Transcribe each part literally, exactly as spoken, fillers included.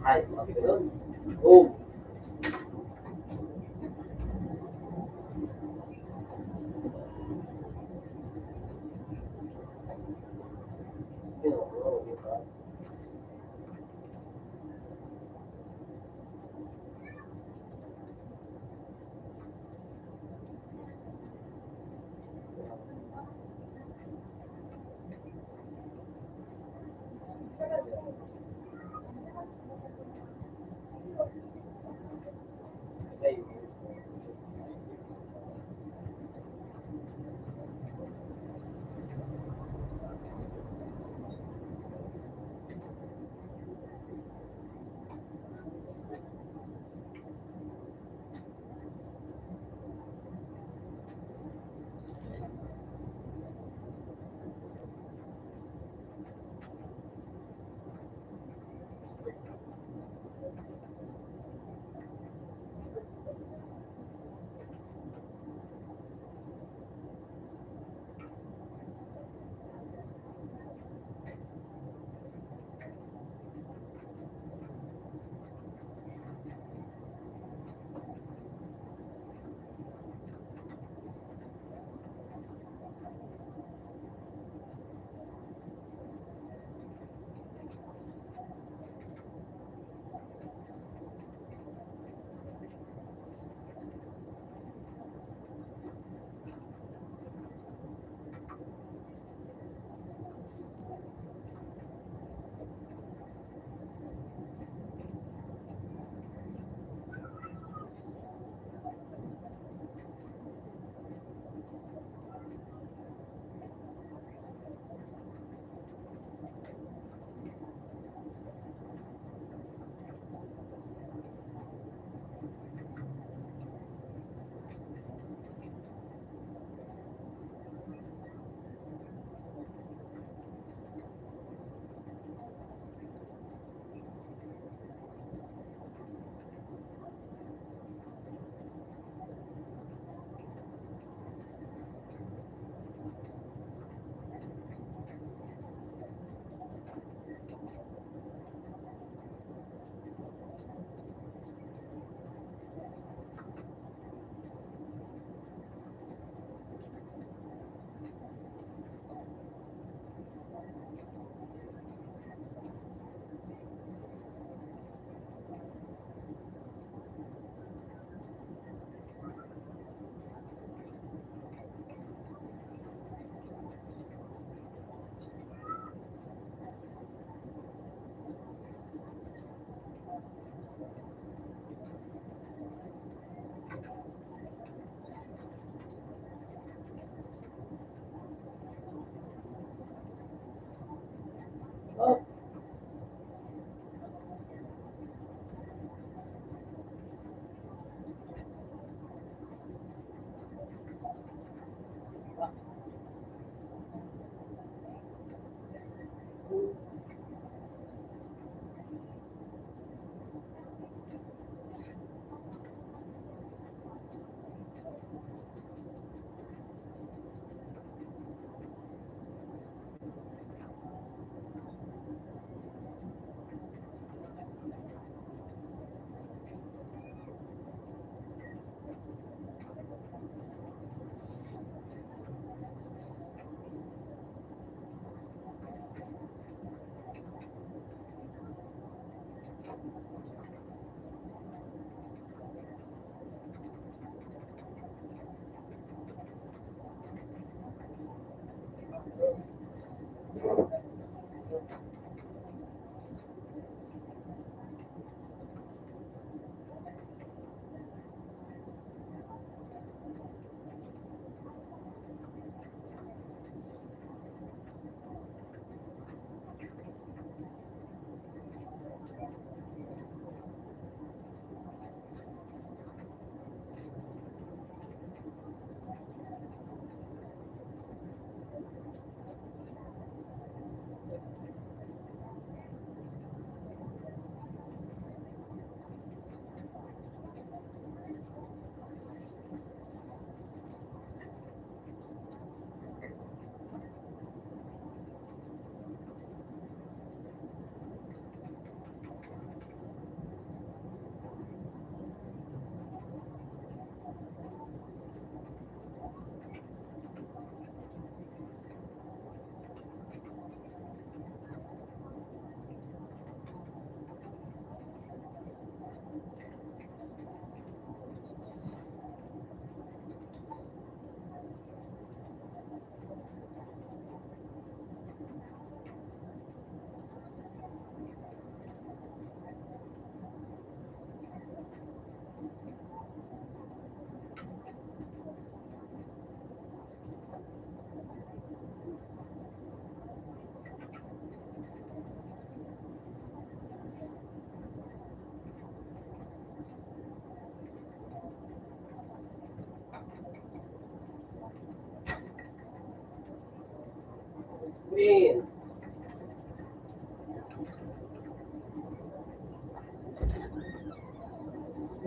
Ay, mga ganun. Oh.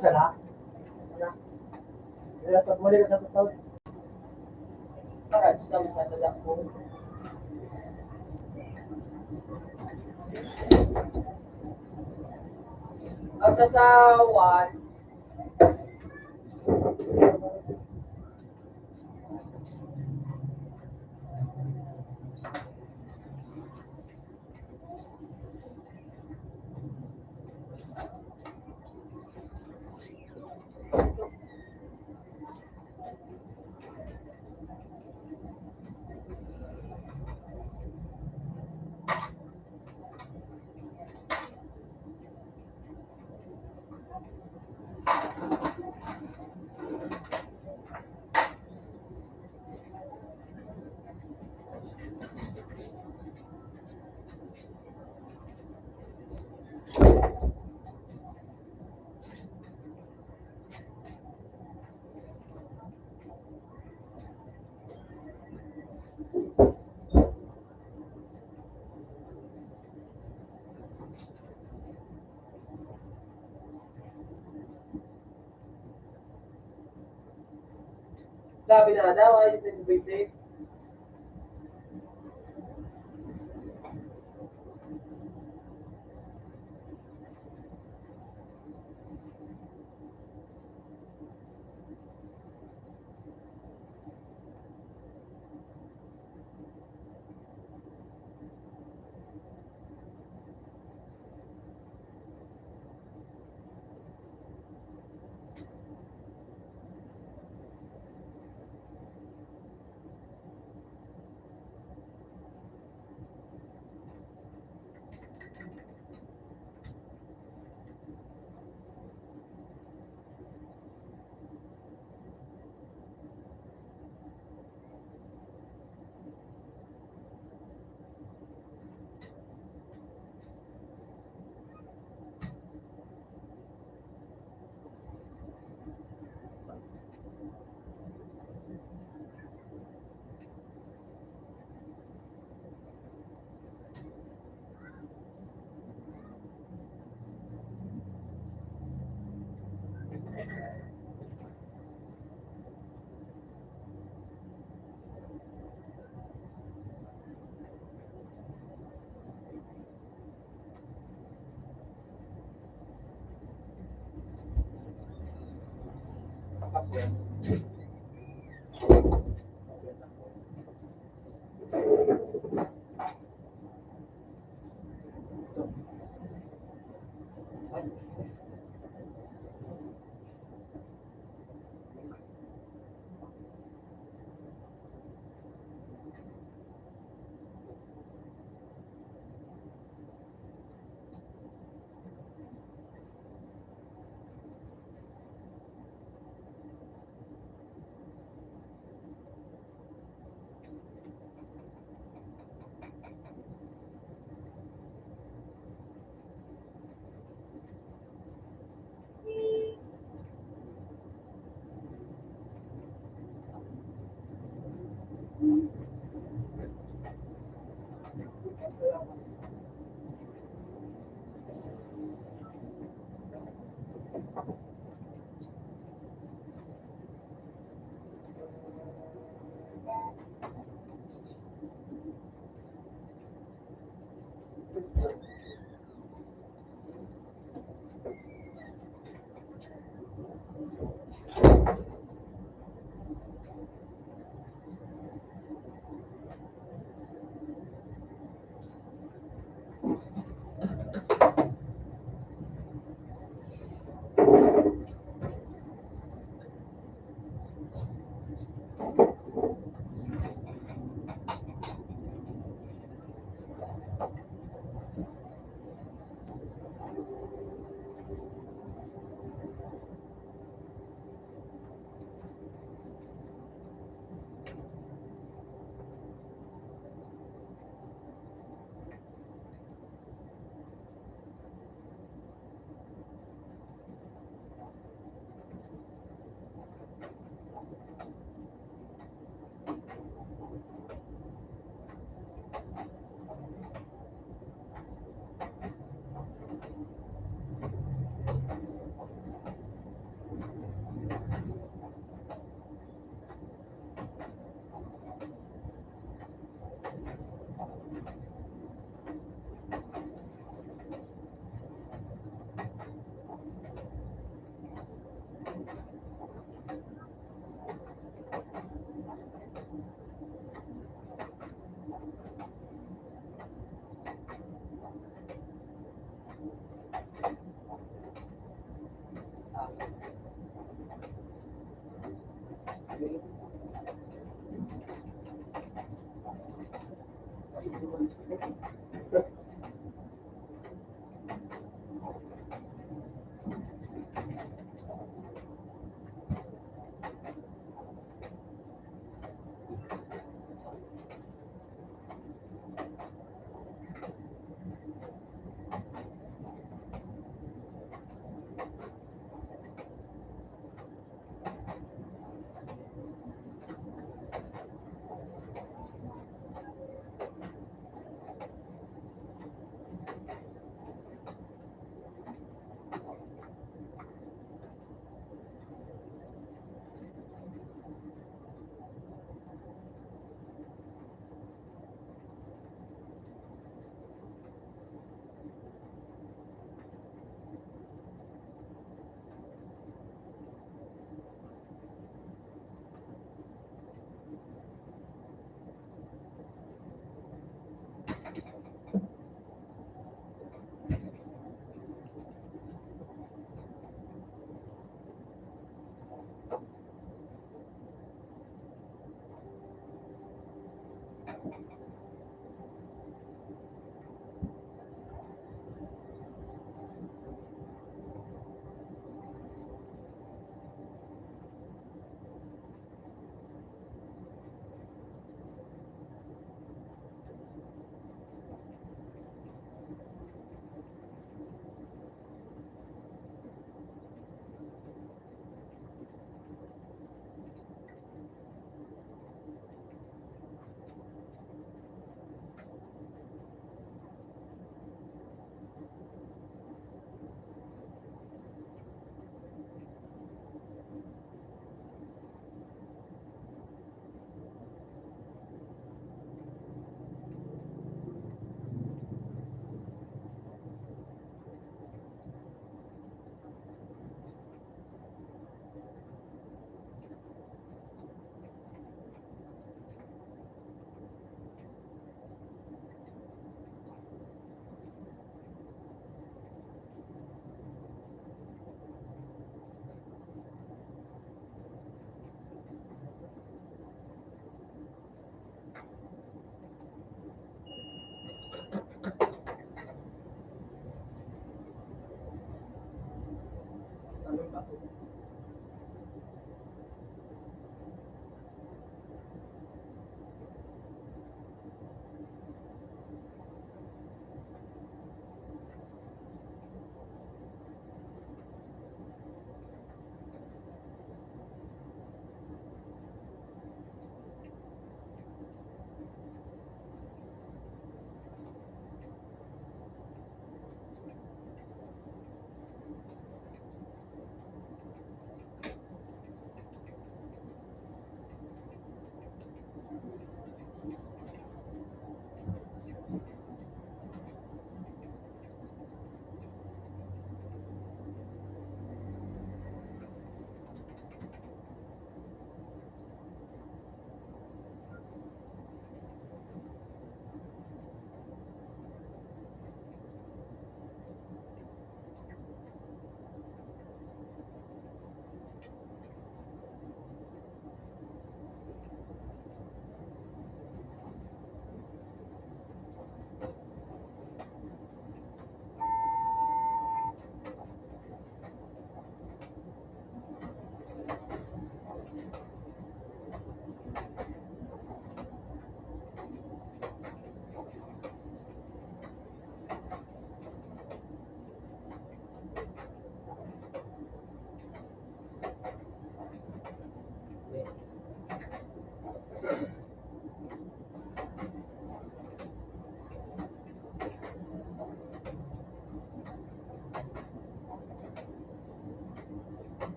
Sana. Wala pa, wala na sa tao. Para di kami sa tadak ko. Ang kasawan, Sabi na daw ay twenty twenty.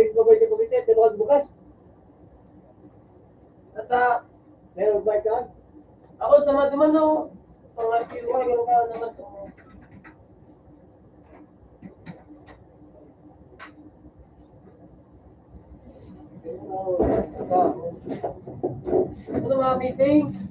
Ikaw ba ito kumita? Ito ba bukas? At, ah, meron ba ito? Ako sa mga dumano, mga kiluwagan ka naman. Ano, mga meeting?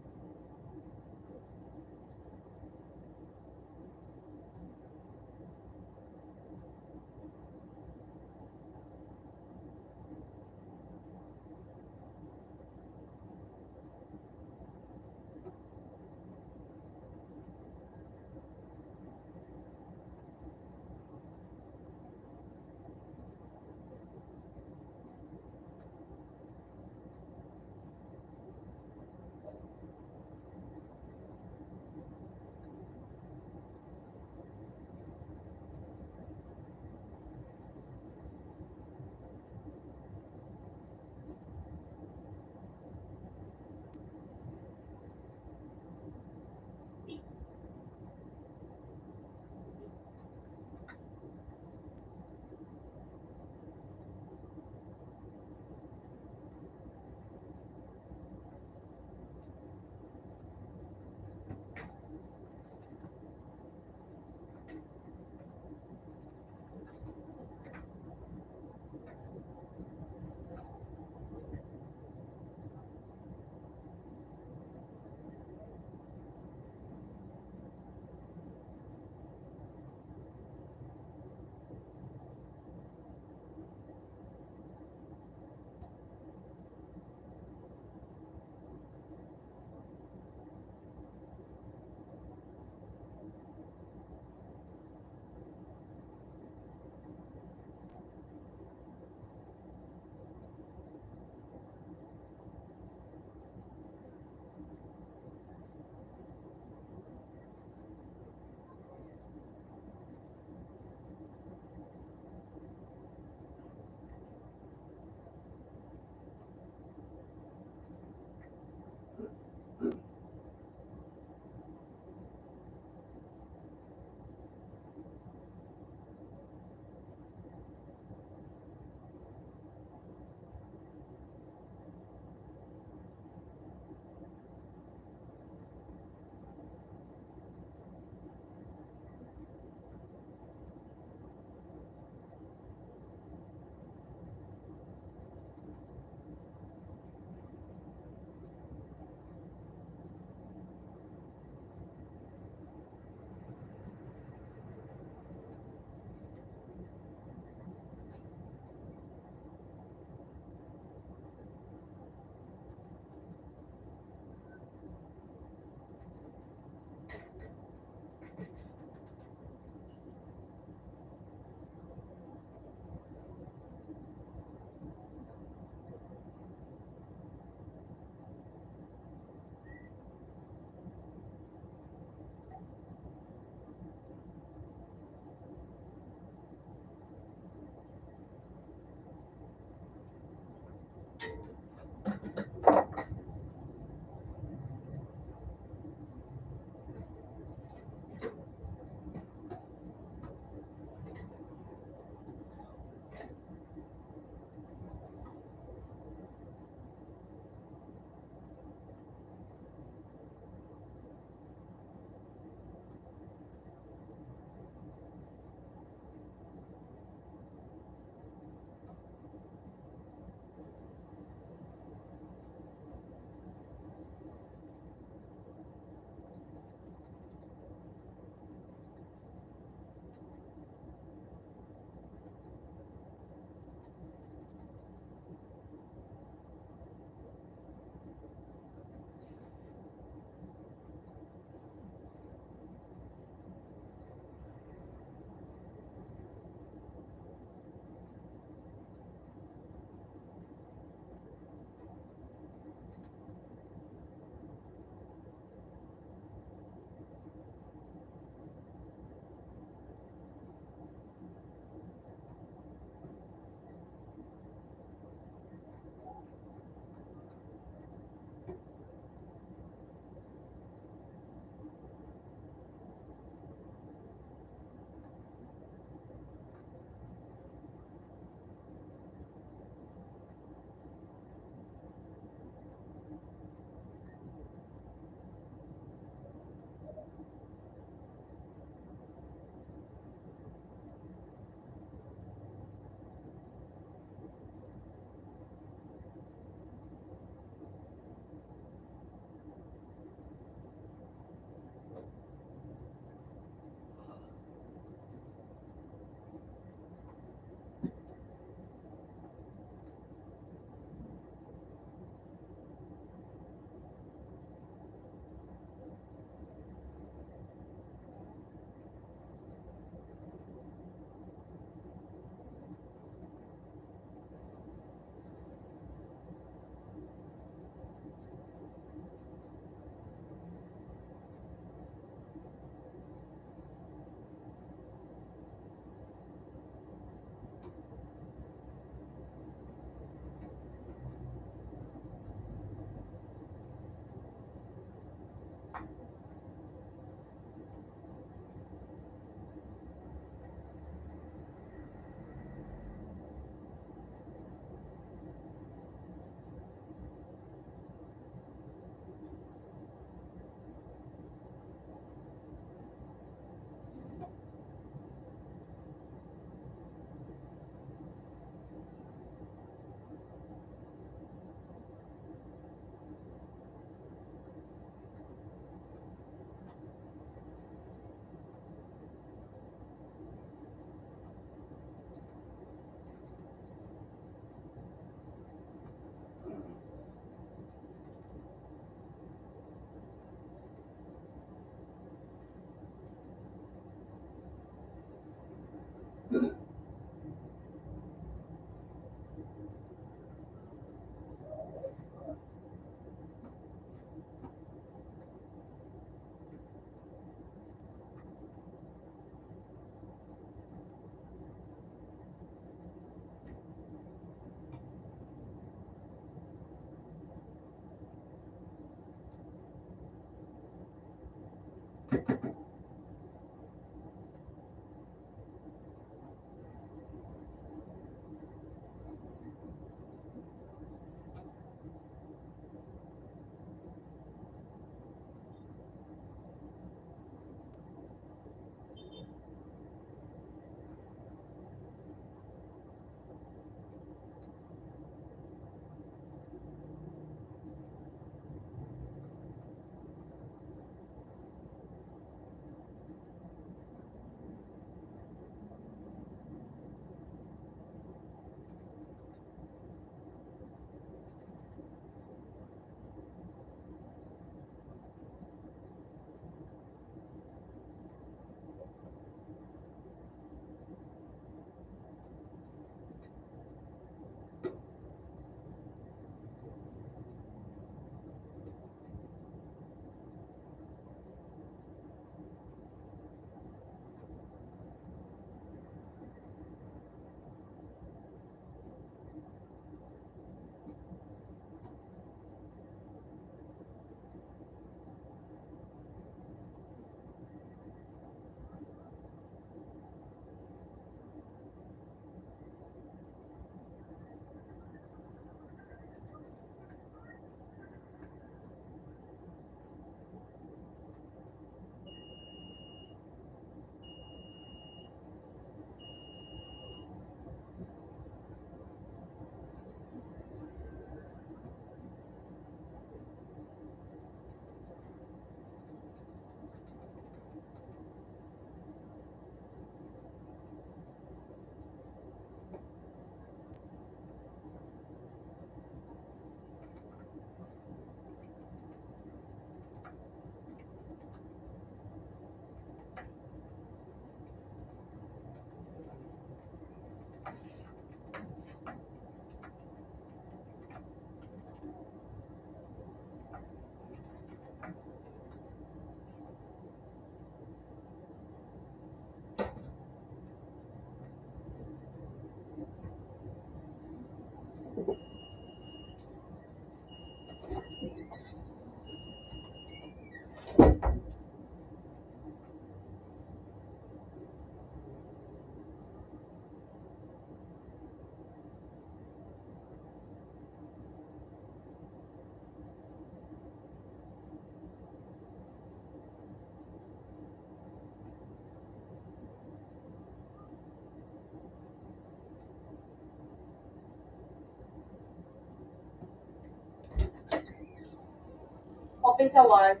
Open sa one.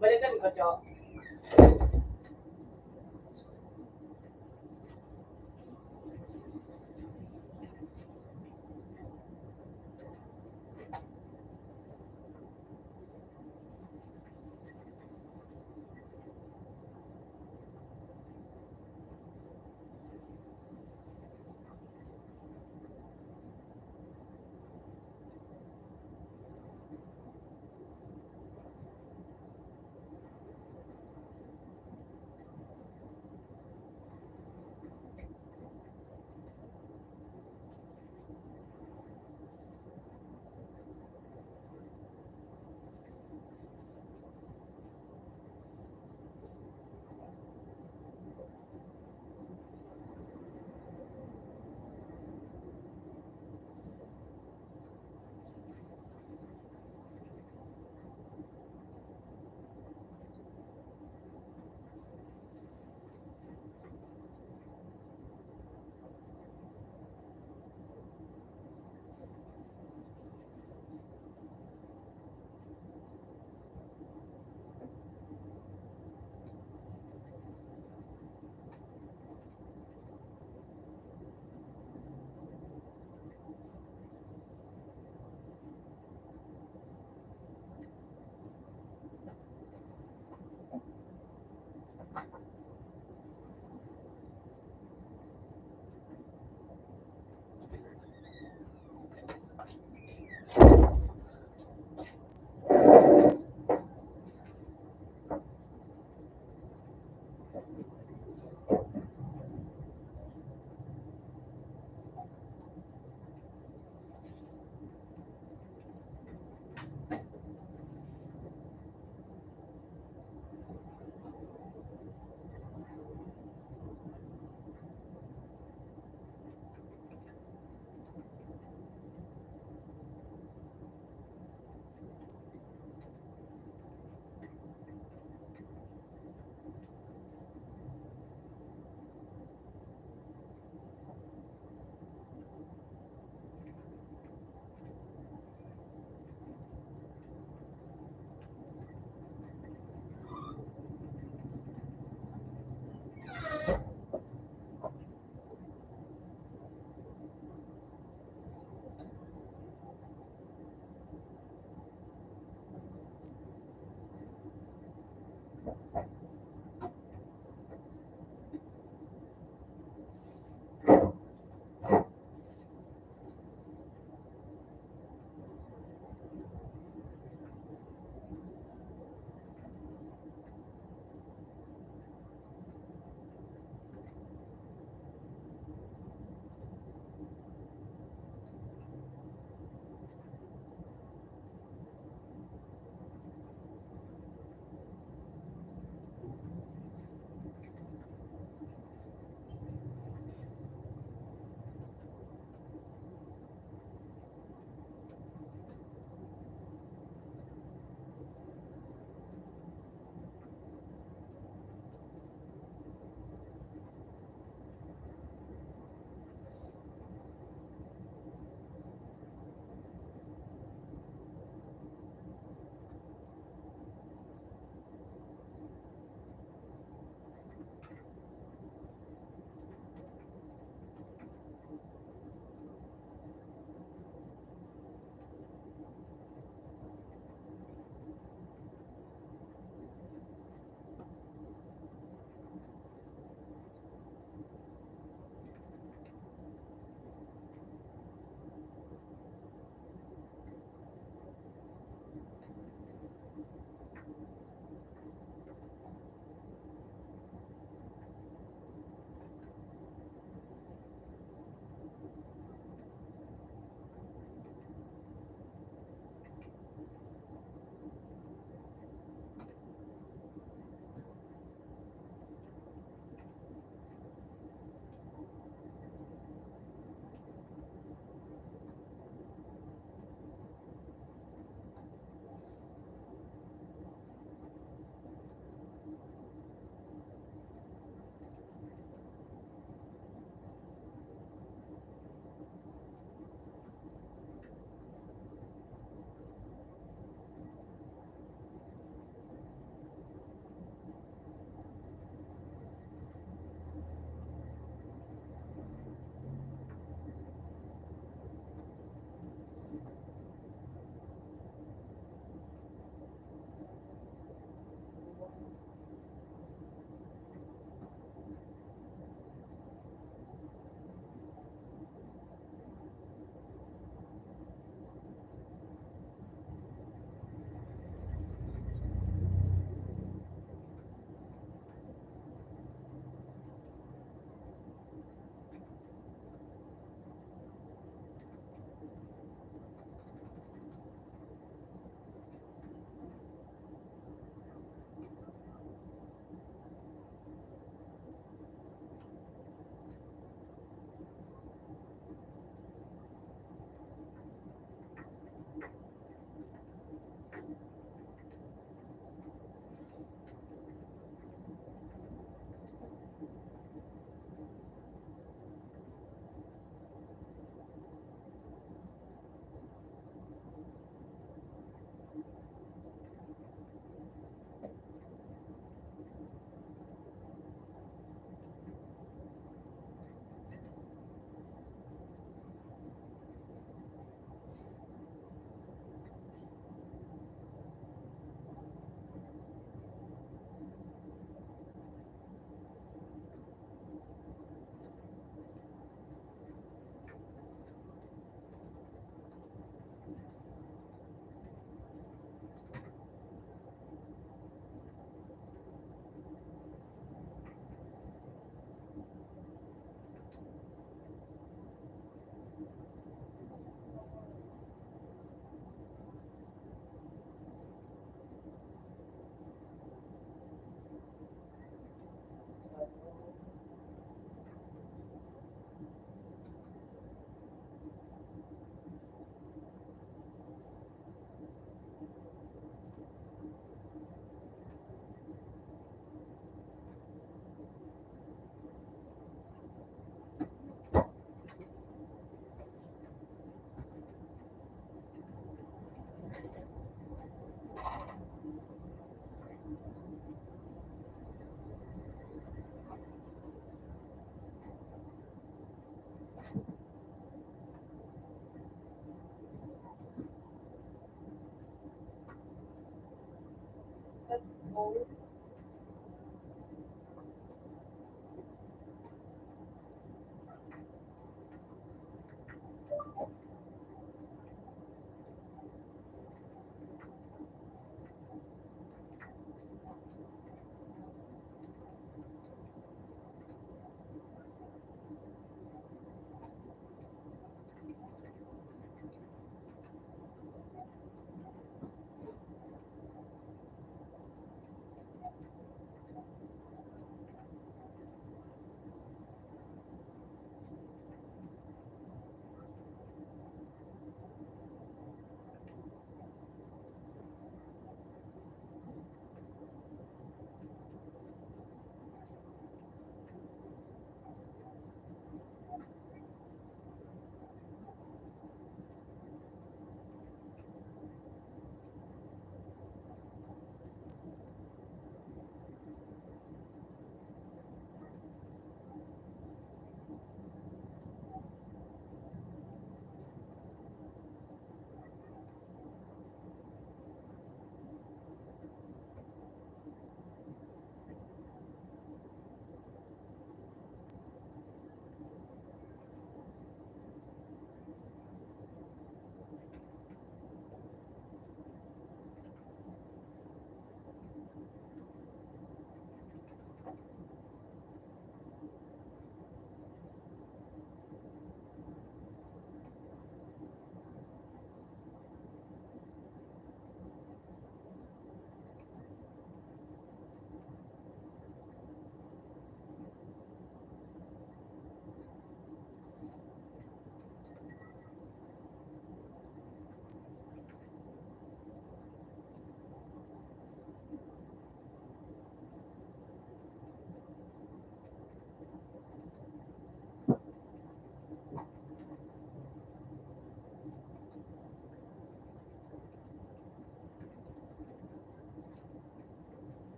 Balikan ko, Cho.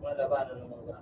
Wala ba? Ano naman ba?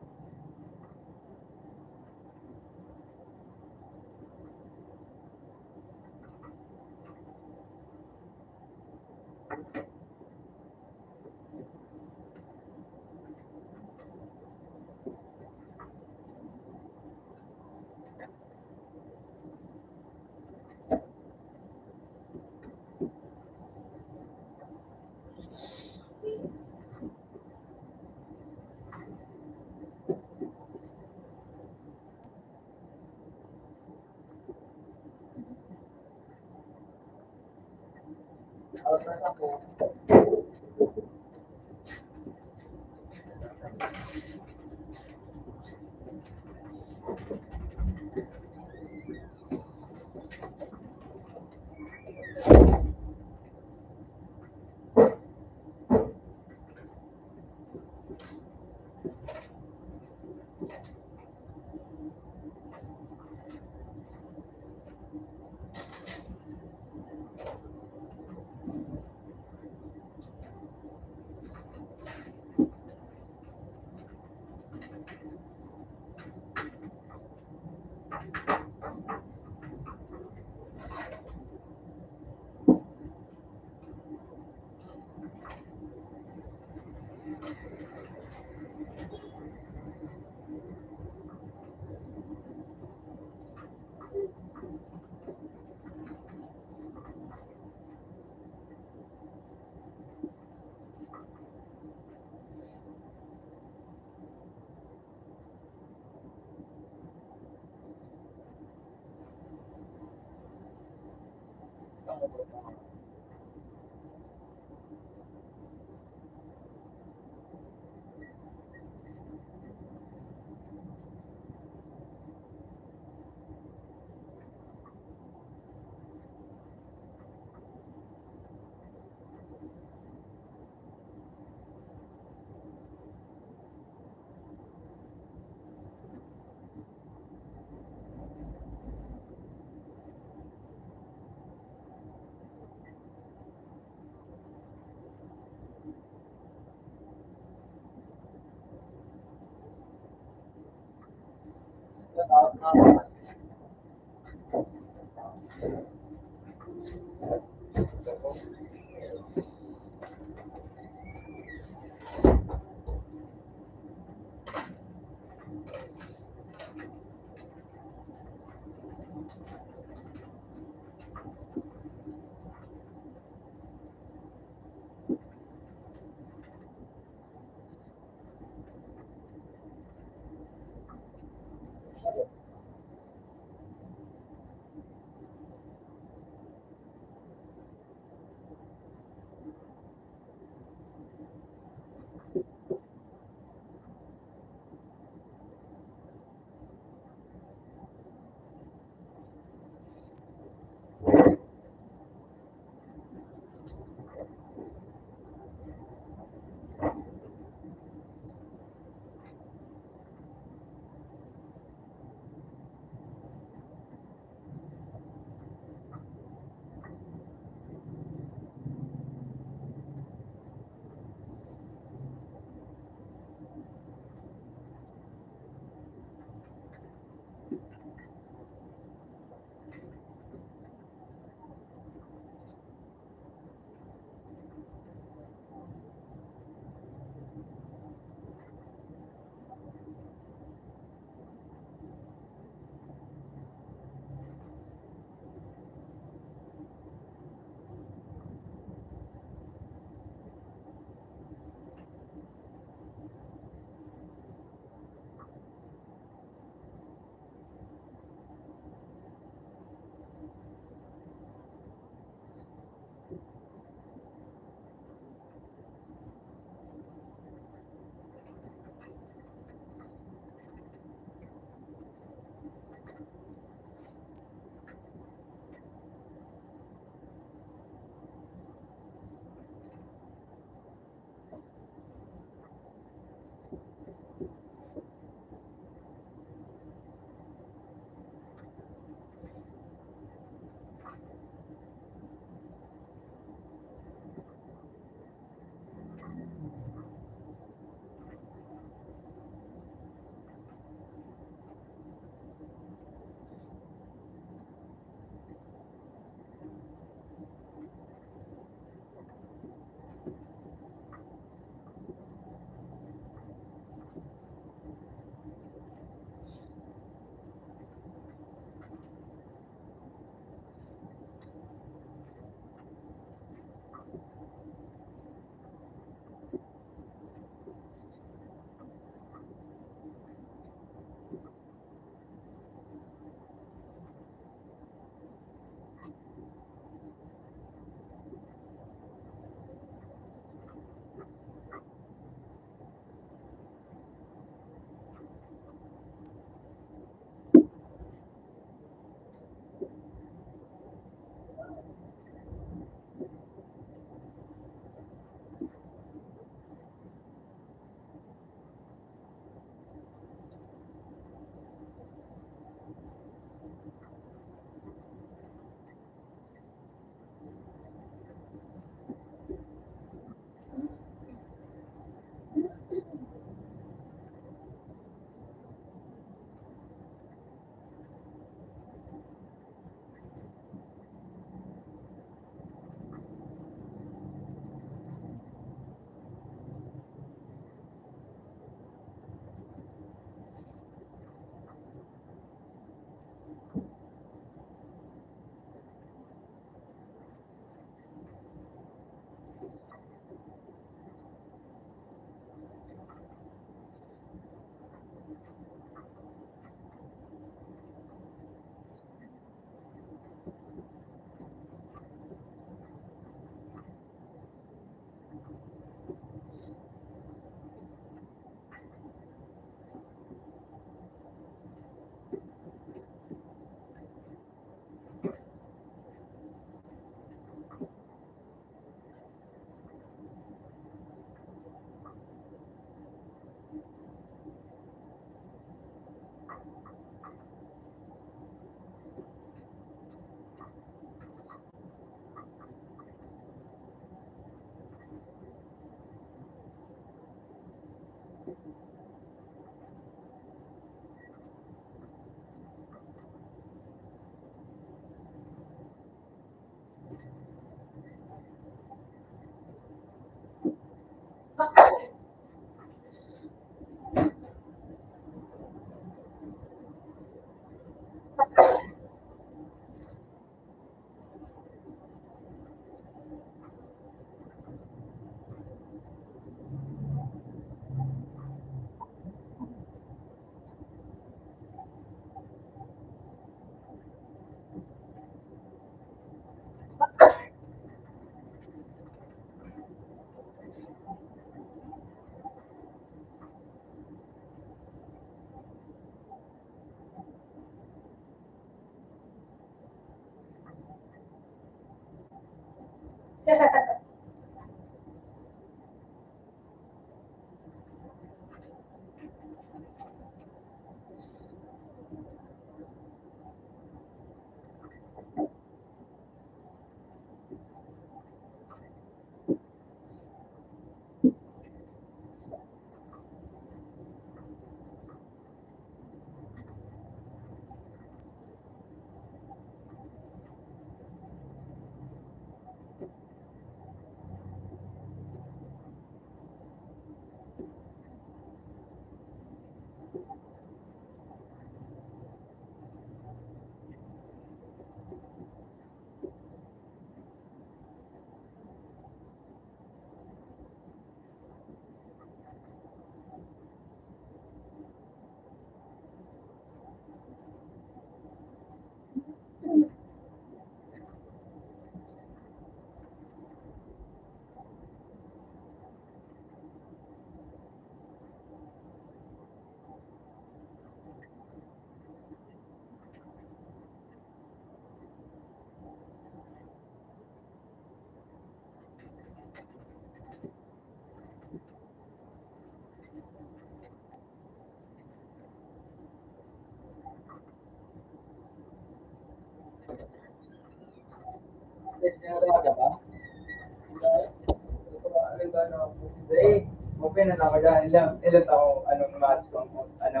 Open na ako dyan. Ilang, ilang tao, anong match kung, ano,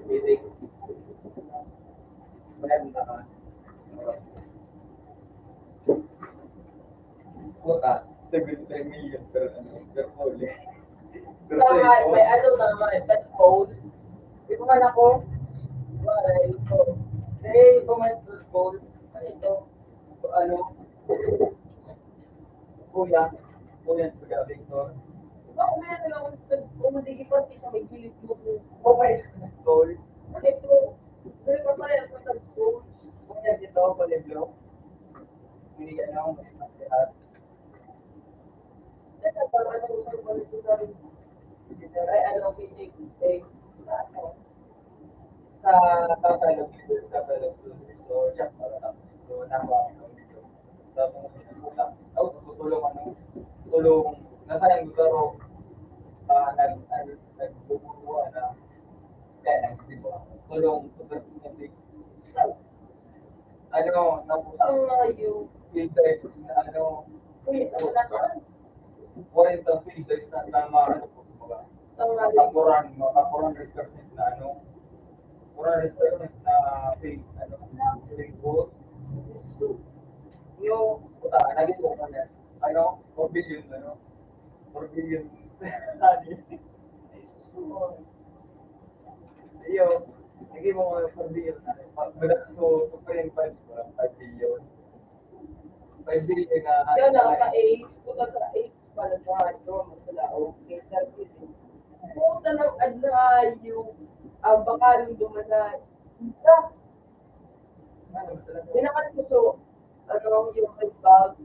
meeting. Meron na ka. Puta, seventy-three million per, ano, per goal eh. Per Tama, goal. May ano naman, that goal. Di ba man ako? Wala, ito. Eh, kung may goal, ano ito? Ano? Kuya, kuya, kuya Victor. Di ba, kung may ano lang, kung hindi ipati sa may gilid mo, kung mabait ka ng goal. Ano ito? Ano pa pala yung pag-goal? Kuya, dito, paliblo. Hindi ka na, may pagkakas. Ay, ano, hindi, eh, sa Tagalog, sa Tagalog, so, so, siya, para tapos, so, nakuha ko dito. Tapos, ako, tutulong, ano, tulong, nasayang ko, pero, ah, nag-, nag-, nagbubuo na, kaya, nag-, di ba, tulong, tulong, ano, tapos, ang layo. Filters na, ano, Uy, ito na to. Forty filters na tama, ano po, kumbaga, makakuran, maka four hundred percent na, ano, four hundred percent na fake, ano, fake gold. Yung, puta, naging ko na, ano, four billion, ano, four billion. Iyo, naging mo four billion, ano, pag, so, so, pa rin, five billion. Five billion na. Yan ang sa AIDS, puta sa AIDS, pala na, ito, sa laog, mister P. Puta ng adlayo, ang baka rin dumanay. Puta. Ano, talaga? Pinakat ko, so, ano, yung red bag.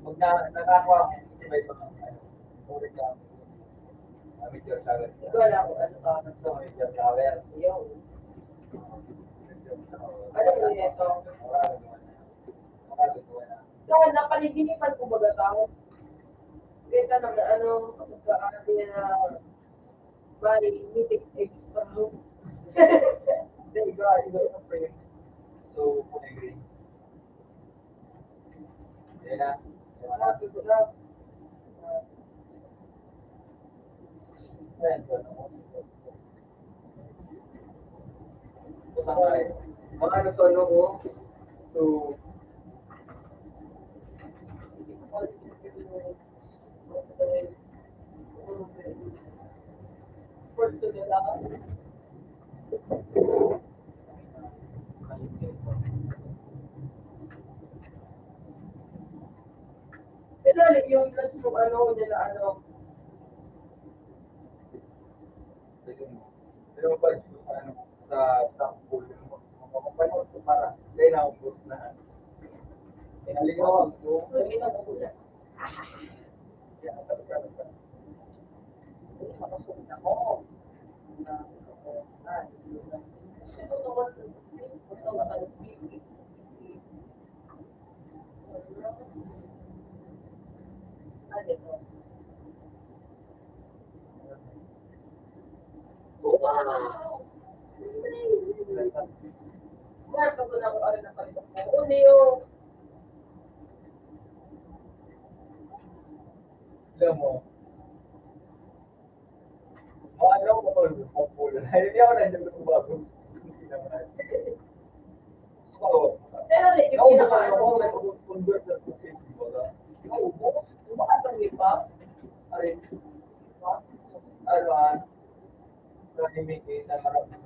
Pag na, nakakuha ko, may mga, ano, uri ka, ah, major tower. Ito, wala ko, ano, ah, sa major tower. Yung, ano po yun ito? Wala, wala, wala. Wala, wala. Kaya napaniginipan ko baga tao. Kita na, ano, kapag ka, ano, na, may meeting extra mo. Hindi, iba, iba, iba, friend. So, kung agree. Yan na. Yan na. Yan na. Yan na. Mga ano to, ano ko? So, Ito, yung plus yung ano, nila, ano. Pero pag sa, ano, sa, sa pool, yung mga kapatid, para, dahil na akong pool na, ano. Kaya, ligawan ko, lagi na ako pool. Kaya, ang sabi ko, ano, Wow! Marka ko na kung ano na palitan ko. Ano yun? Alam mo, ano ko, ano ko, hindi ako nandiyan kung bago. Oo. Pero, like, yung pinaka-, ano, ako, may convert na po, kumbaga. Naubos. Tumaas ang iba. Ay, iba. Ano, ah, nahimik eh, na marami.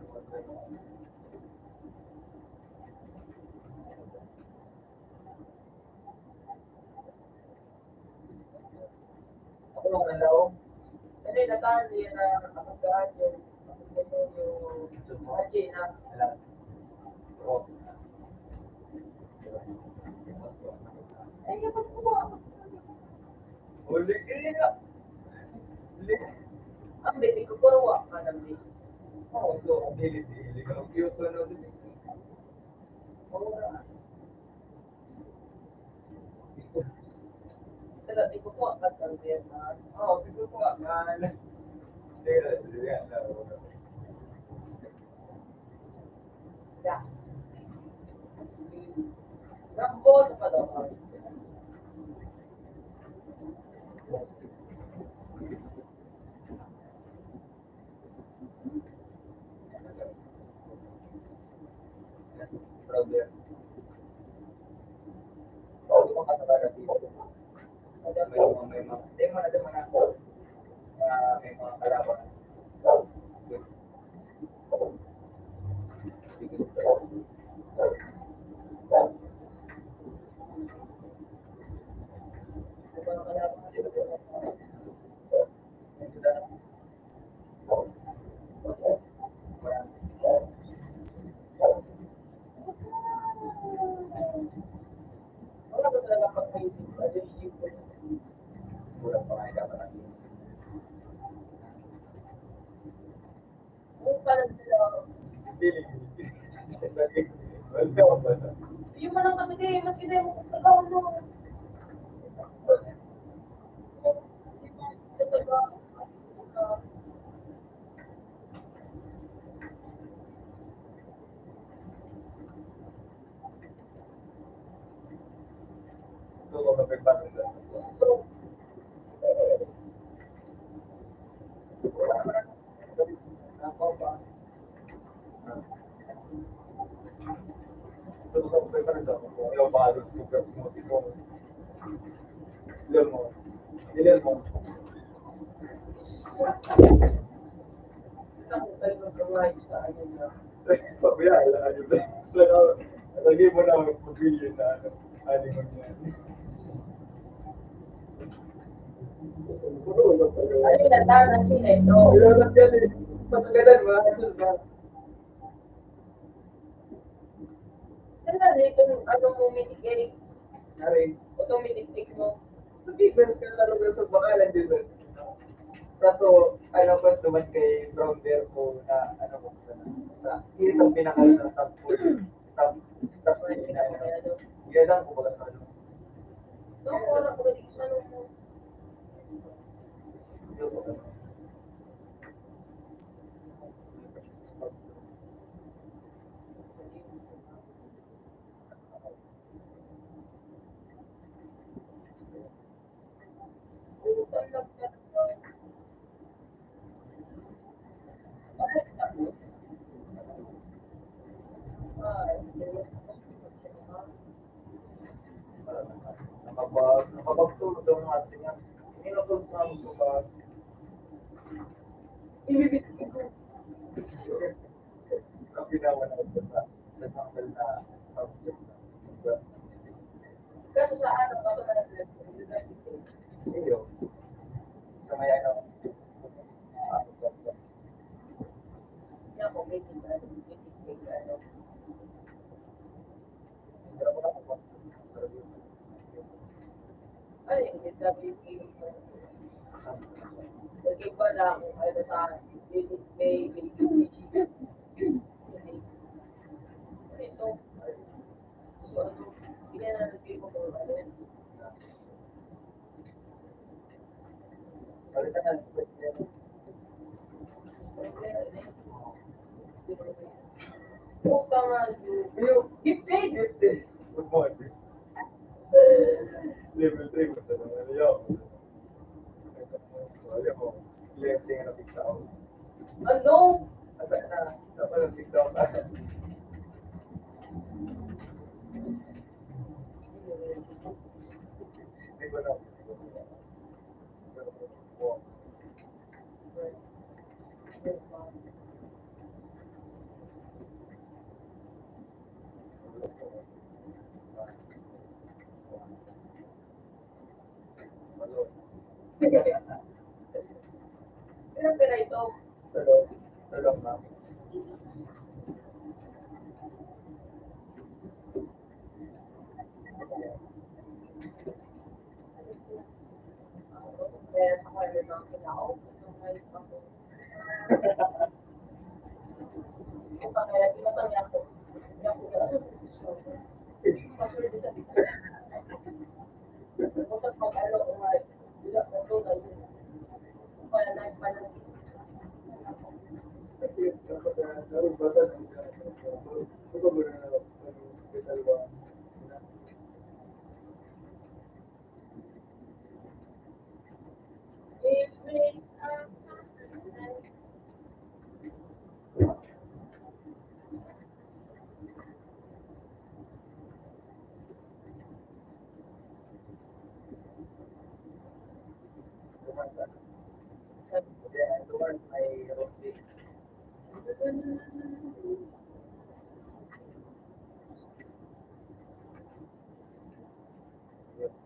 Ako lang ang laom. Kasi natahan niya na nakapagdaan yung, yung, yung, yung, yung, oh. Ay, kapag kuha ako. Uli ka na. Uli. Ang baby ko, puro wa ka ng baby. Oo, so, ang hilig-hilig. Ang cute, ano, oo. Talaga, di ko po ang kantang Vietnam. Oo, di ko po ang kantang Vietnam. Yeah. Rambo sa Palawan. Yung man ang katabi, mas hindi mo trabaho mo. Pabayaan lang kayo. Lagi mo na mag-billion na ano, animal yan. Ano yung natahan ng China ito? Ilalat yan eh. Patagalan, mga idol ba? Saan na rin itong ano mo mitigay? Nari. Itong mitigay mo? Sa Bieber ka lalo na sa pangalan, di ba? Kaso, ano, pa naman kay Brown Bear ko na, ano ko, sa, sa, yun ang pinaka-, top four. Top, top three na, ano. Yan lang, kumbaga, sa ano. No, wala ko, ano mo. Nakapag-, nakapagtulog ang mga tingnan. Hindi na po sa mga gusto ba? Ibibigay ko. Ang ginawa na ito sa, sa tanggal na pag-, Kasi sa ano, kapag iyo, sa may ano, ah, kaya kung may tingnan, may tingnan, ano, Ay, ang W P. Lagi pa lang, ano sa, may, may, ito. So, ano, hindi na natin ko kung ano. Palitan na. Puta nga, you, you paid. Good morning. Level three mo sa mga liyaw. Alam mo, blessing na bigla ako. Ano? Asa na? Asa na bigla ako? Hindi ko na. Pero pera ito. Pero, pero, ma'am.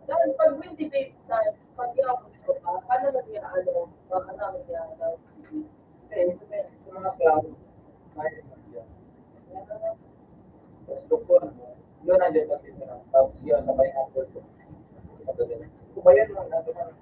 Dahil pag windy wave time, pag yabos ko pa, paano na niya, ano, paano na niya, ano, eh, sa mga, sa mga cloud, may energy. Tapos, kung ano, yun ang dapat yun, ano, tapos yun, sa pineapple ko. Kung ba yun, ano, ano, ano,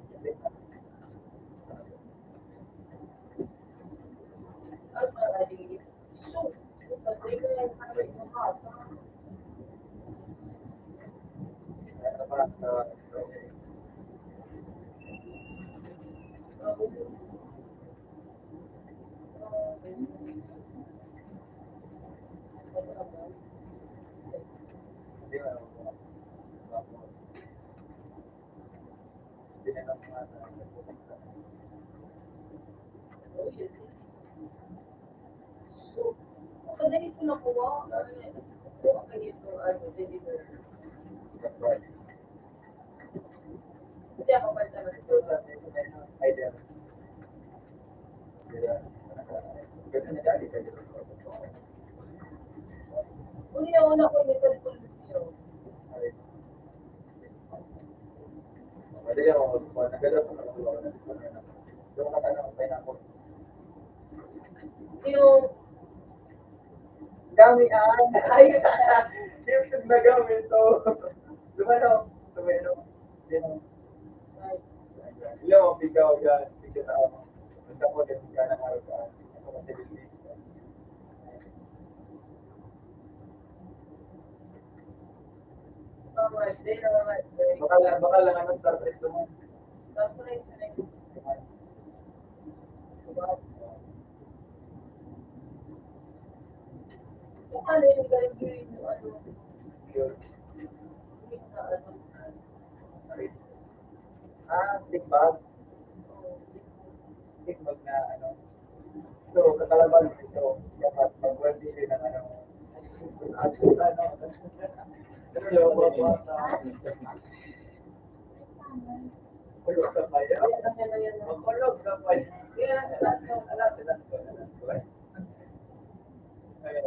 Yung dami, ah. Ay, yung nagamit to. Lumano. Lumano. Yan. Ay. Hello, pigaw yan. Pigaw na ako. Punta ko din, kaya na araw ka. Ako kasi din. Baka lang, baka lang, ano, Star Trek naman. Star Trek, Star Trek. Paano yung gagawin mo, ano? Yun. Ah, stick bag. Stick bag na, ano. So, kakalaban ito, dapat mag-worthy din ng, ano, at, ano, ano, Kulog ka pa yan. Makulog ka pa yan. Kaya sa taas ng alam, alam ko, alam ko. Kaya,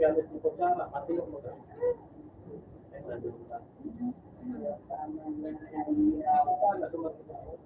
gamit mo pa siya, mapatulog mo ka. Ay, nandun ka. Paano tumagal ako?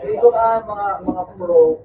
Ito na mga, mga pro.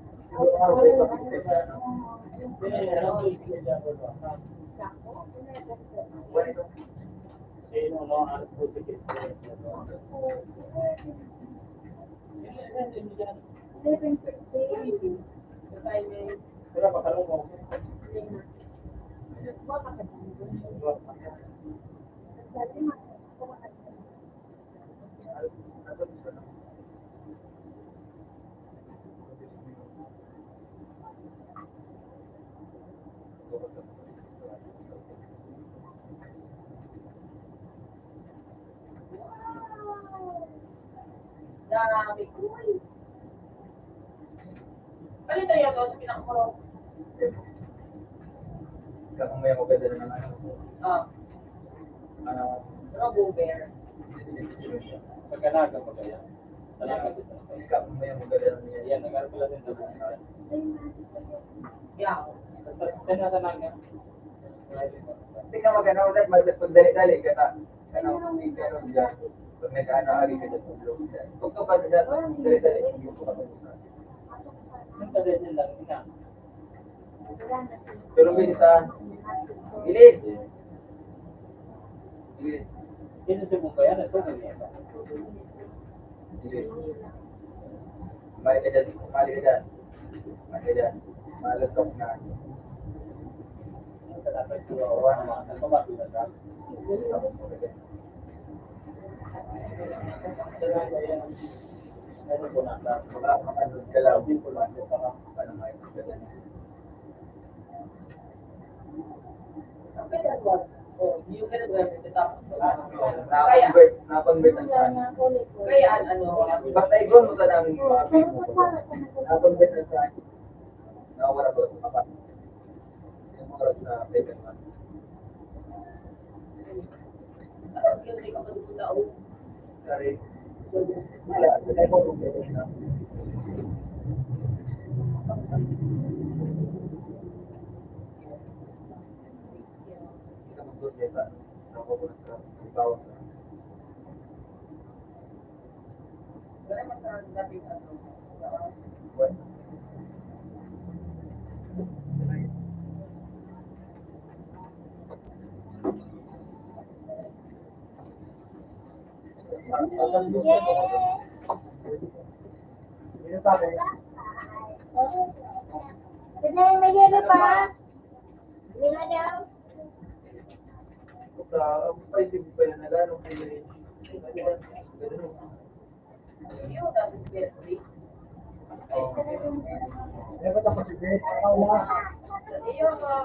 Dami ko eh. Ano tayo to sa pinakuro? Ikaw, kung may maganda naman, ano? Ah. Ano? Robo bear. Pagkanaga pa kaya? Talaga. Ikaw, kung may maganda naman yan. Yan, nag-aaral pala din sa mga. Yeah. Sa, sa, sa, sa, Tingnan mo, gano'n, dali, dali, dali, gano'n. Ano, may gano'n dyan. Pag nag-ano, ari ka dyan, tulog dyan. Huwag ka ba dyan, dali, dali, tulog ka ba dyan. Ang tagal niya lang, ina. Pero minsan, gilid. Gilid. Sino si Bumbayan? Ito, ganyan. Sige. Mali ka dyan, mali ka dyan. Mali ka dyan. Malagkap na. Wala, makanood ka lang. Kaya, na-convert, na-convert ang saan. Kaya, ano, basta igon mo sa nang mga people ko. Na-convert ang saan. Nawala ko sa kapat. Yung mga oras na pwede naman. Ano, yung may kapatid ko na, oh. Sorry. Pinay, may yelo pa? Lima daw. Puta, ang spicy pa yan, nagano, pinay. Yung tapos Jeffrey. Meron pa kasi, Jay. Ikaw na. Iyo, mga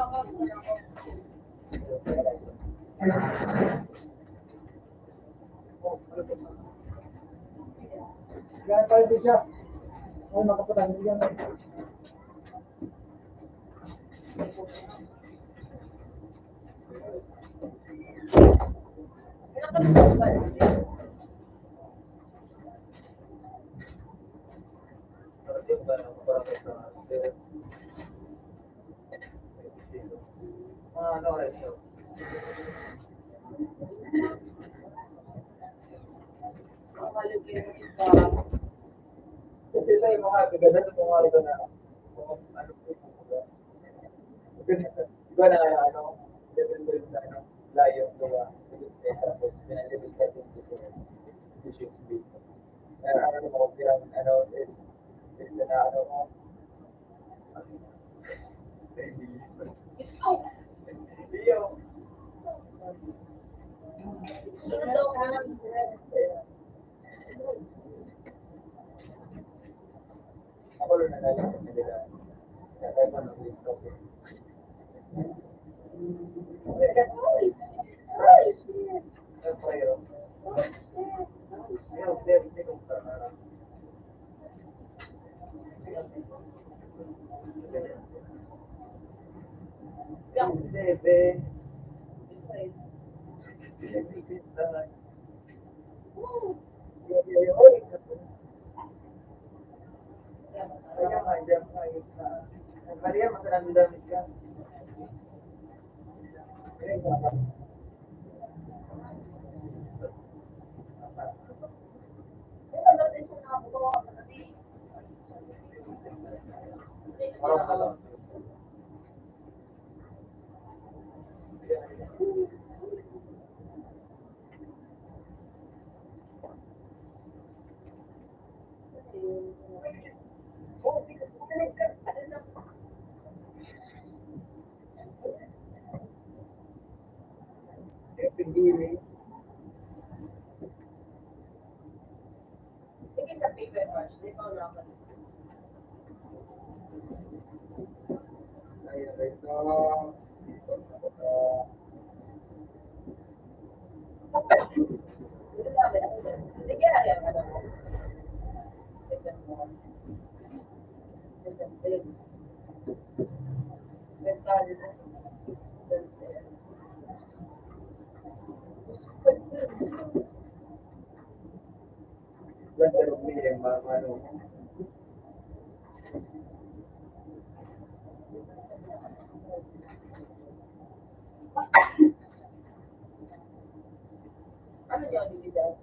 Yan, pwede siya. Ay, makapatay. Yan. Kasi sa mga kaganahan, mga ano, Di ba na, ano, level na, ano, layo, di ba? Tapos, pinag-level ka din dito. Kaya ano, ano, ano, is, is na, ano, Iyo. Sunod daw ka. Sige, sa paper brush, di ba, wala ka dito? Ayan, ito. Ito. Sige, ayan. Ano niya ang bibigyan?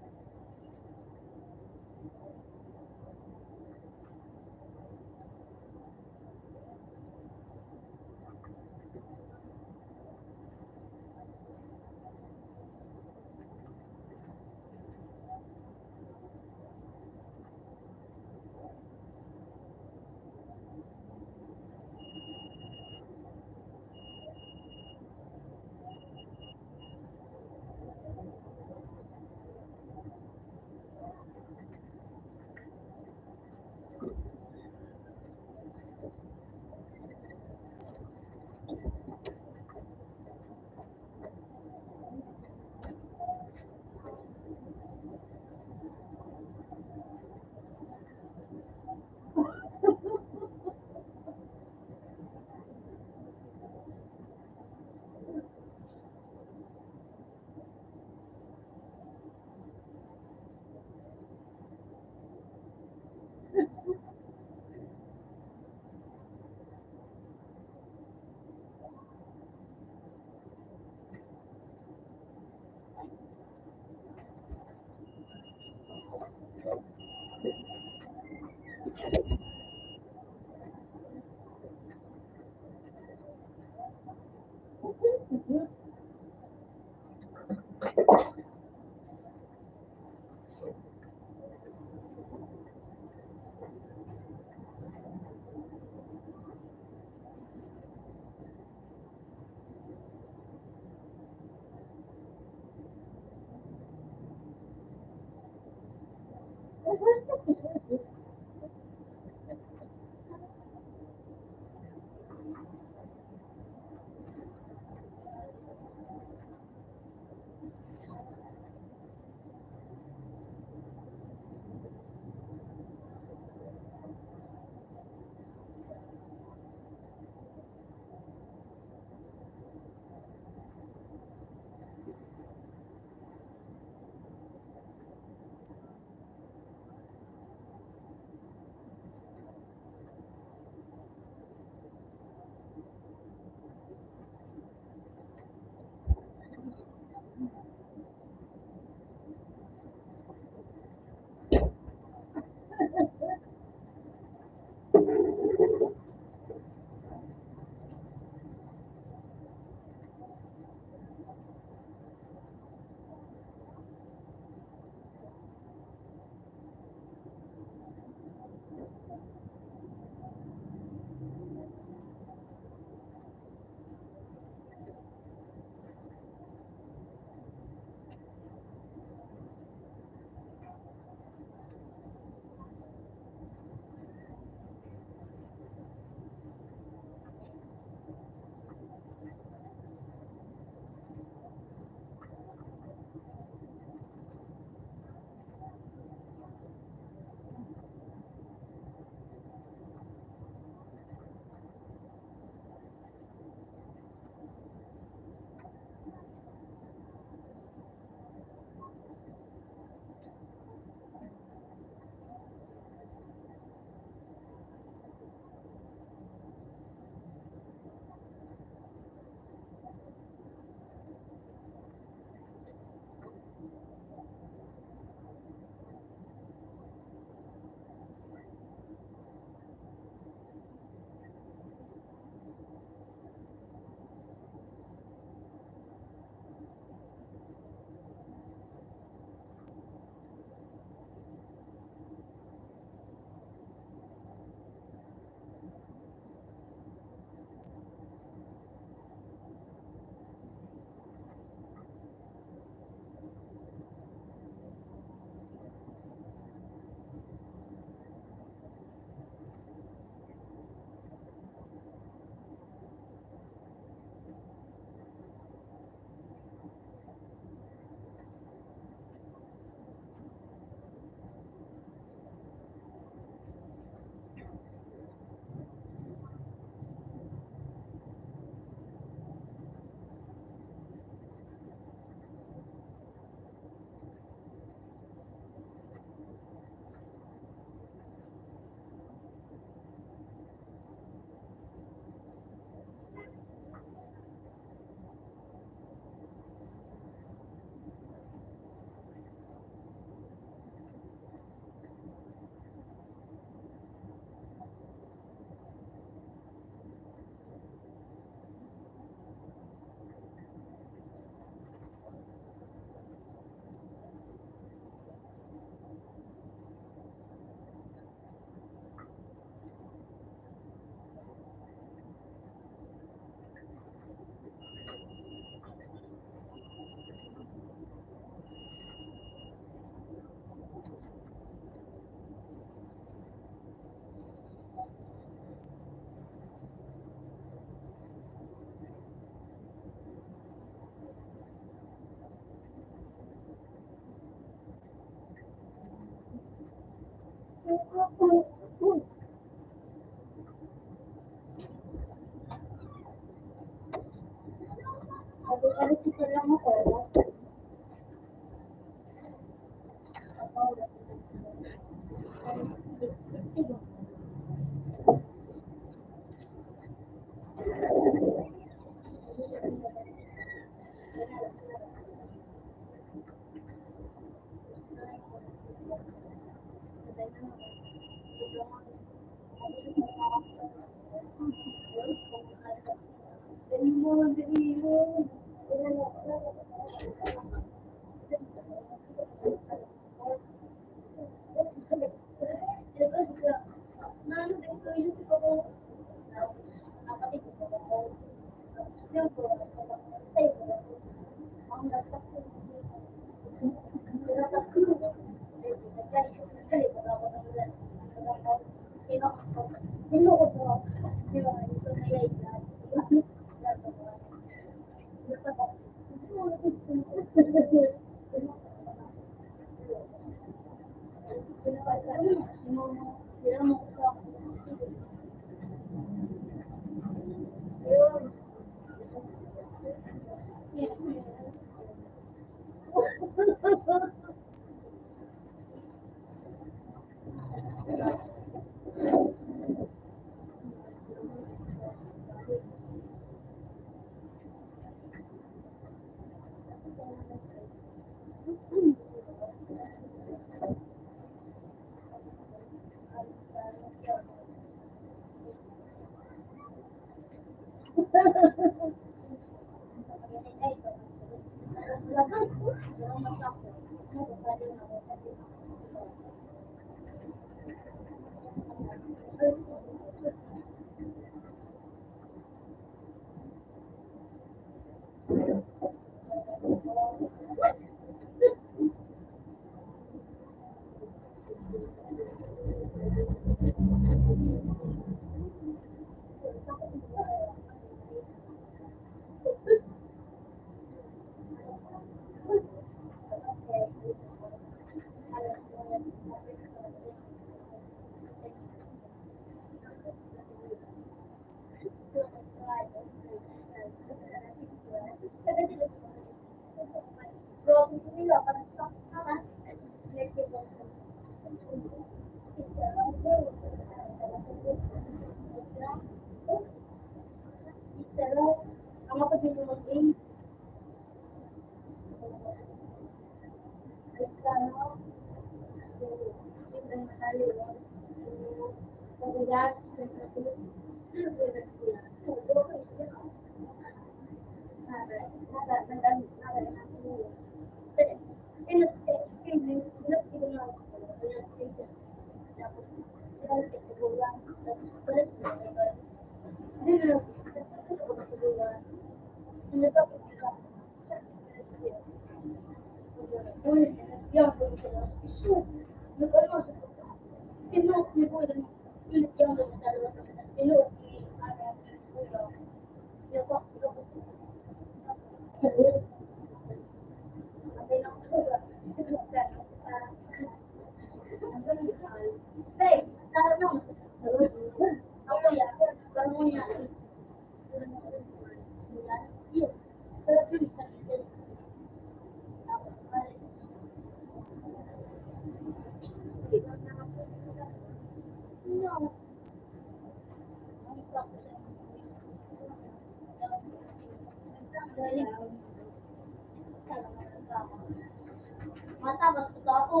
Matabas ko sa ako.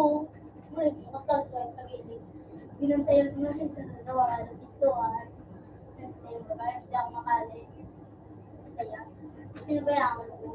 Ngunit makasal ko ang pag-ibig. Binantayan ko na siya sa nagawa na dito, ah. Binantayan ko kaya siya makali. Kaya, pinabayaan ko.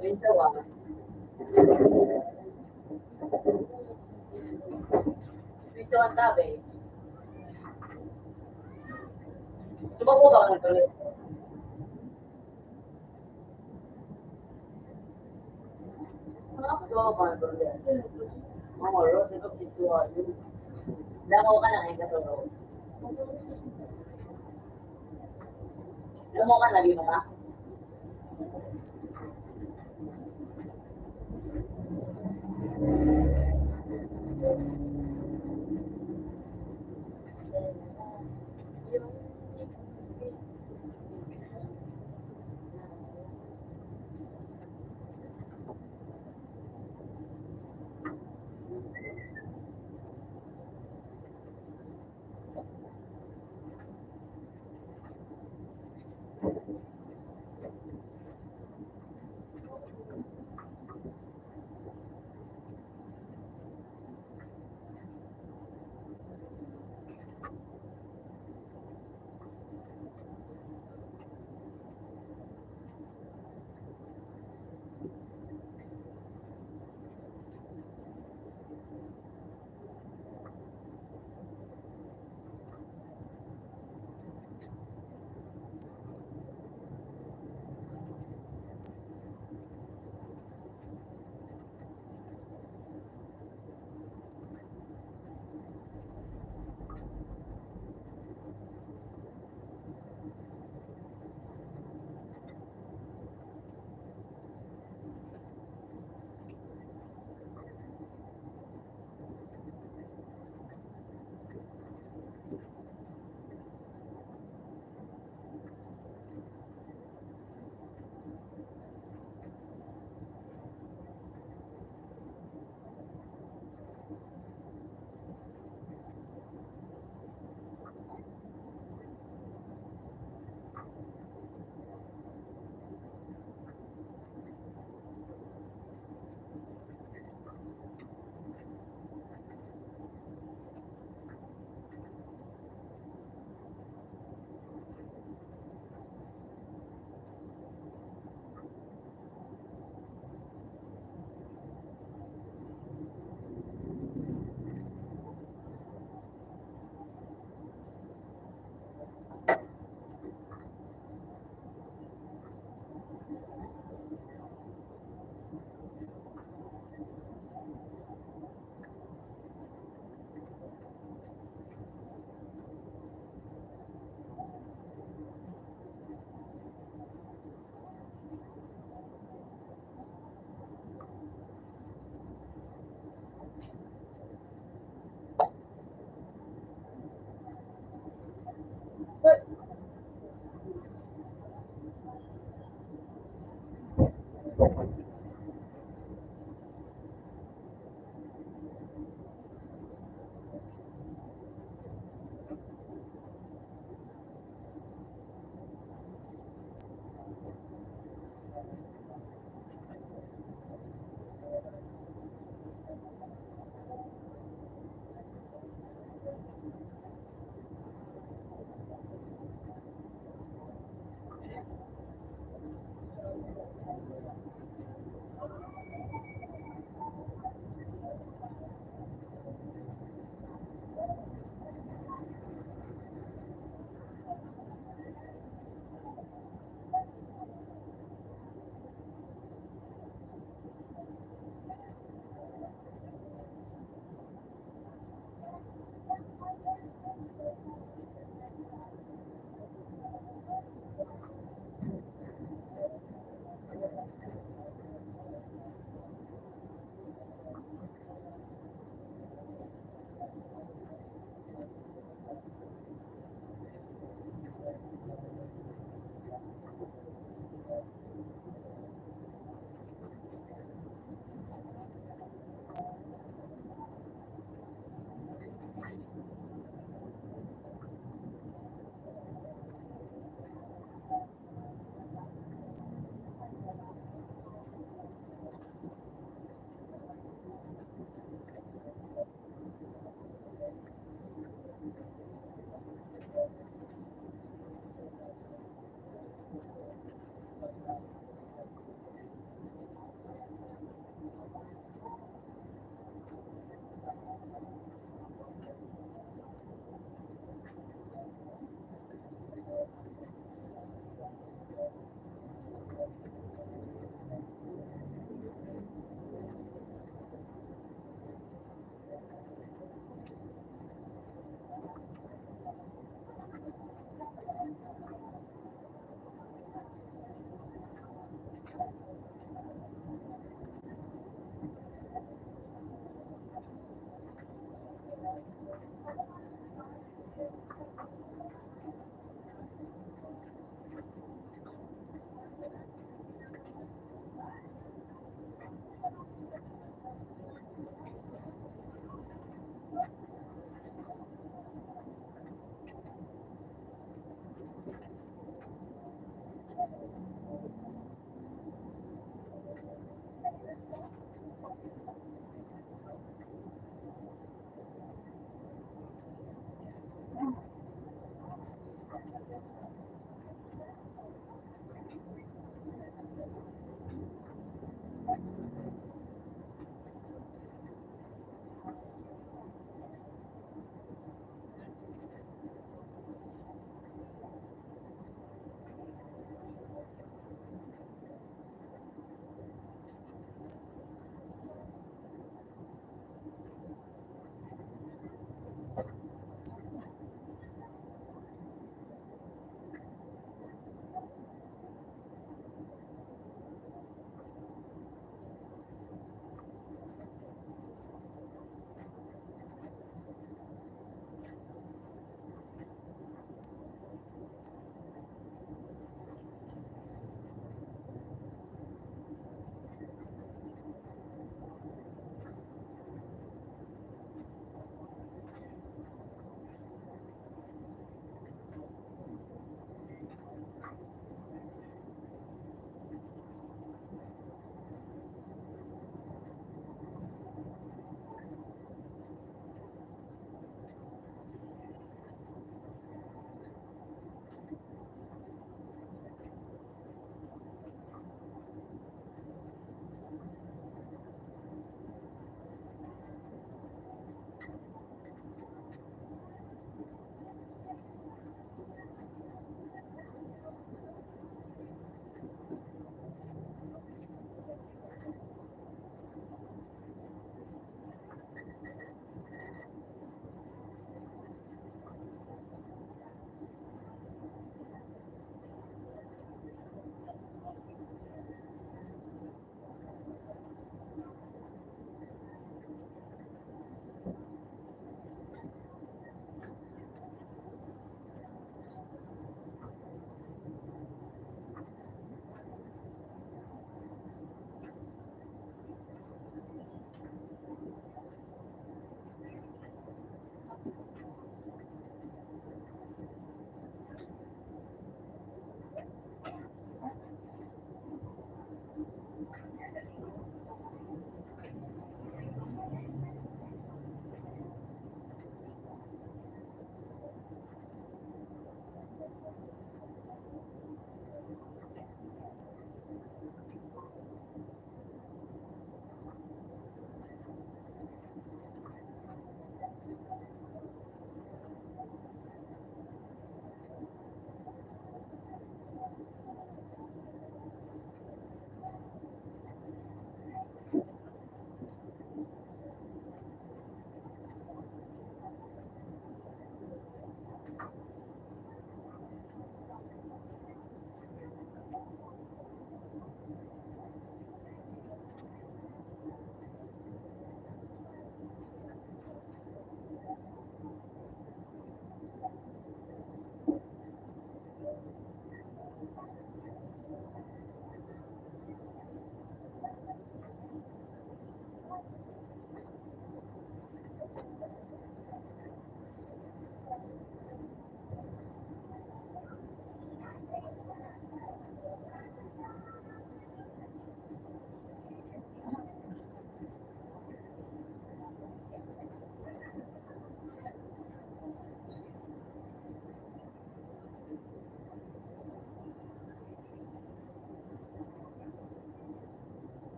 Rinsawa. Rinsawa tabi. Sumagot ako ng tuloy. Mga kasama ko ng tuloy. Mga oras, ito, si Chua, yun. Damo ka na, eh, katulog. Damo ka na, di ba?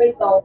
Ito.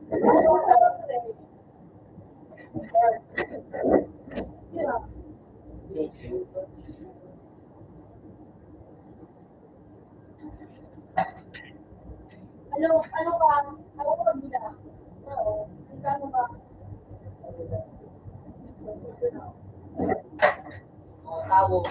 Ano, ano ba? Ano ba nila? Oo. Ang gano'n ba? Tawo.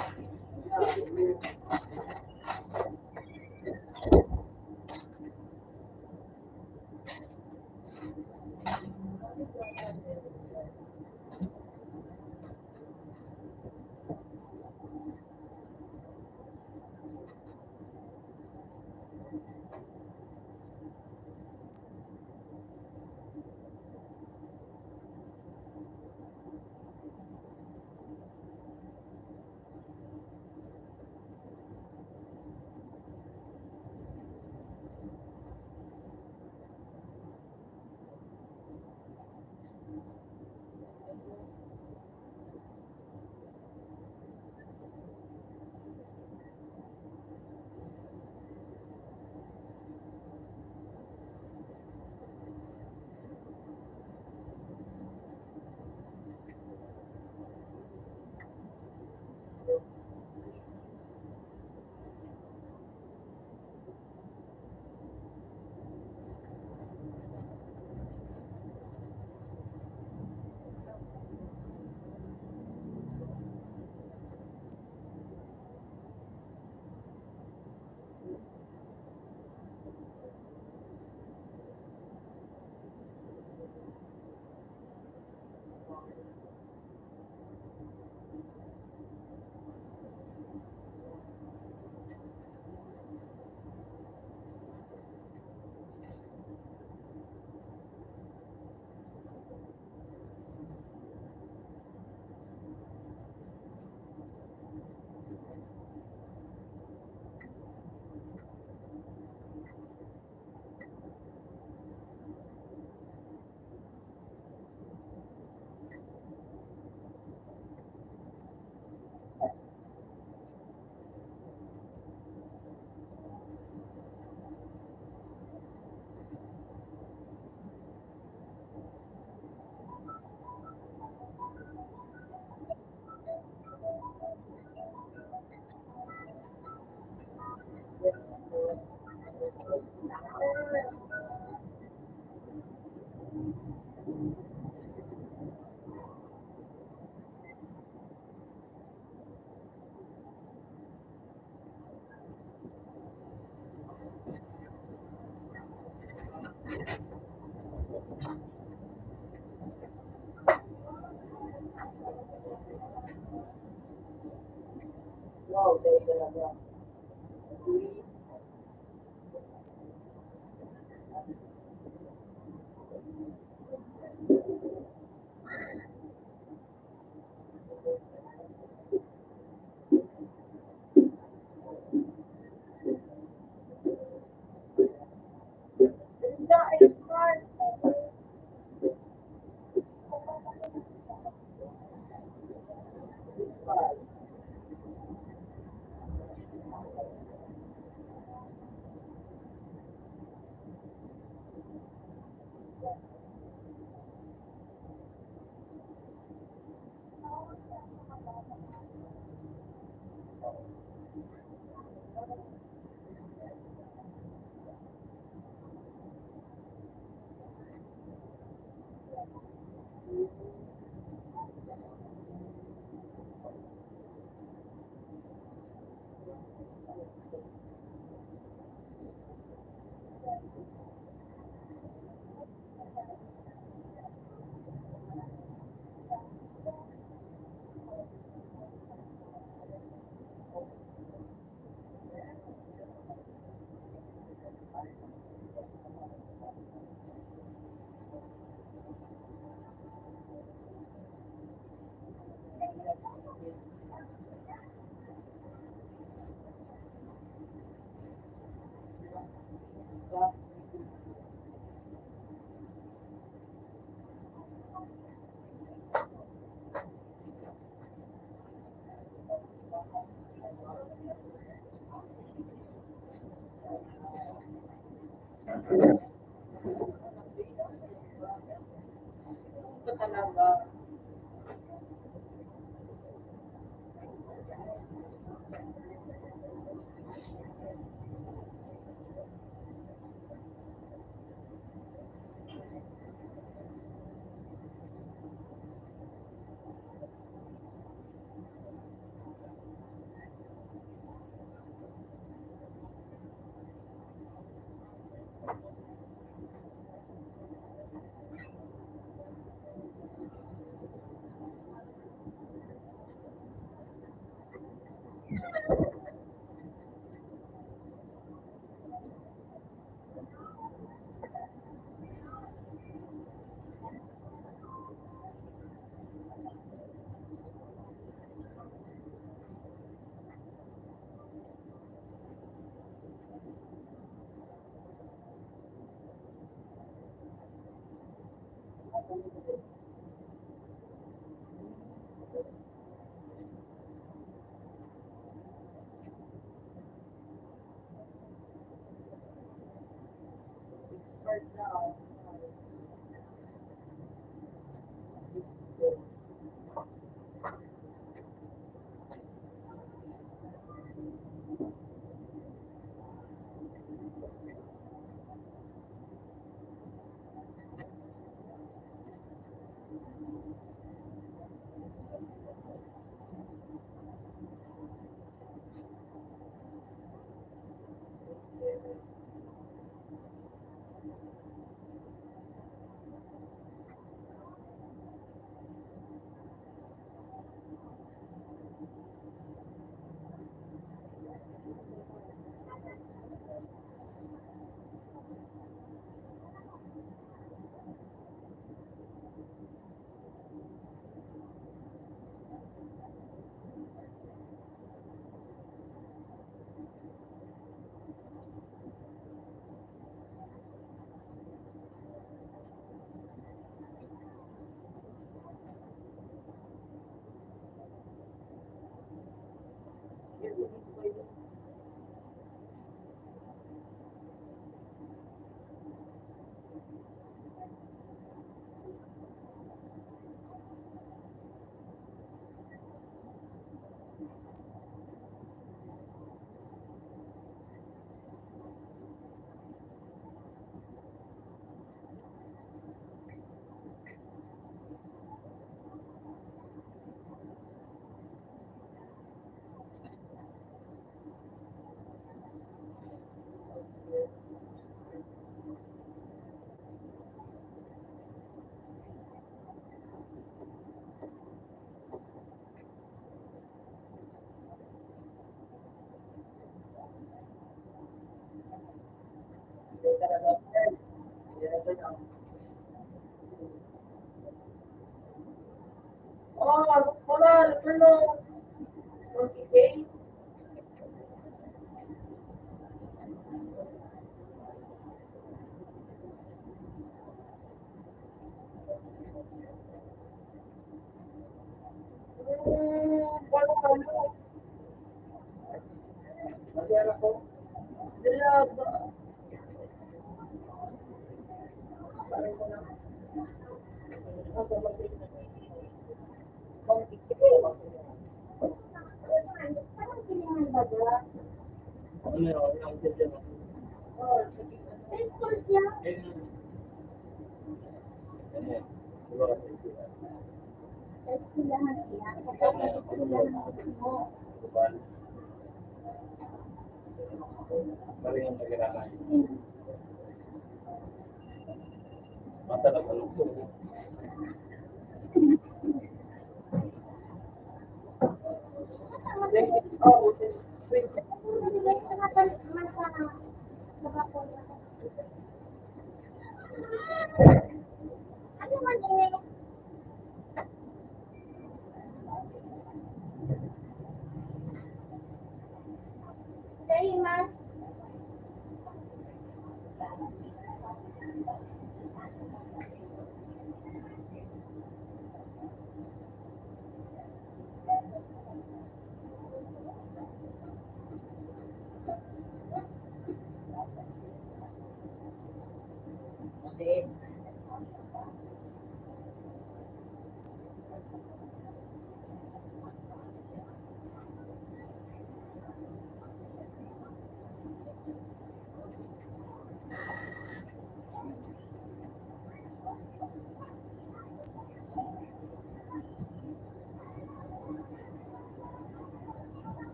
Wow, dali talaga.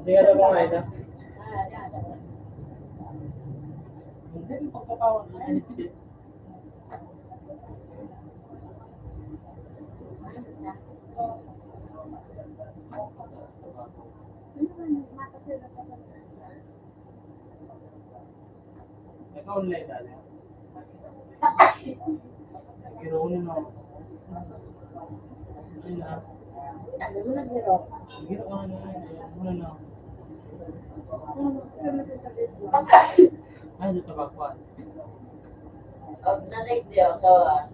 Hindi nga naman kain na. Hindi, pagkatawa na. Naka-online na. Giro na. Ayun na. Giro ka na. Ayun na. Ay, ito ba, kuwan? Pag na-live niyo, so, ah,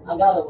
Agaw.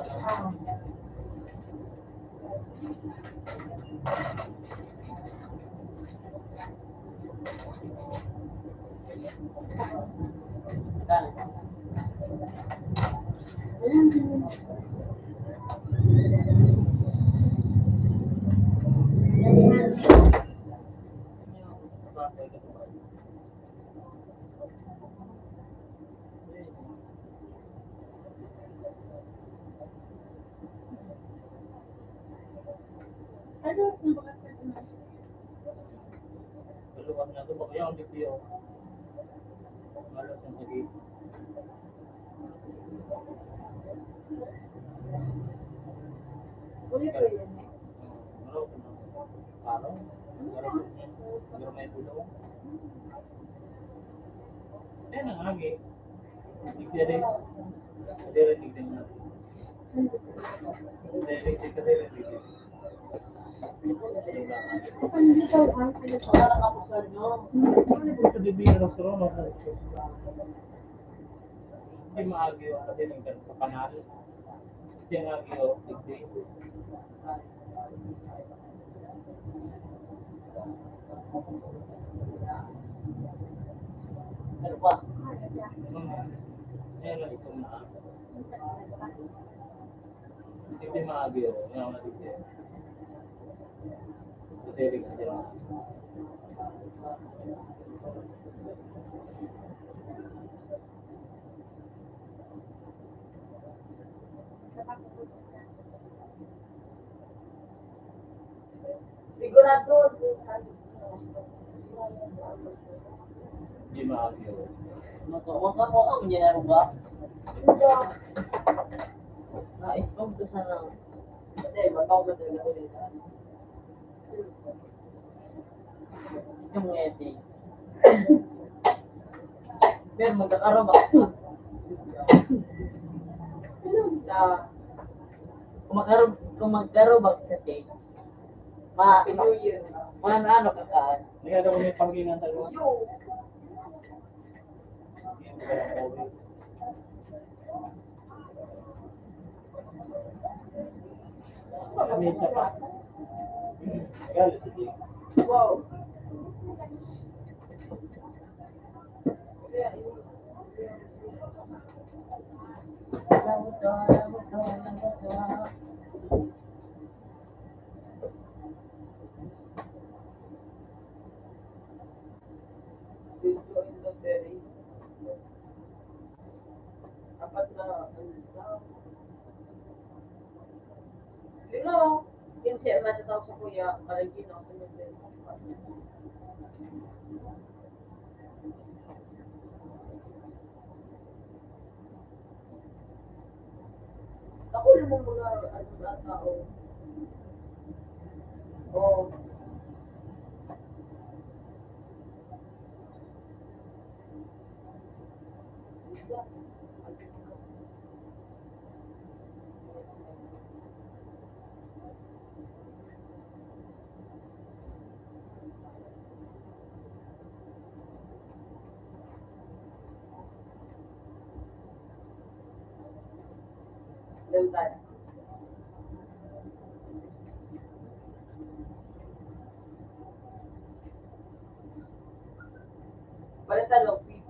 Diri, diri, tignan mo. Diri, tignan mo. Hindi maagi yung kasi ng ganito kanal. Hindi maagi yung tigdi. Ano pa? Ayan lang itong na. Hindi maagi yung mga tigdi. Kasi rin kasi lang. Sigurado. Di maagi. Maka-, maka-, maka-, niya na ba? Nais kong gusto ng, hindi, mataw na talaga ulit. Yung essay. Pero magkakaroon ba? Ah, kung magkaroon, kung magkaroon ba kasi, ma-, ma-, ano ka ka? May ano kami panggingan tayo. Wow. Apat na, ano, lingaw. Kinse ang natataw sa kuya, palagi na ako nag-, ako naman mga, ano, mga tao. Oh. Lantad. Palitan o, P P.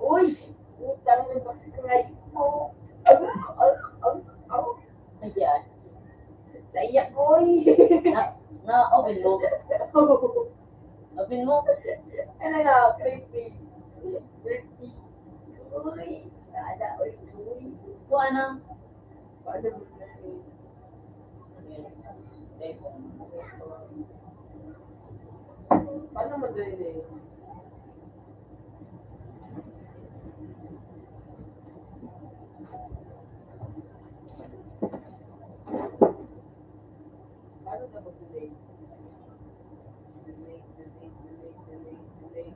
Uy! Putang ina, subscribe mo. Ayan. Naiyak ko eh. Na, na, open mo. Open mo. Ano na, creepy. Creepy. Uy, sana, uy, uy. Kuha na. Paano mo na eh? Paano mo na eh? Paano na mag-delay? Delay, delay, delay, delay, delay.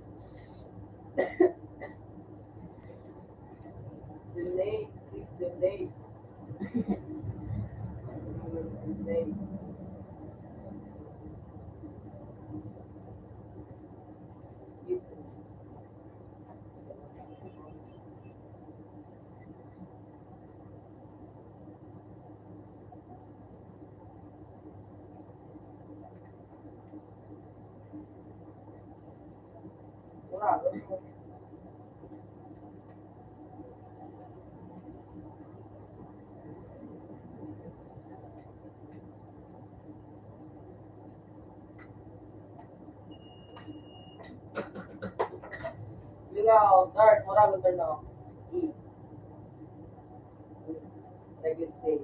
Delay, please delay. Delay. Ikaw, Dart, mura mo na. Like you say.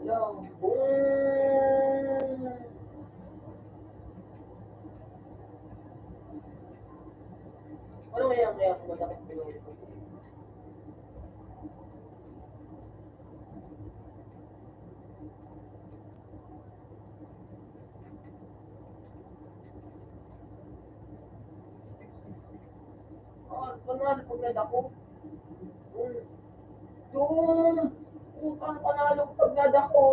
Hello. Boom! Ano nga yan, kaya kung masakit mo yung Ah, panalo pag nadako. Hmm. Yung utang panalo pag nadako.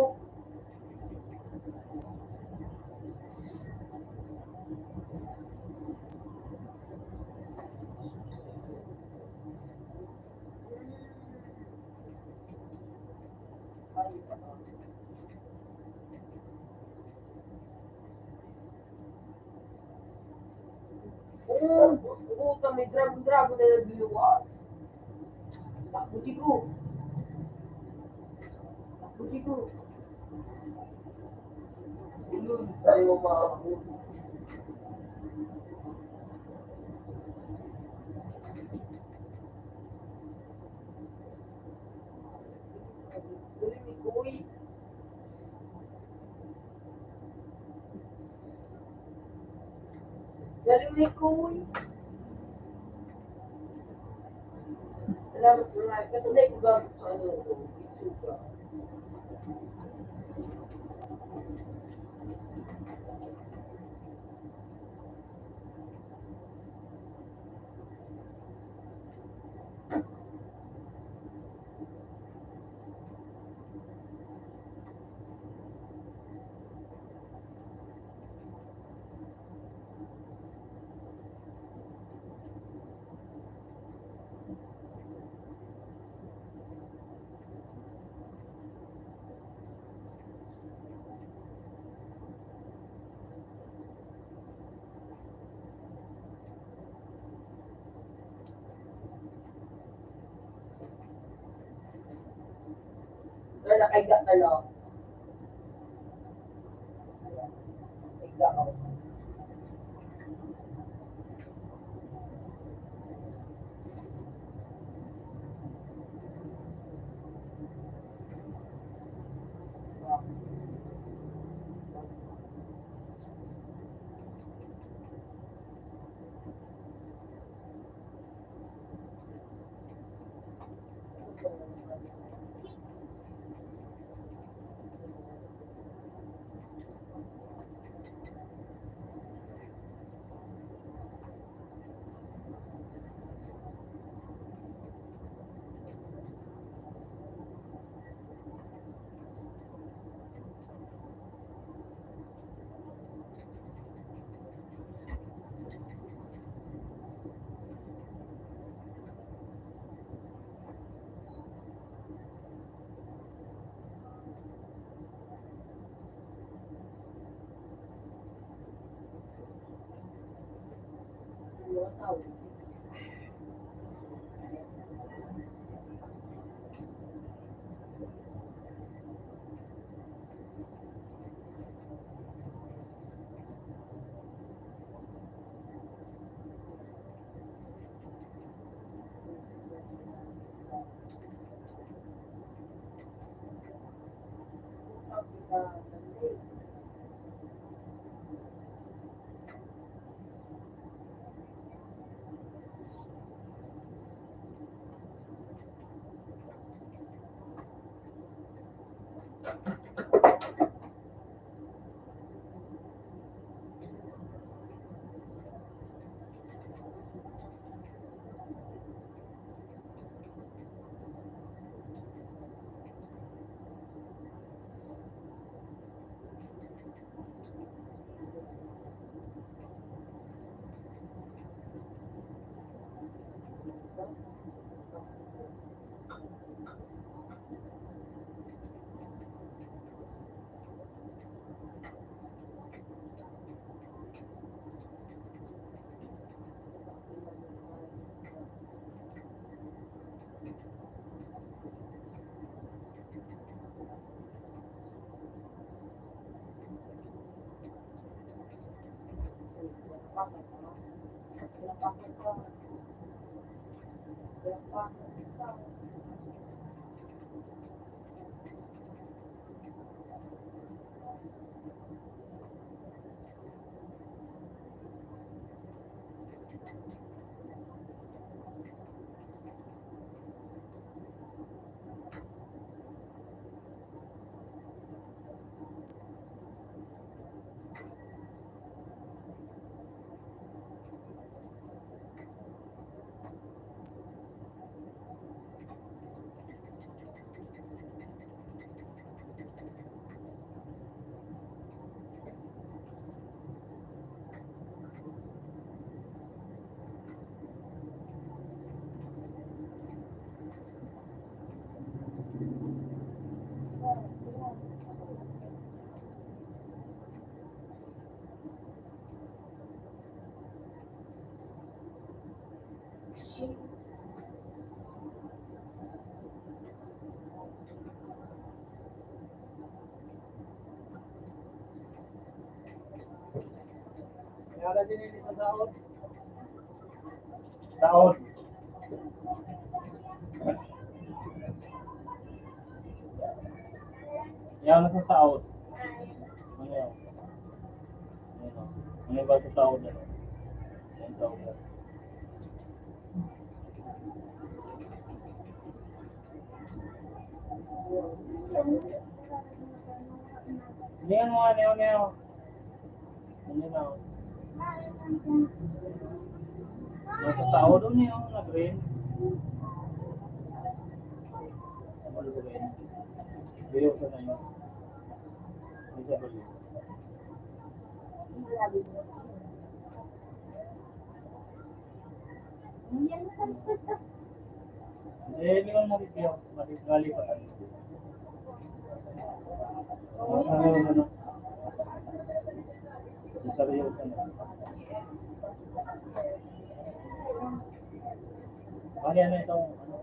Oo, puta, may dragon-dragon na nagluwas. Takbo, Chico. Takbo, Chico. Ulol tayo, mga puto. Galing ni Kuy. Galing ni Kuy. Salamat, mga. Katulad ko ba sa ano, YouTube ba? Pero nakahiga ka, no? Higa ka. Kaya na din ini sa taon. Taon. Yan ang sa taon. Ano yan? Ano yan? Ano ba sa taon na? Yan sa taon na. Hindi yan mga neo-neo. Hindi na. Nasa tao doon eh, oh, na green. Ano ba yun? Biyo sa na yun. Hindi siya ba yun? Eh, hindi mo makikita. Mali, mali pa tayo. Ano, ano, ano? Seryoso na. Mali, ano itong, ano?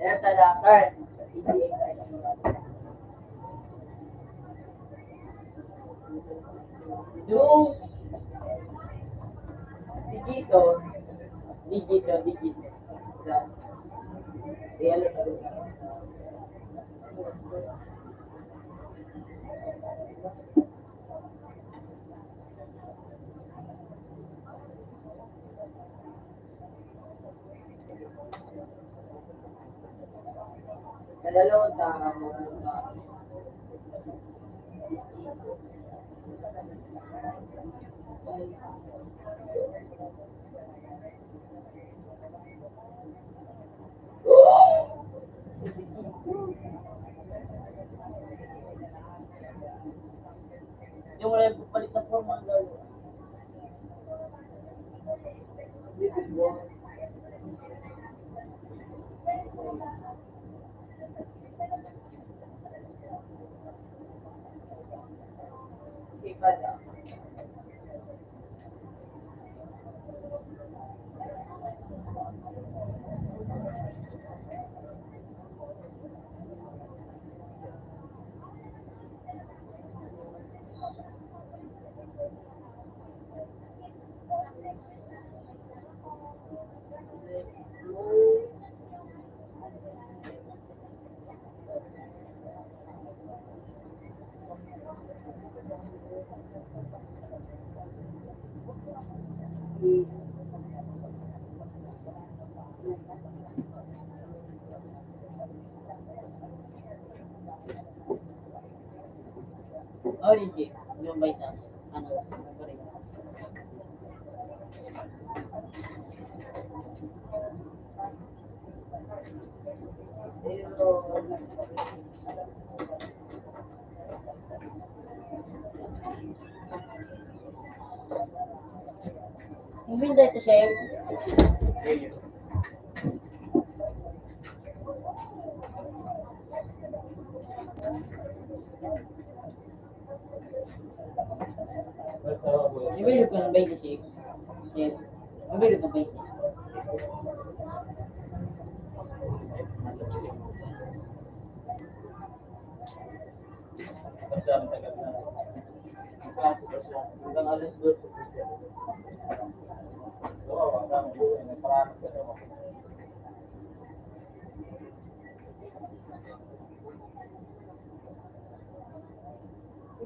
Ayan, talakan. Dos. Digito. Digito, digito. Ayan, talakan. Yung wala nagpapalit ng forma, ang galo. Iba daw. Origin, yung may taas. Ano, ano pa rin? Hindi ito siya. Di ba yung pang baby shake? Shake. Ang baby pang baby.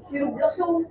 Si Roblox, oh.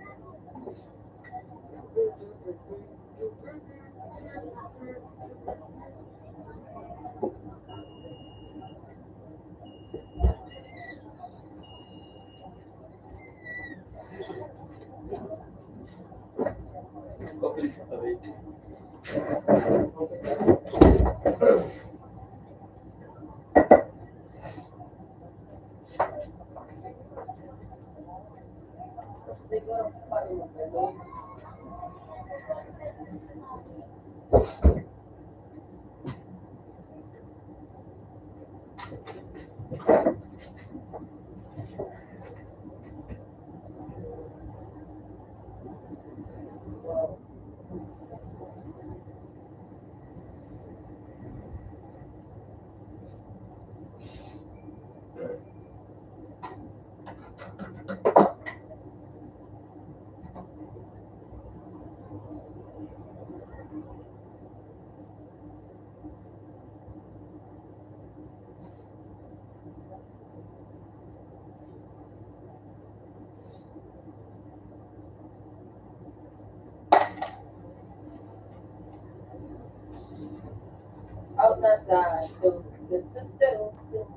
Out na sa two, two, two, two.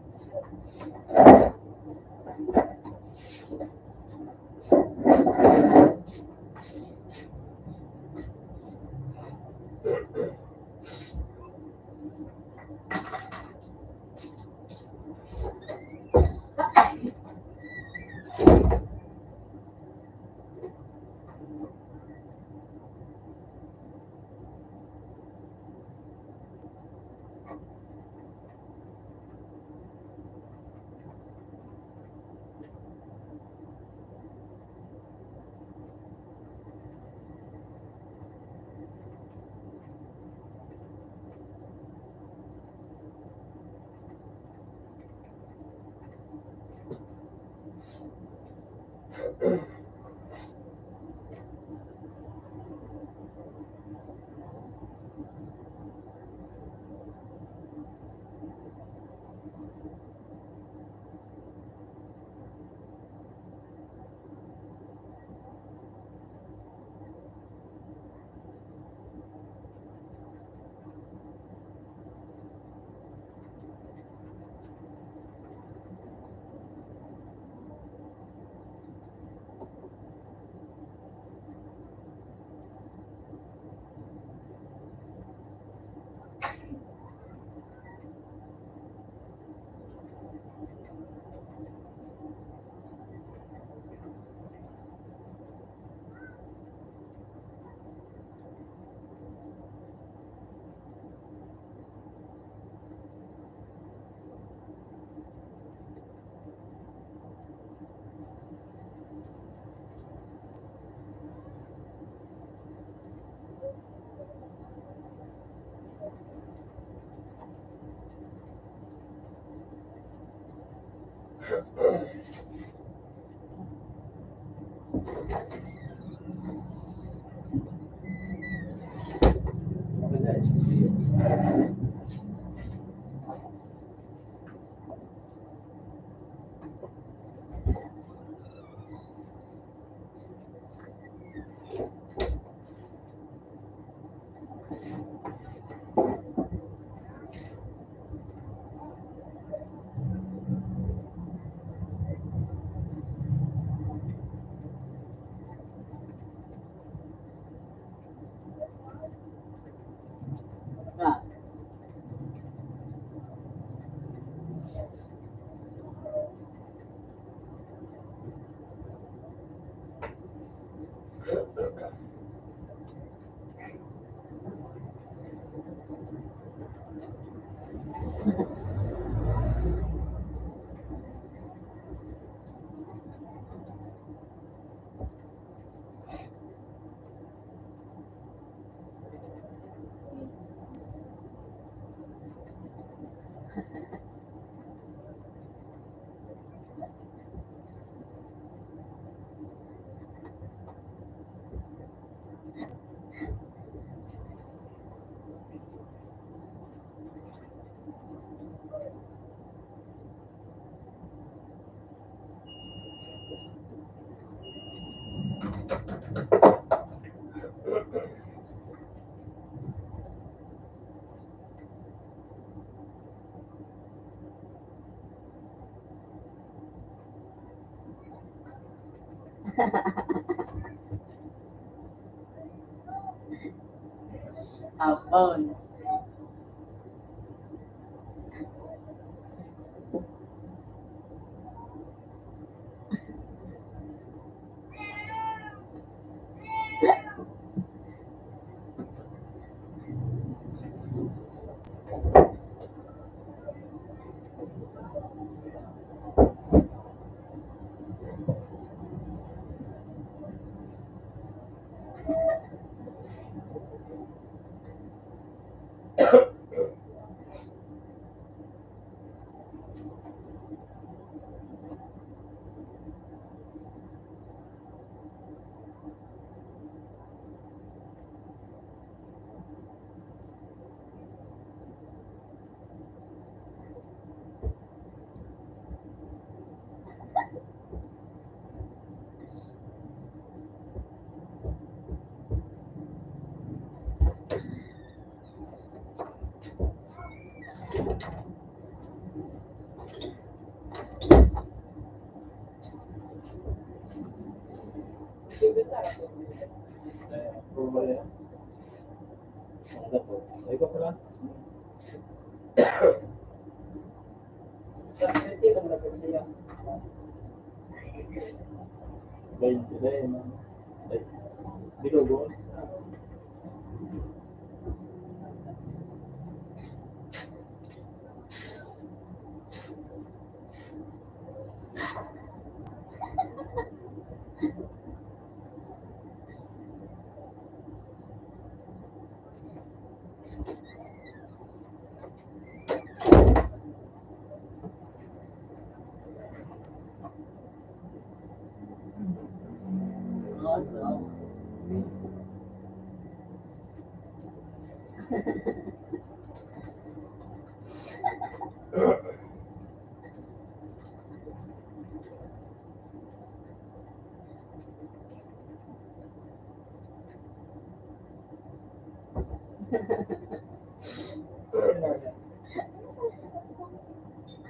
Hapon.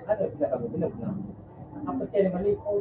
Ano, pinakabubulag na? Tapos kaya naman, oh.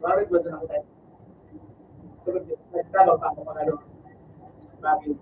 Bakit ba sa nakita? Nagtabang pa ako pag ano, bagay.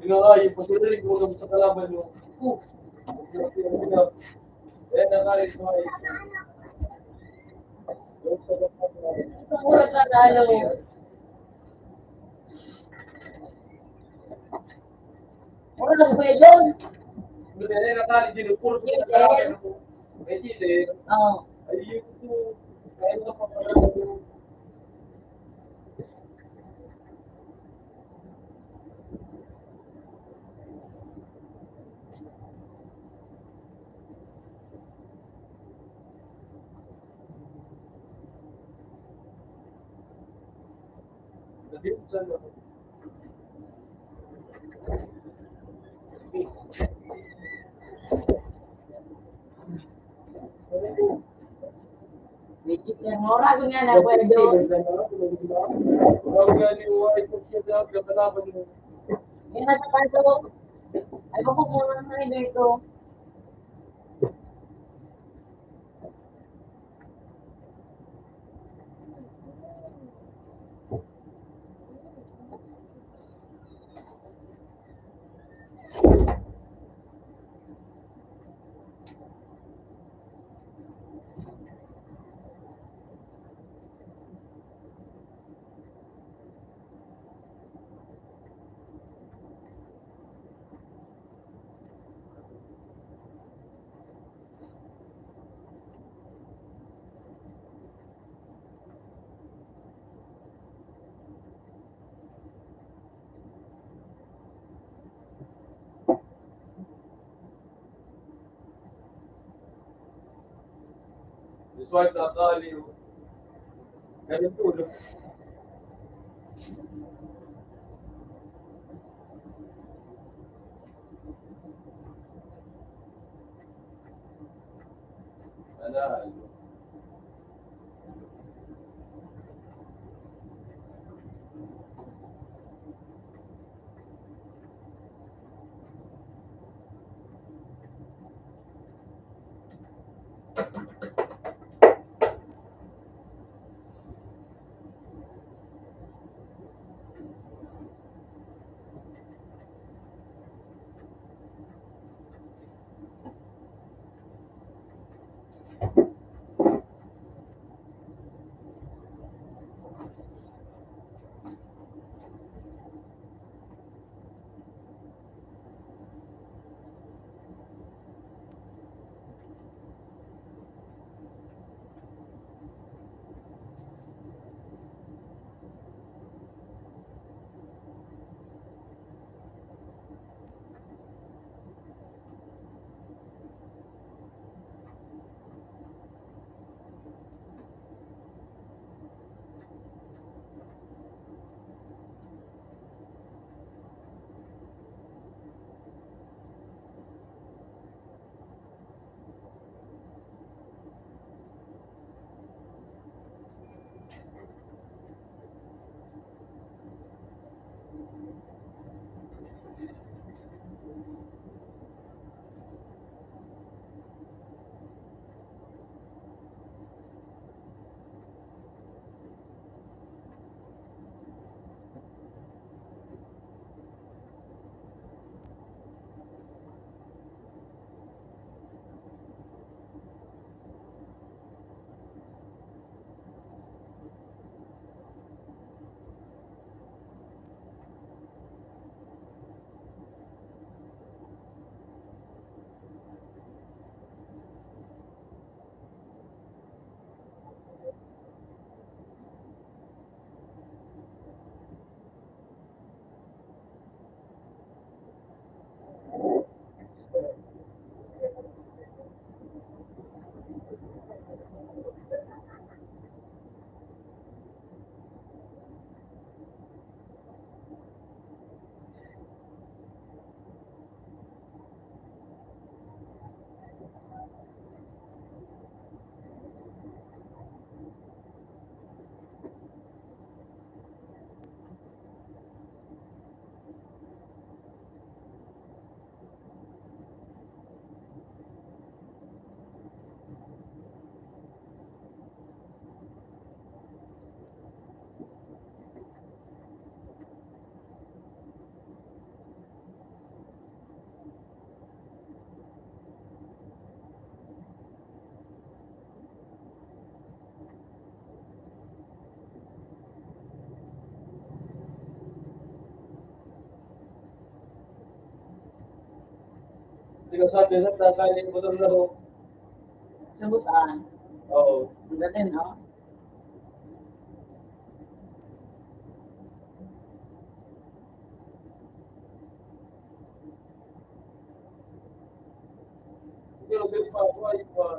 Ginagawa yung pagkirinig mo sa kalaban mo. Oh. Ayan na nga rin, mga Mura ka lalo. Mura lang, Kuya John. Hindi, hindi, nakali din, puro Hindi. Hindi, hindi. Oo. Ay, yun po. Kaya nga pa pala. Medyo yung oras nga na pwede. Yan na sa kanto. Ay, bako mo lang na ito. This wife na kali. Ganun tulo. Ayan. Di ba sabi na tatali mo ng lahok? Lahutan. Oo. Ang galing, no? Pero di pa, why pa?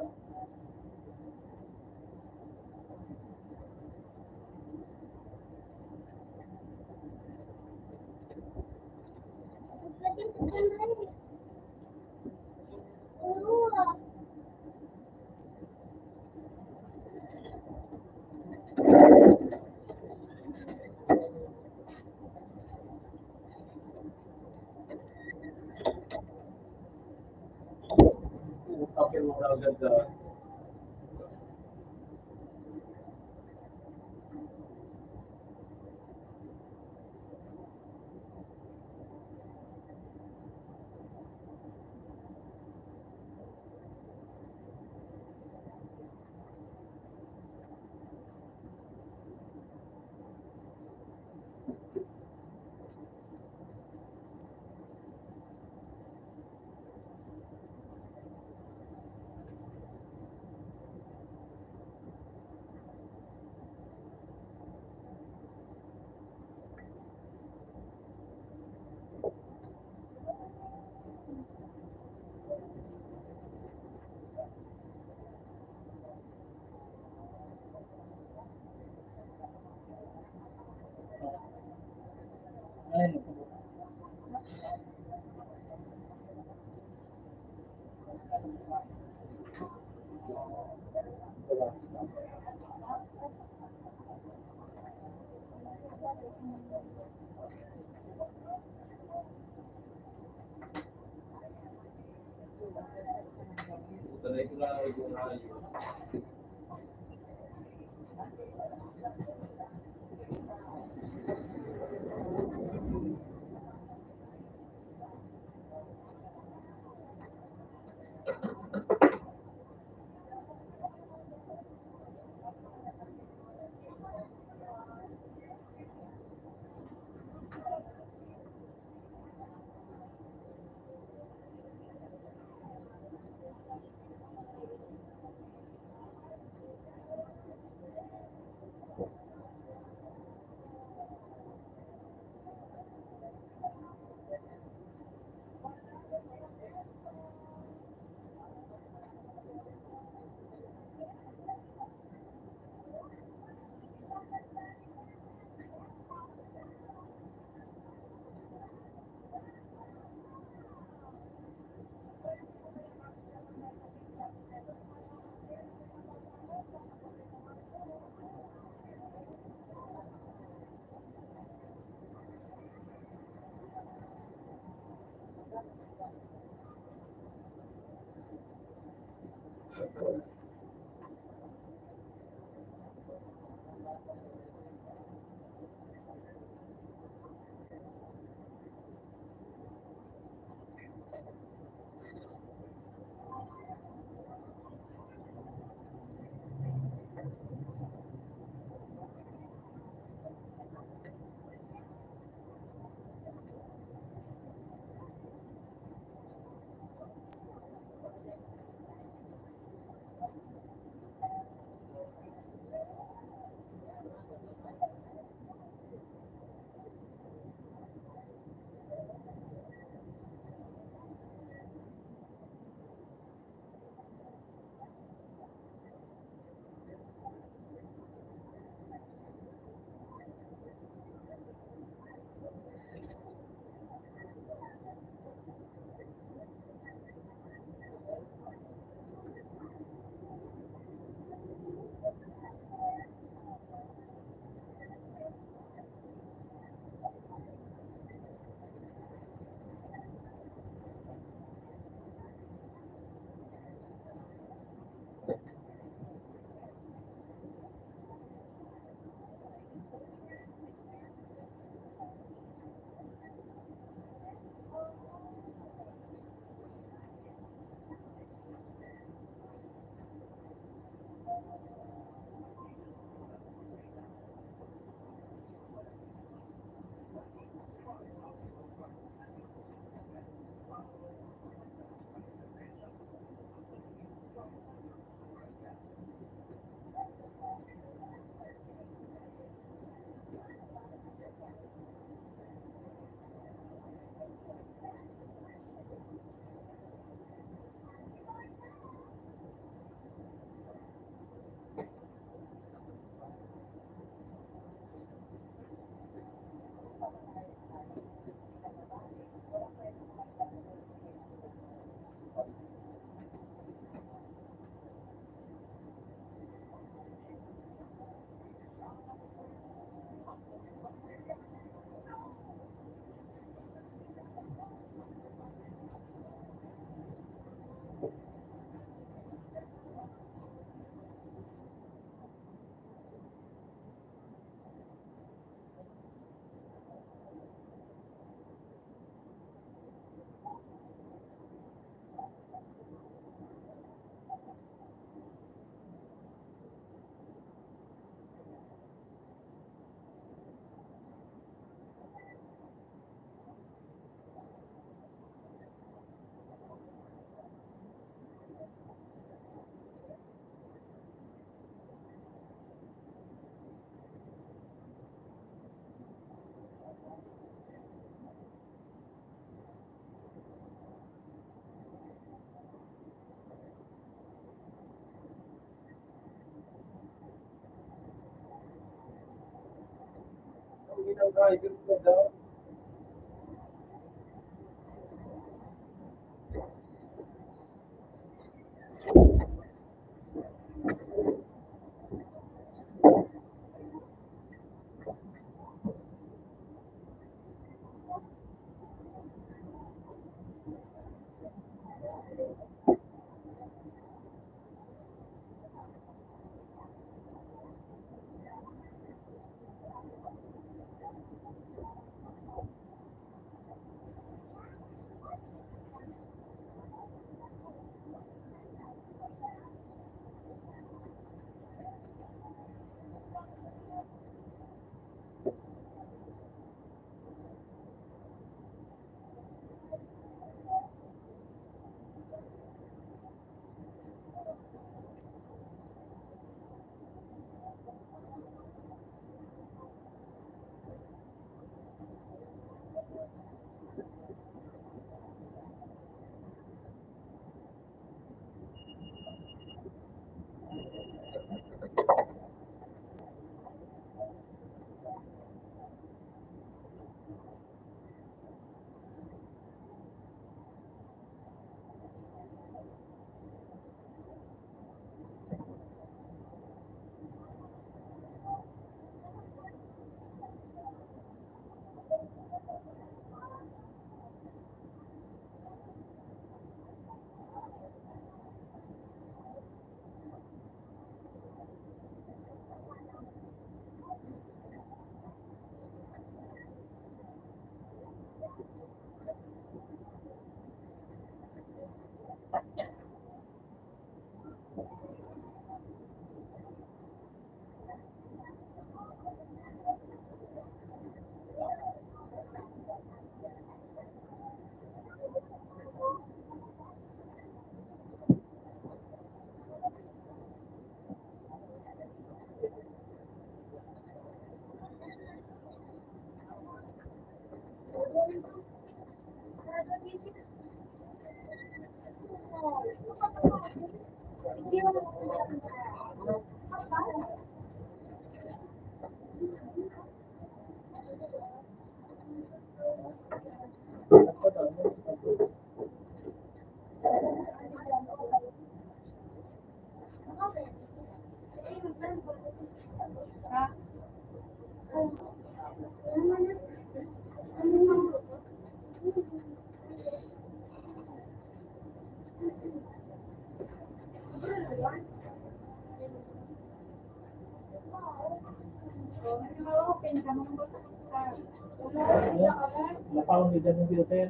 Napaon ni Daniel Hotel.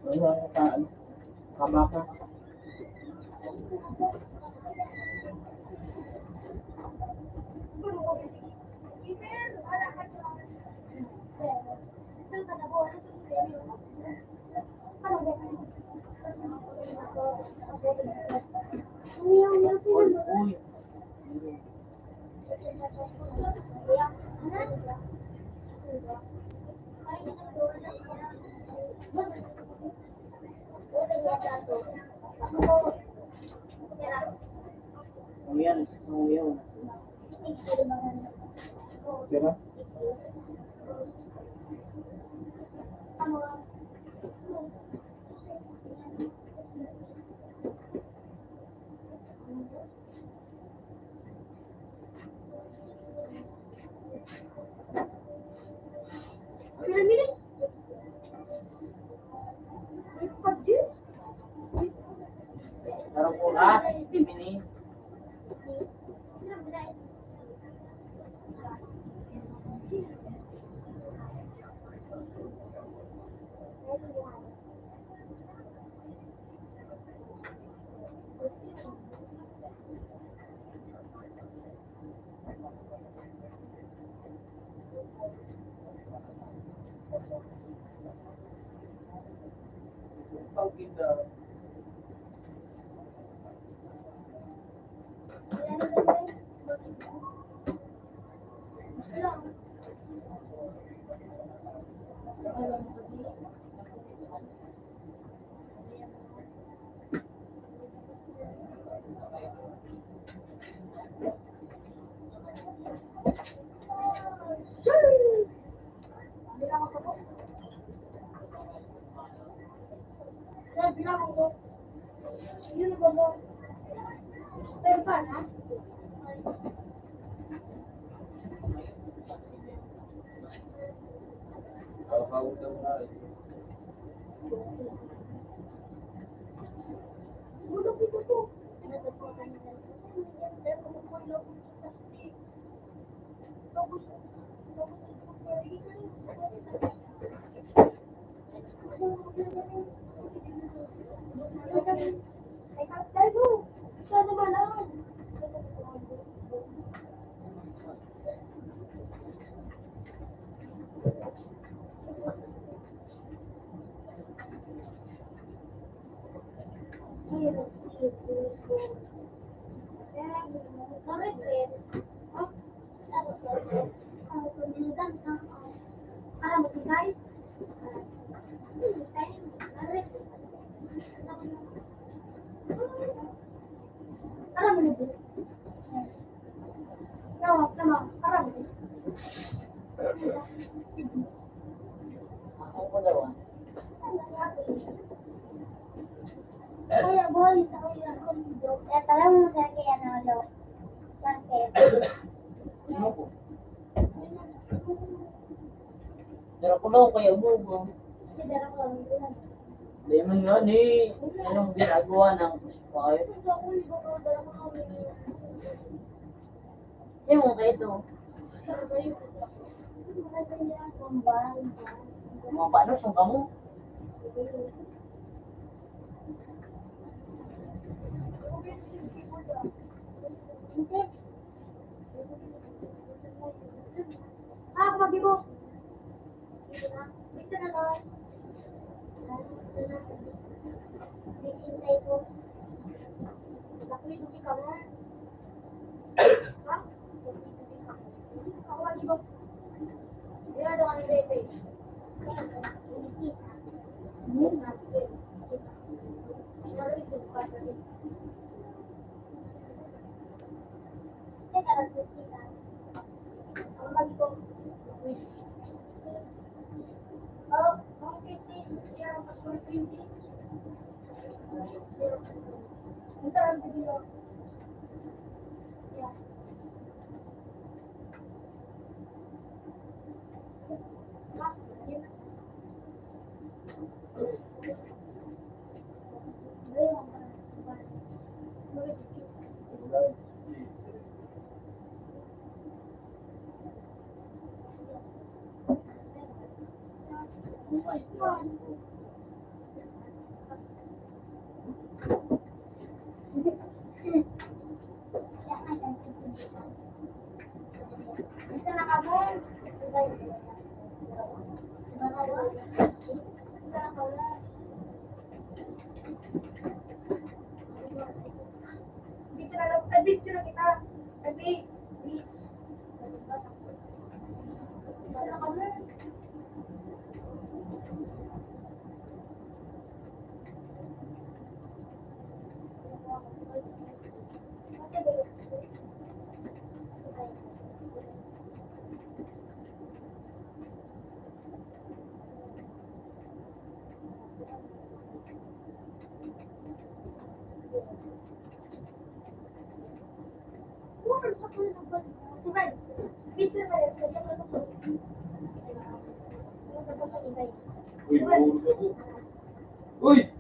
Ano ang paan? Kabaka? Uy, uy. Ayan, ayan. Diba? Sarong oras, sixty minutes. Kuya Boy, sa Kuya Boy. Eh, parang masaya kaya na, lo. Sunset. Dara ko lang kaya mo, bro. Dara ko lang. Di man nga ni, anong ginagawa ng kuspay? Yung kaya ito. Mga paano sa kamo? Ah, ako mag-ibo. Pizza na lang. Pizza na lang. Pizza na lang. Uy, mahulog ako. Uy!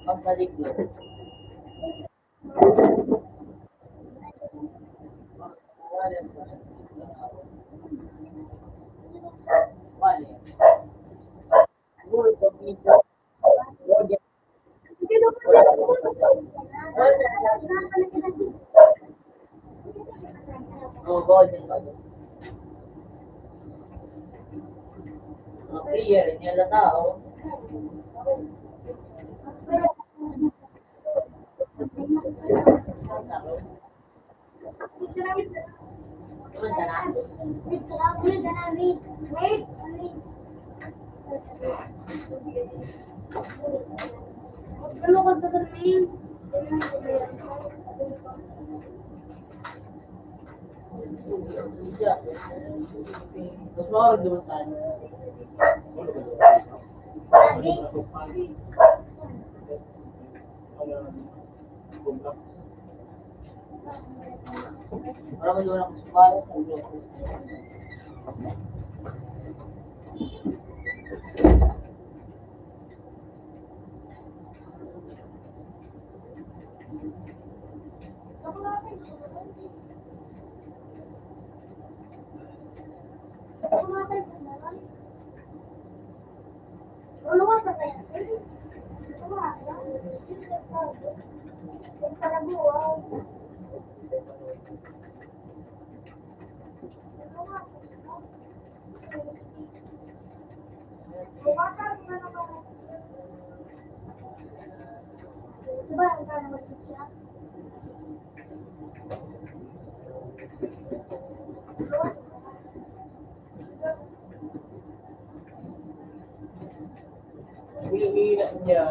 Pagkalikod. Mas mahal naman tayo. Para may wala akong subayo. Hinihila niya.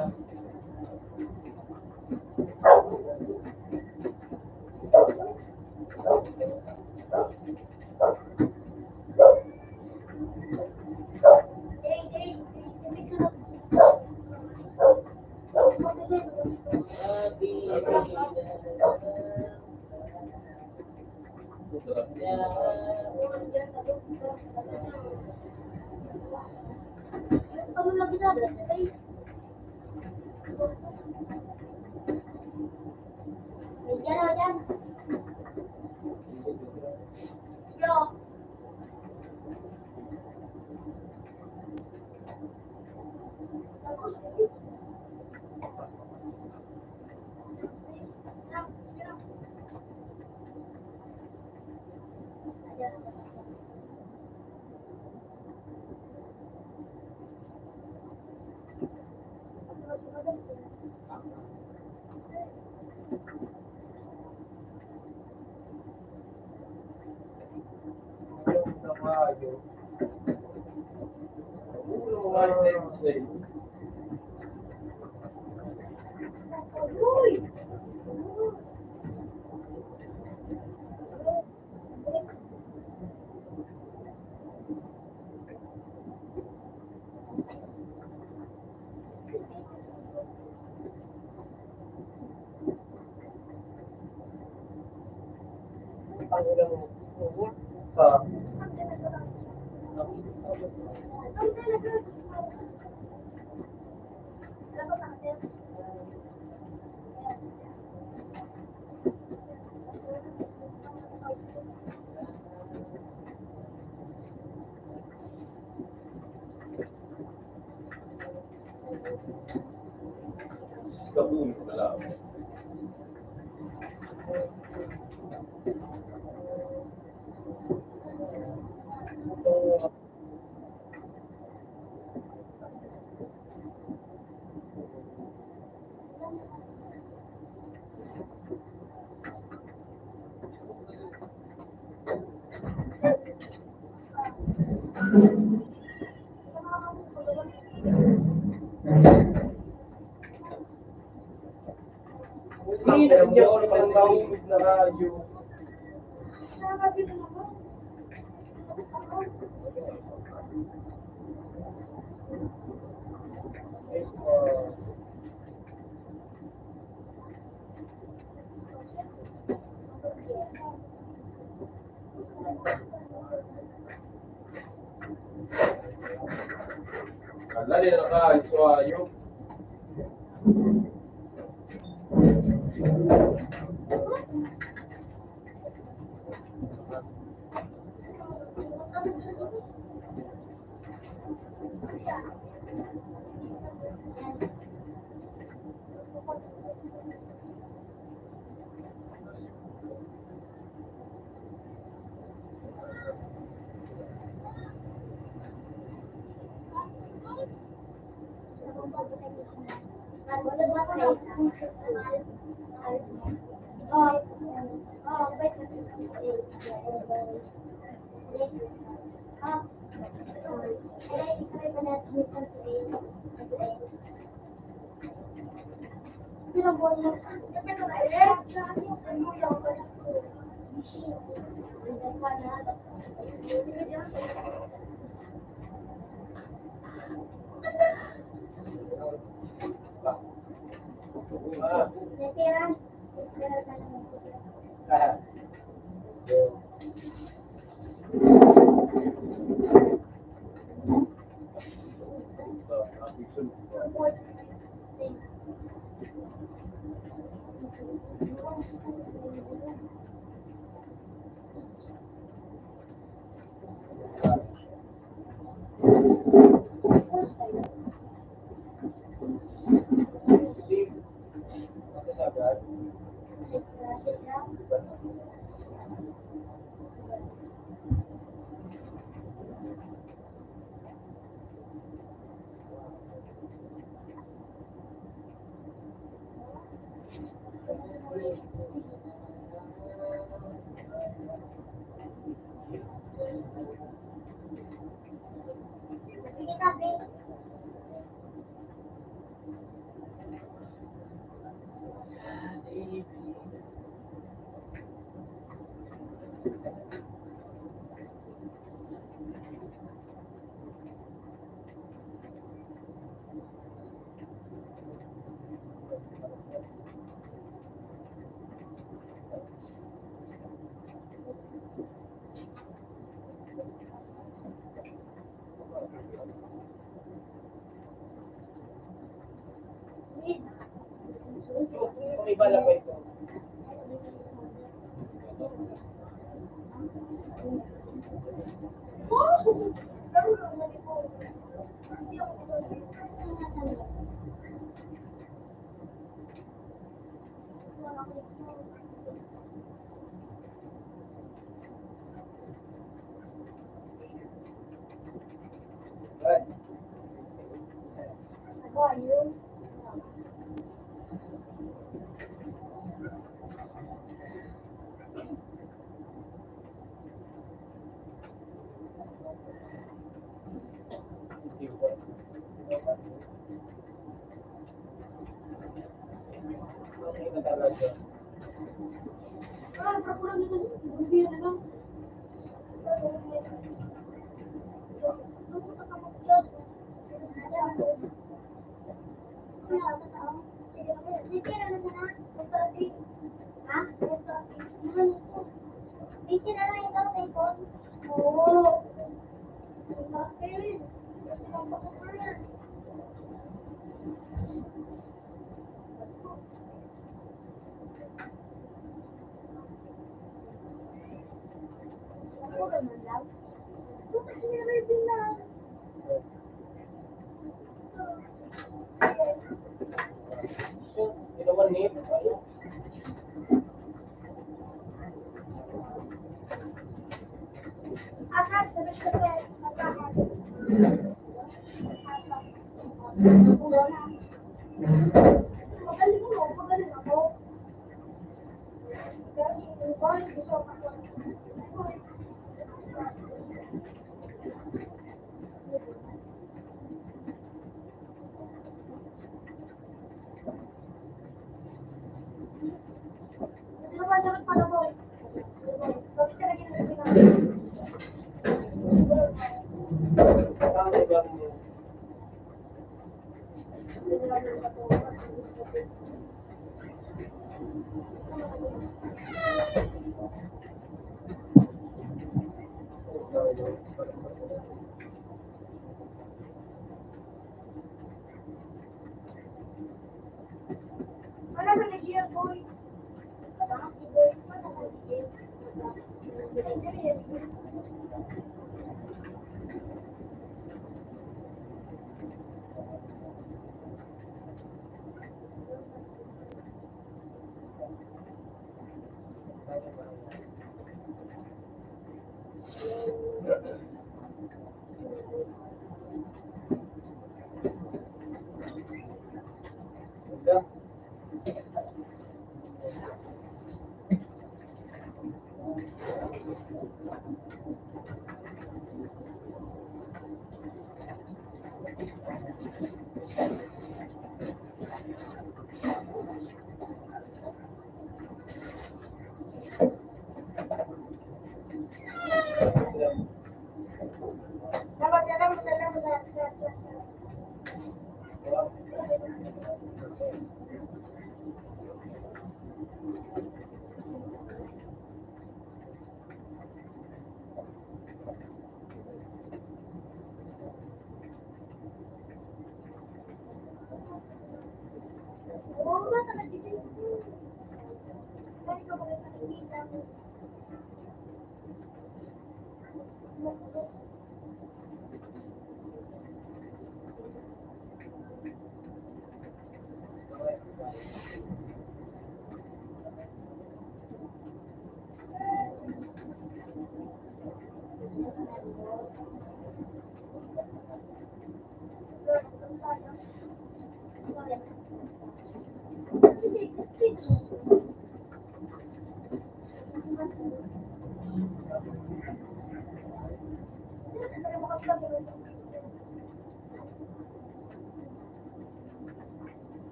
Hindi na niya ako ng tawid na radyo. Ala, di na nakaayos, ayos.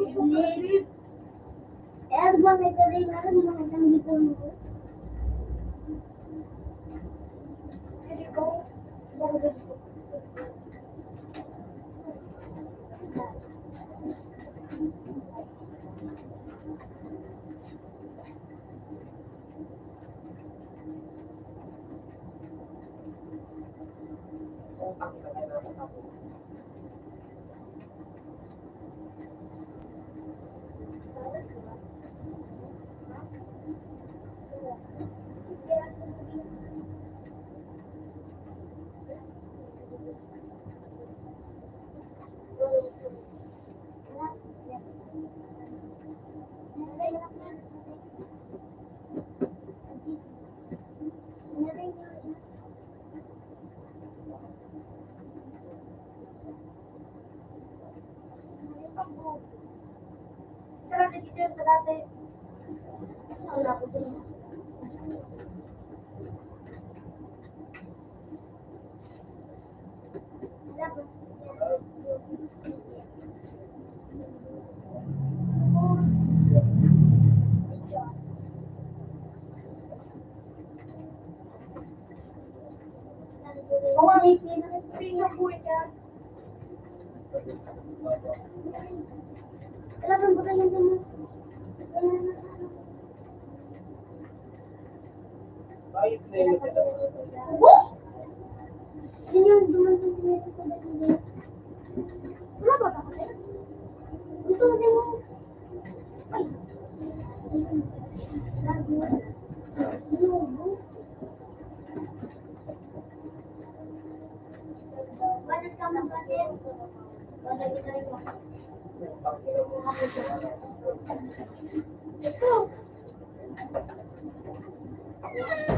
Kaya ba may sabi nga rin, magandang gipon mo?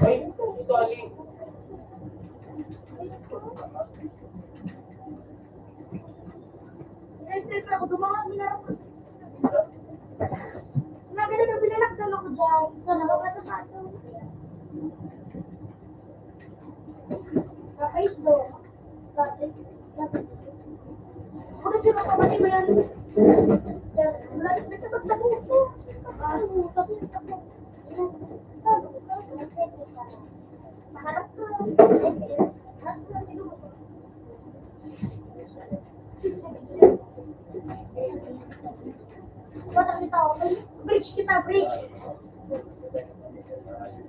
Ay, ito, ito, Ali. Guys, siyempre ako, dumangat, minarap. Nagaling ang binalak daw ako dyan. So, nakapatong-patong. Kapais daw. Kapais. Kapais. Kapais. Bridge kita, bridge.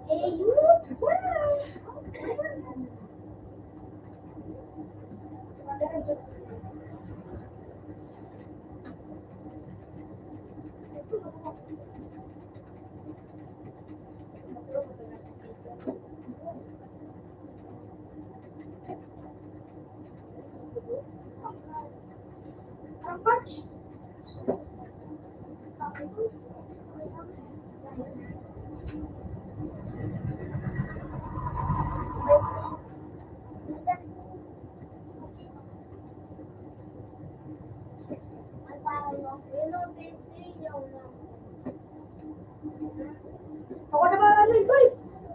Eh, yun. Ako na ba, ano, ito eh?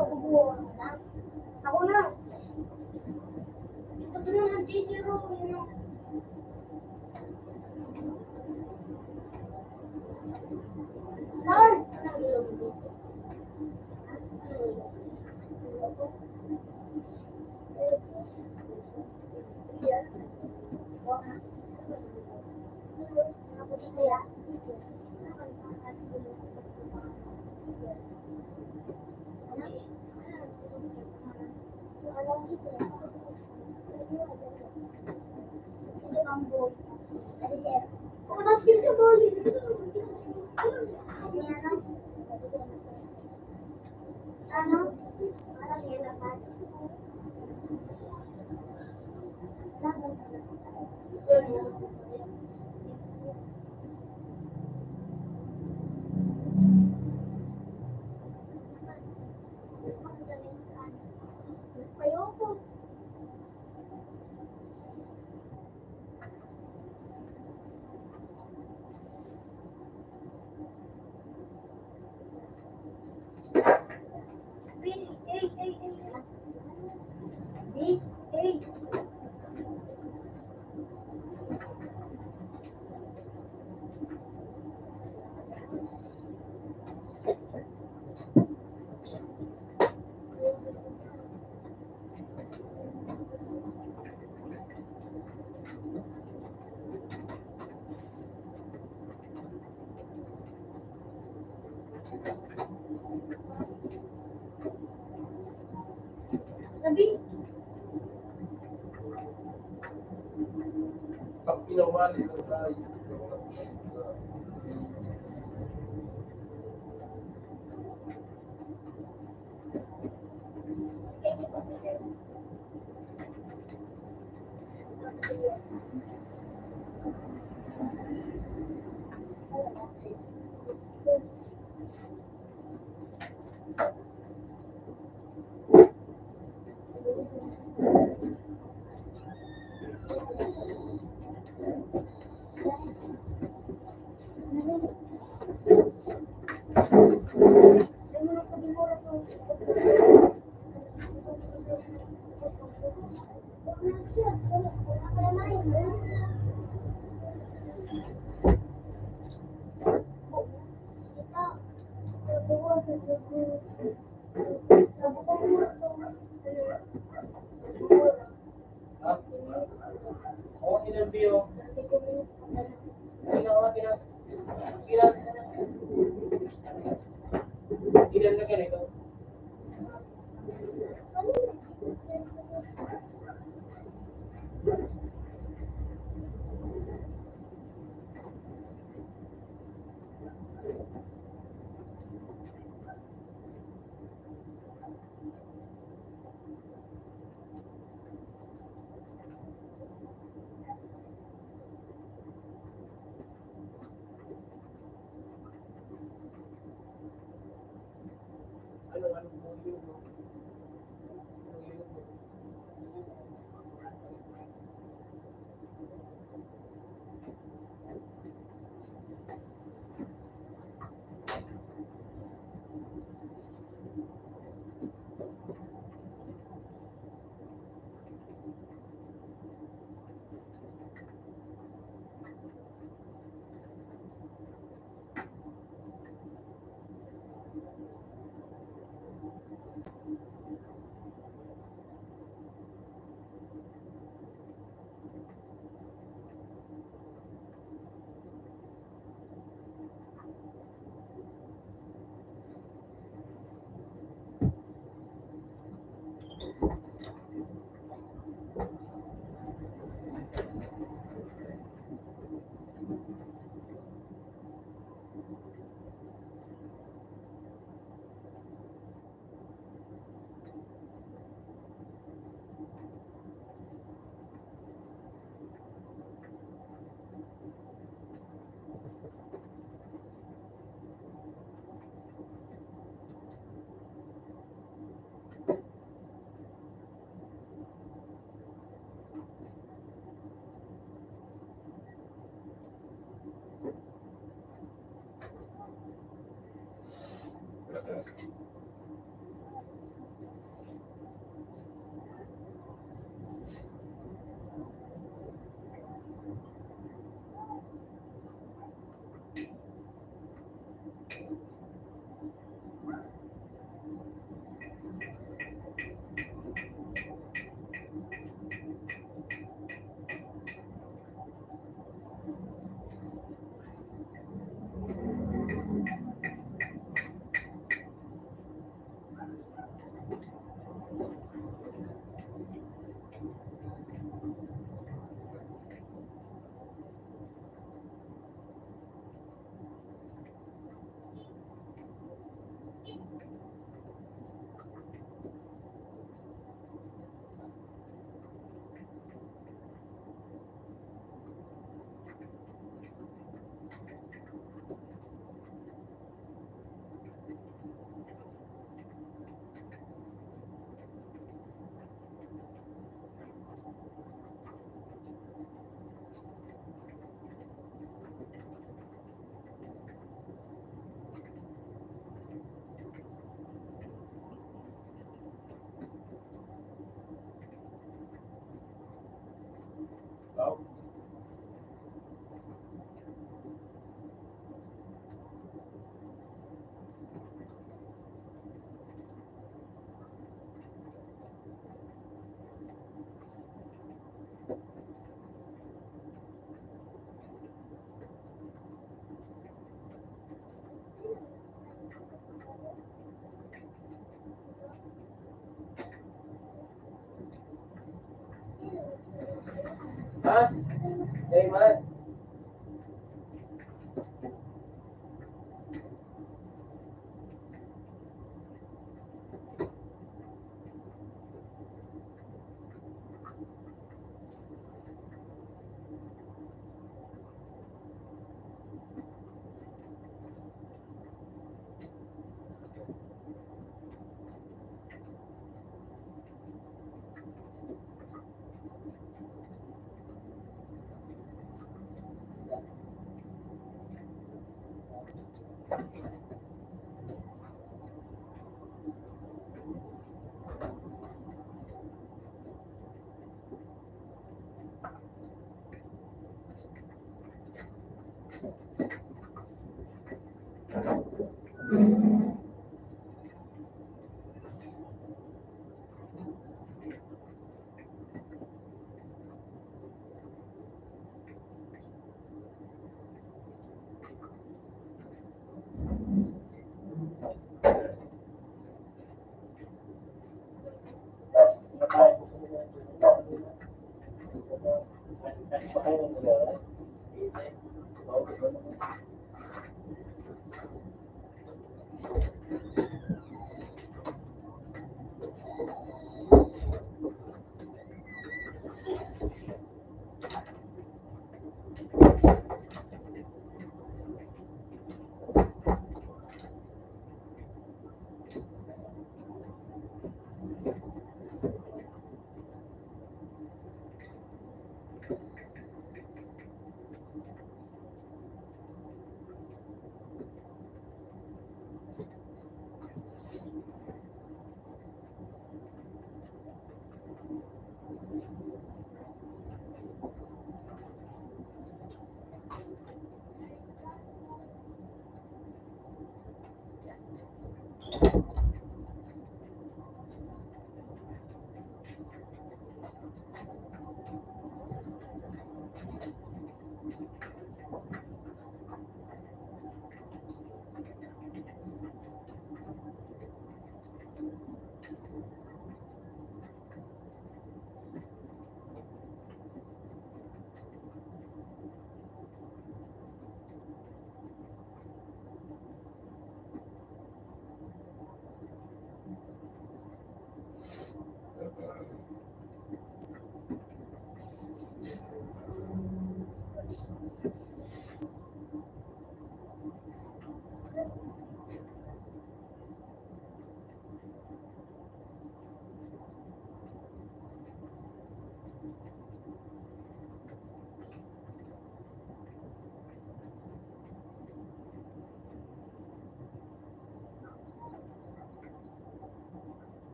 Kabubuhan na. Ako na. Ito na ang titiro, yun ang Lord! Sabi. Pag pinawali ng tayo,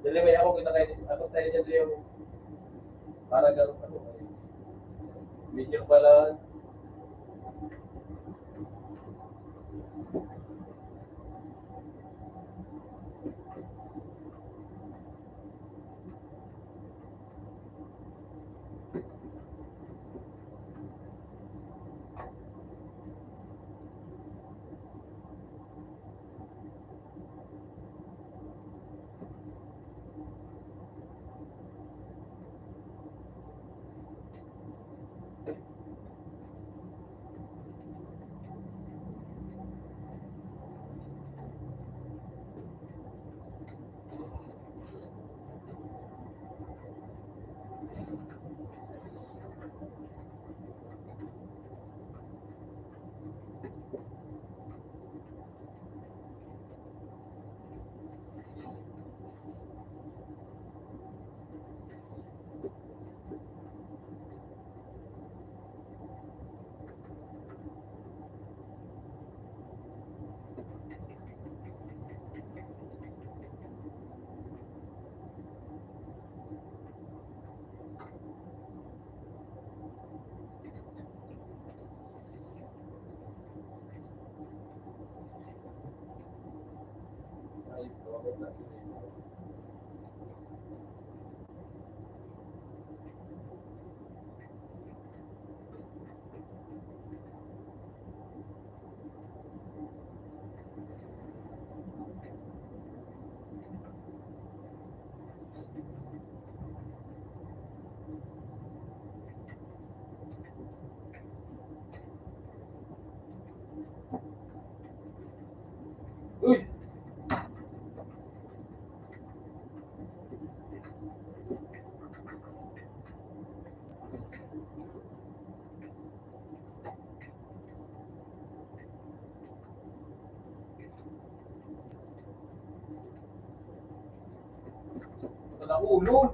Dali, may ako kita kayo. Abot tayo dyan, Leo. Para ganun, ano, medyo pala. Uy! Wala ulo.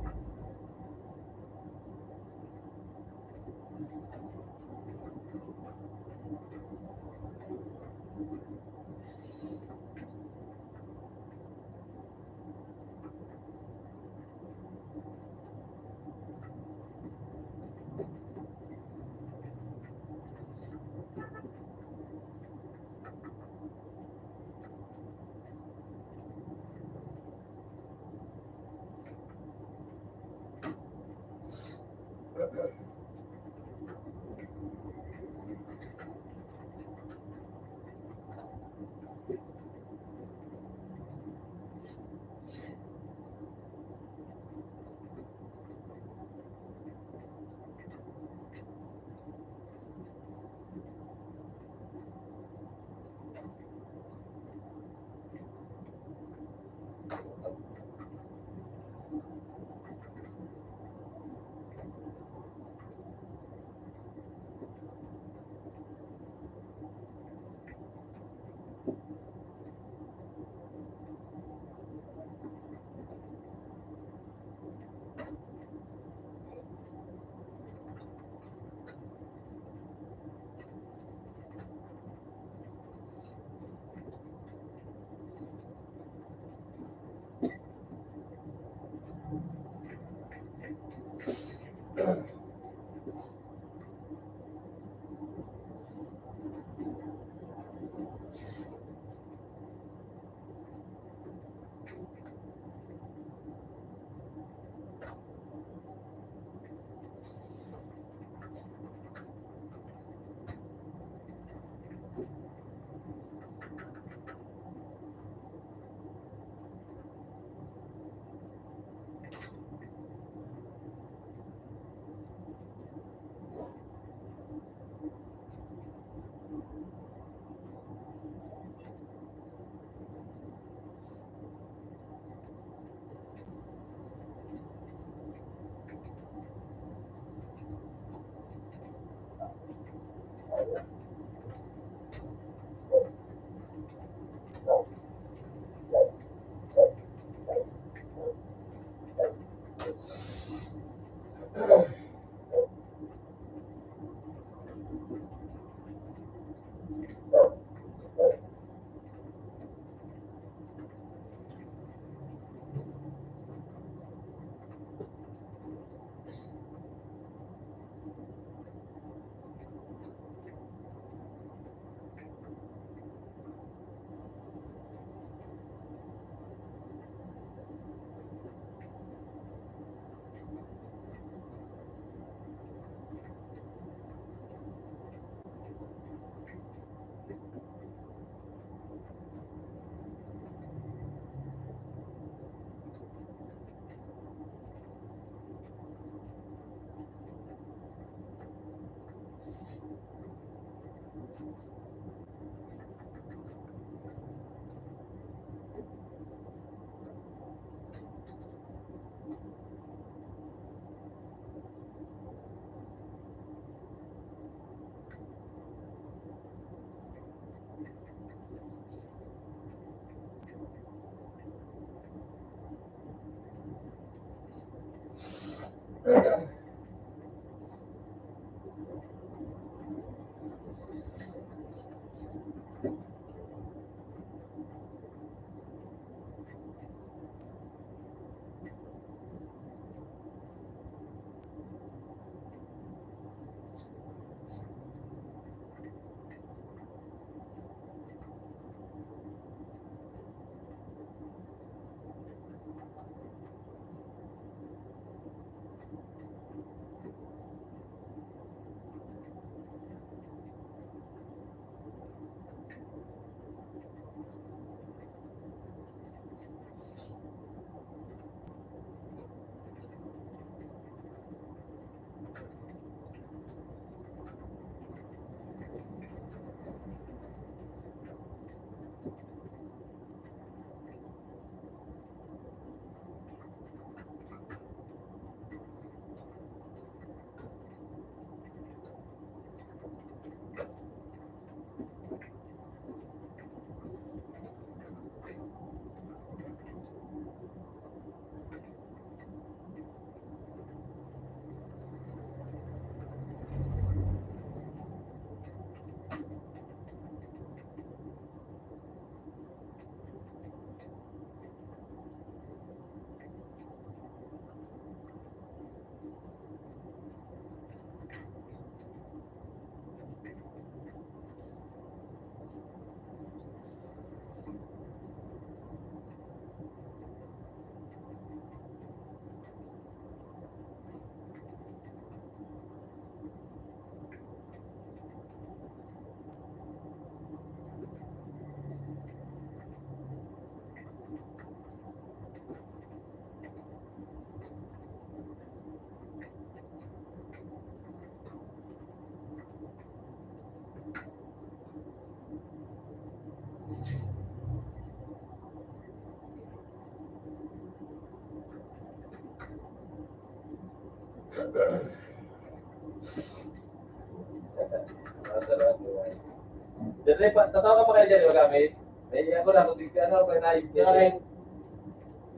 Dali pa, tatawa ka pa kayo dyan, magamit? May ako na, kung di ka, ano, may naayos ka. Ay.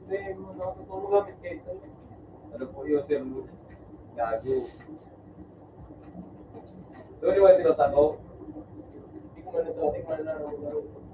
Hindi, mga tutulong namin kayo. Ano po yun, sir? Gago. Sorry, wala sila sa ako. Hindi ko man ito, hindi ko man ito.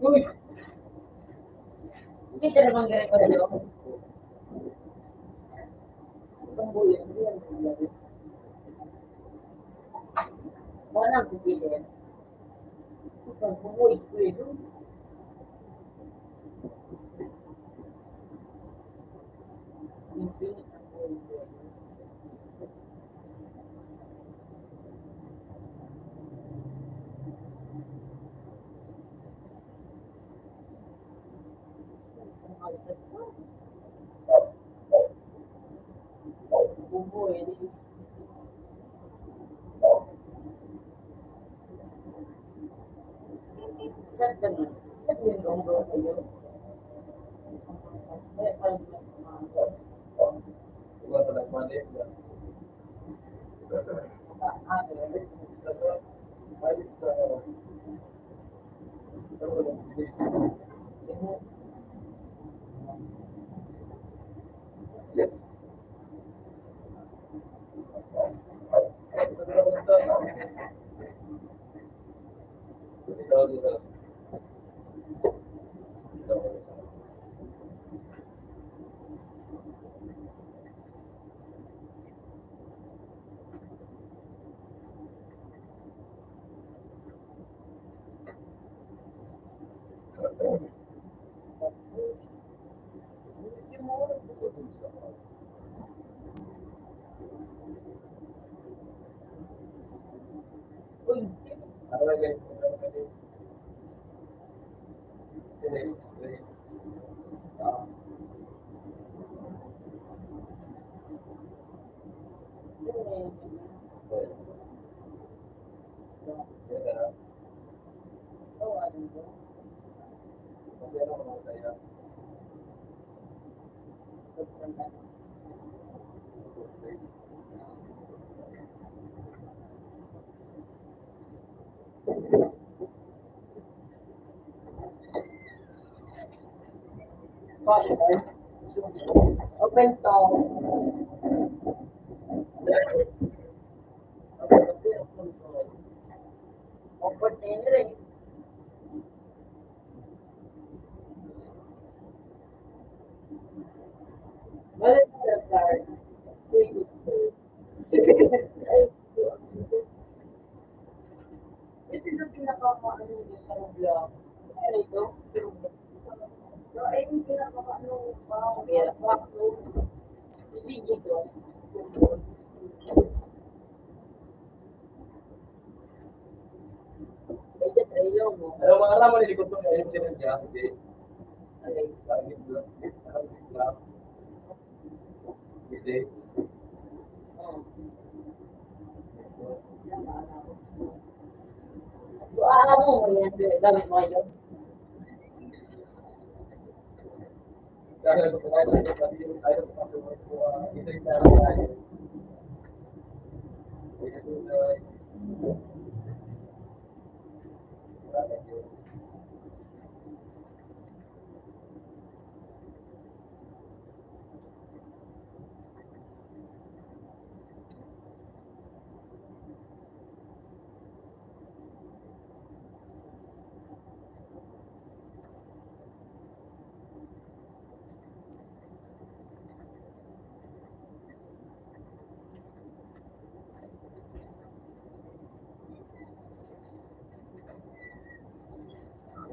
Uy! Hindi ka naman ganito, no? Wala nang pipiliin. Open to. Open to. Ayaw, mga ramo na likod ko, ayaw sila niya, hindi. Ayaw, lagi lang. Hindi.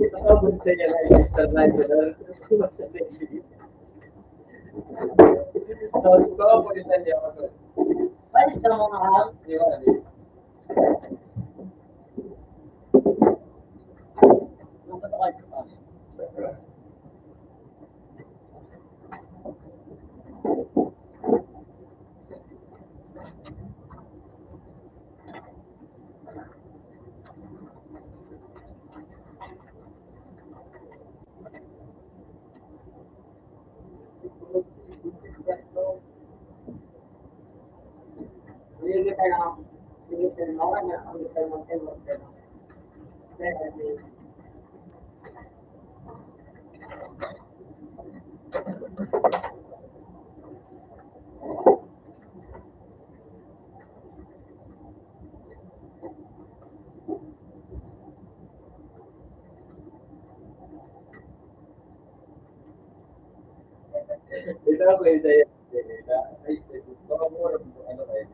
Ito ka, bunsa niya na yung Mister Night, ano? Tapos ko, bunsa niya ako. Ay, sa mga hap. Di ba, di? Ito ako yung daya. Ay, baka mura mo, ano kayo?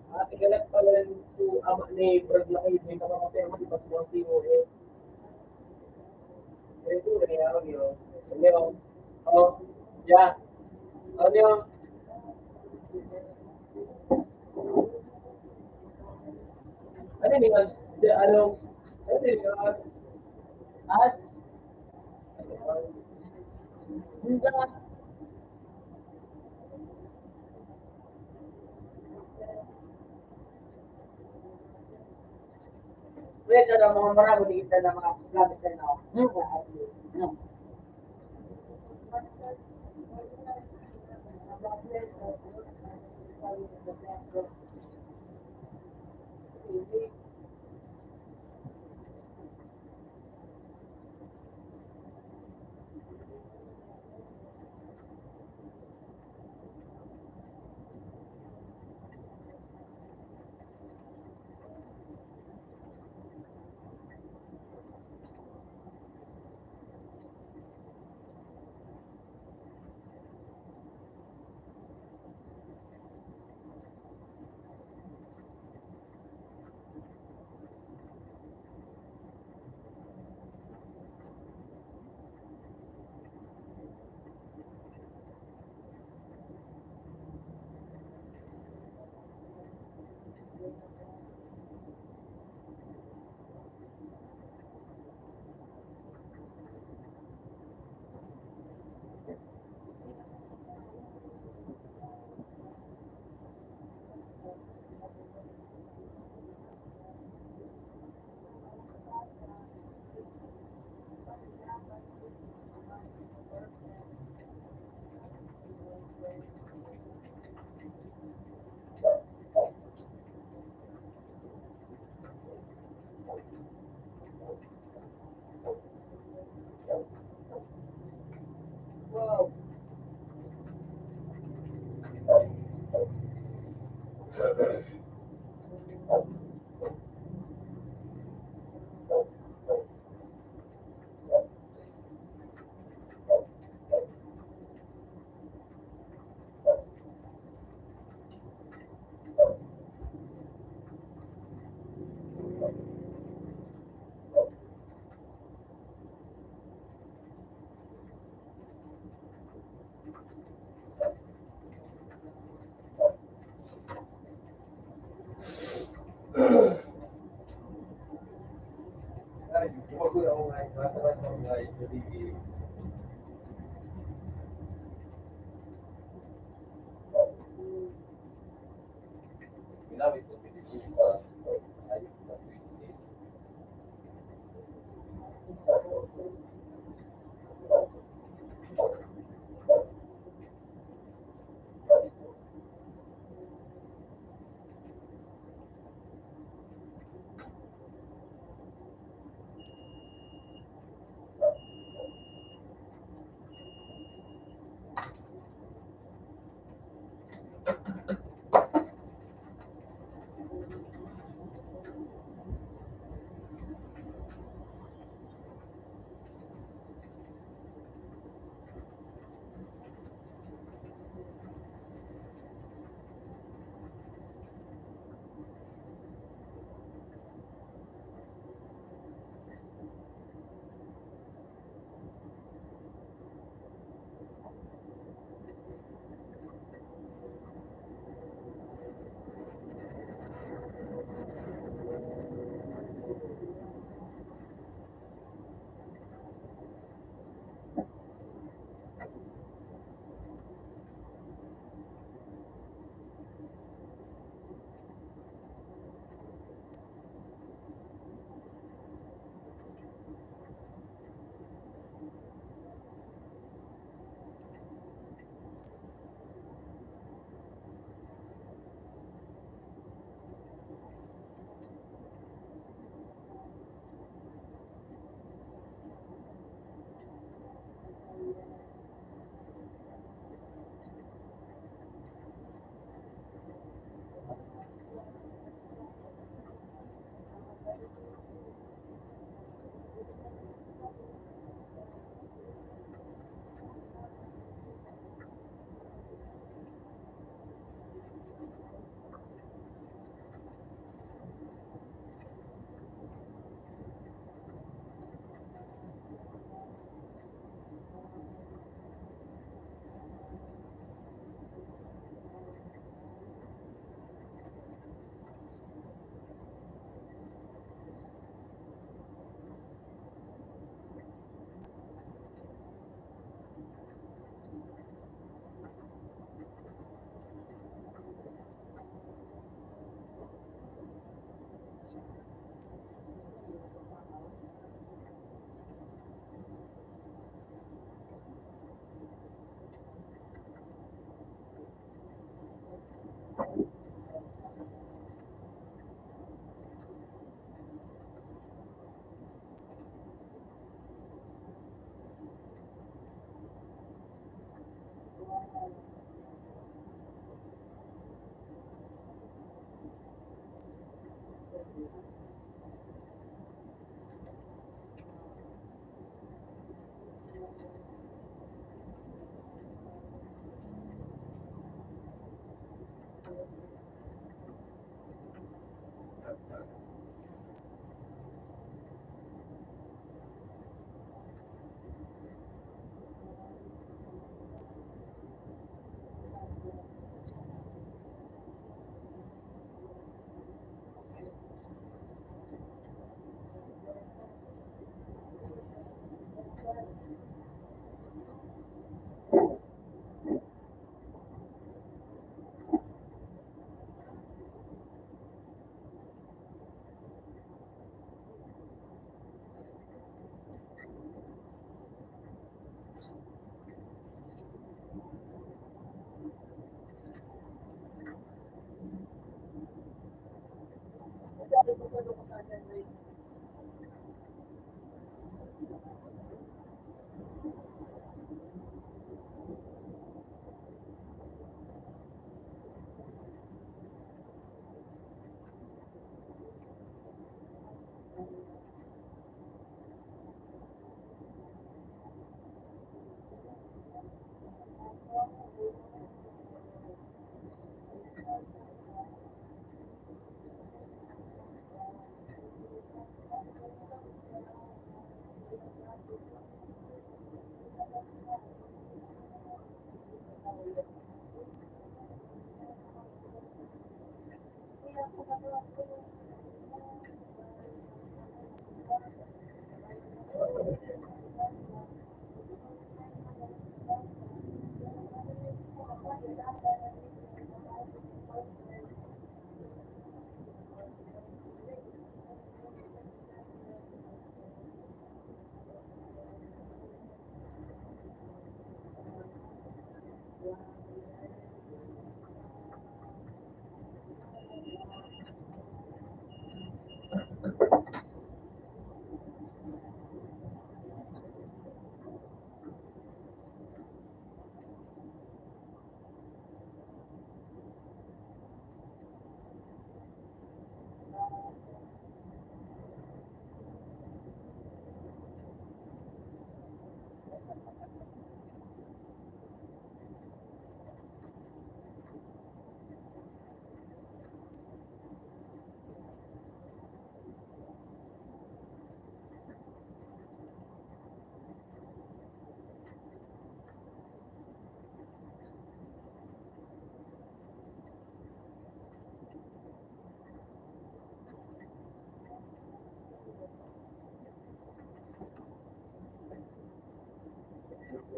Ah, tigalat pala yung ama ni Brad Laki, may nakapatay ang iba't ibang C O A. Ito, eh, ano yun? Ano yun? Oh, yeah. Ano yun? Ano yun? Ano yun? Ano yun? At, hindi. Pwede na mga marami, di kita na mga gamit na, no? Hmm.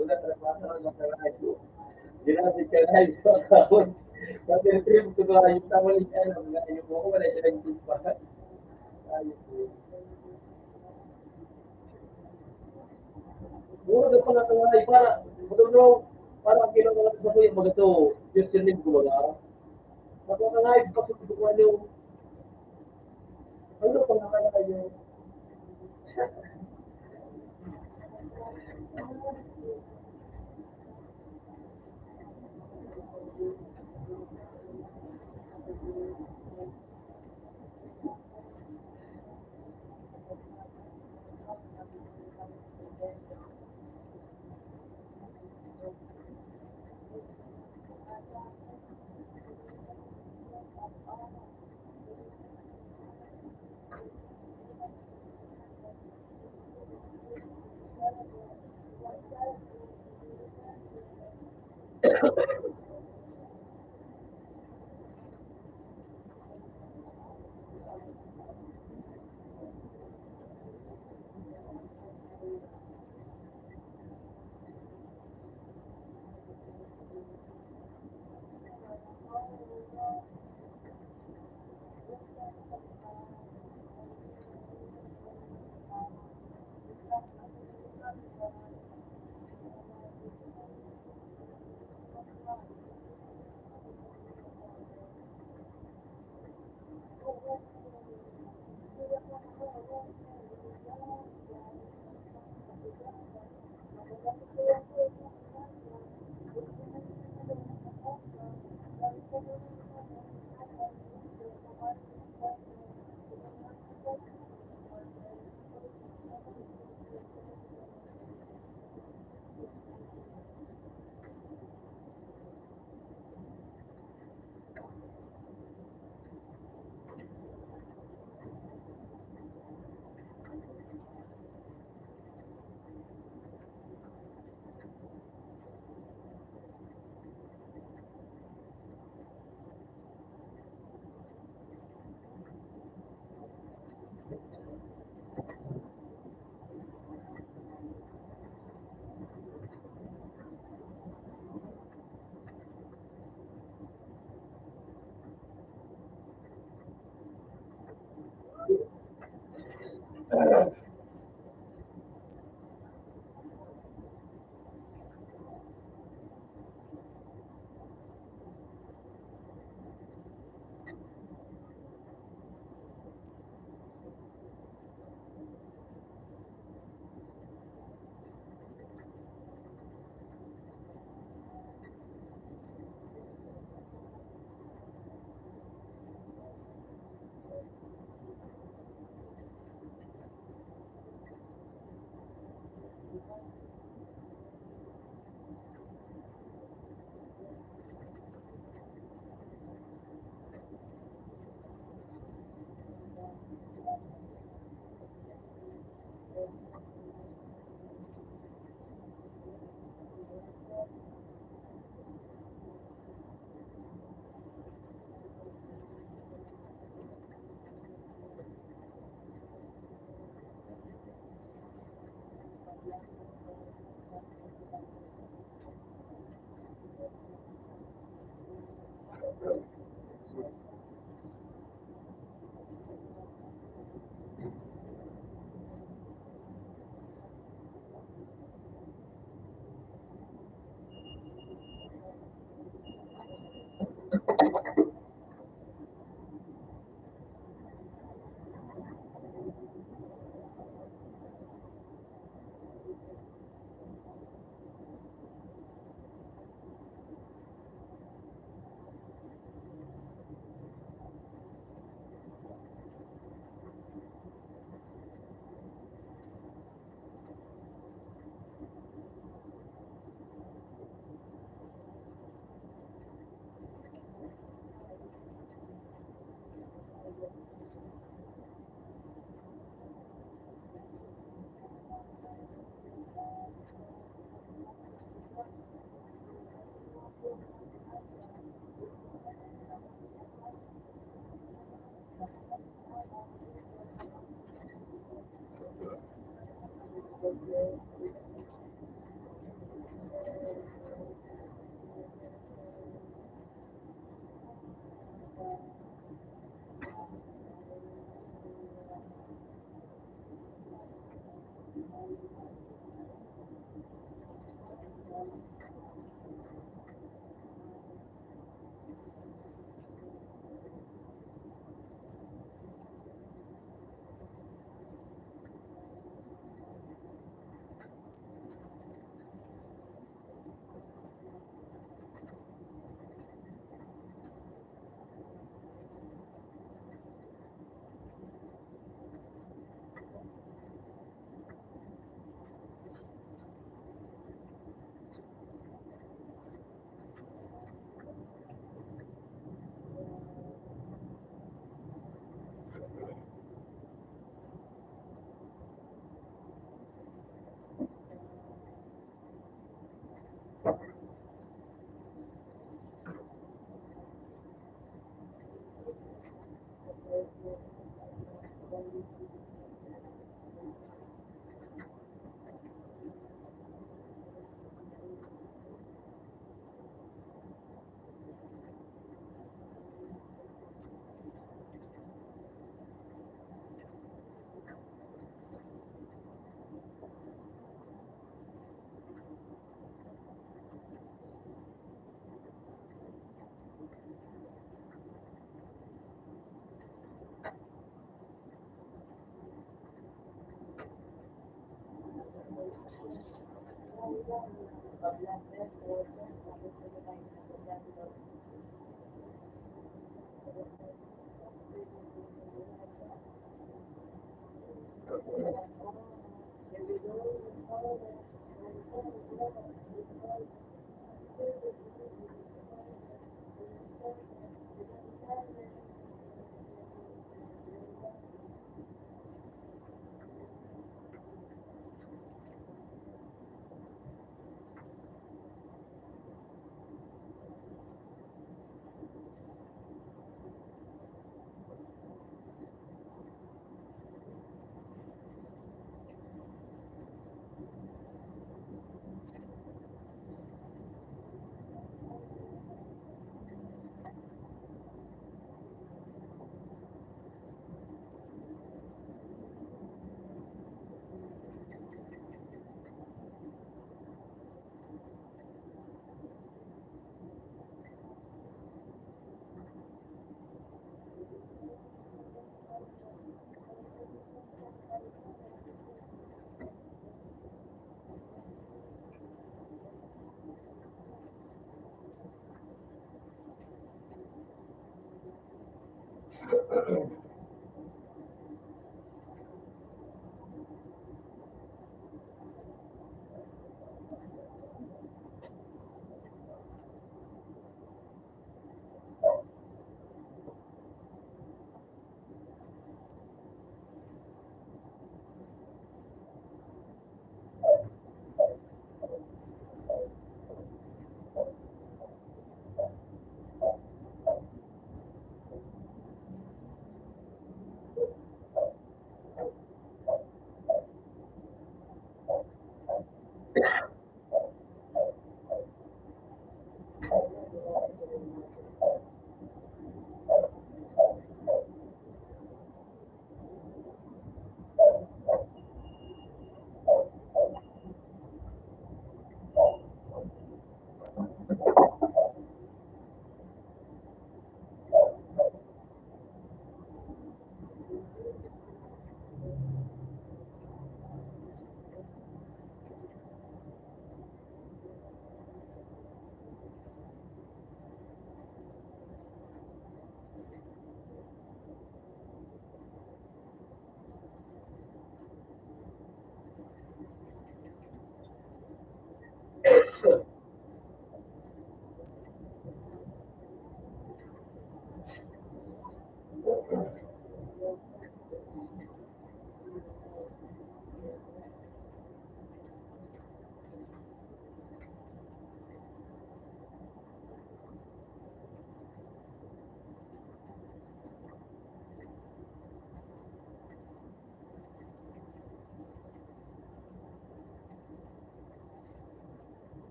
Wala na, wala na, wala na. Grabe ka na, ikaw, tapos, pati yung trip ko na, yung tama ni China, wala, yung ako, wala siya nagtipa. Ayos, eh. Mura na pala ito, ay, para, ano, no? Para ang kailangan natin sa kuya, mag-ito, username ko, baga. Ako na nga, ipasok ko kung ano. Ano pa nga kaya yun?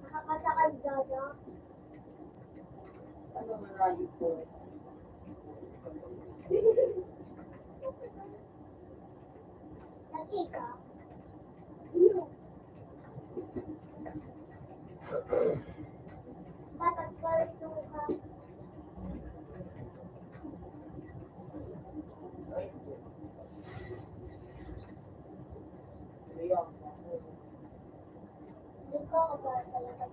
Nakakasakal, Dada. Ano, malayo po? Nakita? Dapat ganito ka. Ikaw ba talaga?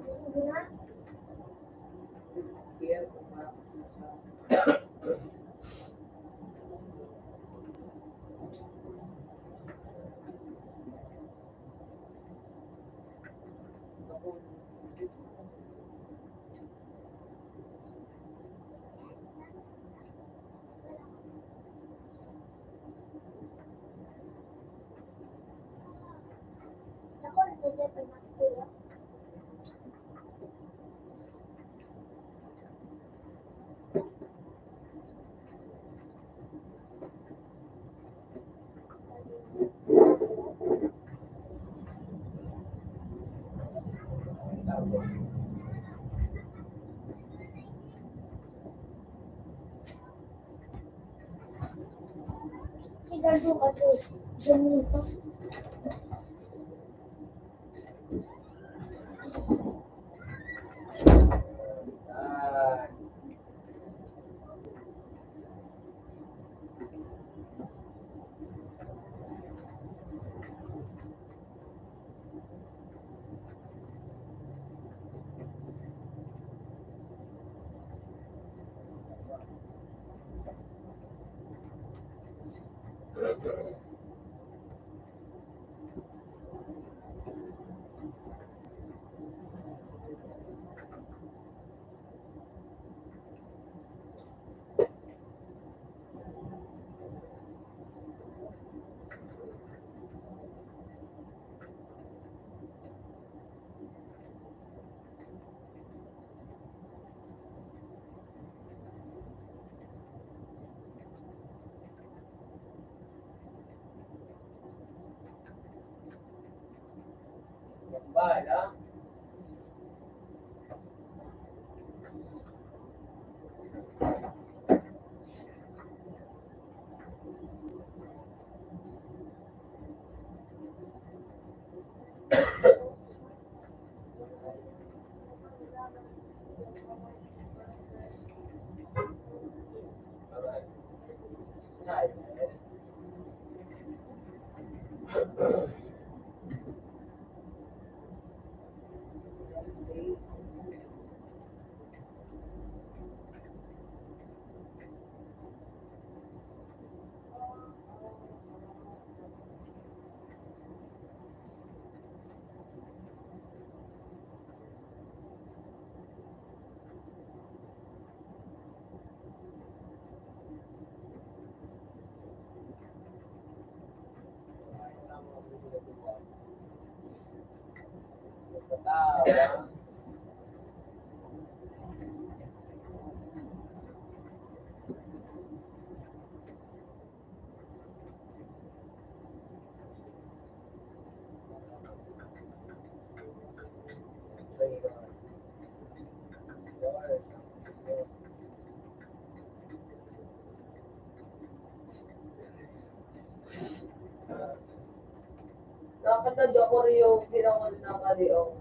Hindi na? Nakakatadya ko rin yung pinangon na kaliong.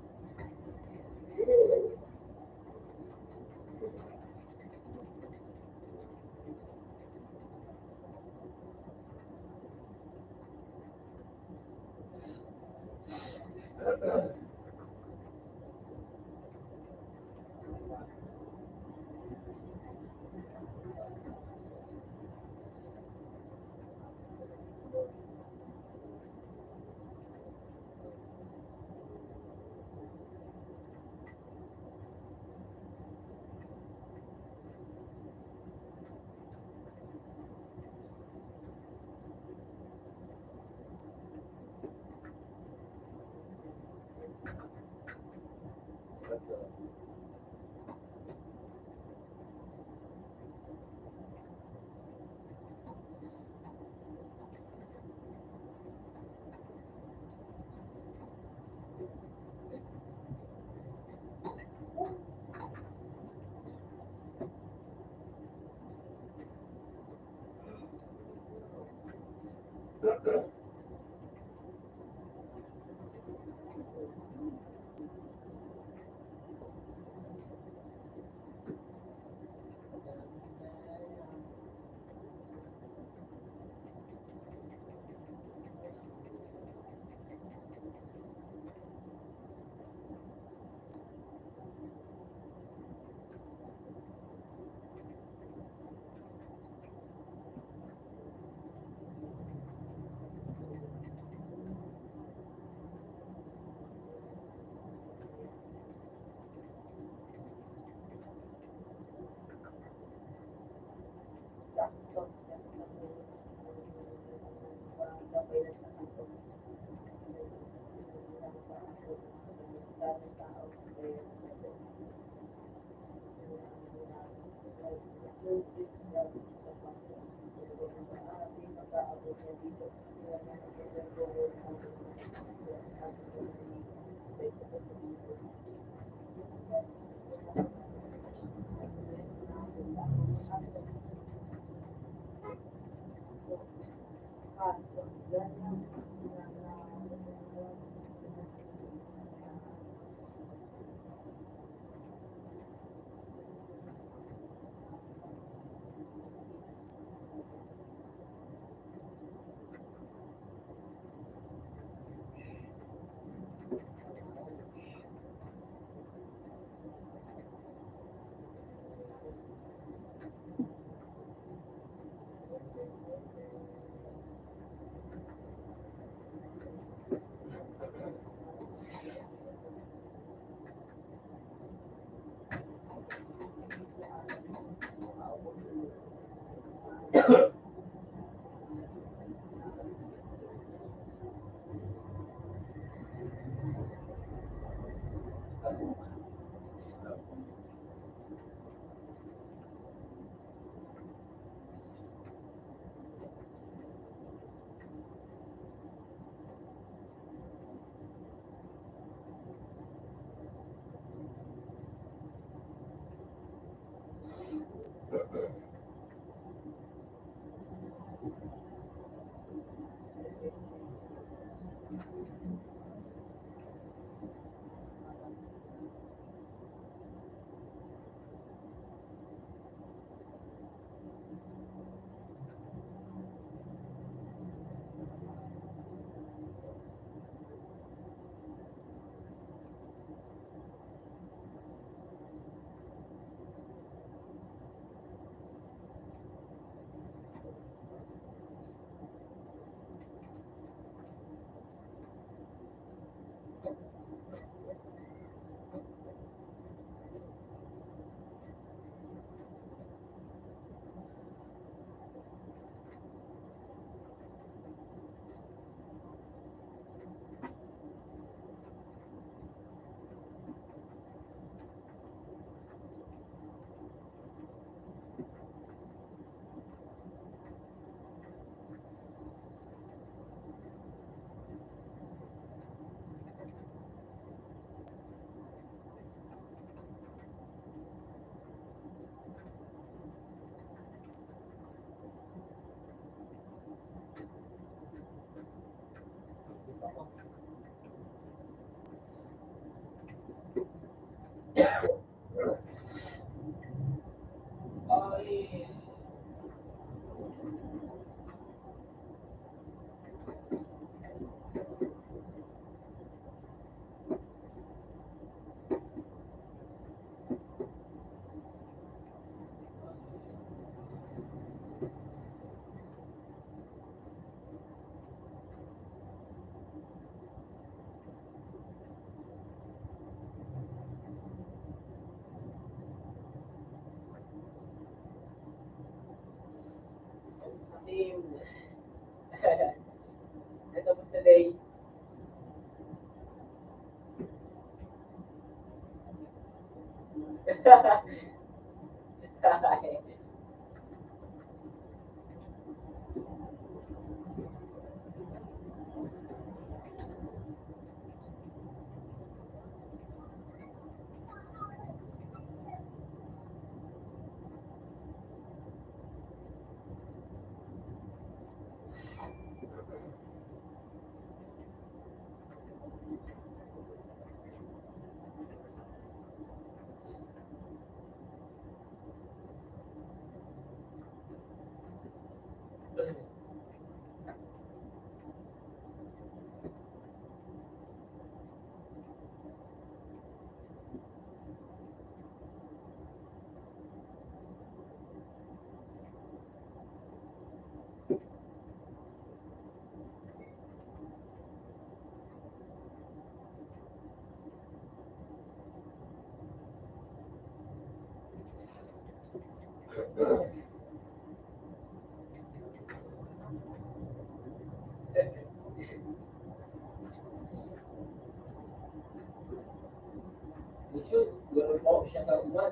Jesus, ganun po siya sa uman.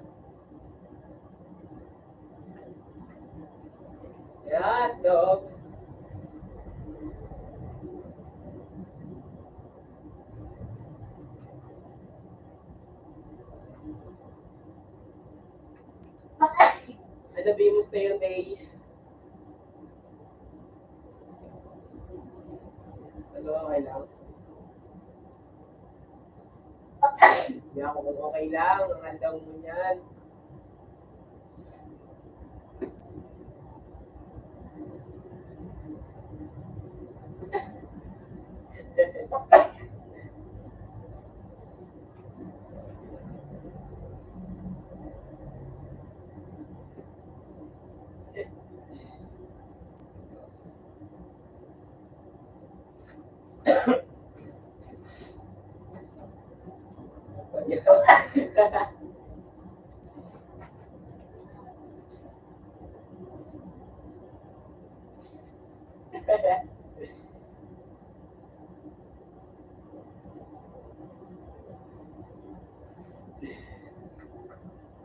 Yan, Dok. Ano ba yung stay on day? Ano, okay lang? Hindi ako kung okay lang. Ang andaw mo niyan.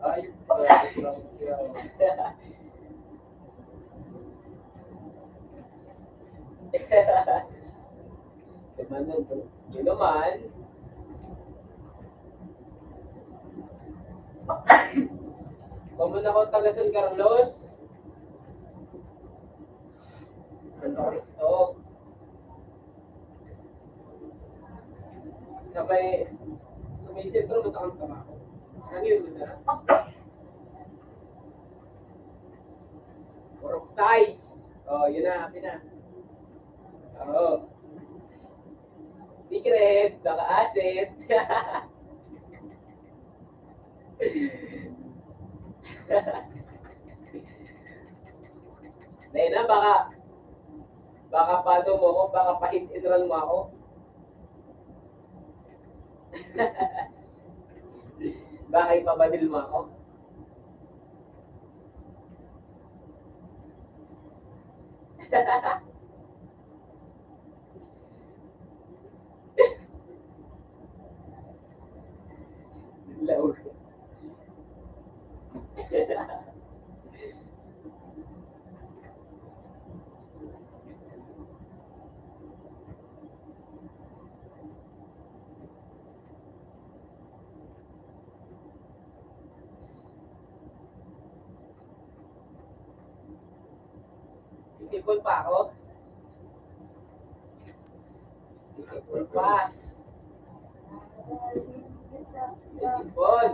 Ay, grabe, grabe, grabe. Kaya man, yun naman. Kung man ako taga San Carlos, Santo Cristo. Sa may, sa may sentro, mataang trabaho. Ano yun, masarap? Purok sais. Oh, yun na, happy na. Oo. Secret, baka asset. Dahil na, baka, baka paano mo ako, baka pahit-inuran mo ako. Baka ipabadil mo ako. Laog. Isipon pa ako. Isipon pa. Isipon.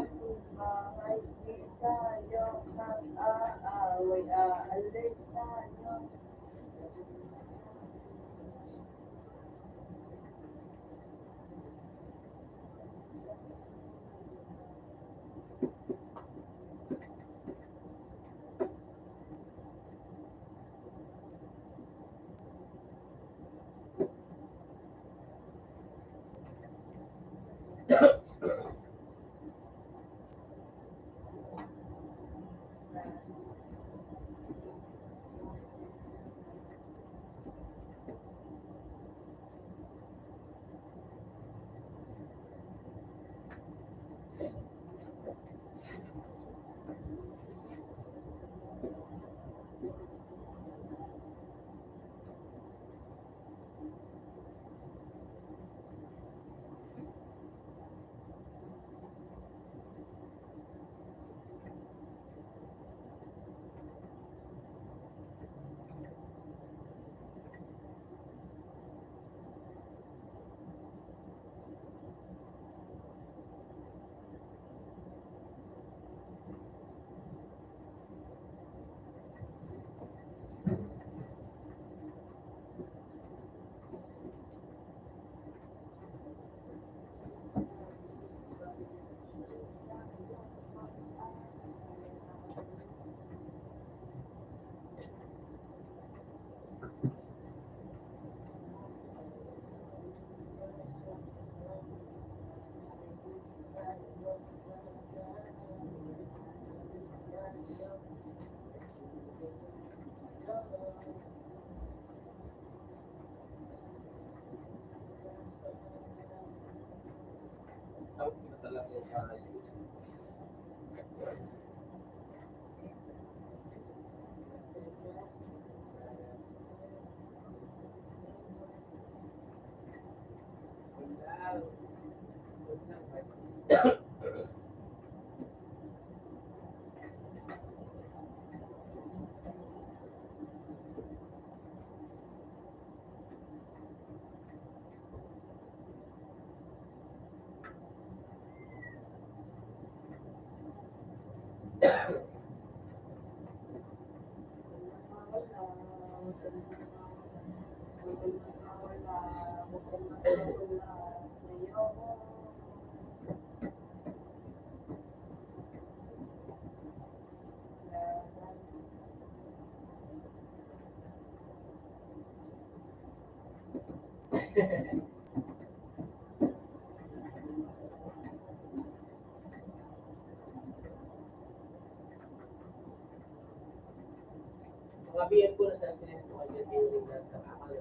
Mga B M ko na sa sila po, ang dyan, yung nagkakamal.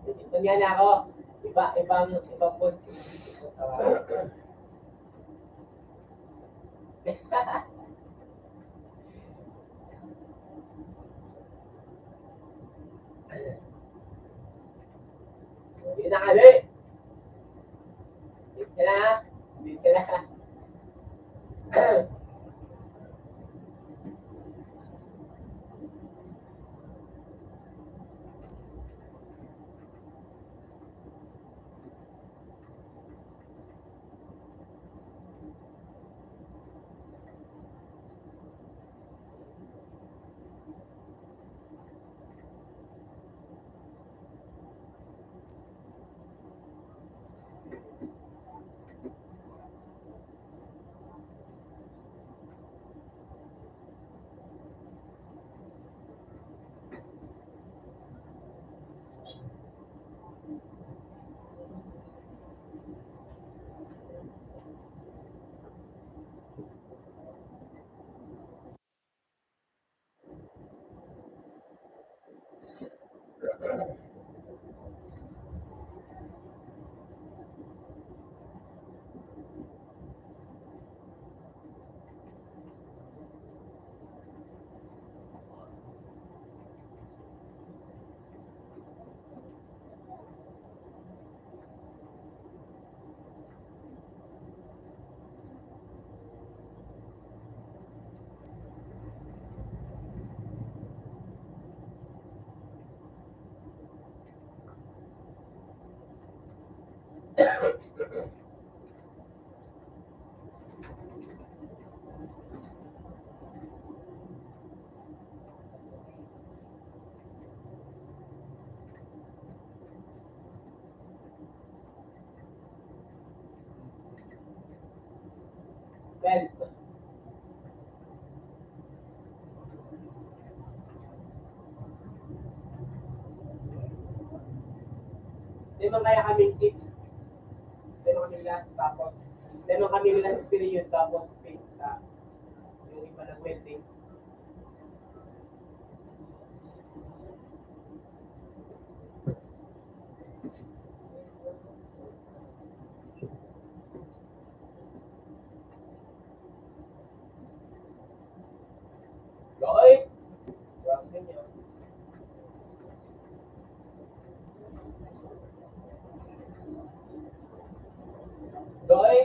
Isipon nga na ako. Iba, ibang, ibang boss. Hindi na kami. Hindi na. Hindi na. Twelve. Di man kaya kami six. Di man kami last, tapos, di man kami last period, tapos, ah, yung iba nag-welding. Loy! Loy!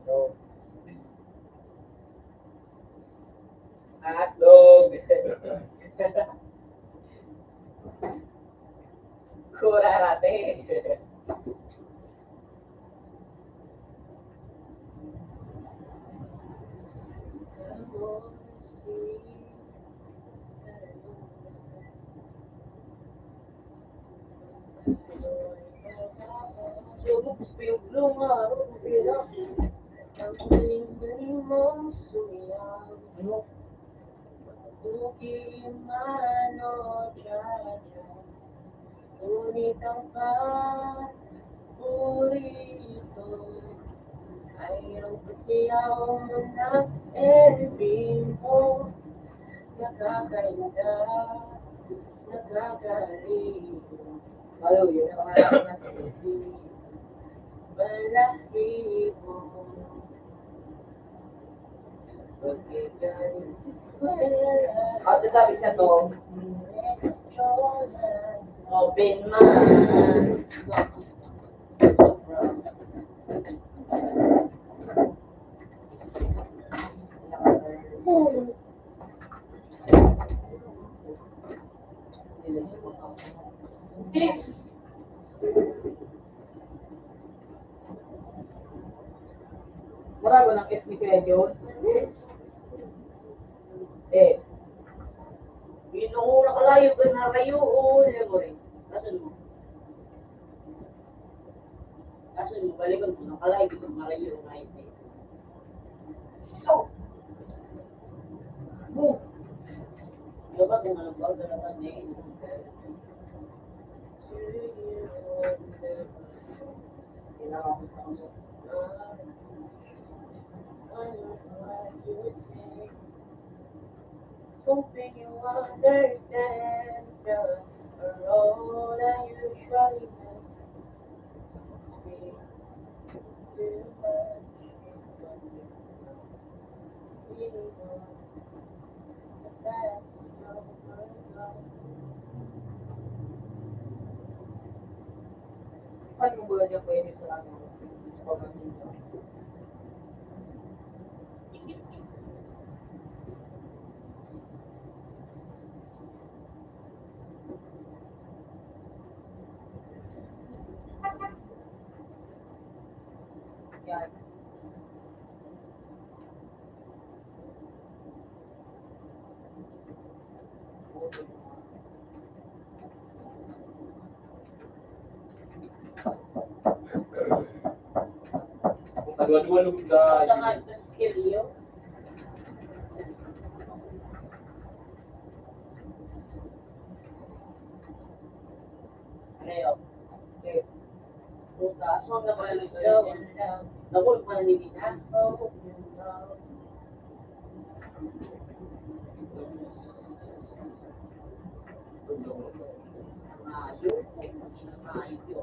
So, hotdog. Kura rate. Ngunit ang paborito ay ang pagsayaw mo ng El Bimbo. Nakakainda, nakakaliw. Ayaw, yun ang mga balahibo. Ate, sabi siya to. Open man. Marago ng F ni Kuya John. Eh. Ginoo, nakalayo ka na rayo, o, Leroy. Kaso mo. Kaso mo, balikan ko, nakalayo ka na rayo, o, Leroy. So, boom. Dapat yung ano ba, dapat na yun. Hoping you understand the role that you try to speak too much. Paano mo ba niya pwede sa ano? Sa pamangkin niya? Yan. Kadwa-dwa lugay. Ano yun? Okay. Puta, so, naman, so, nahulog pa na ni Nina. Mayo, mayo.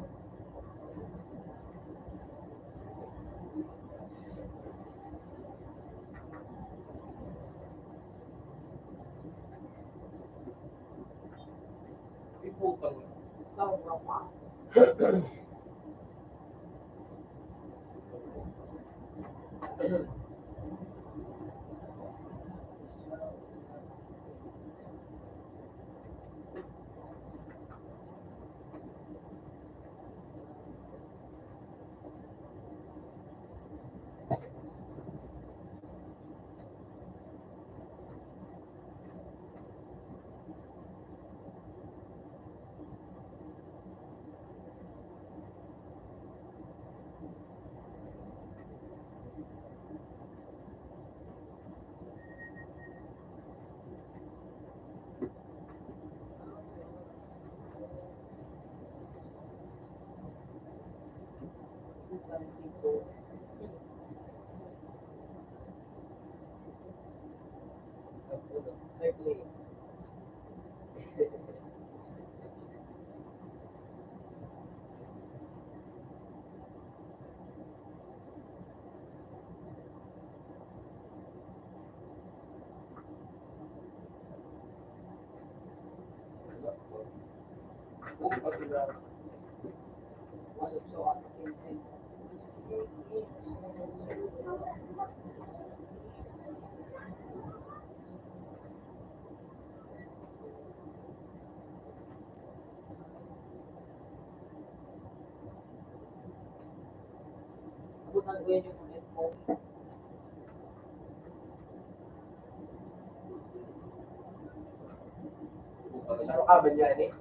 Ano ka ba niyan eh?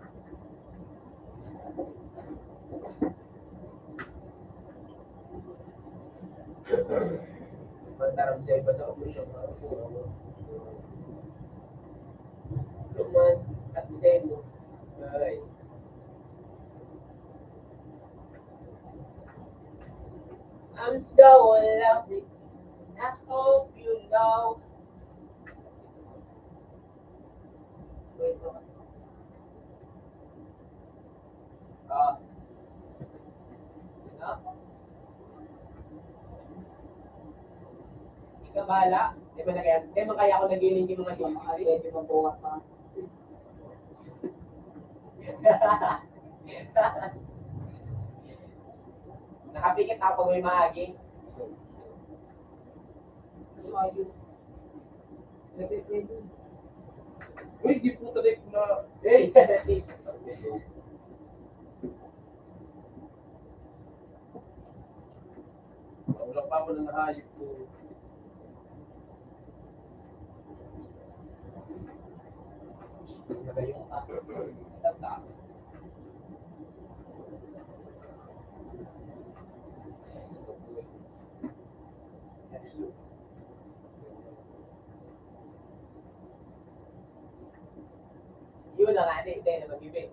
Magtarang siya iba sa opisina. Luman, at design mo. Ay. I'm so in love with you, and I hope you know. Ah. Ikaw bahala. Di ba na kaya, di ba kaya ako nagiling yung mga dito? Ay, di ba bukas pa? Nakapikit ako pag may maagi. Uy, di po talaga na. Hey! Wala pa mo na nahayop ko. Yun lang, ate, hindi na mag-ibig.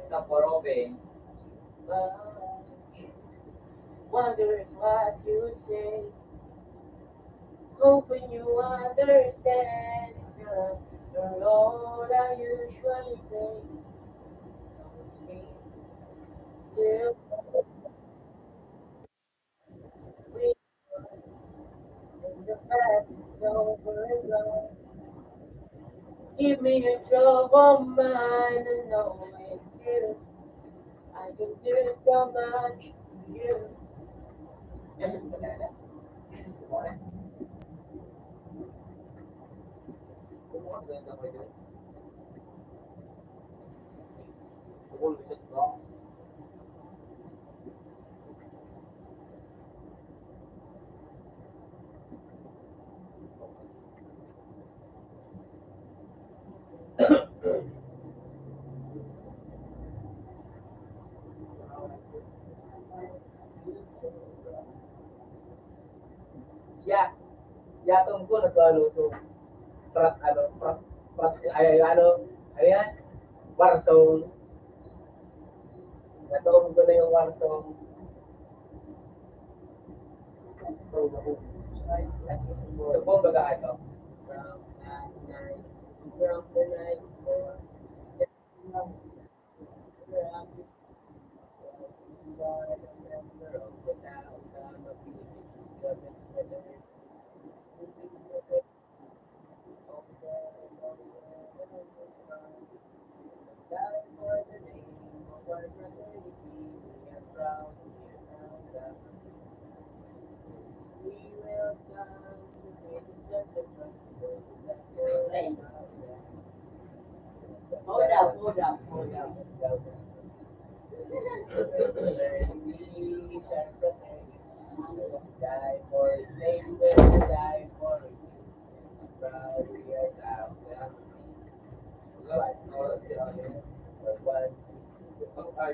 Sa Porobe. Wondering what you say. Hoping you understand. It's not all I usually say. Till we, the past is over and gone. Give me a trouble mind and know it's you. I can do so much for you. Ya, ya tungkol sa ano, so, prat, ano, prat, prat, ay, ay, ano, ano yan? War zone. Natuon ko na yung war zone. So, kumbaga, ano, from last night, from the night before, Hold up, hold up, hold up. Die for the same way you die for the same. Proud we are now. Good. Yes.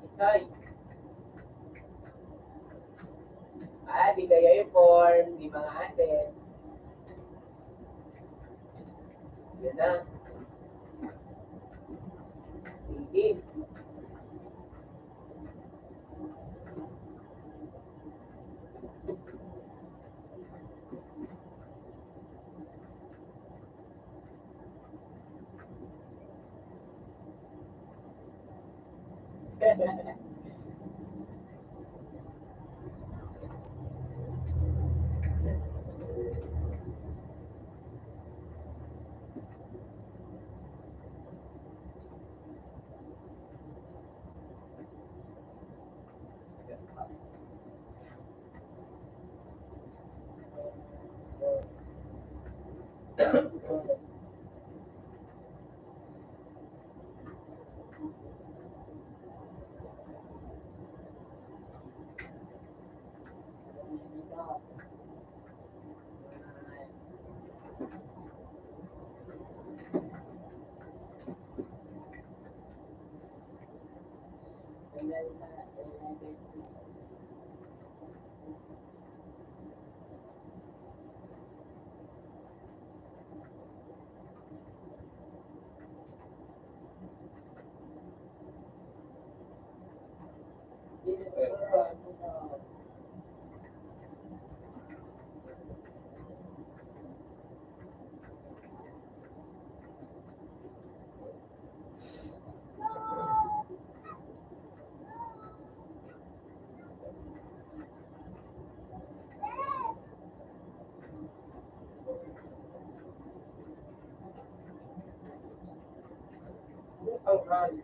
Isay. Ah, di kaya yung form, di mga asset. Yan na. Sige. Ang hari.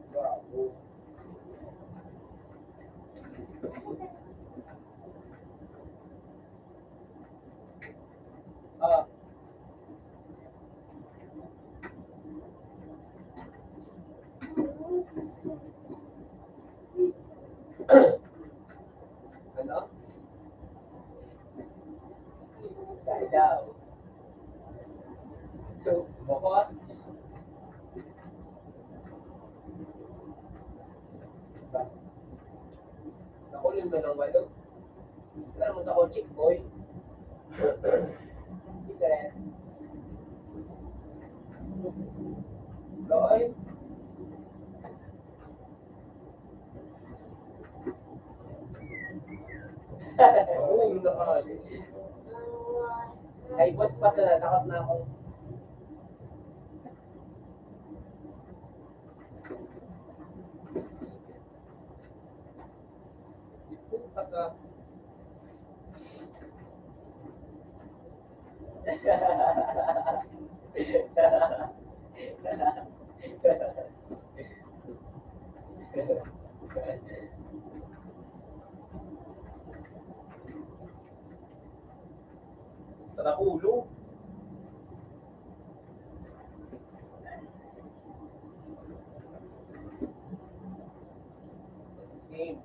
Bravo. Ah. Ano? Daw. So, bukod. Nakulong na ng walo. Alam mo sa kotse, boy. Secret. Boy. Oo, yung nakakali. Ay, boss, pasa na. Takot na ako. Tara, ulo. Same.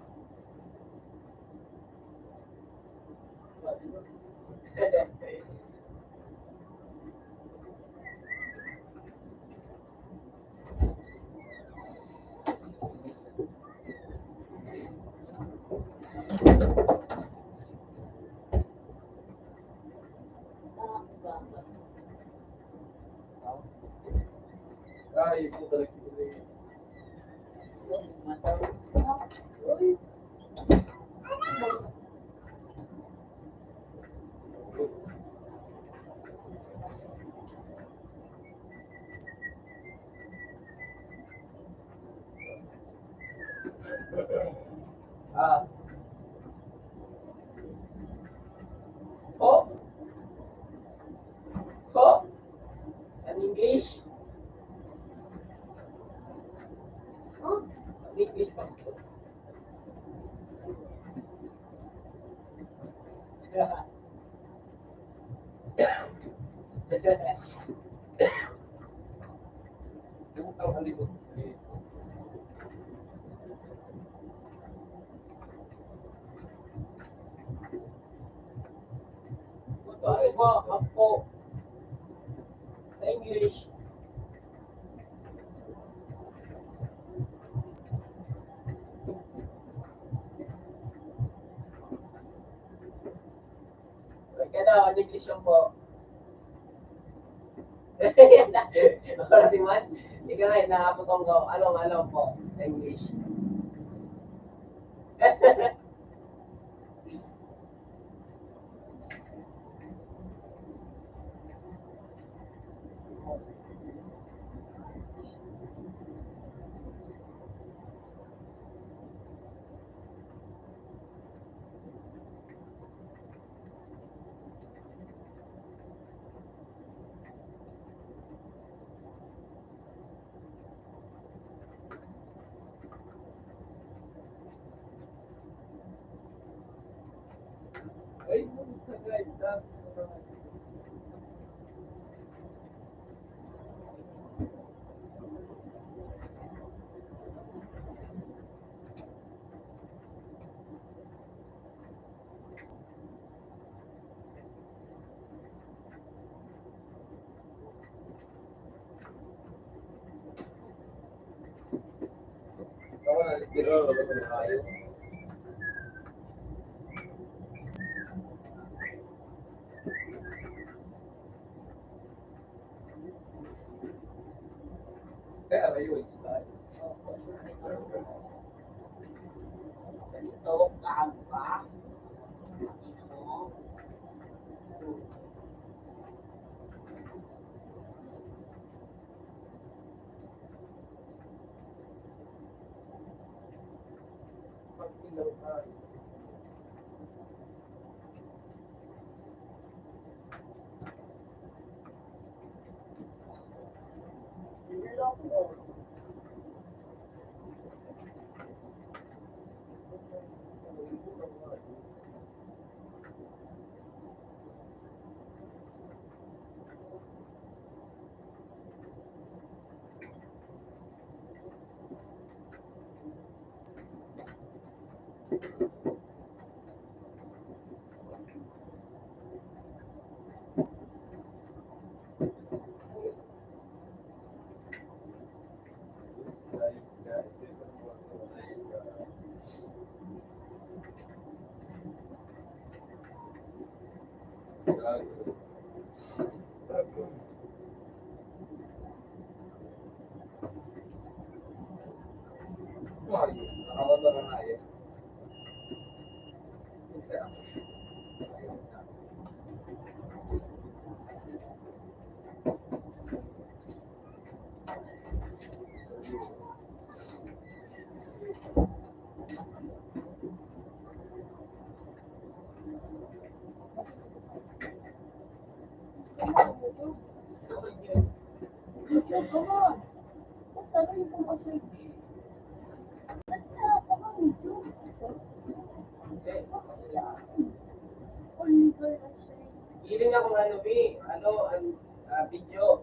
Ay, puta, nagsigarilyo. Ah. Oh? Oh? An English? Oh? An English pa. Ano ba? Ako. Sa English. Kaya daw, ano English yun po? Pwede man. Ikaw nga, nakaputong ko. Along, along po. Sa English. Hiling ako ng ano, Bi, ano, ang, ah, video.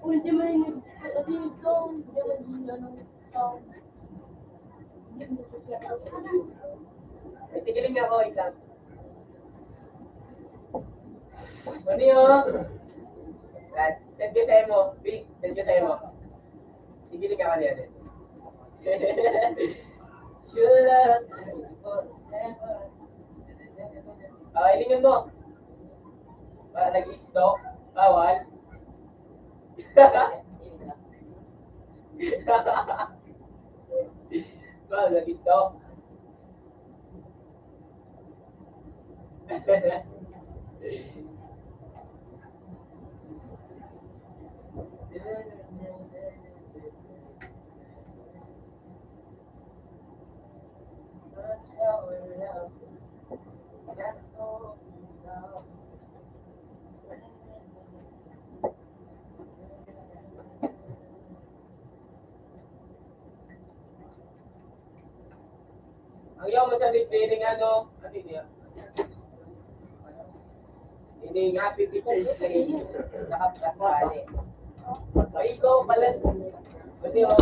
Ultimo yung nag-, ano yung sound, yung nag-, ano, sound. Oh, ikaw. Ano yun? Yan. Send ko sa imo. Big, send ko sa imo. Sige, di ka kanya din. Sure. Oh, ilingan mo. Para nag-isto. Bawal. Bawal nag-isto. Ang yaw mo sa digdi ning ano, ano niya? Ini nga, fifty-first day. Nakapagpapali. Ay, ikaw pala. Pati, oh.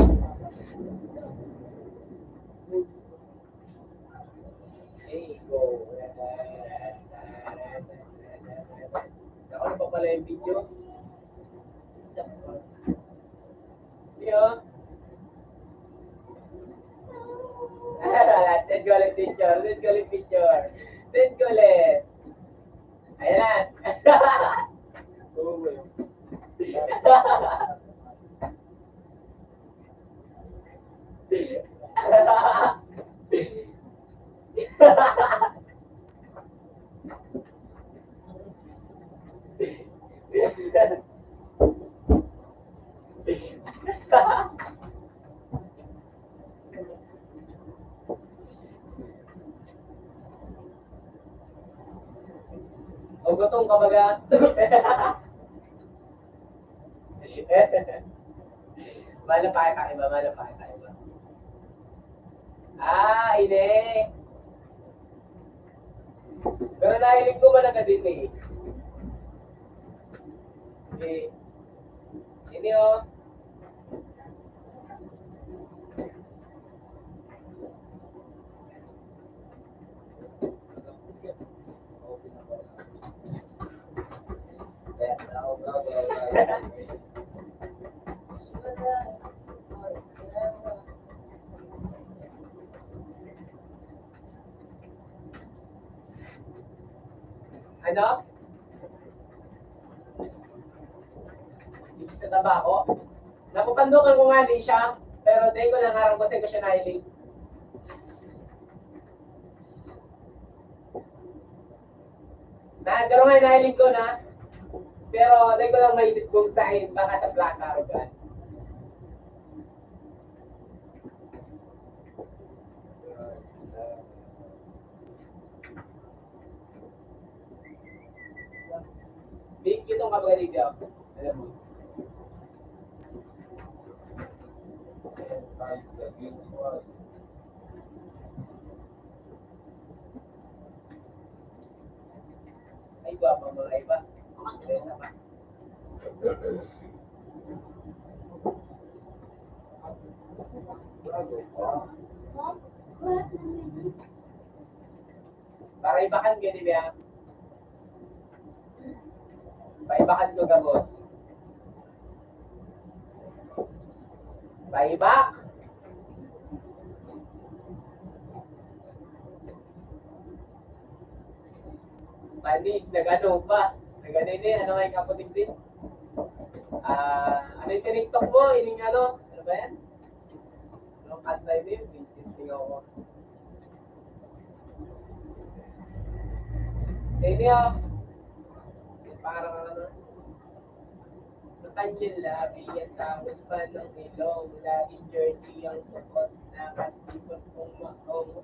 There you go. Ako na pa pala yung video. Iyo. Send ko ulit picture. Send ko ulit picture. Send ko ulit. Ayan. O gutom ka baga. Mana pa ka iba, mana pa ka iba. Ah, ini. Pero nahiling ko man na din eh. Eh, ini oh. Ano? Sa tabako? Napapandukan ko nga ni siya, pero dahil ko lang harang ko sa ko siya nahiling. Na, pero nga nahiling ko na, pero dahil ko lang maisip kung saan, baka sa plaza, Rogan. Big, itong kabaligaw. Alam mo. Ay, iba pa mga iba. Para ibahan ka, di ba? Paibahan ko gabos. Paibak! Panis, nagano pa. Nagano ini, ano nga yung kaputing din? Ah, ano yung tiniktok mo? Ining ano? Ano ba yan? Anong kanta ini? Visit singaw ko. Sa inyo, parang ano, matangil labi yan, tapos panong ilong, laging jersey ang suot, nakatipon kung maong,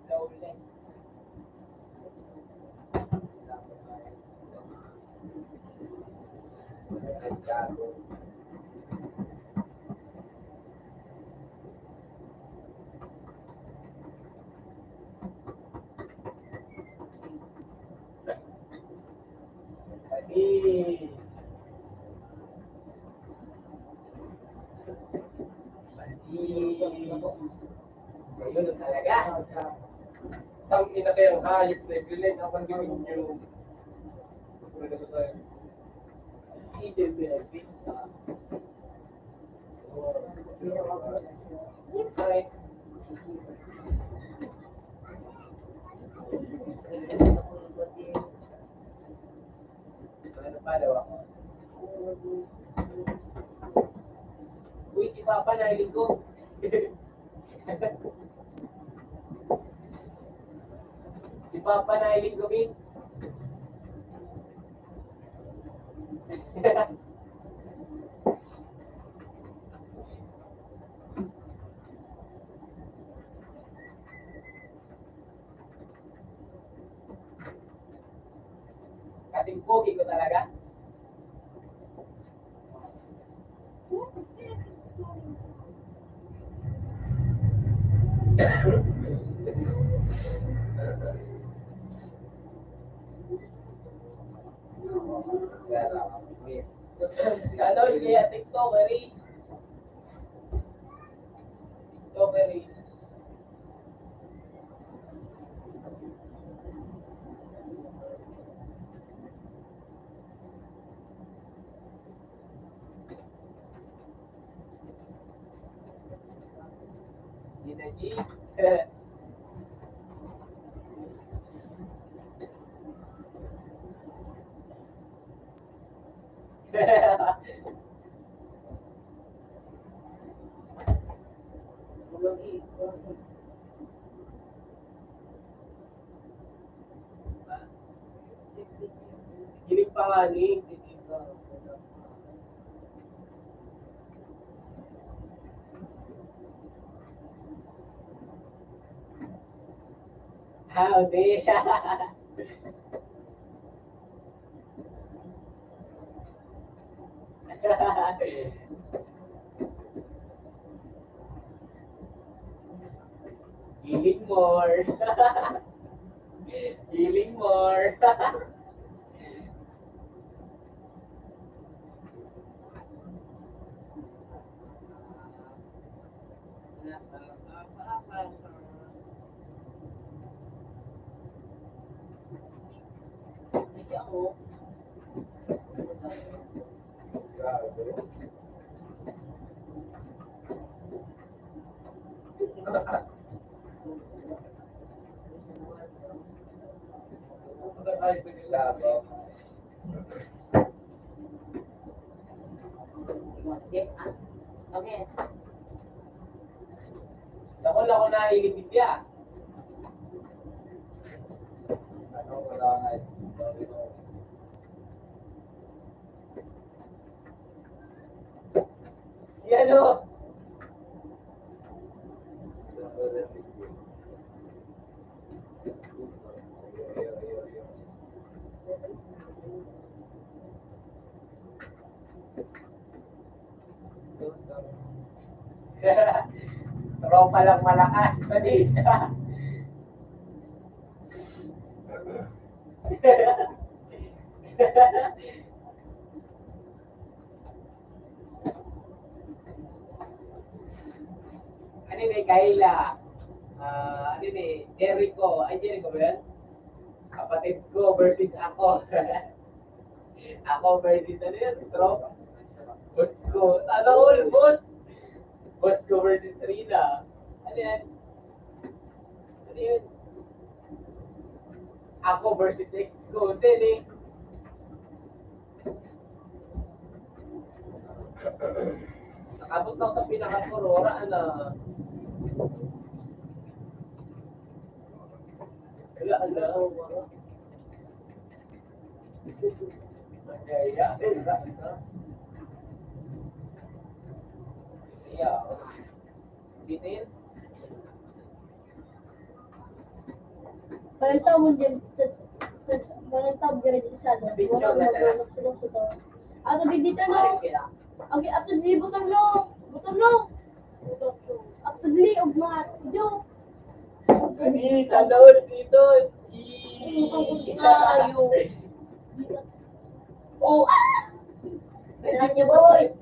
flawless. Panis. Panis. Ayun talaga. Tang ina kayo. Ah, yung privilege, ako ang gawin yung Uy, si Papa nahiling ko. Si Papa nahiling ko, Min. Kasing pogi ko talaga. Sana all kaya TikTokeries. TikTokeries. Gina G. Giling pa nga ni, ah, okay. Healing more. Healing more. Ako lang ako nahihilipit yan. Yan o. Tropa lang malakas, panis. Ano ni Kayla? Ah, ano ni Jericho? Ay, Jericho ba yun? Kapatid ko versus ako. Ako versus ano yun? Tropa. Boss ko. Sana all, boss. Boss ko versus Rina. Ano yan? Ano yun? Ako versus ex ko. Sino eh? Nakabot ako sa pinaka-puro. Wala na. Wala na. Parang tao mo dyan, sa, sa, parang tao dyan sa ano, wala mo, wala mo, wala mo. Ato di dito, no? Okay, ato di, butang, no? Butang, no? Ato di, ugma, jo. Ani, tanaw dito. Tayo. Oh, ah! Anak niya, boy.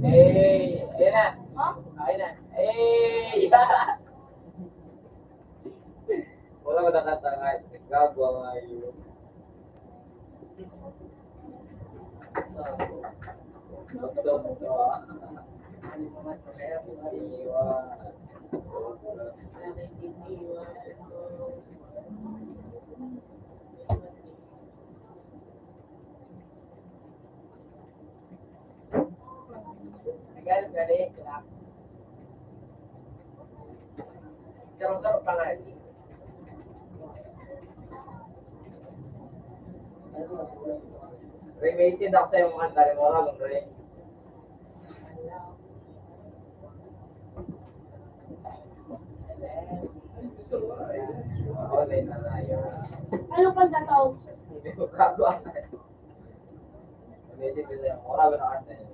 Eh, ayan na. Ha? Ayan na. Eh, Wala ka tanga, nagkagawa ngayon. Sarong-sarong pa nga, eh. Remixin ako sa iyong kanta, Remora, kung rin. Ano pang tataw? Hindi ko kagawa. Medyo pila yung oras na kanta yun.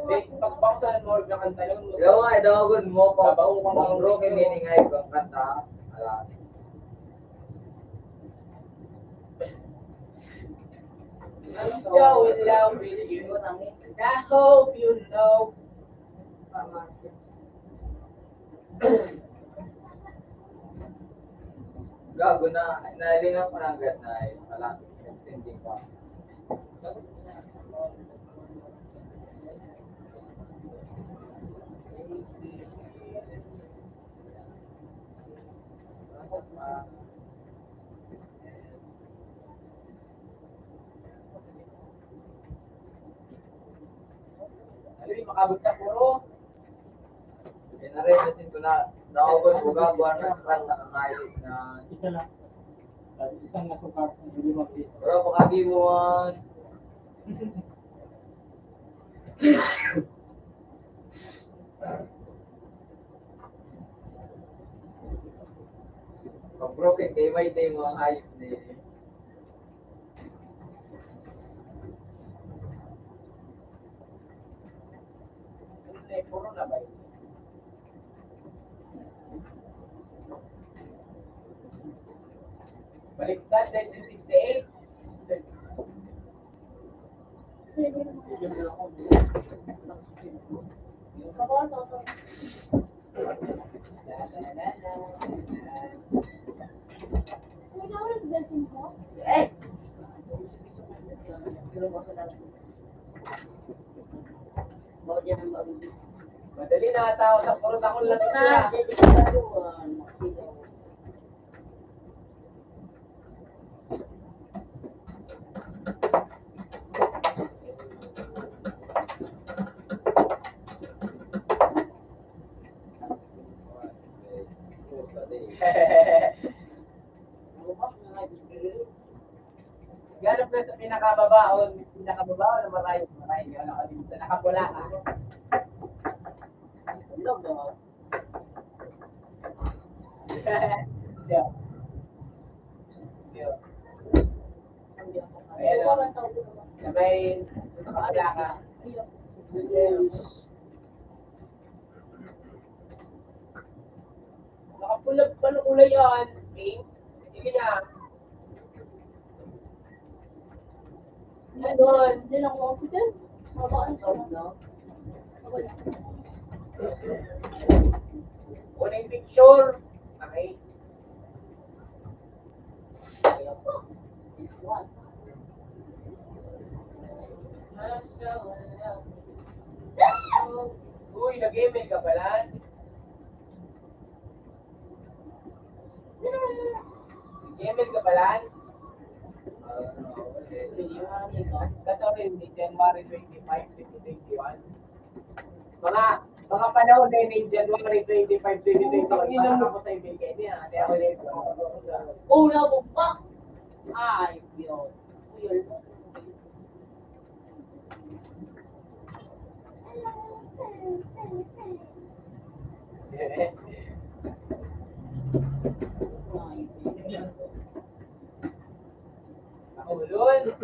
Wait, pagpaksa ng Lord na kanta yun. Ikaw nga, idawagon mo pa. Babaw ko Bang na bro, kay meaning ay kung kanta. Ala. I'm so in love with you. I hope you know. Gago na, nalingaw ko na agad na yun pala. Sending ko. Ano yung makabot sa puro? Yan na rin, kasi ko na, naubos ko ga, buwan na sa kanta, kamalit na. Isa lang. Isang nasukat, hindi mabili. Bro, pakagibuan. Pag broken, kay may day mga hayop na yun. Baliktad, nineteen sixty-eight. Madali na tao sa puro takon lang ito, ah. Gano'n po sa pinakababa o pinakababa o na maray, maray, gano'n ako dito sa nakapula ka. Hello, bro. Yeah. Yeah. Ayan, oh. Sabay, sa nakapula ka. Nakapula pa ng kulay yan. Pink. Sige na. Yan doon. Hindi na ako makapit yan. Mabaan siya. Uling picture. Okay. Uy, nag-email ka pala. Nag-email ka pala. Kaso rin, ni January twenty-five, twenty twenty-one. Mga, mga panahon na yun, January twenty-five, twenty twenty-one, para ako sa ibigay niya. Kaya ako na ito. Oh, nabugpak! Ay, Diyos. Ako, Lord.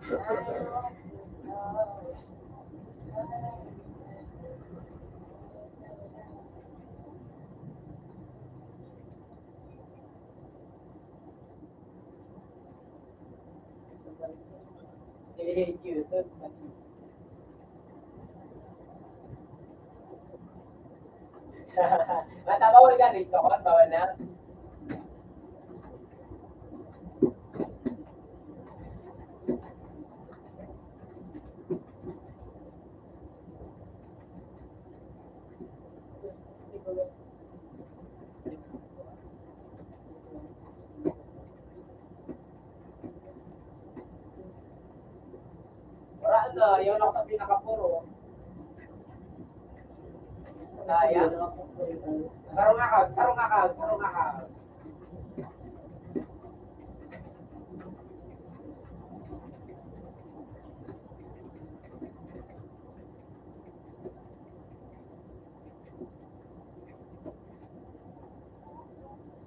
Thank you. Mata, bawal ka, Risto? Bawal na? Wala na, yun ako sa pinakapuro. Sayang. Sarong akal, sarong akal, sarong akal.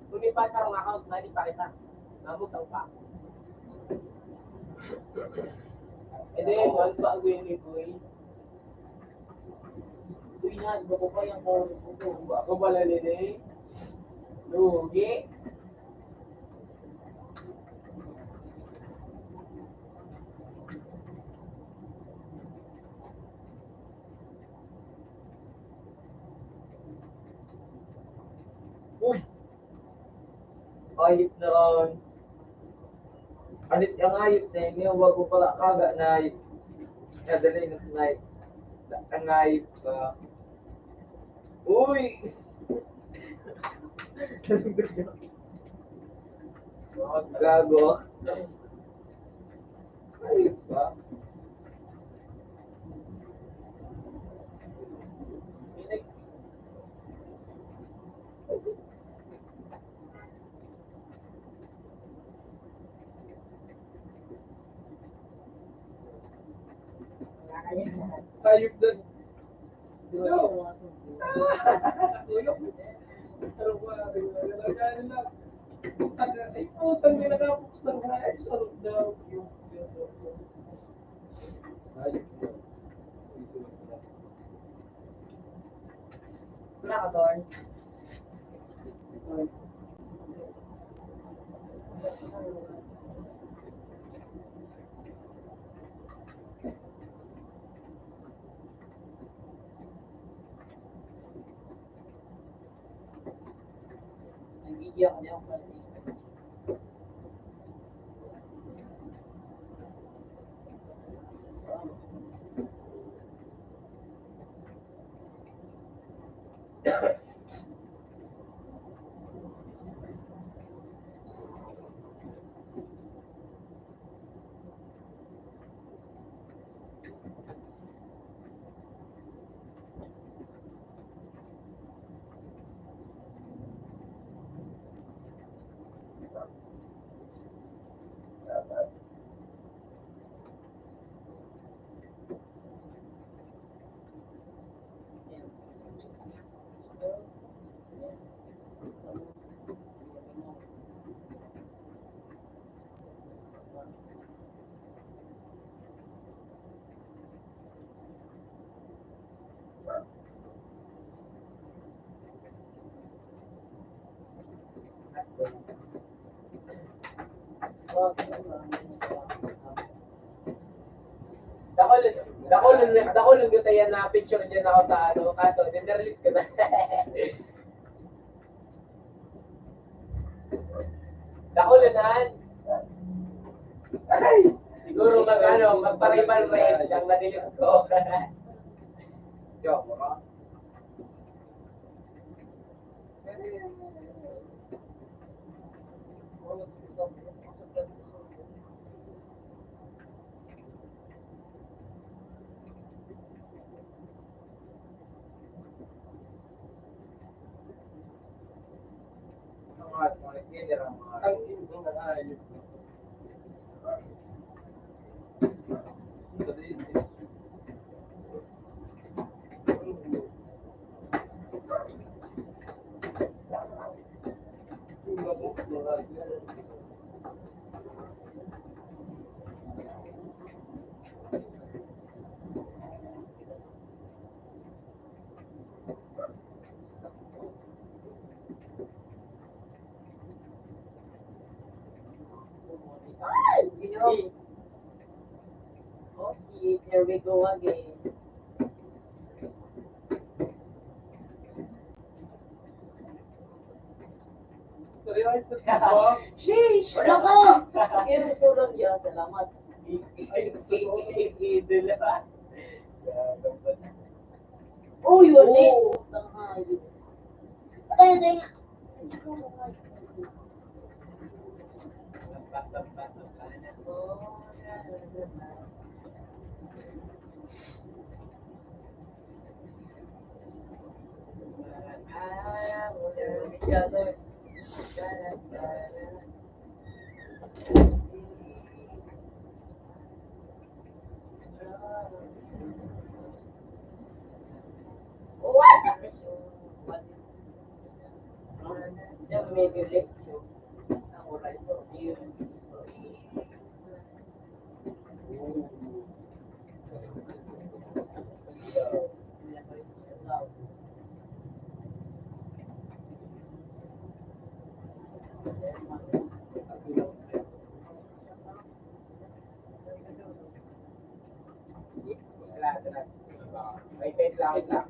Kung may pasarong account, balik pa kita. Mabuksan pa. Ede, man pa, Gwen ni Boy. Uy, yan, bako pa yung call ko. Ako pala ni Day. Lugi. Uy! Ayop na ron. Anit ang ayop na yun, wag mo pala kaga na ayop. Nadali na na ayop. Ang ayop ka. Uy! Gago. Ayos ba? Ayos na. Ay, putang ina, nakapuksan na. Ay, sarap daw. Wala ka, Don. Nag-iiyak niya ako pala. Dakul, dakul, dakul yung gutayan na picture niya na ako sa ano, kaso, dinarlit ko na. Dakul na. Aray! Siguro mag, ano, magpa-rival raid ang nadilit ko. Joke mo. Sheesh! Wala ka! Pero kulang yan. Salamat. Idol, ah. Oh, yun eh. Tangay. Kaya, kaya nga.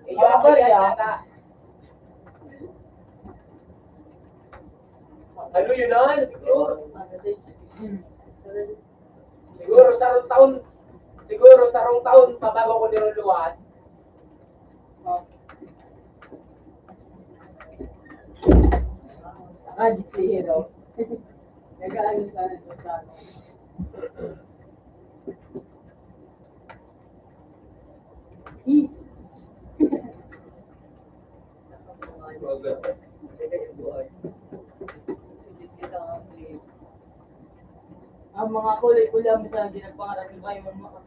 Iyo ang barya. Ano yun, ah? Siguro sarong taon, siguro sarong taon pa bago ko niruluwas. Ah, di si Hero. Nag-aano sana ito sa ano. Ang mga kulay-kulay mo sa ginagpangarap mo, yung mga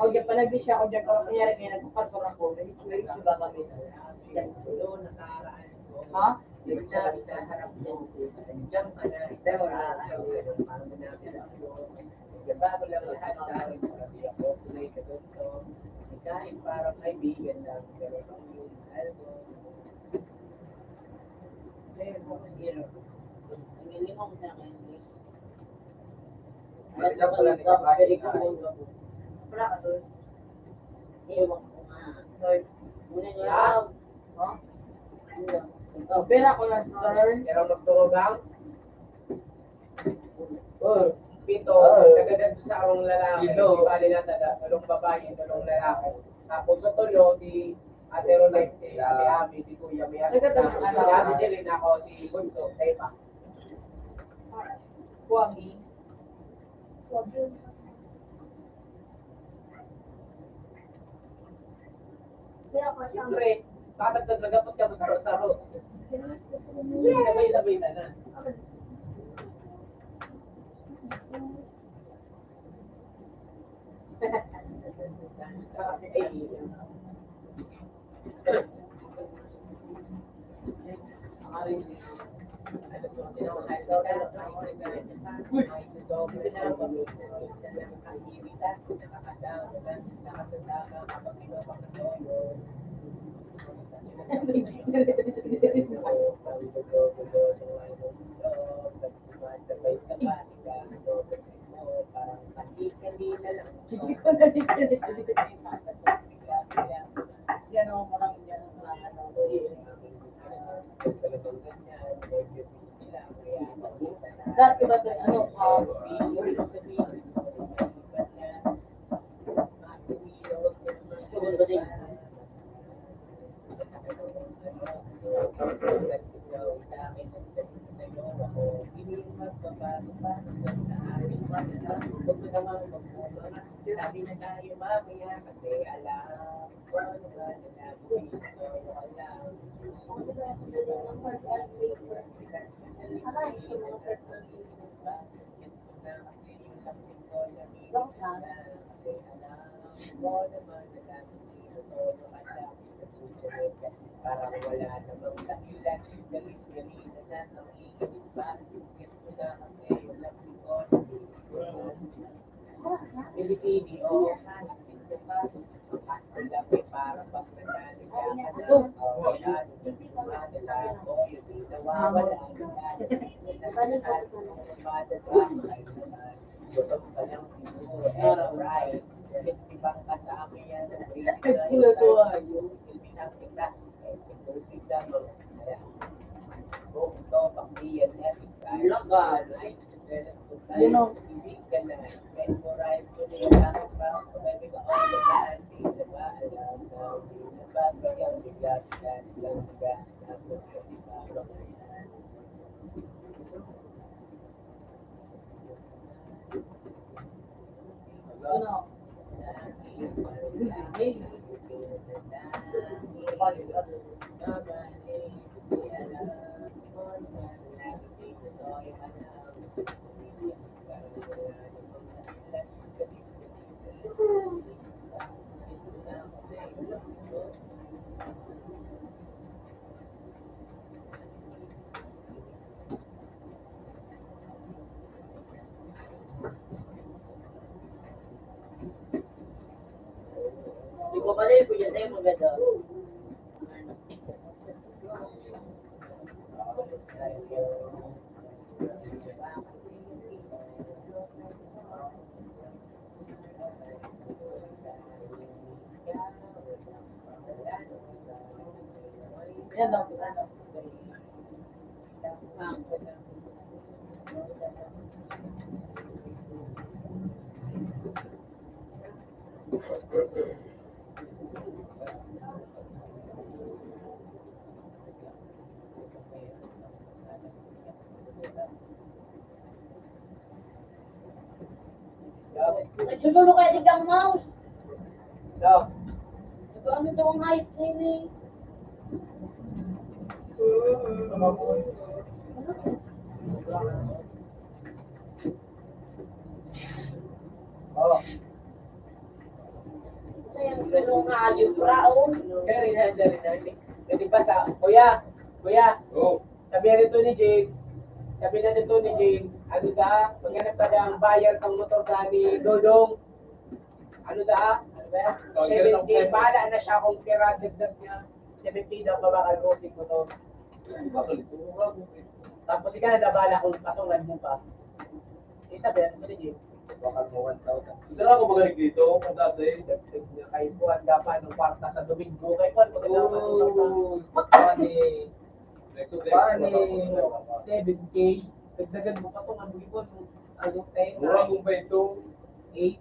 O, di pa nag-, siya, o, di pa nangyari, kaya nagpapatol ako. May, may iba kami. Ha? Oh, pera ko lang, sir. Pero magturugang? Oh, pito, oh, nagadan sa sarong lalaki. Pito. Di bali na taga, tulong babae, tulong lalaki. Tapos sa tulo, si Ate Ronay, si Ate Ami, si Kuya Mia, si Ate Jelena, ako, si Bunso, tayo pa. Kuwagi. Siyempre, patag na nagapot ka, masaro-saro. Sabay-sabay na na. Yan o, parang yan ang mga ano. Dati ba ito, ano, ah, segundo din. Di ko pala yung kuya tayo, maganda. Nagsusulo kaya di kang mouse? Ano? Ano daw ang height nini? Oh. Kaya ang ganun nga, ayun, raon. Sorry na, sorry na. Pwede pa sa, kuya, kuya. Oh. Sabi na nito ni Jing, sabi na nito ni Jing, ano da, maghanap ka ng buyer pang motor ka ni Dodong. Ano da, ano ba yan? Seven K, bahala na siya kung pira dagdag niya. Seven K daw, babakal ko, si motor. Tapos ikaw na, bahala kung patungan mo pa. Isa ba yan? Ano ni Jing? Bakal mo one thousand. Pero ako magaling dito, ang dati, dagdag niya kay Juan, dapat ng kwarta sa Domingo. Kay Juan, maganda ang kwarta. Juan, eh, Bali, seven K. Dagdagan mo pa to, ano, ipon mo, ano, ten, mura kung pa ito. Eight.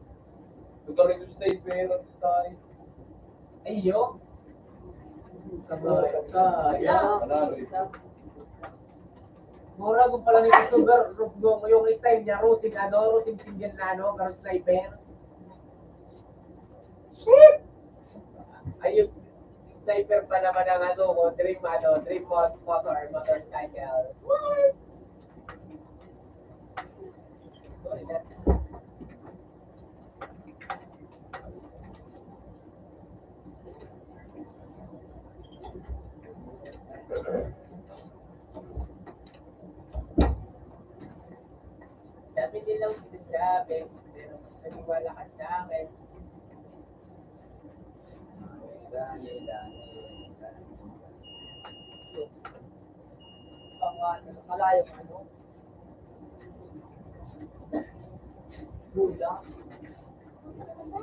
Lugar ito sa tayo, pero sa tayo. Ayo. Kabay, kaya. Mura kung pala nito, super, yung style niya, rosing, ano, rosing single na, ano, pero sniper. Shit! Ayun, sniper pa naman ang ano ko, dream, ano, dream mo-, motor, motorcycle. What? Sorry, that. Dami nilang sinasabi, pero mas naniwala ka sa akin. Pang-, ano, malayong ano? Buda.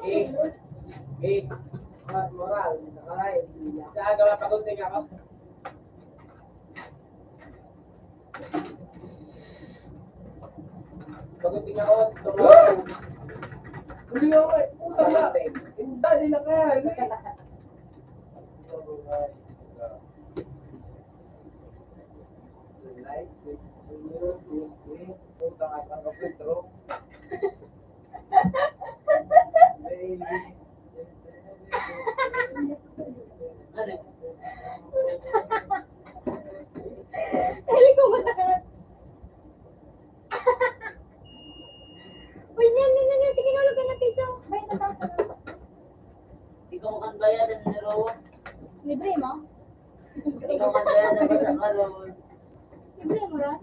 Eh, eh, mas moral, nakalayo. Sa aga, mapagunting ako. Pagdating ako, tumawa. Hindi ako eh. Puta na. Hindi na kaya. Puta ka, ang kapitro. Dali ko masakit. Uy, yan, yan, yan, yan. Sige, hulog ka ng piso. Bayad na tayo sa... Ikaw ang bayaran ni Rowan. Libre mo? Ikaw ang bayaran ni Rowan. Libre mo, Ron?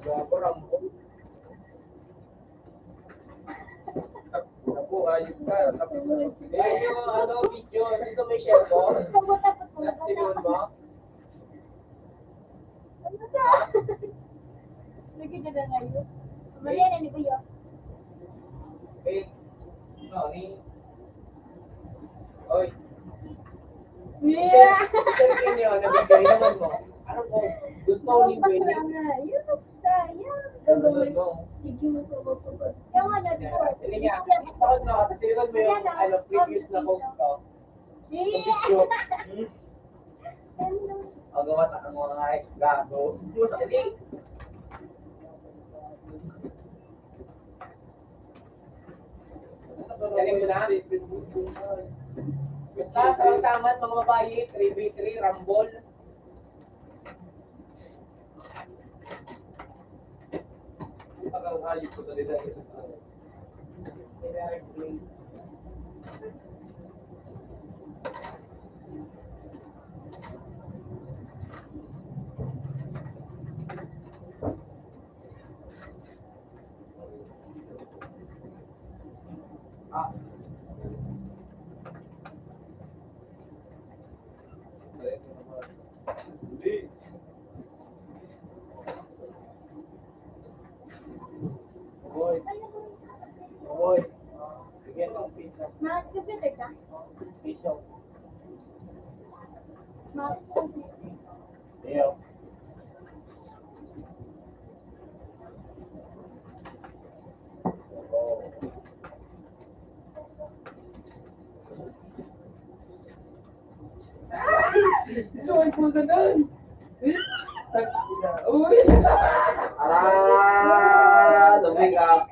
Gago, Rambo. Naku, ayos ka. Eh, yung ano, video, gusto mo i-share ko? Last video mo? Lagi na lang ngayon. Mali na ni Kuya. Eh, no, ni, oy. Yeah. Sir, sir, yun yun, nabigay naman mo. Ano po? Gusto ko ni Gwen. Sayang. Ano ba, no? Sige, masubok-subok. Kaya nga, nag-, hindi nga. Gusto ko, no, kasi yun mo yung, ano, previous na post ko. Video. Hmm? Magawa ta ka mga gago. Dali. Galing mo na. Basta sa saman, mga babae, three by three, rambol. Boy. Boy. Bigyan ng pizza. Mas computer ka? Pizza. Mas computer. Iyo. Joy po na nun. Uy! Ah, lumig ah.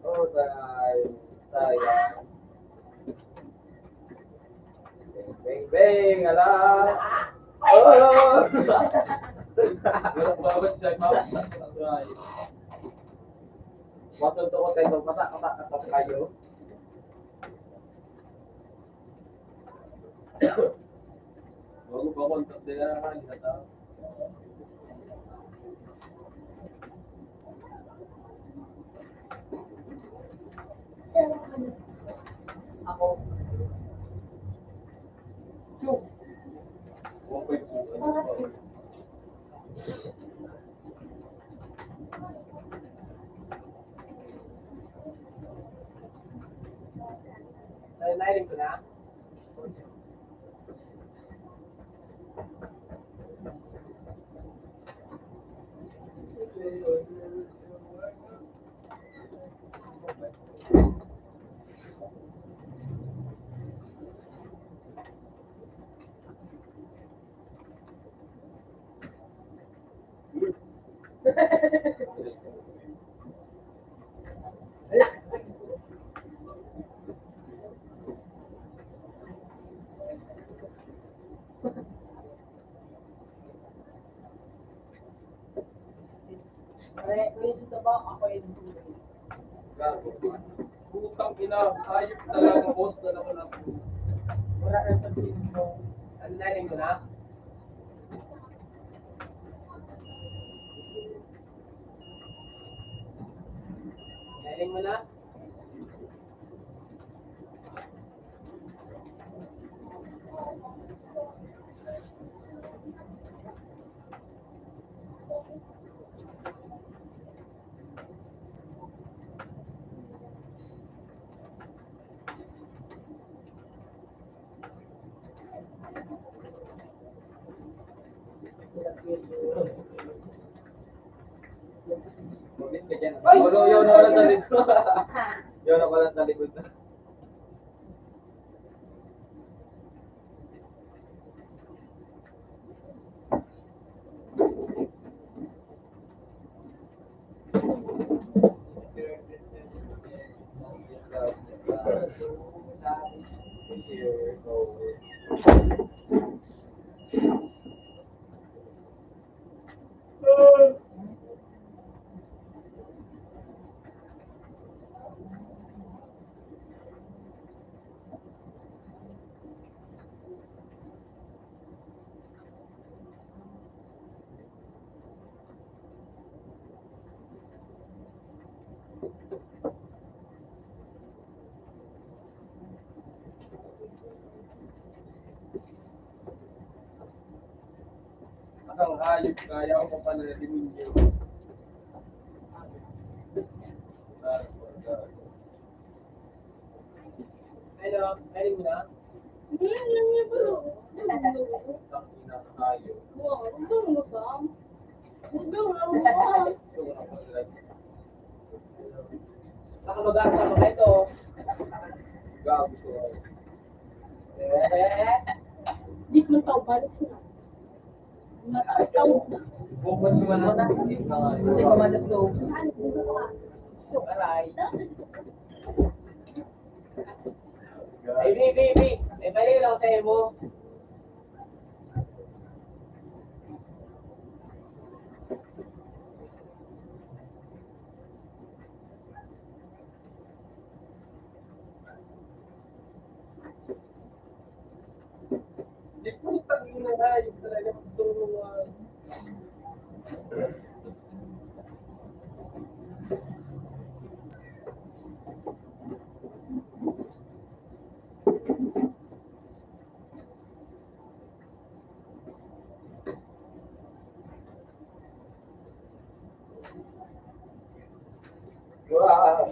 Oh, tayo. Tayo. Beng, beng, ala. Oh! Bawat siya, ma'am. That's right. Matutoo tayo, mata, mata, mata kayo. Bago pa kontak nila, ha, isa tao. Ako. Two. One point two. Nailing ko na. Putang ina, hayop talaga, boss, na naman ako. Wala na sa tingin mo. Ano na, rin mo na? Galing mo na? Ay! Yun, yun, wala sa likod. Yun, wala sa likod na. Ang hayop, kaya ko pa na demonyo. Ano, galing mo na? Hindi, hindi, bro. Ang ina ng hayop. Wow, ang ganda ba? Ang ganda, wow. Baka mag-aarap ako ito. Gago siya. Eh. Di man tao, balik sila. Matataw na. Bukod naman ang hindi pa nga. Hindi pa malutong. Aray. Ay, bi, bi, bi. May bali lang sa imo. Di putang ina na, yung talaga gusto mo, ah. Wow.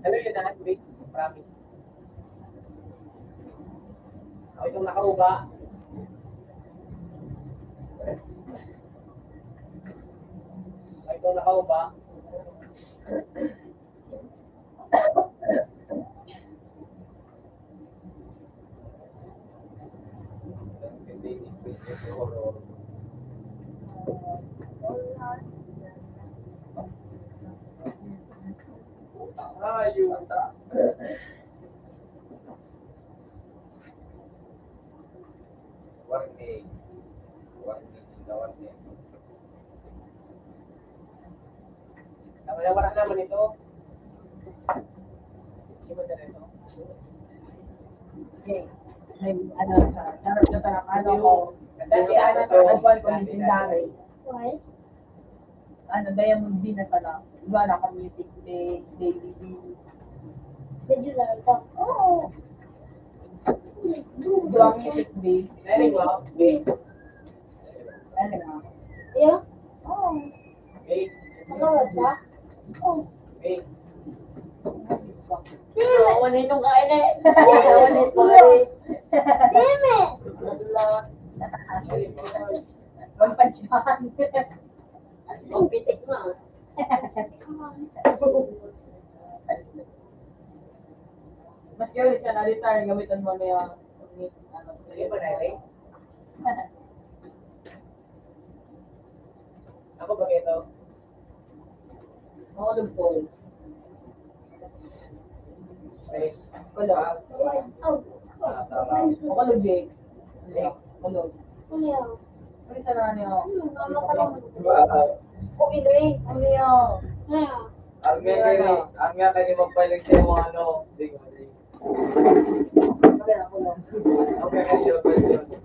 Ano yun, ah? Wait, promise. Ay, itong nakauba. Ay, itong nakauba. Ayun. Warning. Warning, warning. Nawala naman ito. Hindi mo na ito. Okay. May, ano, sa, sarap na sarap. Ano ko? Dati, ano, sa nagkuhan ko ni Jindari. Why? Ano, Diamond B na sana. Iba na ka music, day, daily B. Medyo lang ito. Oo. Iba ang music, day. Very well. Ano nga? Yeah? Oo. Nakawag ka? Oo. Dili. Awan itong kain eh. Awan itong kain. Dili. Wala. Ang pansyahan. Ang pitik na. Mas gawin siya na retire, gamitan mo na yung, ano, sa Hindi pa na, eh? Ako ba ito? Makulog po. Eh, wala. Makulog eh. Makulog. Ano yan? Ano sa na niyo? Okay na eh. Ano yan? Ang nga kayo, ang nga kayo magpahilig sa mga ano, ding, ding. Wala, wala. Okay, okay, okay, okay.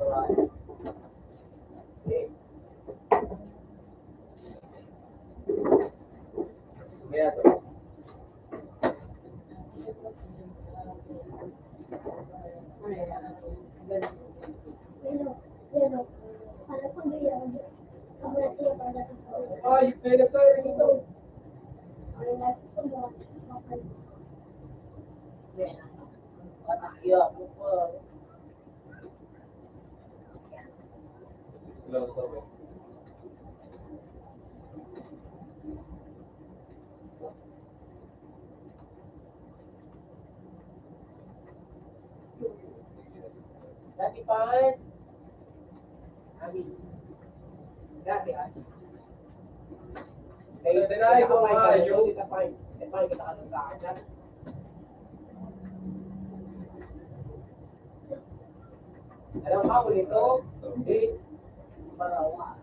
Dati pa, eh. Abi. Dati, ah. Kayo, Dati na, ikaw, kayo, ah, kayo, yung kita pa, eh. Kita pa, kita ka ng saan, ah. Alam mo, ulit to, eh, marawa.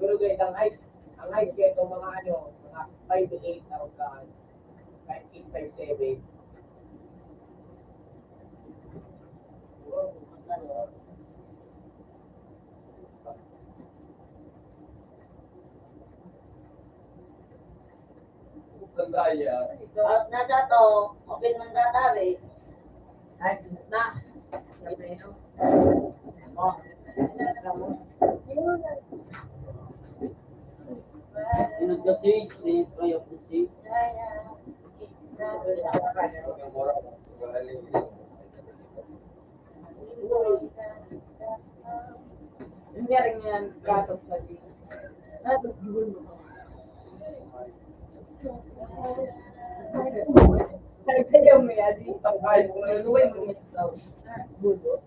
Pero guys, ang height, ang height kaya itong mga ano, mga five eight na rugahan, five eight, five seven. Out na siya to. Open man data, eh. Ay, na. Pinagkasig, si Kaya Pusi. Hindi rin yan, gatok sa di. Gatok, gulong mo. Nagsayaw mo yan, di? Ay, kung ano, eh, kung ikaw. Gulo.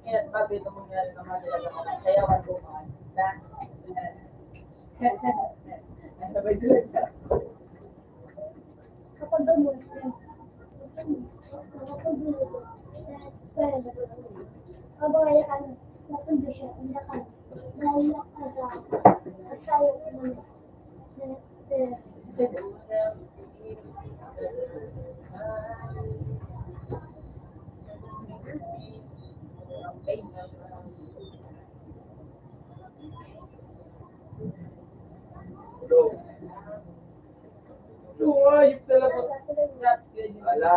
Kaya pag ito mangyari naman talaga, kaya wag ko man. Ang sabay talaga. Kapag gamot, kapag gamot, kapag gamot, kapag gamot, kapag gamot, kapag gamot, kapag gamot, Hello. Hello, ayop talaga. Ala.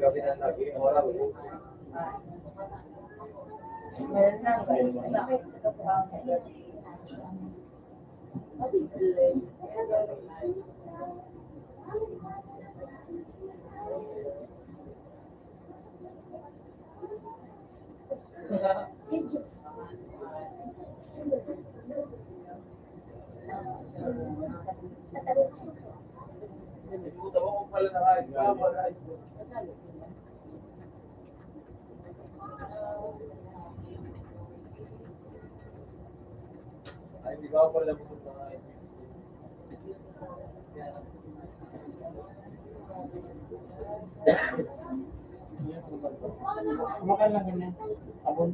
Gabi na lagi yung oras. Makan lang ganyan. Abon.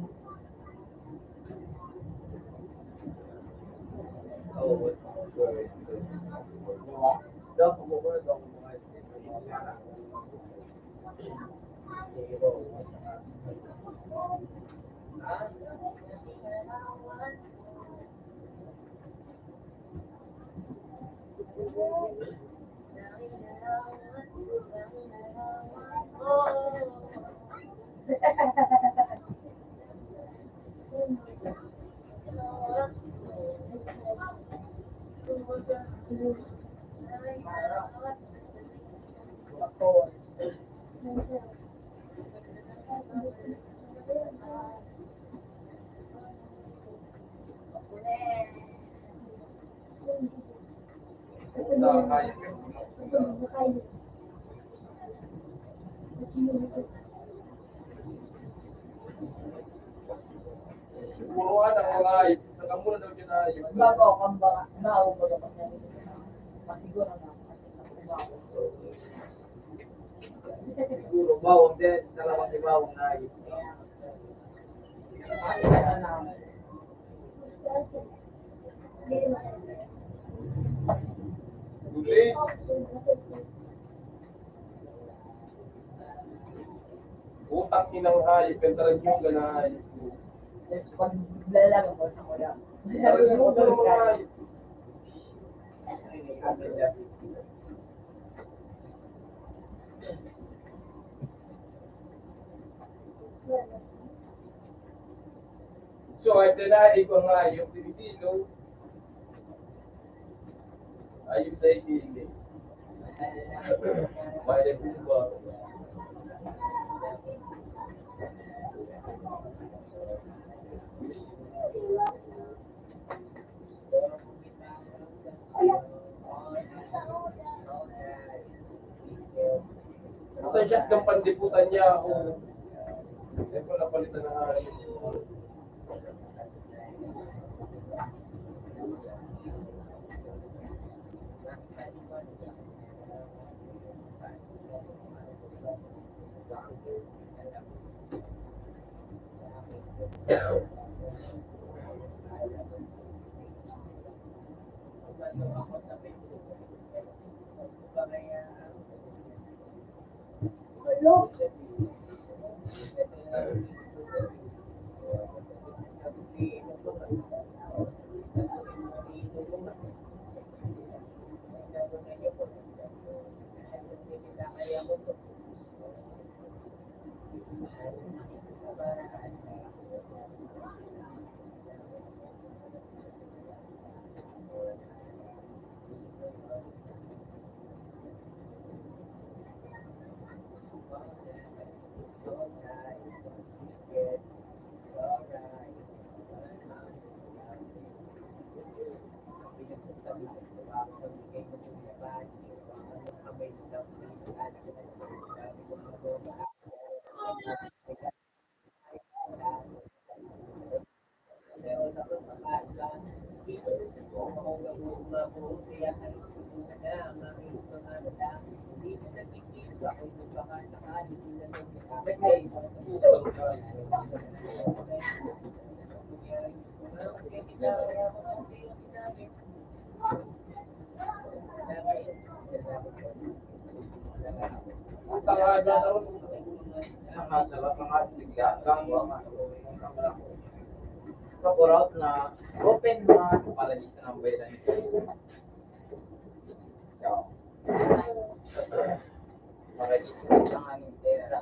Puruan ang mga ayop. Nakamura daw siya na ayop. Bago ang mga naawag ko dapat niya. Masiguro na. Siguro, bawang din. Dalawang ibawang na ayop. Ano na naman? Good day. Putang inang hayop, yung talagang yung ganahan. Yes, pag lalaban ko sa kuya. Talagang yung mga hayop. So, ay tinae ko nga yung pinisilo. Ayun sa ikili. May nagbuba. Ito siya kang pandiputan niya ako. Ito napalitan na nga. Sa buraot na open na palagi sa nang bayan. So, palagi sa nang bayan.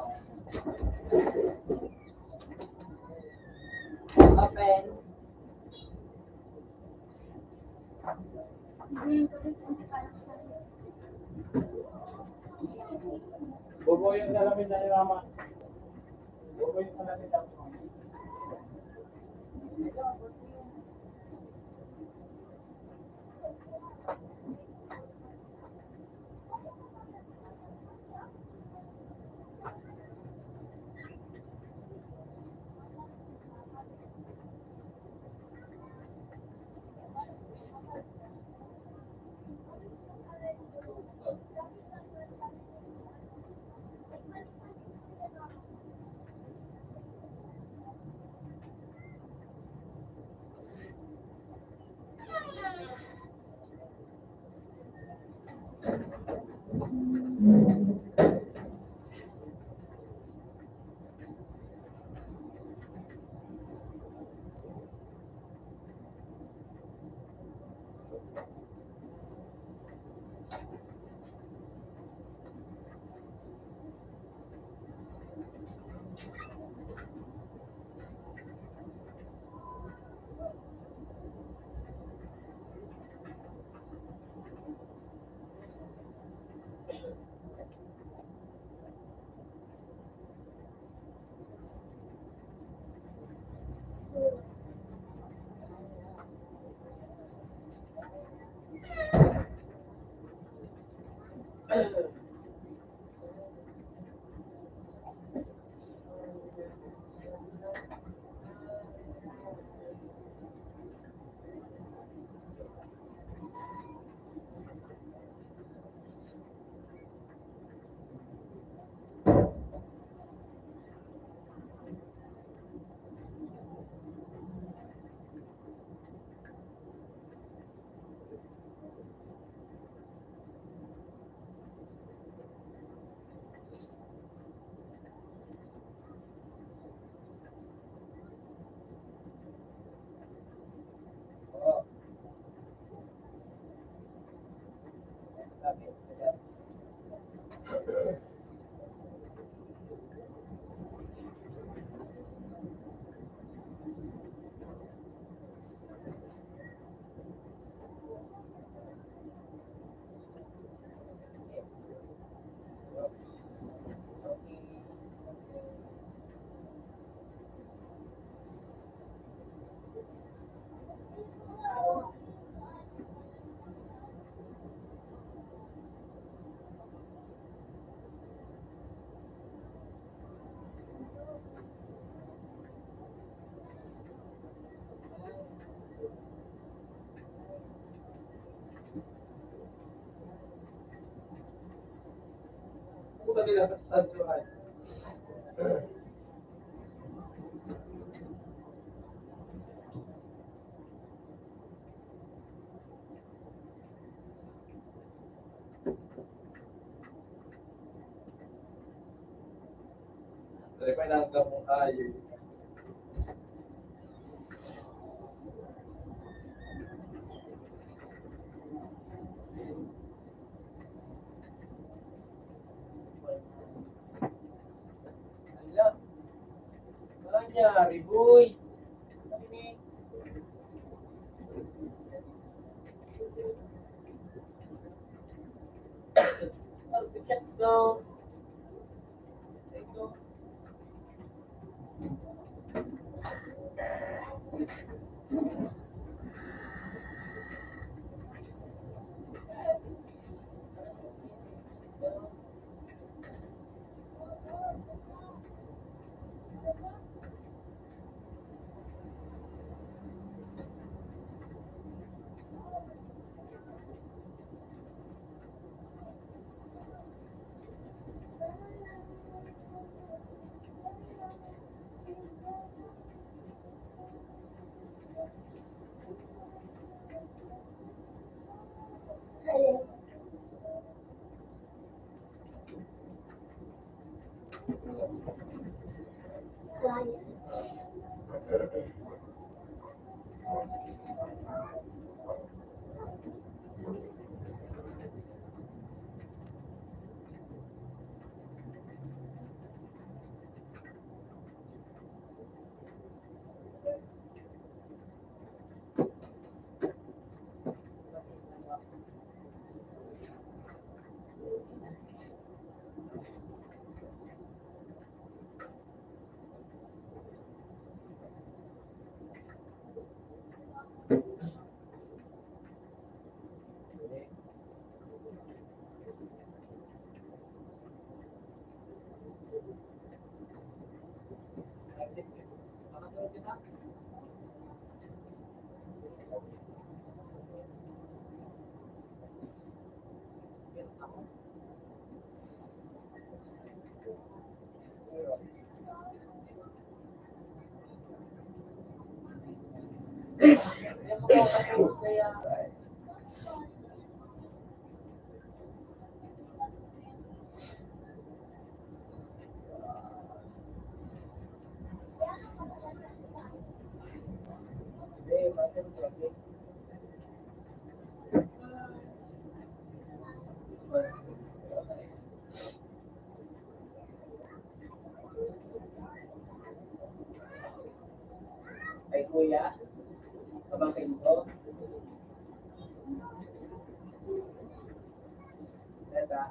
Puta nila sa Estados Unidos. Dali pa, inangga mo tayo. Ala, nangyari, boy? Ay, kuya, kabang kayo ko. Tata.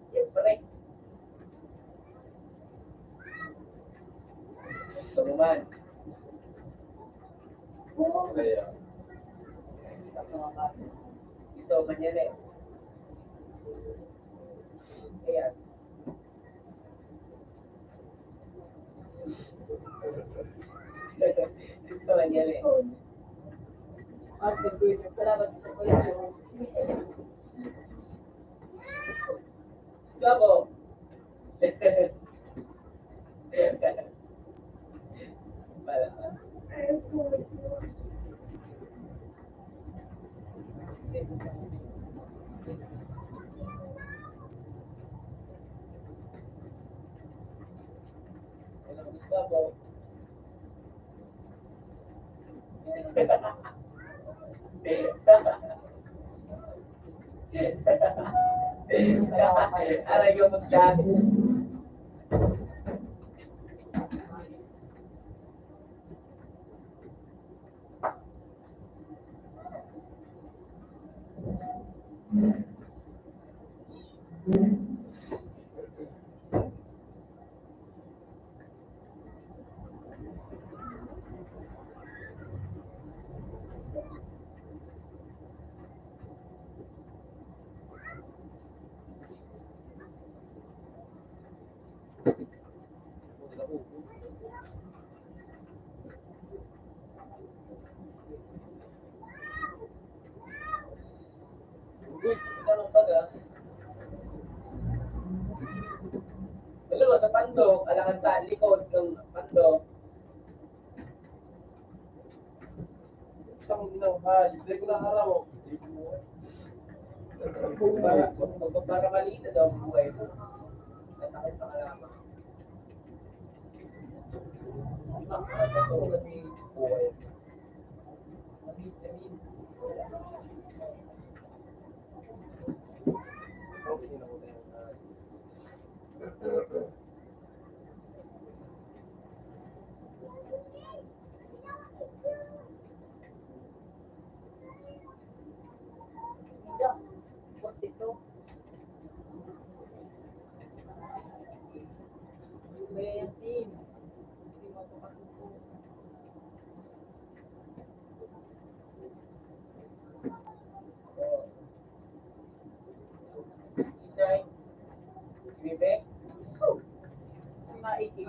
Siyempre. Ito naman. Kaya. Gusto man yan eh. Ayan. Gusto man yan eh. Salamat sa pagkakas. Gabo. Wala. Gabo. Aray ko, pagkain. Dalawa sa pandok, alangan sa likod ng pandok. Ang ginawhal, regular araw. Para, para maliit na daw ang buhay mo. At ako'y pangalaman. Ang mga katulad ni buhay. Maliit na liit. Okay na ako tayo.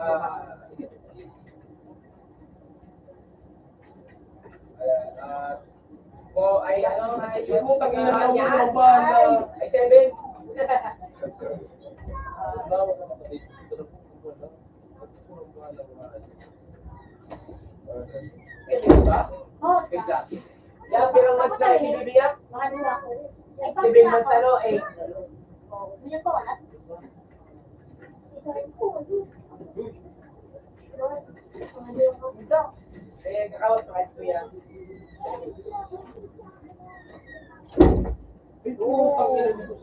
Ah, ah, po, ay, ano, ay, yung pag-inom ng ulo, ang bahala. Ay, seven. Seven ba? Wait lang. Ya, pirang months na si baby, ya? Seven months, ano, eh. Eh, kakawat pa kasi, kuya. Ito, ang pinag-,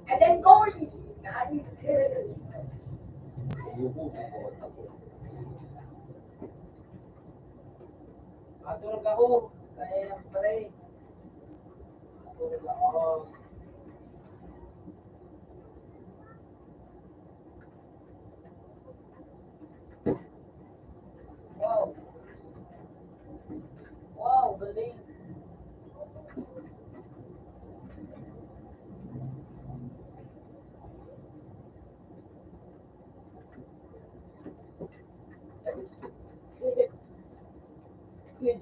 And then going. Nice. Matulog ako. Matulog ako. Dili,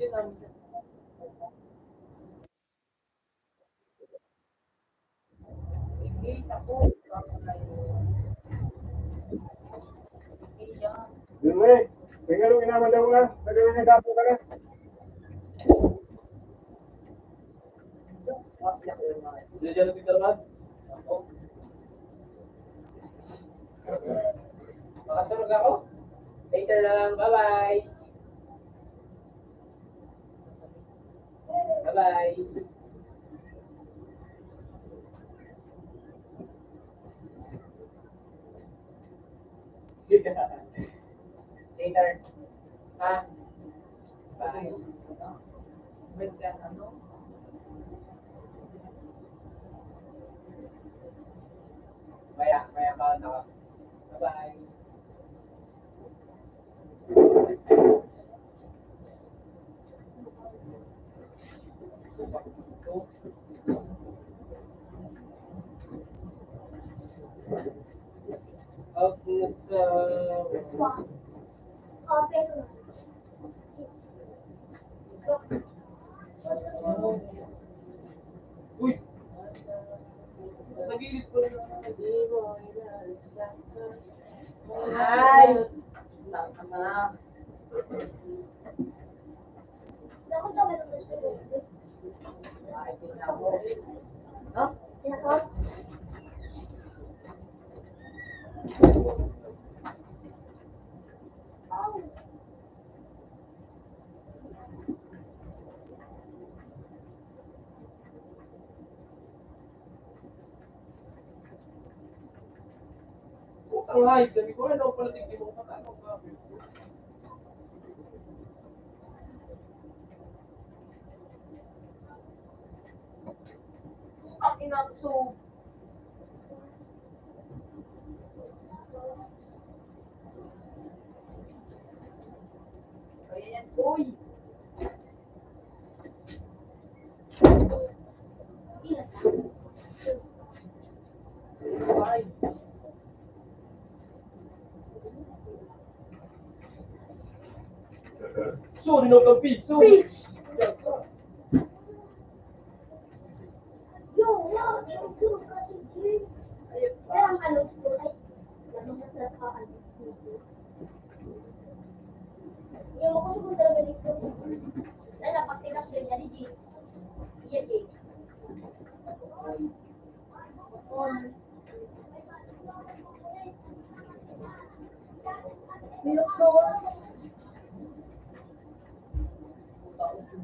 tingalo, inaman daw nga. Dali na, dapo ka na. Diyan, diyan, Peter, man. Makatulog ako. Later na lang. Bye-bye. Bye-bye. Later. Ha? Bye. Bye ka, ano? Maya, maya ka na. Bye-bye. Open. Uy! Sa gilid ko na. Ay! Tama na. Ay, tingnan mo. No? Putang hayop, sabi ko, ano pala tingin mo, patay mo, grabe. Ang ina, so, Ayan, uy. Ay. Sorry, no, Kampi. Sorry. Peace. Yung, yung, yung, yung, kasi, Jim, parang ano, school, ay, ano, masarap ka, ano, yung, ako, siguro, talaga, dito. Wala, pag tinapos, yan, Jim. Yan, Jim. Um,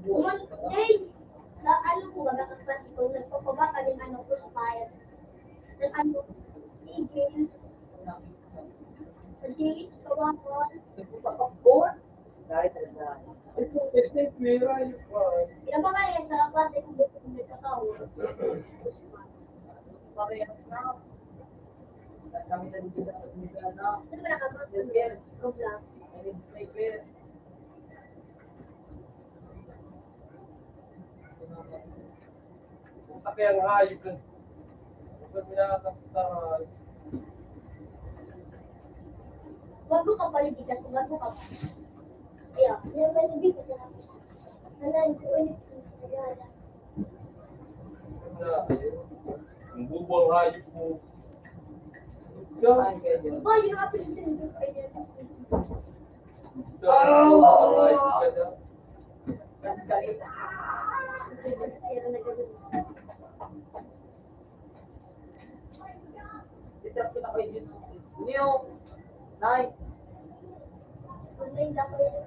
Monday, sa ano po, baga ang klase ko, nagpapaba kami ng ano, crossfire. Ng ano, tigil. Sa J H Kawakan. Nagpapakapon? Dahil talaga. Ito, este, pera, yung, ah, Pinababa yan sa klase ko, nagkakawa. Parehas na. Kami na dito sa Pilipinas, no? Ano ba nakapag-, Sniper. Roblox? Ay, sniper. Puta, kaya ang hayop na. Huwag ka pinakastahan. Bago ka pa, hindi kasi bago ka pa. Kaya, hindi ka pa. Wala, hindi ko ulit. Wala. Ang bubo ang hayop mo. Ba, yun ang apelido nito. Ay, yan. Bubo ang hayop ka na. Ang galing. Pero nagagaling. Dito ako na kayo yun. New. Night. Online lang ko yun.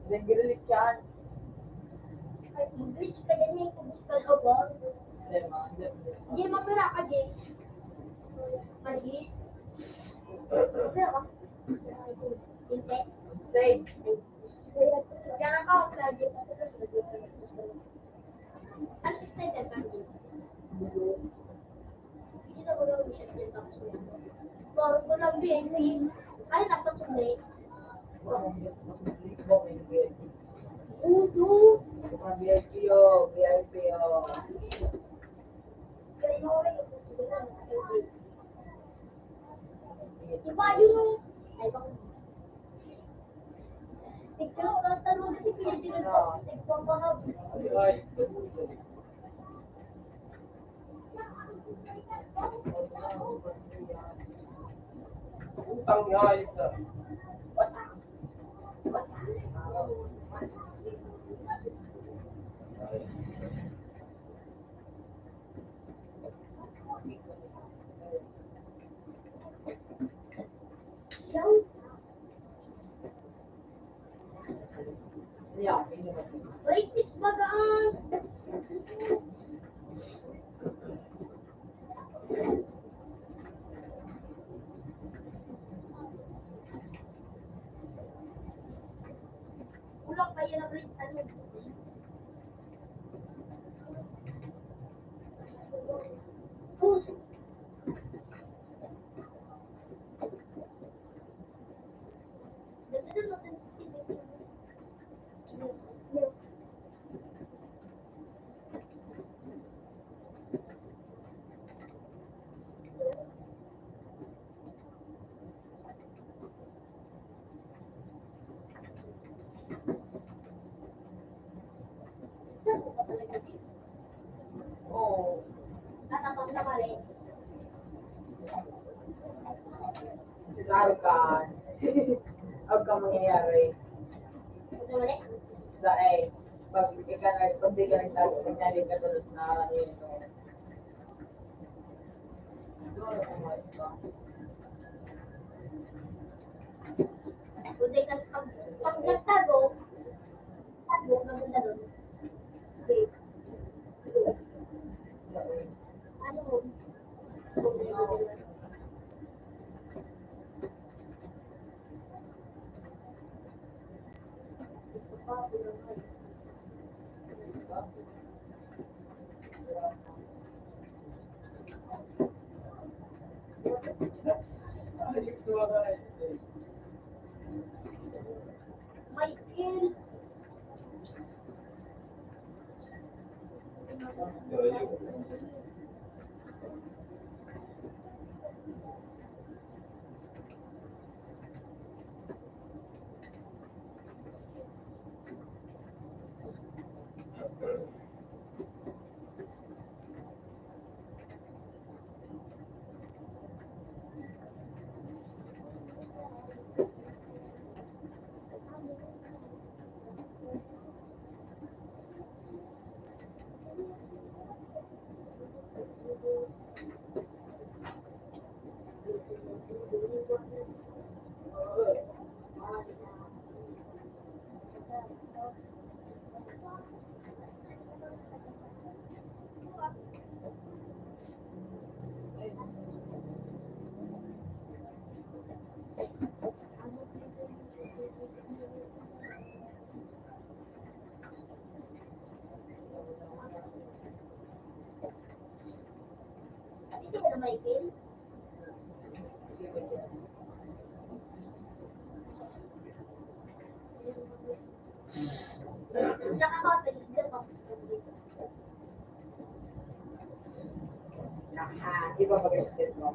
Nag-glitch yan. Ay, glitch ka din eh, kung gusto ka ba? Hindi, ma, hindi, hindi. Hindi, mapira ka, Jay. Magis. Mapira ka? Insane? Insane. Kaya ka, lagi pa sa. Ano, sniper ka? Hindi na ko lang siya pinapakita. Parang ko lang, B I P. Ano, tapos yung break? Udo. V I P, oh, V I P, oh. Iba yung, ay, baka, tignan ko, tanong kasi pinag-, Breakfast baga an. Kulang pa yan ang break. Ano? Oo. Klaro ka. Huwag kang mangyayari. Dahil, pag ika na, pag di ka nagtago, kunyari ka tulos na, ano yun, no? Pag, pag nagtago, tago, maganda doon. Okay. Ano? Naka, iba ba yung mo?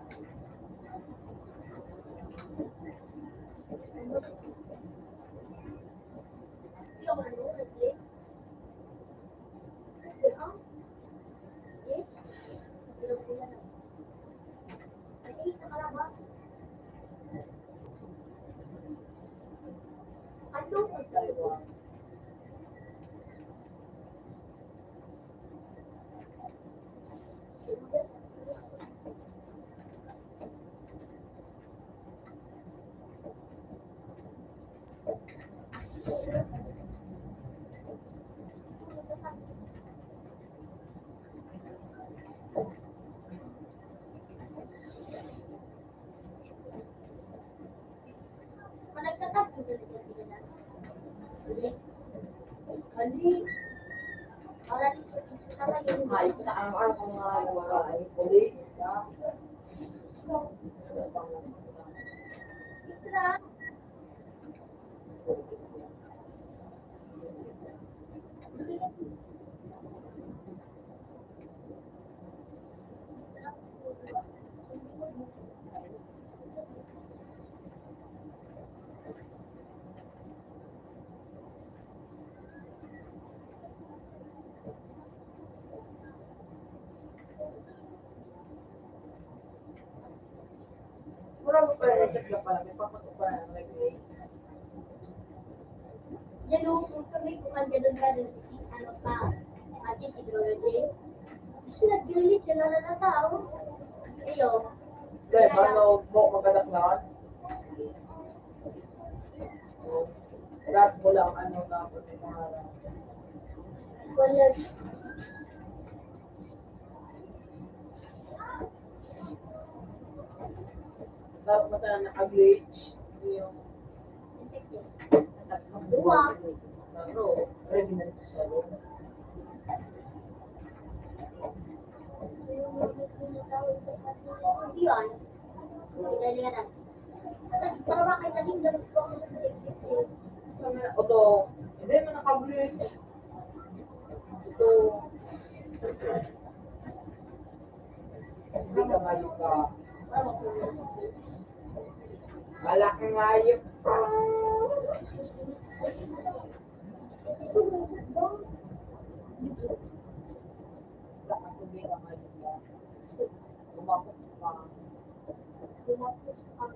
Pero siya pala, may pagkakupara ng regulation. Yan o, kung kami kuman ganun ka dun sa si, ano pa, Ate February. Gusto na, pinili siya na lang ang tao. Iyo. Kaya, paano mo magkadaklaan? Lahat mo lang, ano, na, mga Wala. Sarap mo sana naka-glitch. Yung Buwa. Pero, ready na siya. Yan. Dali ka na. Para makita din, labas ko ang gusto ko. Sana, oto, hindi mo naka-glitch. Ito. Hindi ka mayo ka. Malaking hayop. Baka sabihin ka mayo ka. Gumapos ka. Gumapos ka.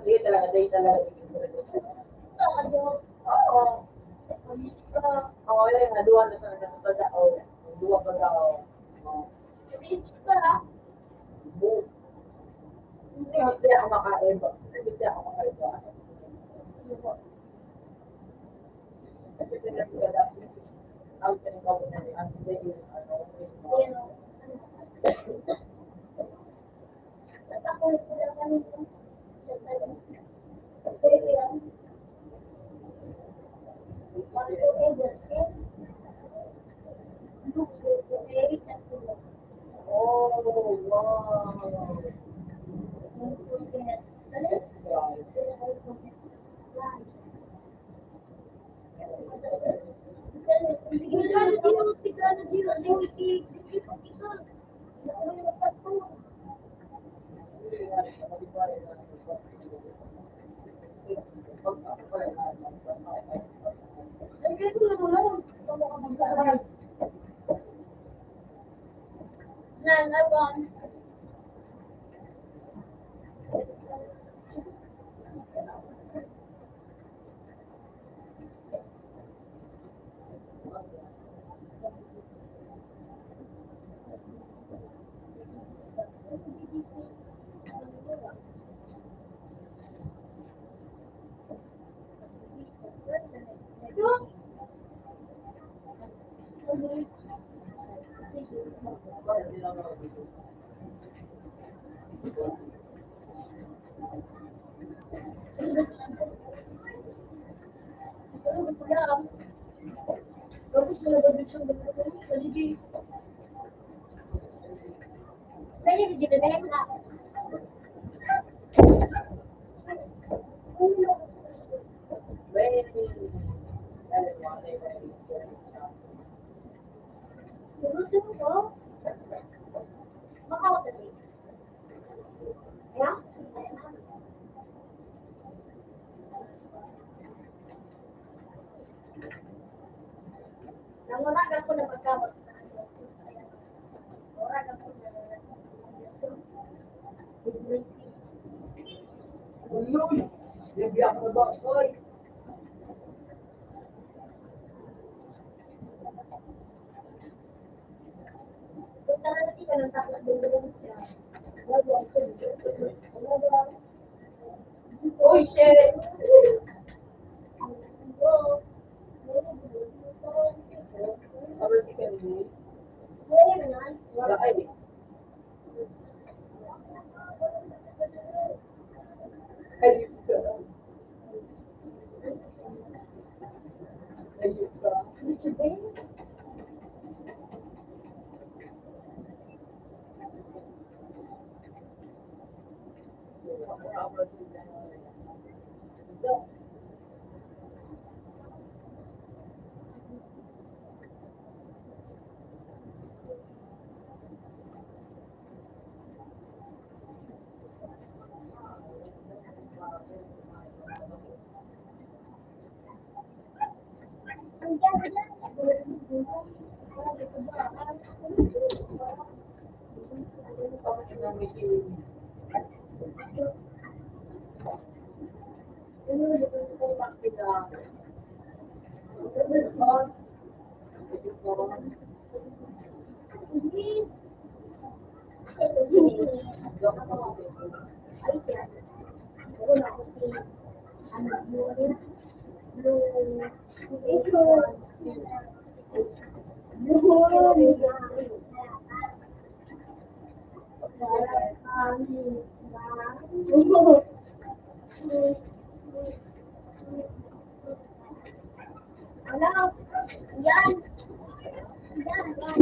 Hindi talaga, dahil talaga. Oo. Oo, yan, naduwa na sa nagkasabada, o. Naduwa pa daw. O. Hindi, mas di ako makain ba? Hindi ako makain ba? Ang pinagkabot na ni Anthony, ano, Nang awon. Nanguragan ko na magkabot. Nanguragan ko na. Uy, bibiyak na ba? Uy. Punta na natin ka ng takot ng siya. Wala, wala. Uy, shit! Ano? Yan. Yan, yan.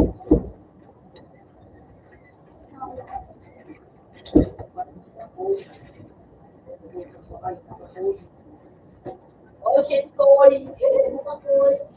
Oh, shit, Koy. Koy.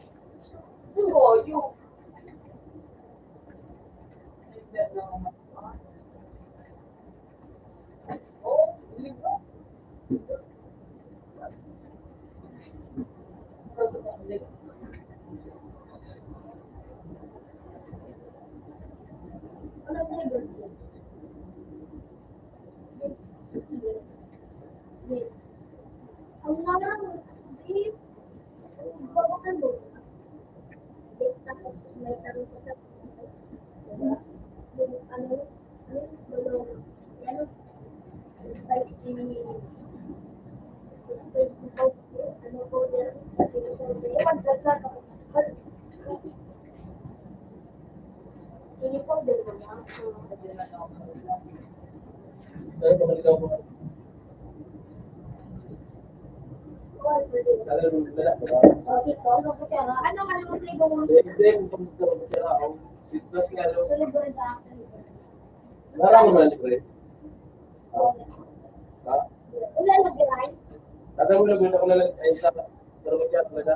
Wala mo na libre? Ha? Wala na, biray. Tatay mo na, gusto ko na lang, ay, sa, pero kaya, talaga.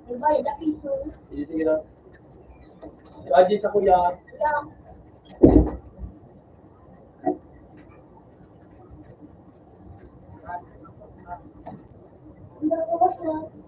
May bayad na piso. Sige, sige na. Sa Aji, sa kuya. Kuya. Ang dami ko siya.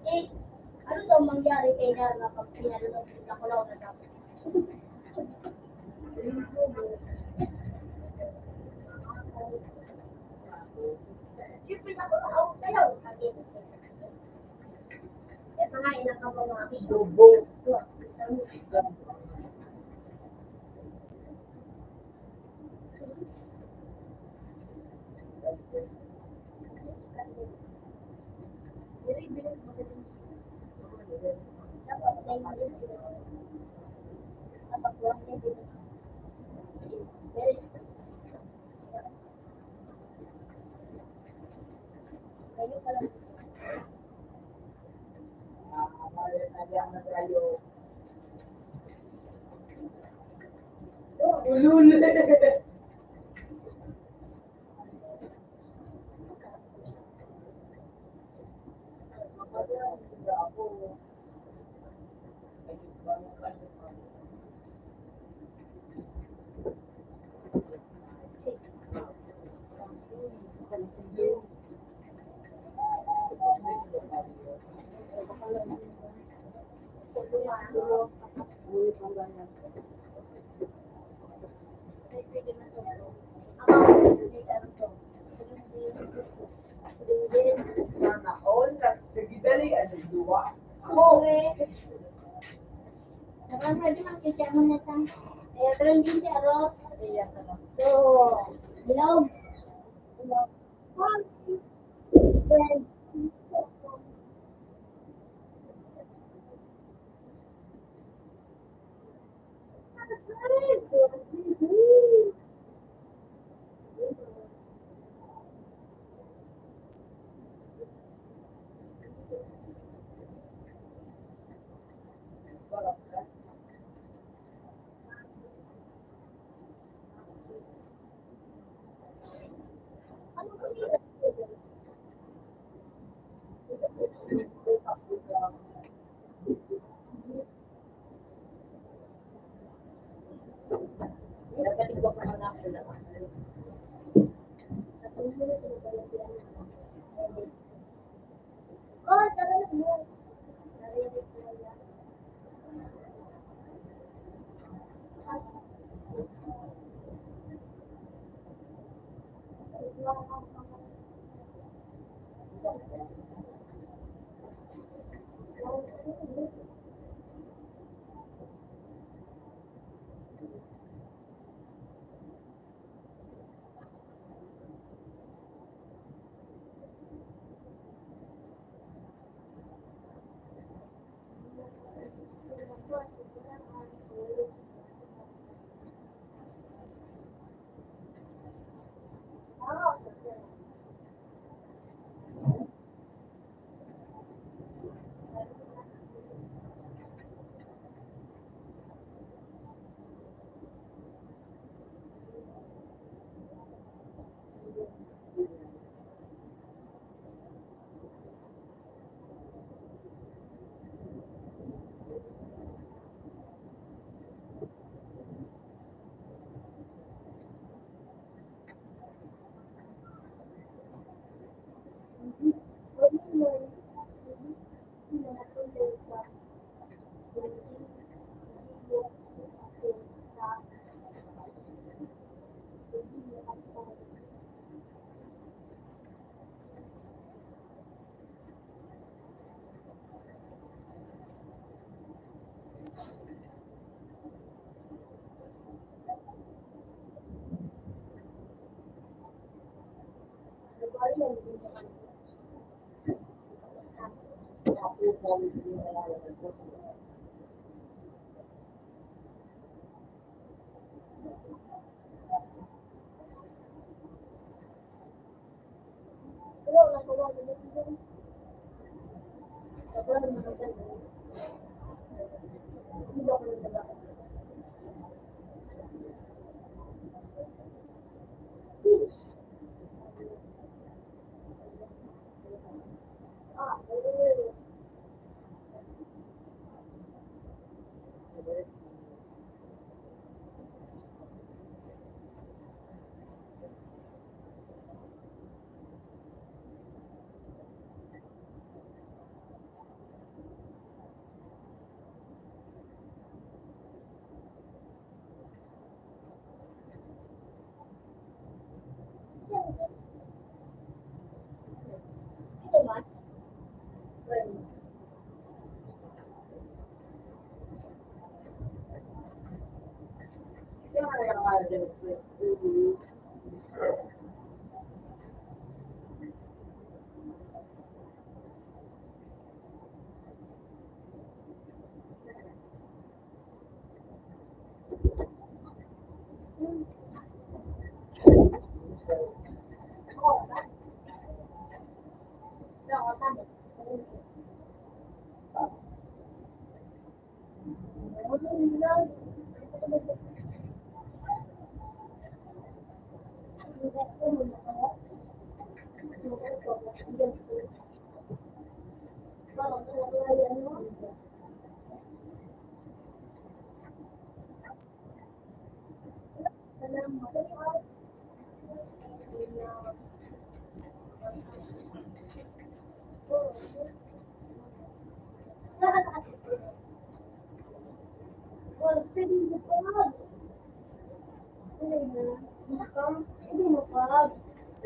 Eh, ano daw mangyari kay Darna pag pinalunod sa kulaw na dapat? Yung pinakulaw, sayaw. Ito nga, ilang ka ba mga gusto? Sana all, nagdali ang duwa. Ako. Dapat pwede makikita mo na ta. Kaya ka lang din si Aros. Kaya ka lang. So, hello. Hello.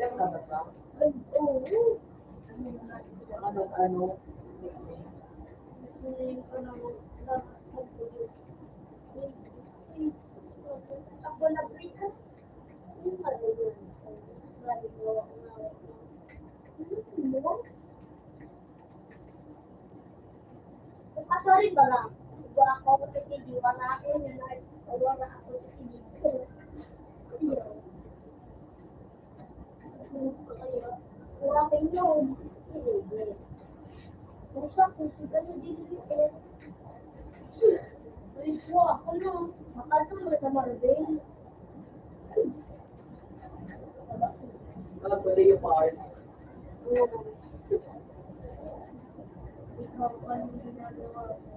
Yan ka ba sa? Ay, oo. Ano, ano? Ako na, ah, sorry pala. Igwa ako sa C D, wala ako, wala ako sa C D. Wala ko yun. Wala ko yun. Wala ko yun. Wala ko yun. Wala ko yun. Ano ba yung part? Ikaw, ano ginagawa mo?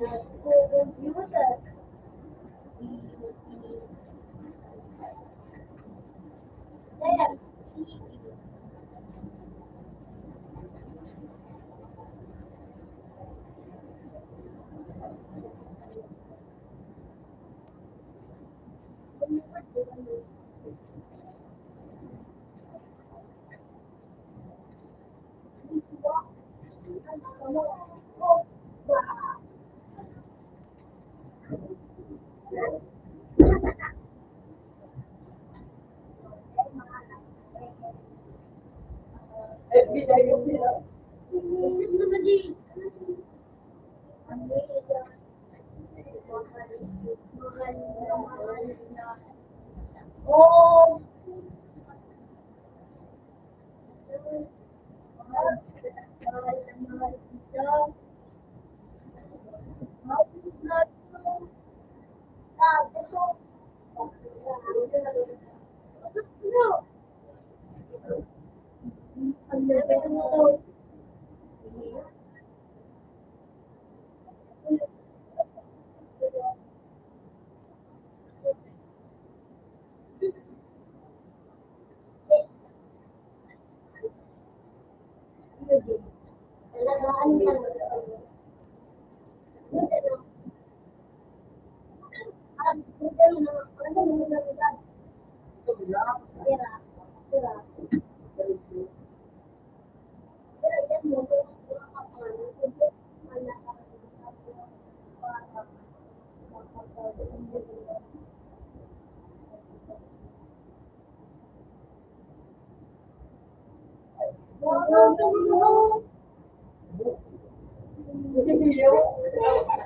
Nagko-computer. Kaya,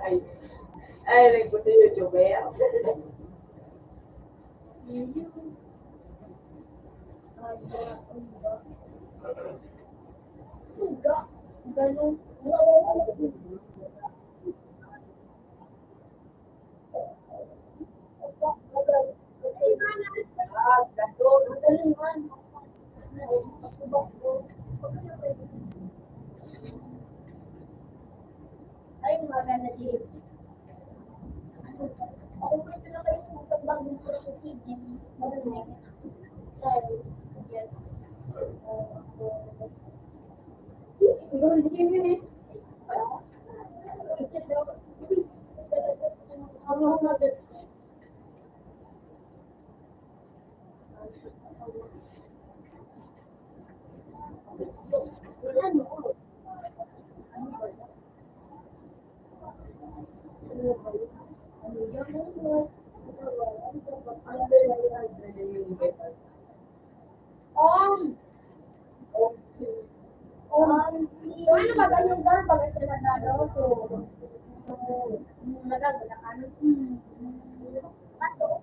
Ay, ay, nagpunta yung YouTuber. Ay, mga na-, ako po ito na kayo sa mga bagong proseso. Om. Om si, om si, ano ba, ganyan daw, baga siya nagdadaw ko. Nagagala ka, ano? Pasok.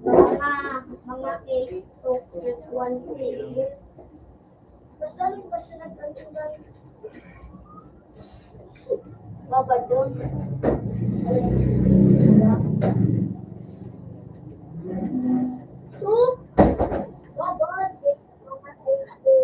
Mga, mga eight to one P M. Basta rin, basta nagkaroon na rin. Baba doon. So, baba, mga eight to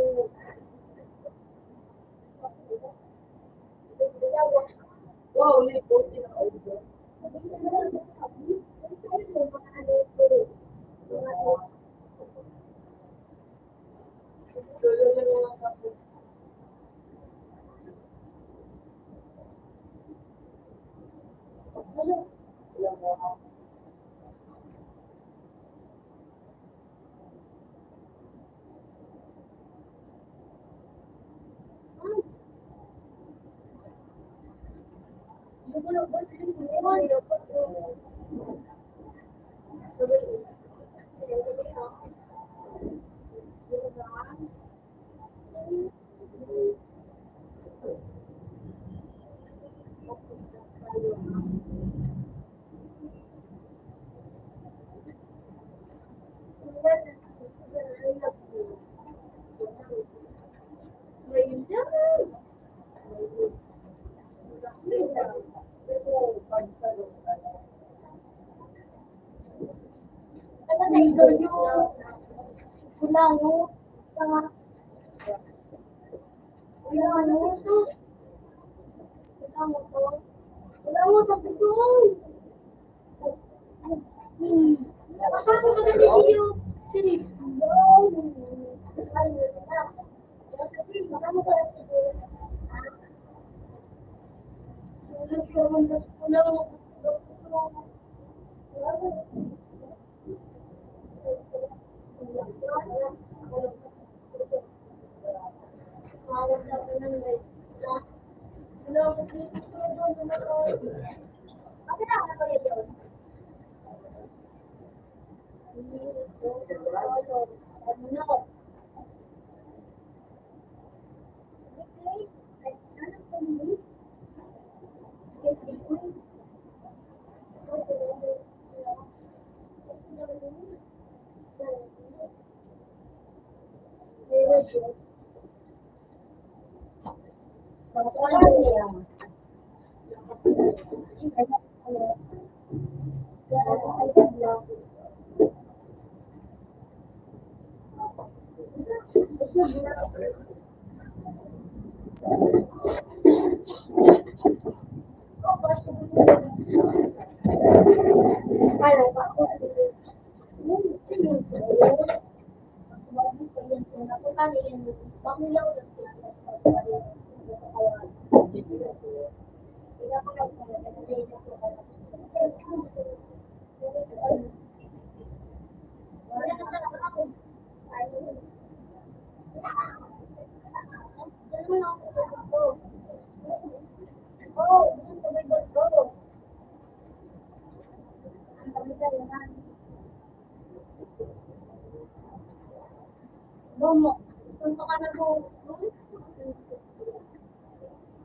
Momo, punta ka na po.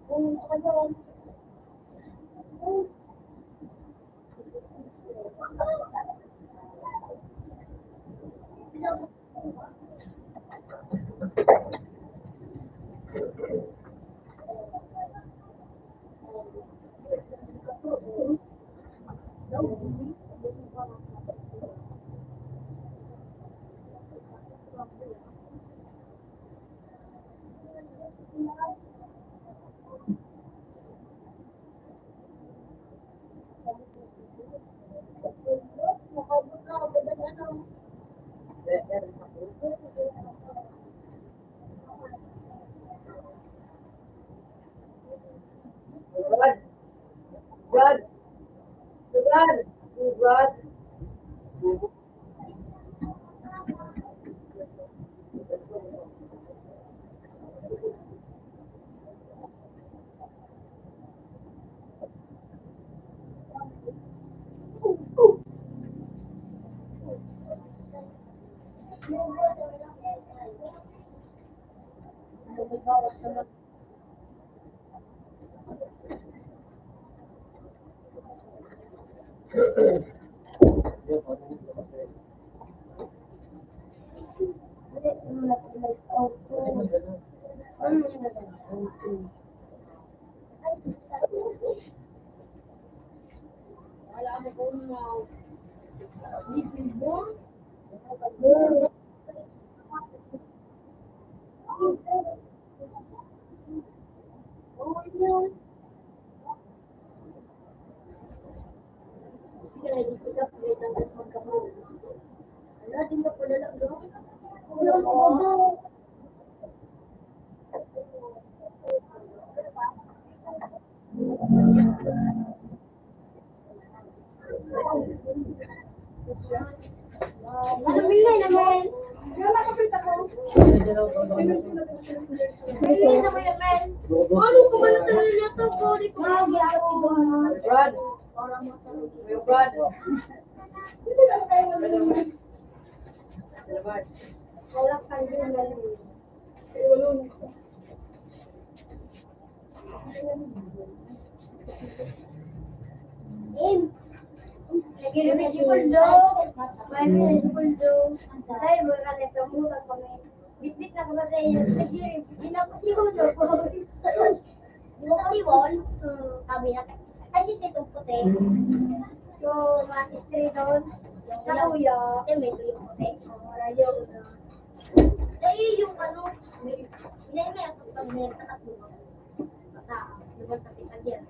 Punta ka doon. Brad. Brad. Brad. Brad. Ano ko man ang tanong niya to, body ko. Brad. Brad. Wala kang Lagi na si Puldo. Lagi na si Puldo. Tayo, mga kalagay, kamutan kami. Bitbit na ko ba kayo? Lagi rin. Hindi na po si Puldo. Di ba si Won? Hmm, sabi na, kasi si Tugkote. Yung mga history doon. Sa kuya. Kasi may tuyong puti. Wala yun. Dahil yung ano, may, may, may, pag may sa katulog. Mataas, di ba, sa Pitalia?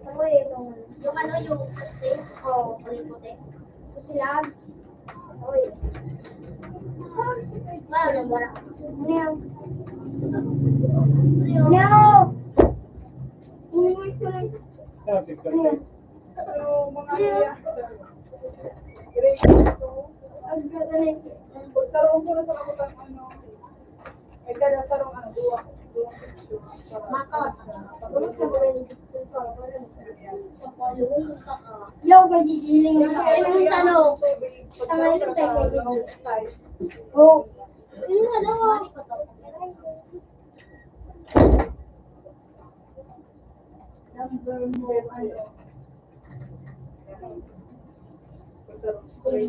Ako eh, yung, yung ano, yung kasi, oh, kulay puti. Silag. Oy. Ano, wala. Meow. Meow. Meow. Pero mga iya, grade two. Ang ganda na yun. Sarong ko na sa kabutan, ano, may kada sarong, ano, duwa, duwa section. Makot. Pagulot na ba yun? Yaw, kagigiling ka. Ayun, tanong. Tama yun, tayo. Oh. Ayun, ano, ah. Number mo, ano? Kung may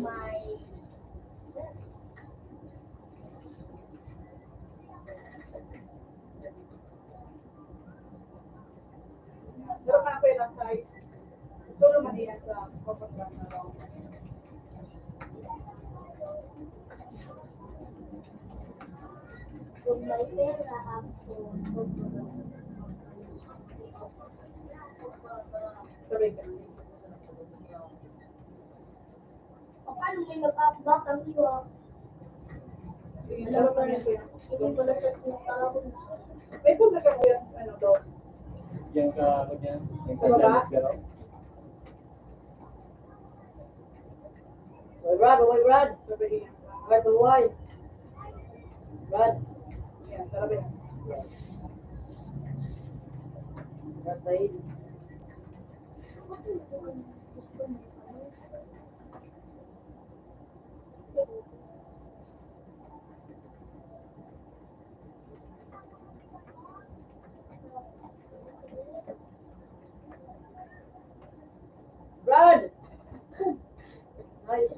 Pero kaya pwede ang size. Gusto naman niya sa pagpagkakaraw. Kung may pera ako, Sabay ka. Paano may mag-aabas ang iwa? Sige, sarap na rin, kuya. Hindi pala siya pinatawag. May punta ka, kuya, ano to? Yan ka, ano niya? Sa baba? Pero Hoy, Brad, hoy, Brad. Brad, hoy. Brad. Yan, sarap yan. Brad, tayo. Brad! Ay.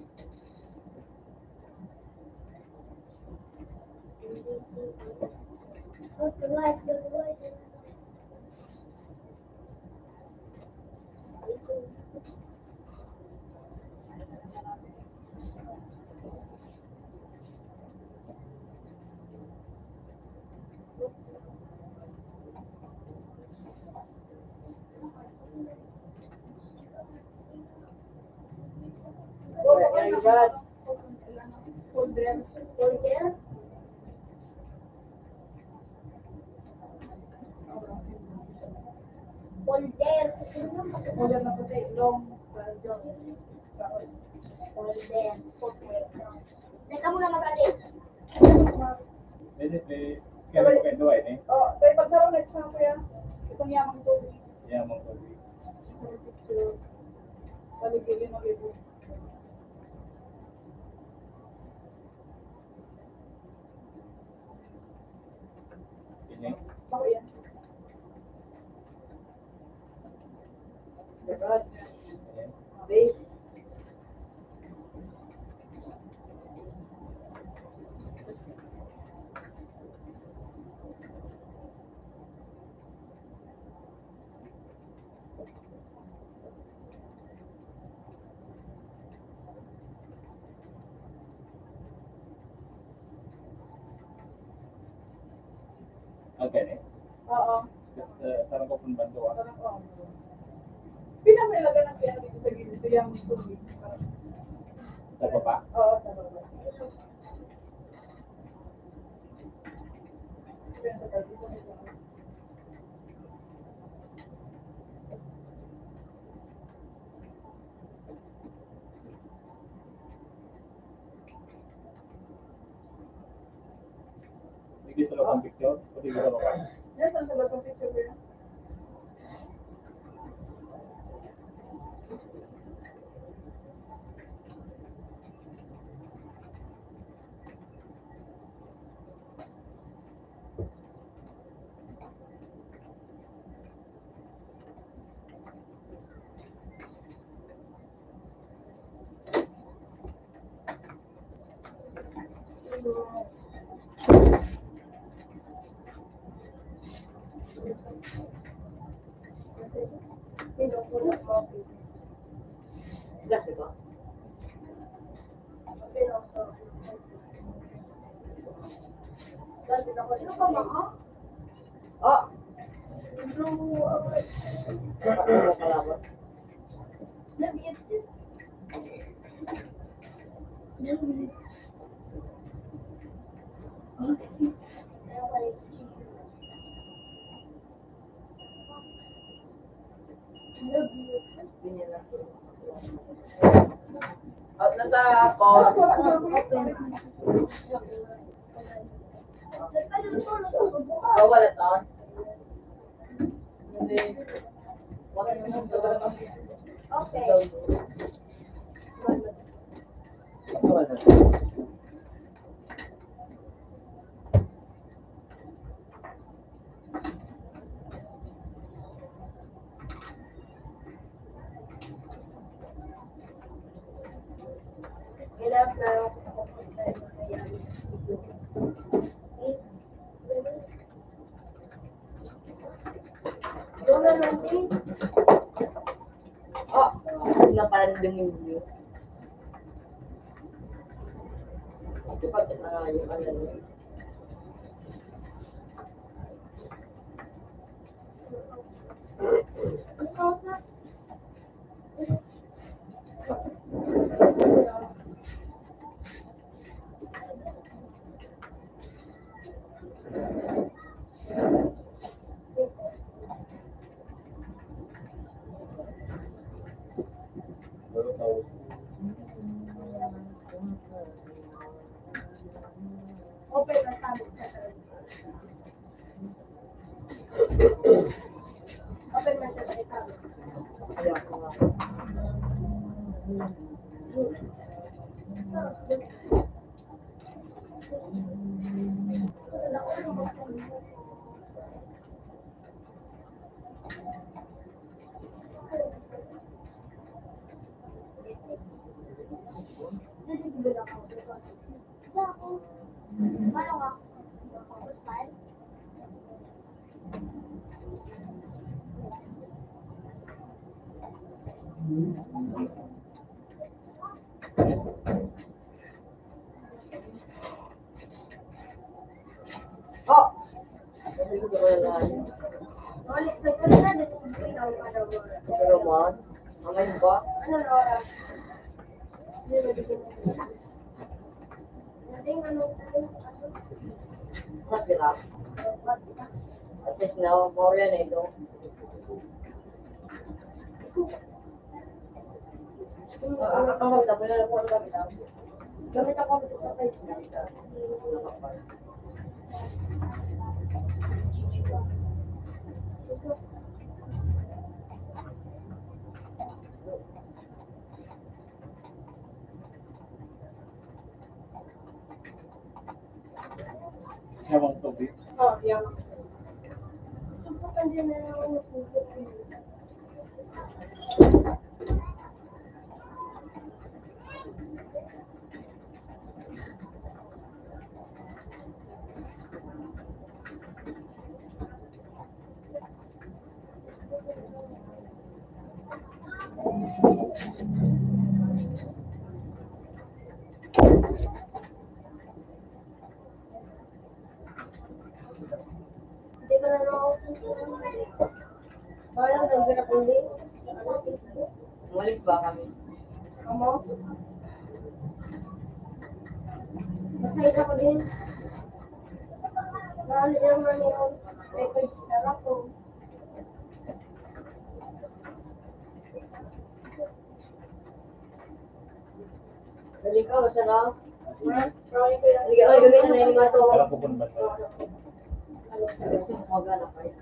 Folder. Folder. Folder. Folder na puti, long, sa Diyos. Folder. Folder. Teka muna, mag-alis. Pwede, pwede. Kaya ko kwentuhan eh. Oh, tayo pagsarang na sa kuya. Itong yamang tubig. Yamang tubig. Picture. Paligilin ng ibo. Ini? Ako yan. Diba? Babe. Okay, eh? Oo. Eh, parang ko pun bando, ah. Parang, oo. Pinamalaga ng kaya dito sa gilid, sa yang tubig. Sa baba? Oo, sa baba. Kaya sa tabi ko, may May gusto ka pang picture? Pwede ka ba? Yes, ang sagot ng picture ko yun. Klase ba? Ah! Ako na kalaban. Out na sa post. Oh, wala to? Hindi. Okay. Wala. Kailangan na ako. Doon na lang din. Ah, na parang demonyo. Ito pa, ito na nga yung ano. Open na tayo sa Oh! Pero man, mamay ba? Napira. At least na, maurya na ito. Siyawang tubig. Oh, yeah. Subukan din na lang ang subukan. Hindi ka na ako. Parang naghirap ulit. Umalis ba kami? Amo? Masaya ako din. Mahal din naman yung record sa ako. Dali ka, basta na. Sige, ay, gamitin na yung mga to. Wala po kung ba't. Wala na kayo.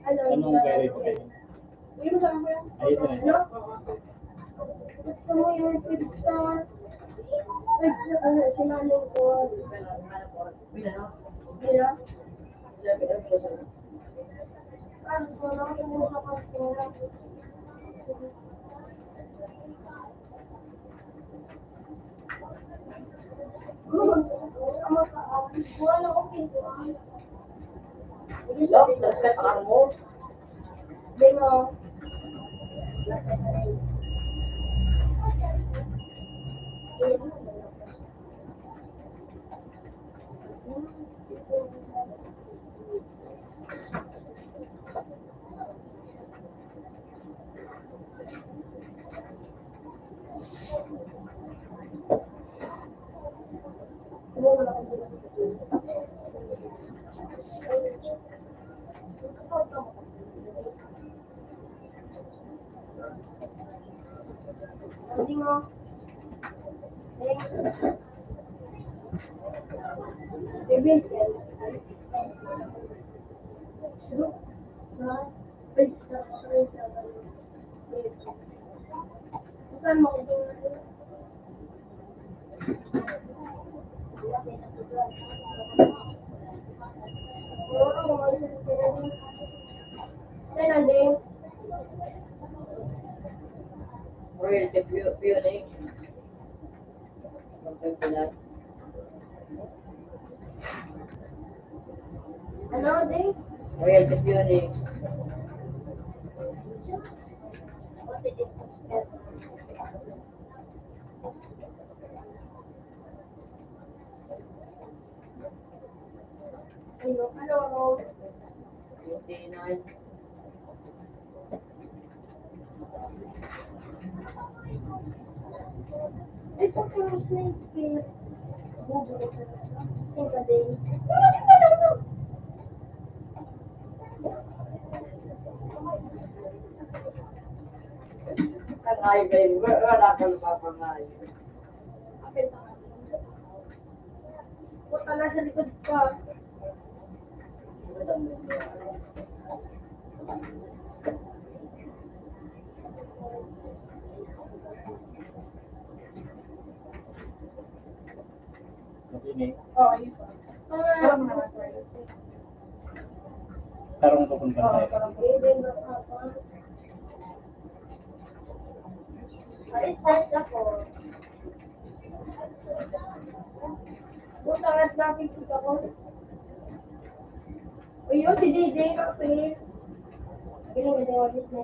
Anong gagawin ko kayo? Ay, ito na. Gusto mo yung pizza? Ay, ano, sinanong ko. Pizza? Hindi mo. Baby. Saan mo? Saan ang day? Royal Deputy Phoenix. Ano, day? Royal Deputy Phoenix. Ang highway, wala ka napapangayon. Punta na sa likod ko. Ini. Oo, yun po. Alam mo naman, sir. Tarong ko kung Oo, pantay. Tarong ko. Alis tayo sa po. Buta nga traffic ko ako. Uy, yun, si Dede, kapit. Galing, galing, walis na.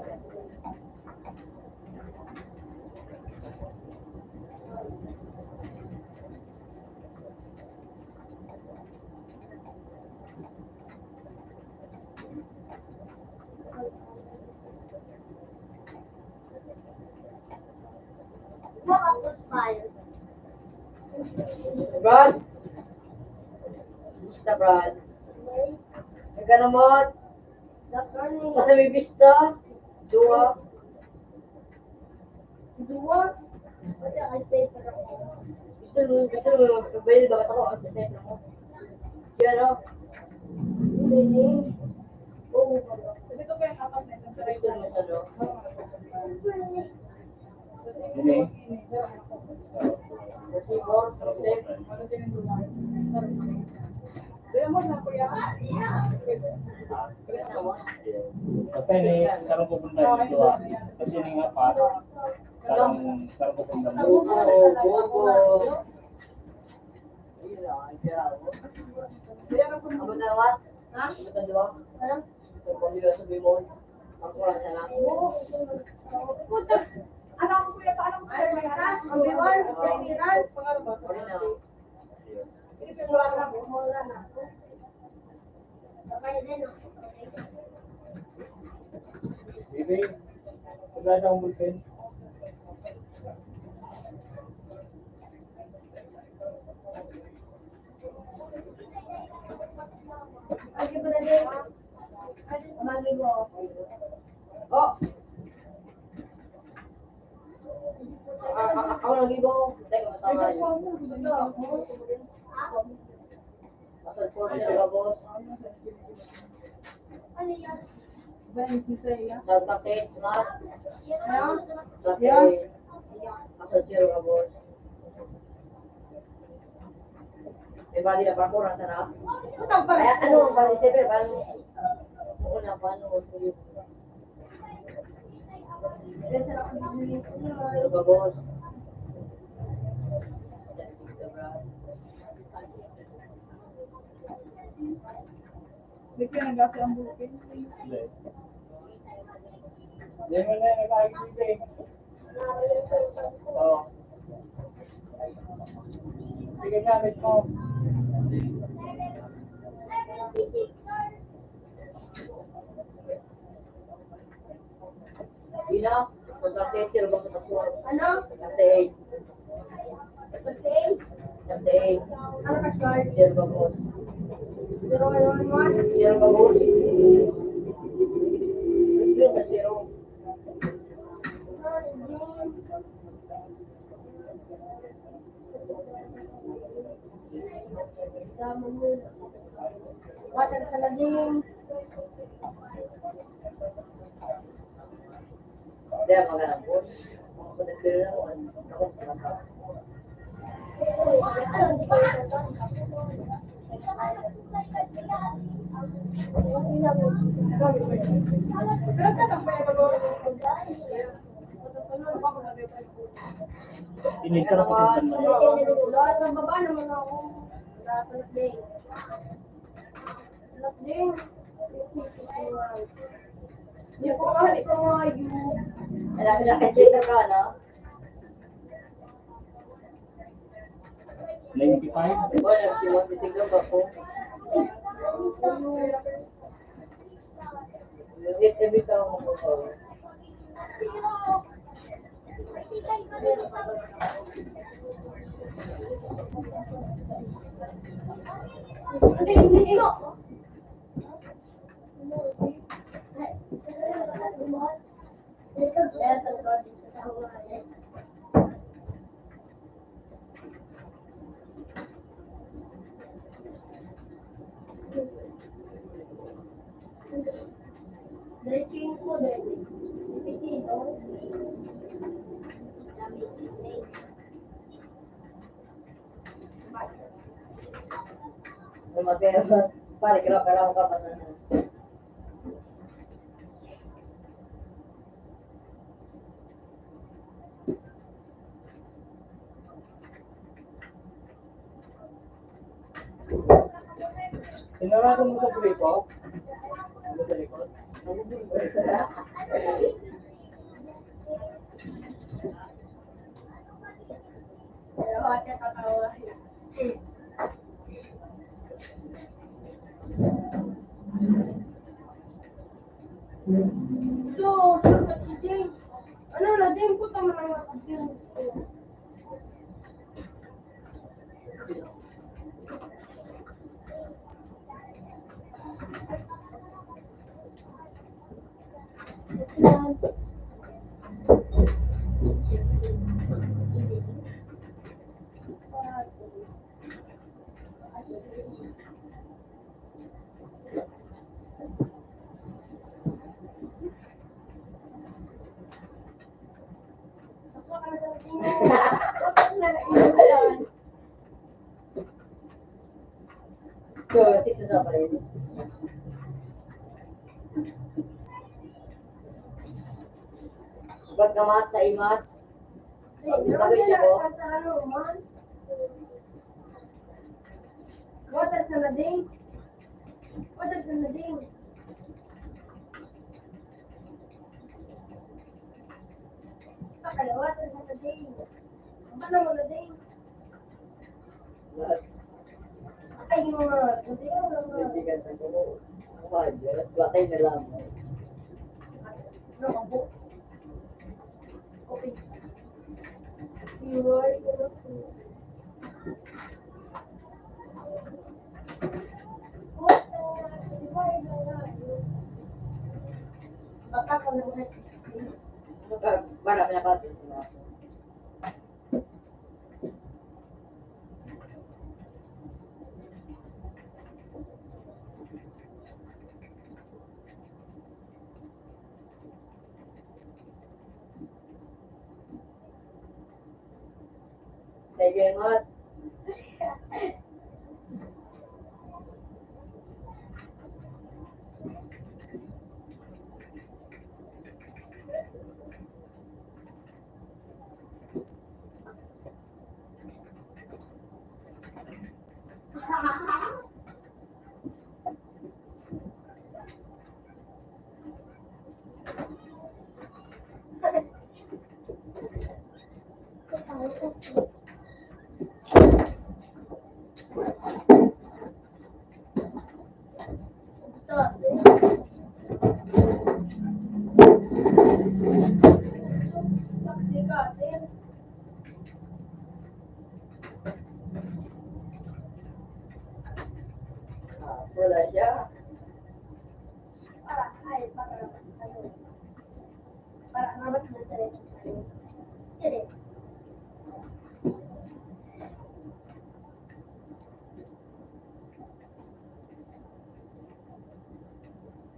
Brad? Kumusta, Brad? Nagkanamot? Nasa may bista? Duwa? Duwa? Gusto mo, gusto mo, magbayad ba ako? Ang sasaya mo. Yan, oh. Hindi. Oo. Kasi ito pa yung apat na ito. Gusto mo sa loob? Hindi. Kasi more, Kaya mo na, kuya. Kasi ni, saan pupunta yung duwa? Kasi ni nga pa, saan, saan pupunta mo? Amo na, what? Ha? Amo na, duwa? Ano? Ang pamilya sa Bimon. Ang kulang sa lang. Puta. Ano ang kuya? Paano ko sa mga? Ang Bimon, sa Iran. Ano na? Bibi, wala na akong ballpen. Oh! Ah, ah, ah, ako nag-ibo. Teka, matama yun. Pasal po siya, bagos. Nagpakit, ma. Nagpakit. Pasal siya, bagos. Di ba, di na pa, kurang sarap? Kaya, ano, bali, siyempre, parang, oo na, paano, Ano ba, boss? Hindi ka nag-asa ang bukid. Hindi. Hindi mo na yung nag-agi dito eh. Oo. Sige, gamit mo. Ina, pagka-teacher ba sa Pastor? Ano? Thirty-eight. Thirty-eight? Thirty-eight. Ano ka, Charles? Teacher ba po? Zero one one one? Teacher ba po? Yun, sa zero. Water sa laging. Kaya mga nabos, mga pagkakailangan, ako sa mga Ini ka na po. Lahat ng baba naman ako. Lahat ng Hindi ko kahit kumayo. Alam na kasi ito ka, no? Ninety-five? Wala, siwa, titignan ba po? Wait, every time ako po. Pare, kailangan, kailangan ka pa na. Sinarado mo sa gripo? Ano sa likod? So, ano na din, puta mo na nga. So, six na pa rin. Pagkamat sa imat, pag-, pag-, Water sa lading. Water sa lading. Pakalawa, ito sa lading. Ang tanong mo, lading? Ay, yung mga, ito yung mga. Hindi ka sa kuko. Ang bagay, batay na lang. Ano ka po? Okay. Iwal ko na po. Para pinapatin sila. Sige, Mat. Wala siya. Para, ay, para, ano, para mabot mo sa rin. Sige.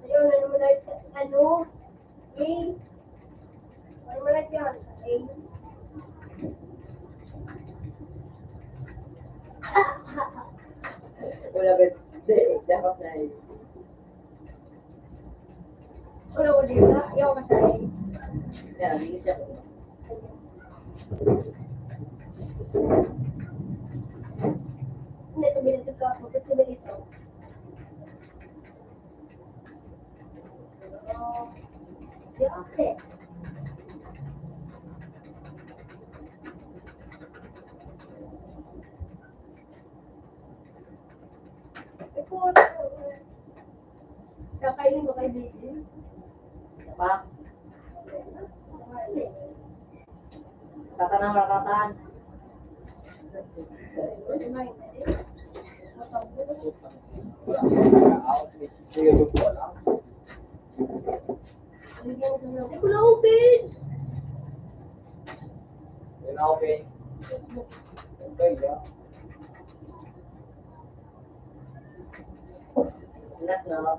Ayun, ano mo na, ano, eh, Wala ba? Hindi, dapat na eh. Wala ko dito. Ayaw ka sa akin. Kaya, hindi siya. Hindi, ito, ginagawa ko. Ito, ito. Kakainin mo kay Bibi? Diba? Tatanan, wala tatanan. Hindi ko na open. Hindi na open. Okay, yeah. Anak na.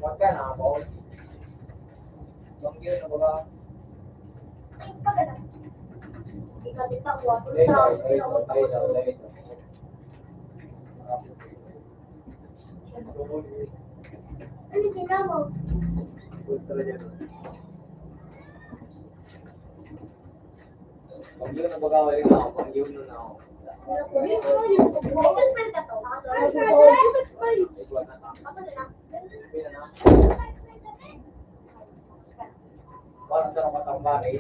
Huwag ka na, Paul. Bangkyo na ba? Ay, pagkana. Ikaw, di pa, kuha ko. Later, later, later, later. Ano, tingnan mo? Good talaga, no? Pag yun, ang baga, wala na ako. Pag yun, na ako. Ito, spell ka to. Ito, spell. Ito, na. Ito, na. Parang sa mga tambari.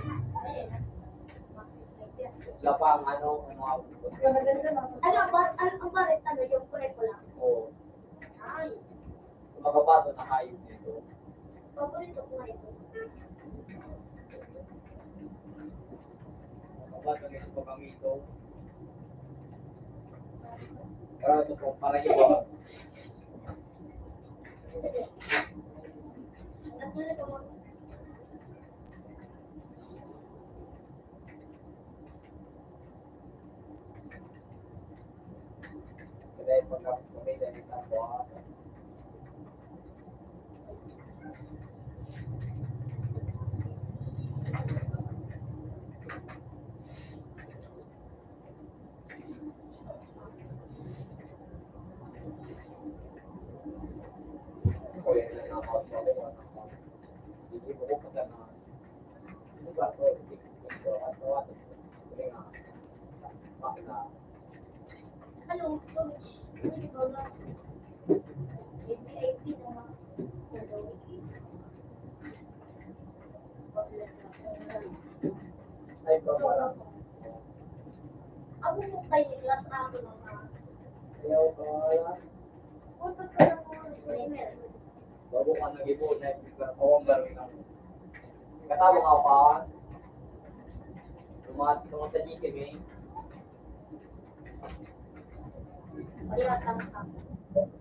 Lapang ano, ang mga... Ano, ang bar-, ang, ang barit, ano, yung kulay pula? Oo. Nice. Magabato na kayo nito. Paborito ko nga ito. Magabato na ito pag ito. Para ito po, para ito. Ay, pamara. Ako po kayo, naglatrato ng mga... Ayaw ka, wala. Punta ka lang po, disclaimer. Bago ka nag-ibo, na-, nagkakawang garo ikaw. Katawa ka pa. Lumat-, lumat sa G C, eh. Wala kang sa-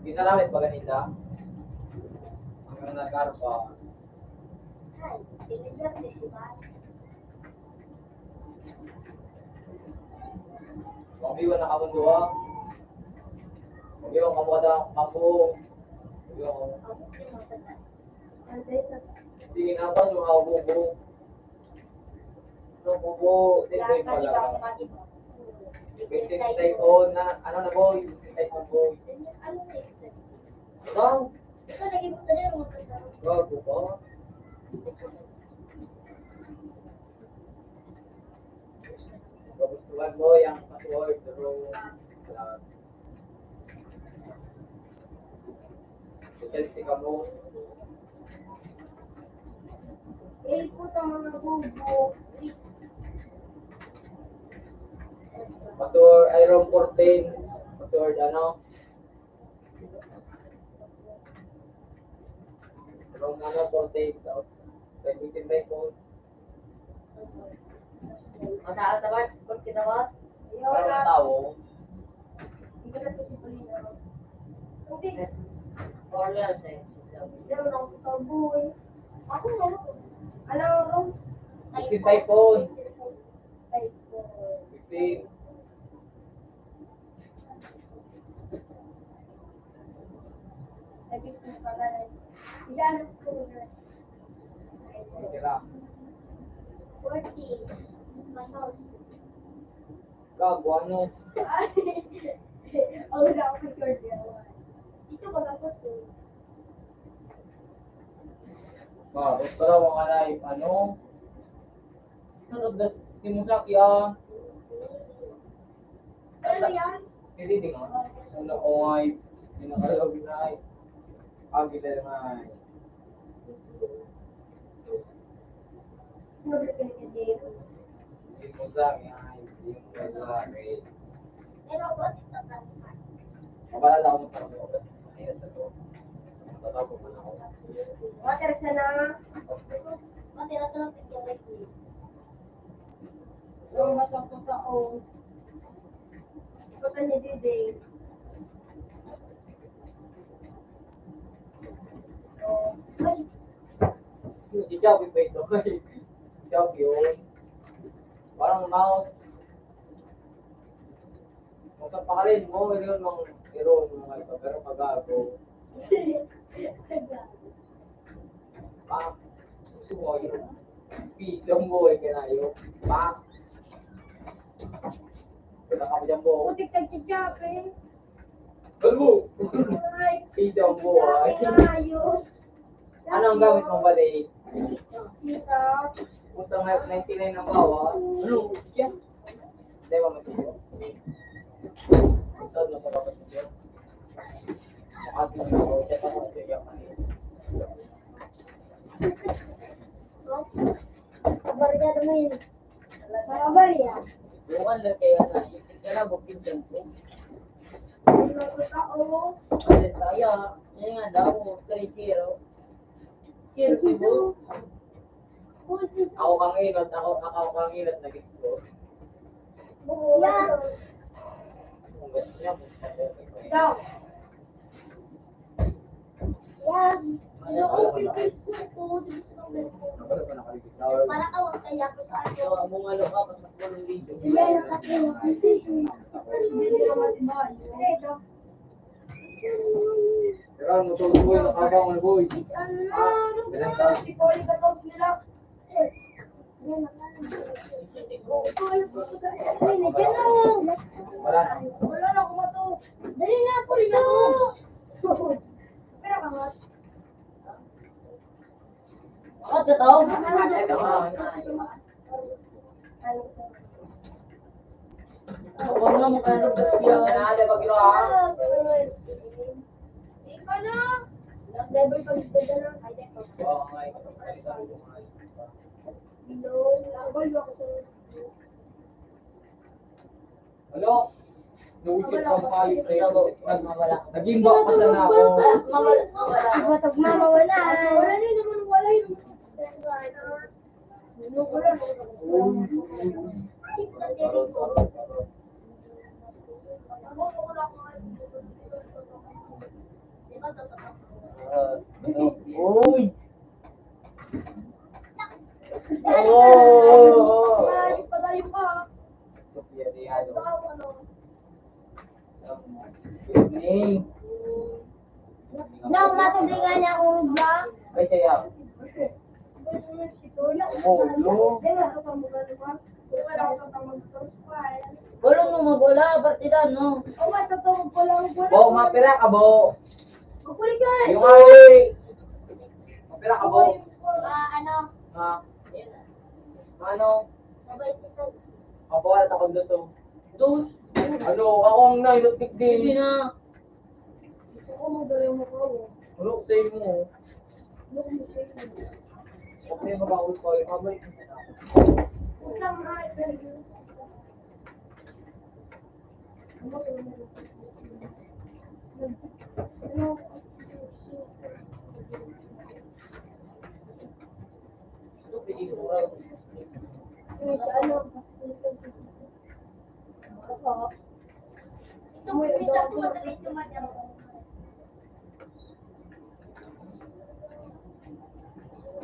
Di na lang, eh, pag ganito. Ang nagkaro pa. Ay, siniswerte si Bal. Mamiwan na kamo duha. Mamiwan kamo kada kampo. Mamiwan kamo. Sige na ba, so, ako po. So, po, po, same time pala. Same time po na, ano na, boy? Same time po, boy. Ito? Ito, naging po na yung mga... Bago pa? Kagustuhan mo yung password, pero, ah, hotel si kamo. Eh, puta, mga bubo. Password, ay, room fourteen. Password, ano? Room, ano, fourteen. Tapos, pwede din tayo po. Mataas naman, pag kinawat. Parang tao. Hindi ka na ito si Polina. Hindi. Or lang, eh. Hindi naman ako sa buhay. Ako, ano? Ano, Rom? Fifteen typhoon. Typhoon. Fifteen. Nag-fifteen pa ka na. Ilan ang school na? Tira. Forty. Matos. Gago, ano? Ay, ang wala akong record yan. Ito, baga ko, sir. Ah, gusto daw mga live, ano? Ano ba si Musaki, ah? Ano yan? Hindi, di nga. Ano ko nga, hindi na kayo, binay. Ang gila nga, eh. Hindi mo lang, eh. Hindi mo lang, eh. Pero, what is the Mabala lang ako ng pag-, ayun, ito. Magbabago man ako. Water siya na. Water, ito lang, picture, right? Yung matang ko sa, oh. Ito ka ni Didi. Oh. Ay. Si Chubby pa ito. Si Chubby, oh. Parang mouse. Kung sa parin mo, yun, mga iro, mga ito, pero pag-ago. Pa, gusto mo yun. Piso mo, eh, kaya yun. Pa. Wala ka dyan, bo. Putik ka, Chubby. Alam mo, Ay, piso mo, ay. Ayos. Ano ang gamit mong balik? Kita. Utang na ninety-nine ang bawa. Ano? Yan. Hindi ba mag-, ito, ano pa ba ito? Makati na ako, siya pa ako, siya pa ako. Barya naman yun. Barya. Bukan lang kaya na, yung tingka na, bukid dyan po. Ano ko tao? Kasi kaya, yun nga daw, three zero. Zero, zero. Ako kang inot, ako, ako kang inot, nag-score. Yan. Ang ganda niya, Ikaw. Yan. Ino-open ko yung school ko, di ba sa number ko? Para ka, wag kaya ako sa ano. Amo nga, lo, ka, mas mas walang video. Hindi, nakapin. Hindi ka matibayan. Pero ano to, boy, nakabang mo, boy. Ano na? Ano na? Si Polly, katawag nila. Wala na. Wala na, kumato. Dali na, pulito. Pero kangat. Bakit ka tao? Huwag na, mukha na ba siya? Wala na, bagyo, ah. Ikaw na. Ang level pag-isda na. Oo, nga, ito. Hello? Nawikit ang hayop na yun. Nag-, naging bakbasan na ako. Mawala, mawala. Batok mamawala. Wala na naman, wala yun. Uy! Oh! Padayon ka. Excuse me. Now, masublingan niya akong vlog. Ay, siya. Oh, no. Wala mo magwala, partidan, no? Bo, mapira ka, bo. Yung ali. Mapira ka, bo. Ah, ano? Ha? Ano? Mabait isa. Mapawala ta kung gusto. Dos. Ano? Ako ang nainutik din. Hindi na. Gusto ko magaling mo ko. Ano sa imo? Ano ko sa imo? Okay, mag-out ko. Mabait. Utang na ito.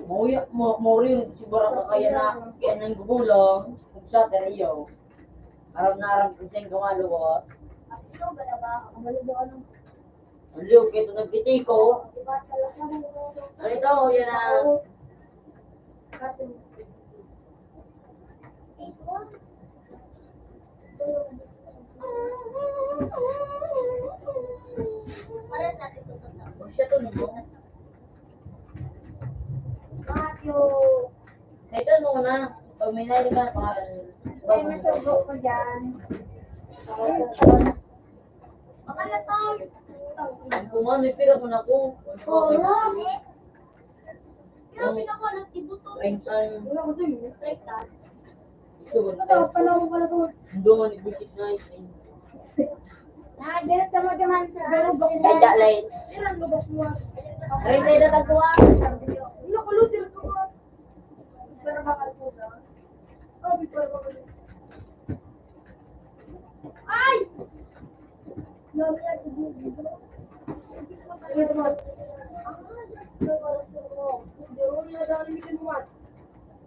Mauya, mo, maurin, si Baraka kaya na, kaya nang gugulang, kung sa teriyo. Aram na aram kung saan gumaluwa. Ang liw, kaya ito nagtitiko. Ano ito? Yan na. May nalika na pangalan. May masubo ko dyan. Baka na to. Ang kuman, may pira ko na ko. Oo. Pero pinakuha ng tibuto. Treinta yun. Wala ko dun, eh. Treinta. Ito, ito, panahon pala to. Hindi man, ibigit na yun. Ah, ganun sa mga gaman sa Ay, da, lain. Pero ang lubos mo. Treinta yung tatagpuan. Wala ko, Luther, ko. Pero bakal po na. Oh, before bakal. Ay!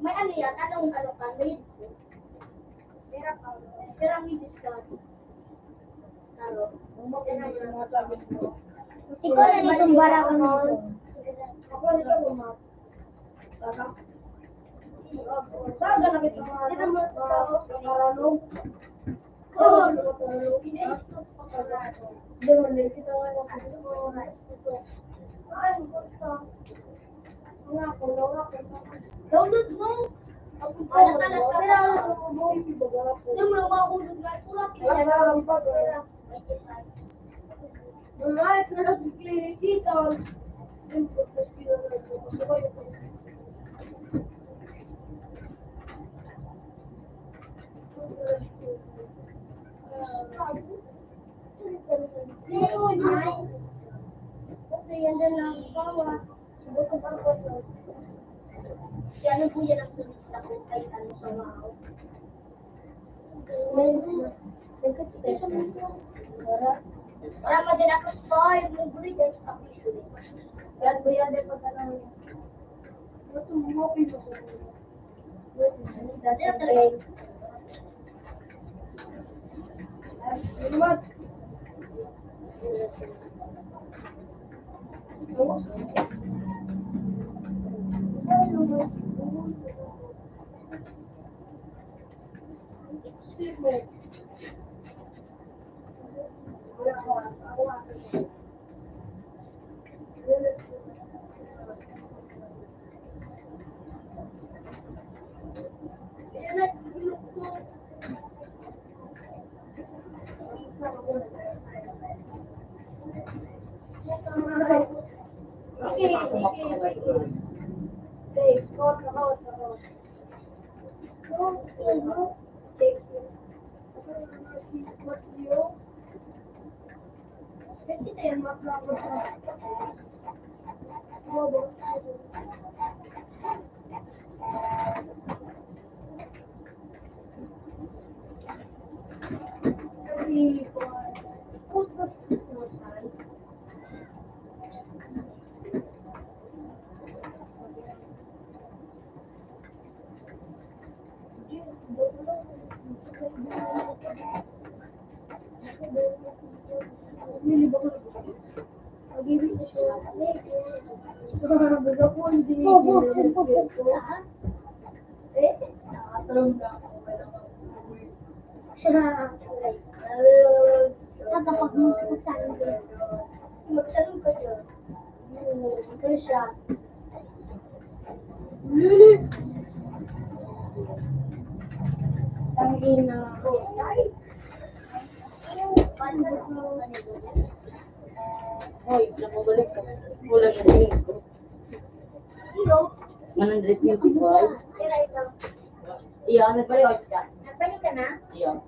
May ano yan? Anong ano ka? Leads? Pero ang leads ka. Ikaw na nitong barang ano. Ako nito, Download mo. Wala talaga. Hindi mo na makulog na. Pura pila. Alright, na nagkikisitan. Si ano po yan ang sunod sa kung kahit ano sa mga May, may kasi kayo sa mga para, para madala ko sa bahay, may gulay dahil sa kapiso. Yan po yan, eh, pag ano, ito, mga pino. Dati ang play. Ano ba? Nakapag-, magsalita. Magtanong ka dyan. Ano siya? Tangina. Hoy, nakabalik ka. Wala na rin. One hundred twenty-five. Iya, nagpareho siya. Nagpalit ka na? Iya.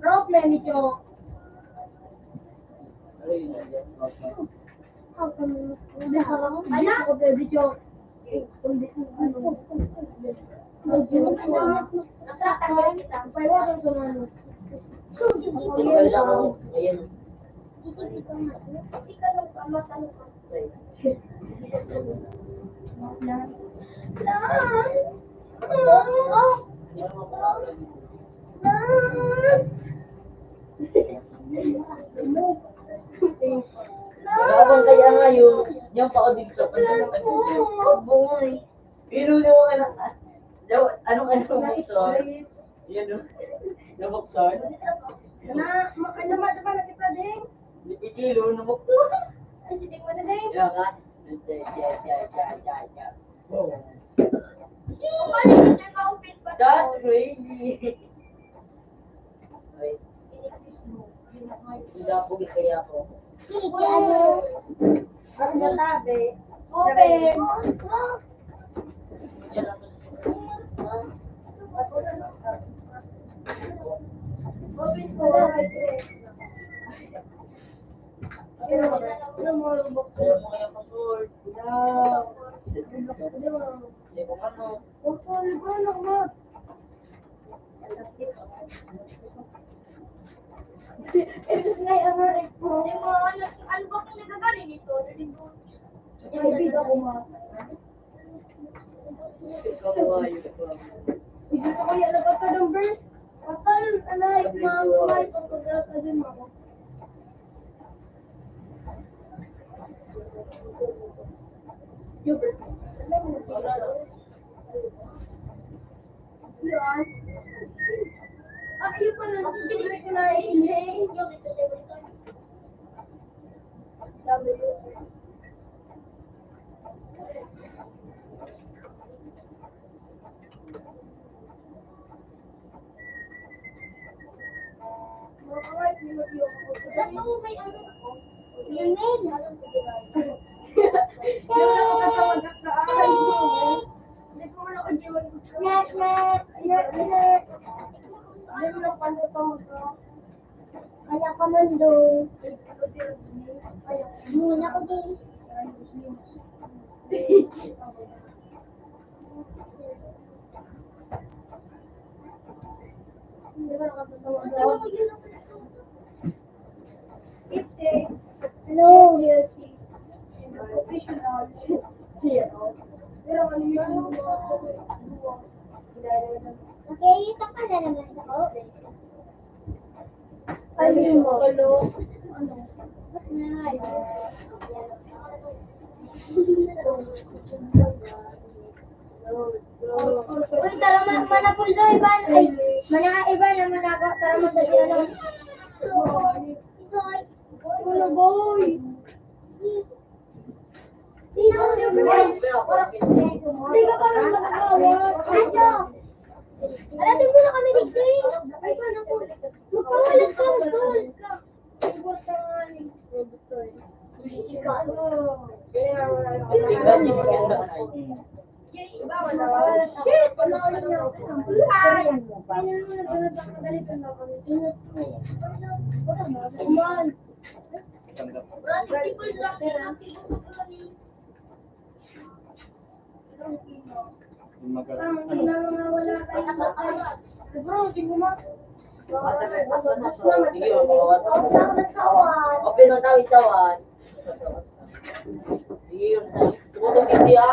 Problem ito. Anak? Ako, pwede siya. Nakatanggal kita. Paiwasan sa mga. Ayan. Hindi ka lang pamatalo ka. Laban kaya ngayon, yung pa-audit sa pagkakataon. Bungoy. Pero yung ano, ah, daw, anong ano mo, sir? Yan, no? Nabuksan? Na, ma-, ano, ma-, ano, ma-, kita, Ding? Hindi kilo, nabuksan. Ay, sige, ma-, Ding. Kaya nga. That's crazy. Ay. Hindi ako, kaya ako. Sige, ano? Ano na tabi? Open! Open ko. Ayun, ayun, mga robot ko. Hindi ko ano. Opo, ano ba, ano ba? Ito nga yung mga red po. Yung mga ano, ano ba kung nagagaling ito? Ano din po? Hindi ako mga Hindi ko kaya nagkakadumber. Patal, alay, mga kumay, pagkagata din ako. Yun. Ah, yun pala. Sinirit ko na yung email. Kaya ka man doon. Muna ko din. Hello, healthy. Professional. Siya, oh. Pero ano yun? Okay, ito ka na naman ako. Ano mo? Ano? Uy, tara, ma-, manapol daw, iba. Ay, mana-, iba na manapa-, tara, magdali, ano? Ano, boy? Hindi ka pa rin magagawa. Ato. Alam mo na kami, digdi. Ay, paano po? Magpawalat ka, magpawalat ka. Ikaw, ano? Ikaw, ano? Shit! Ano? Ay! Kailan mo nagdadala ng madali pa na kami? Ingat ko. Kuman. Yung mag-, ano? Bro, sige mo. Open ang tawid, tawad. Sige, yun. Tumutuloy siya.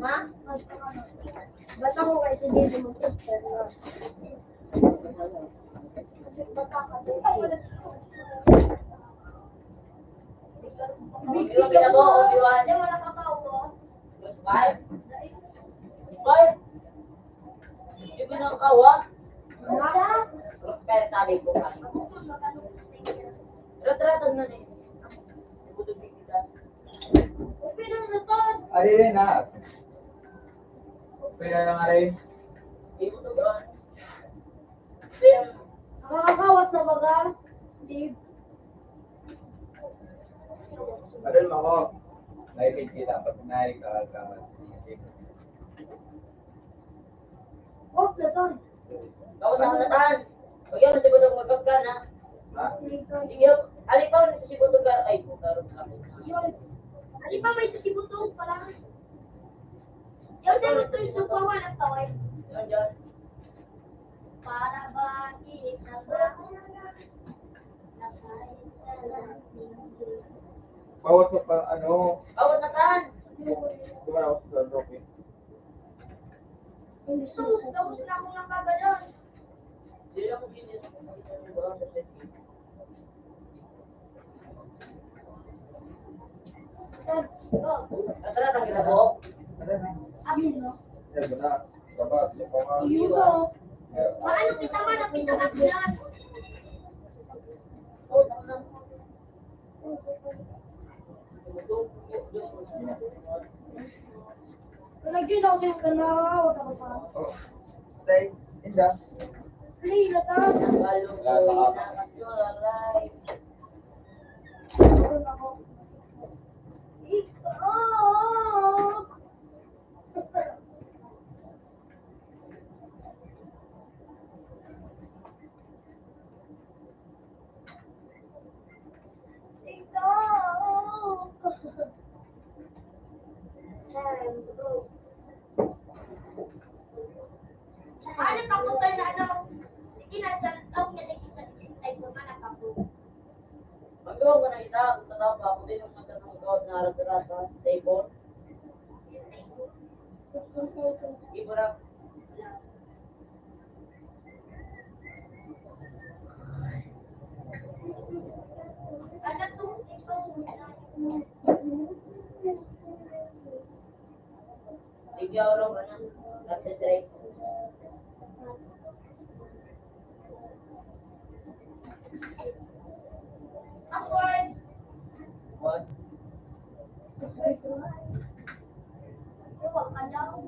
Ha? Ba't ako kayo si Dito mo, sister, no? Ba't ako? Obi-Wan, ginagawa ko, Obi-Wan. Five? Five? Hindi ko nang kawa. Pero sabi ko, kaya. Ratratan na eh. Okay nang raton. Ari rin, ah. Pwede na nga rin. Hindi ko to gawin. Nakakakawat na baga? Dave. Padol mo ako. May kita pag may ka-, ka-, Oh, Platon. Kau sa katahan. Pag yun, si Butong magkapka na. Ha? Sige, alipaw na si Butong gar-, ay, puta, rin kami. Yun. Alipaw may si Butong pala. Yun, si Butong, sukawan at tawag. Yun, yun. Para ba, hindi na ba? Bawas sa pa, ano? Bawas na tan! Gumalaw sa Roque. Sus, tapos na akong nakagadan. Hindi lang ko ginit. Katara, tanggi na po. Ayun, no? Iyo, no? Maano kita man ang pinakakulang? Lagi na ako sa'yo, ganaw. Oh. Tay, Linda. Play na ta. Wala pa ka. Ikaw. Ikaw. Ano pa po tayo na ano? Sige na, sa taong niya, nag-isa-isa tayo naman ang kapo. Magawang ka na kita, kung tatawa pa ako din, ang magtatanggaw na harap-harap sa table. Ibo na. Ikaw, Roma, thirty-three. Password. What? Iwan ka daw.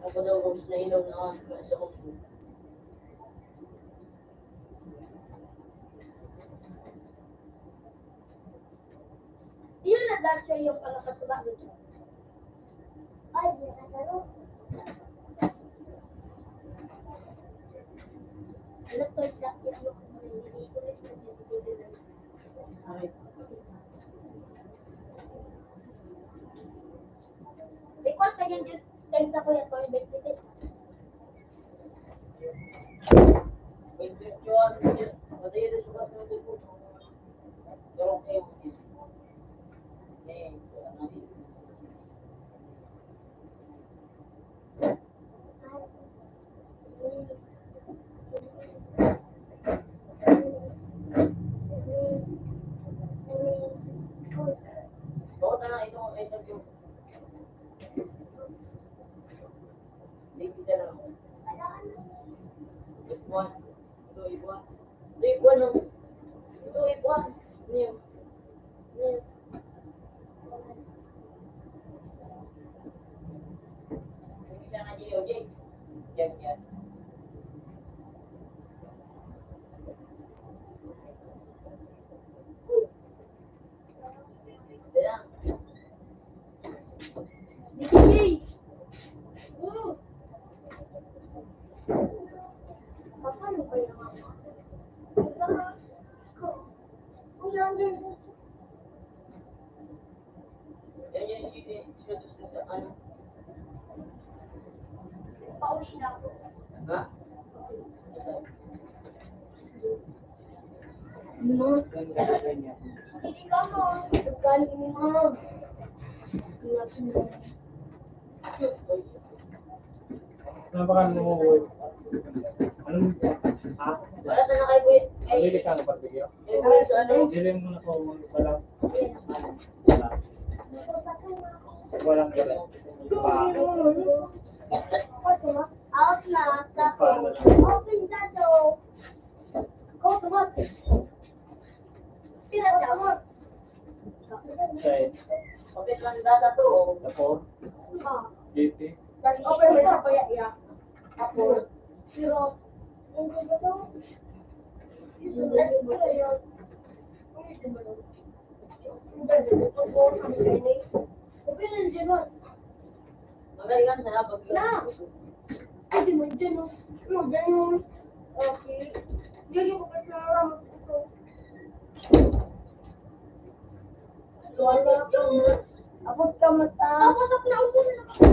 Ako daw, kung sa ilong na, sa ulo. Yun na, that's why yung pala kasuba nito. Ay, yun na, ano? Ano to, yung, yung, yung, Record ka niyan, Jun. Time sa kuya, twenty twenty-six. Bawat na lang ito, may interview. Hindi, isa lang. Ipuan. Ito, ipuan. Ito, ipuan, no? Ito, ipuan. Ano yun? Ano yun? Isa na, J O J. Yan, yan. Ha? Ano? Hindi ka mo. Ugali mo. Ano ba ka mo? Ano? Ha? Wala na kayo, kuya. Ay, hindi ka nagpagbigyan? Ay, kuya, sa ano? Dili mo na po, wala. Wala. Walang gabi. Pa. Out na sa phone. Open sa door. Go to work. Pira sa work. Okay. Open lang da sa to. Ako. Ah. G P. Open mo sa kuya iya. Ako. Pero, hindi ba to? Hindi ba to? Magalingan na, pag Na! Ay, di mo dyan, oh. Ano, ganyan? Okay. Yun yung kapag nararamot ko. Abot ka mata. Ako sa pinaubos na ako.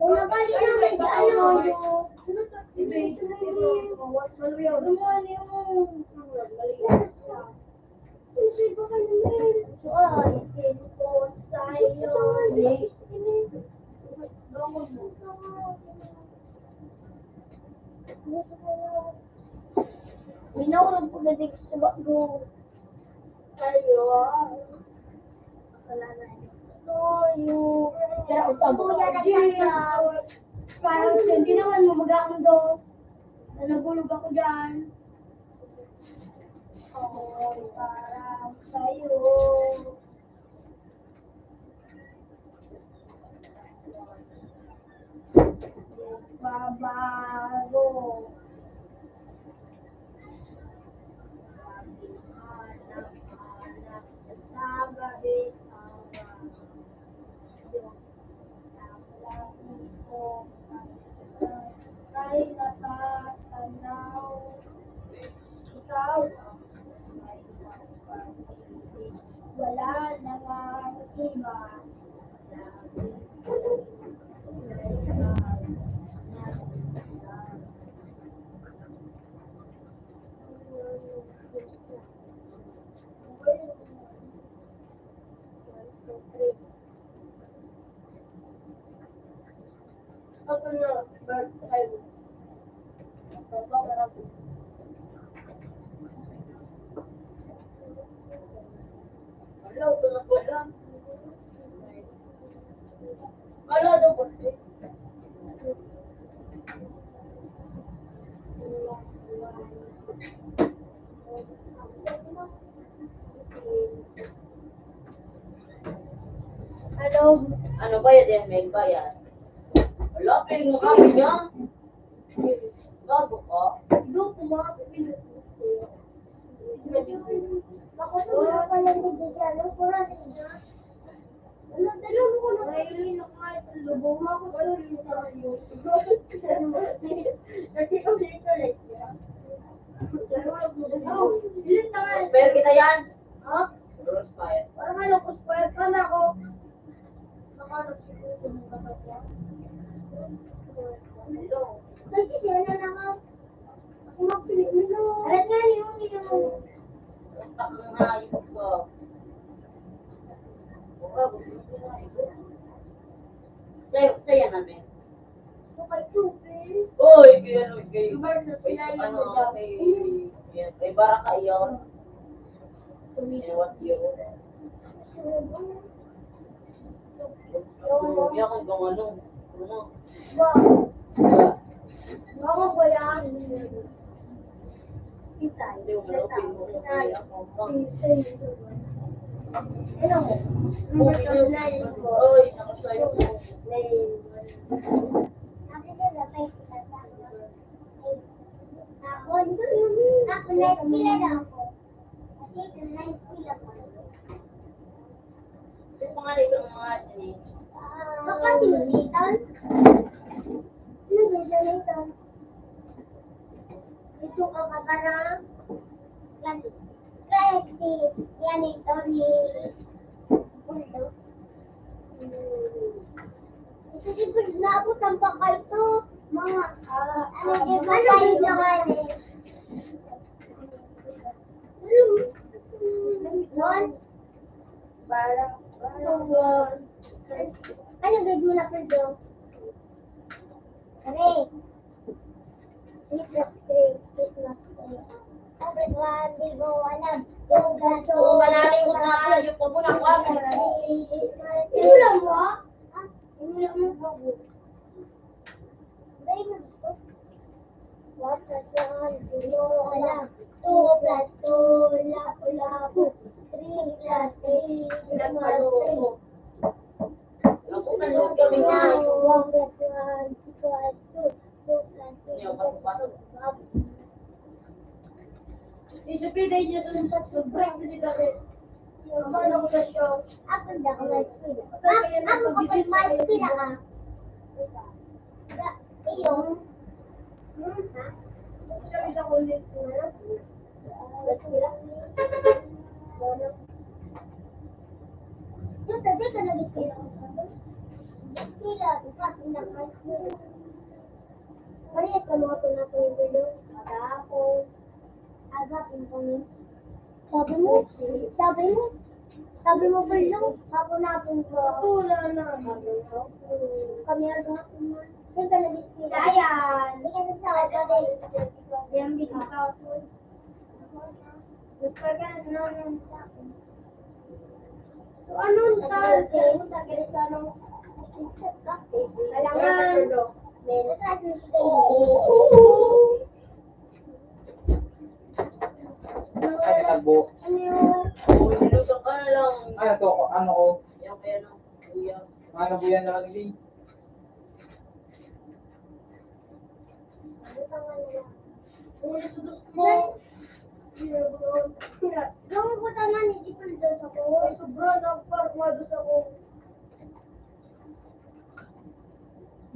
Kung nabalik naman sa ano, yung Minaw nagpagadik sa bago. Ayo. Wala na. Ayo. Kaya ang sabuya na kaya. Parang hindi naman mo mag-aamdo. Nabulog ako dyan. Oh, parang sa'yo. Babago. Anak-anak sa gabi, awa. Kay natatanaw, ikaw ang may pagpapili. Wala na nga iba. Ano? Ano, bayad yan? May bayad. Wala, piling mo kami niya. Bago ka? Doon, kumain. Ako, wala pa lang nagdesisyon. Wala pa lang nagdesisyon. Pero kita yan. Ha? Pero expire. Parang ano, expire ka na ako. Nakahanap siguro kung magkakasya. Hello. Kasi siya na lang ako. Arat nga, yun, yun. Ang hayop ko. Oy, kaya ano, kay, kay, ano, kay, kay, kay Baraka iyon. Ewan, iyon. Kaya kung gawin, ano, ano, Ano pa nga dito ang mga ano eh? Baka sinusitan? Ano ba dyan ito? Ito ka ba parang klase? Klase yan ito ni Bulldog. Hmm. Ito si Bulldog. Naabot ang baka ito. Mga, ah, ano, di ba kayo naman eh? Ano? Doon? Parang, parang, ano grade mo na, Pedro? Three. Three plus three, Christmas tree. Tapos one, di ko alam. Two plus two. Kung malalim ko na ako, yung pag muna ko ako. Christmas tree. Inulam mo, ah? Ah, inulam mo, bago. Dahil na gusto. One plus one, di ko alam. Two plus two, lapu-lapu. Three plus three, Christmas tree. Ako na lang kami na. One plus one equals two. Two plus two equals two. Isa pa, dahil niya sa limpat, sobrang kasi dati. Ang ano ko na siya. Ako na ako na sila. Ako kapag may sila ka. Iyo. Hmm, ha? Siya, isa ko ulit. Yung sabi ka nag-eskwela ka sa akin? Eskwela, sa akin lang high school. Parehas ka mga tunatong yung bilog. Agapon. Agapon kami. Sabi mo, sabi mo, sabi mo, bilog. Hapon-hapon ko. Wala na. Kami agapon na. Saan ka nag-eskwela? Ayan. Hindi ka sa akin. Yan, bigyan ka ako. So, anong tawag sa mga taga-Rizal? Kailangan. Ay, tagbo. Ano yun? Uy, niluto ka na lang. Ano to? Ano ko? Yung kaya ng kuya. Ano po yan na lang, Uy, sa dos mo. Gawin ko tanan ni Sipil dos ako. Ay, sobra na, par, mados ako.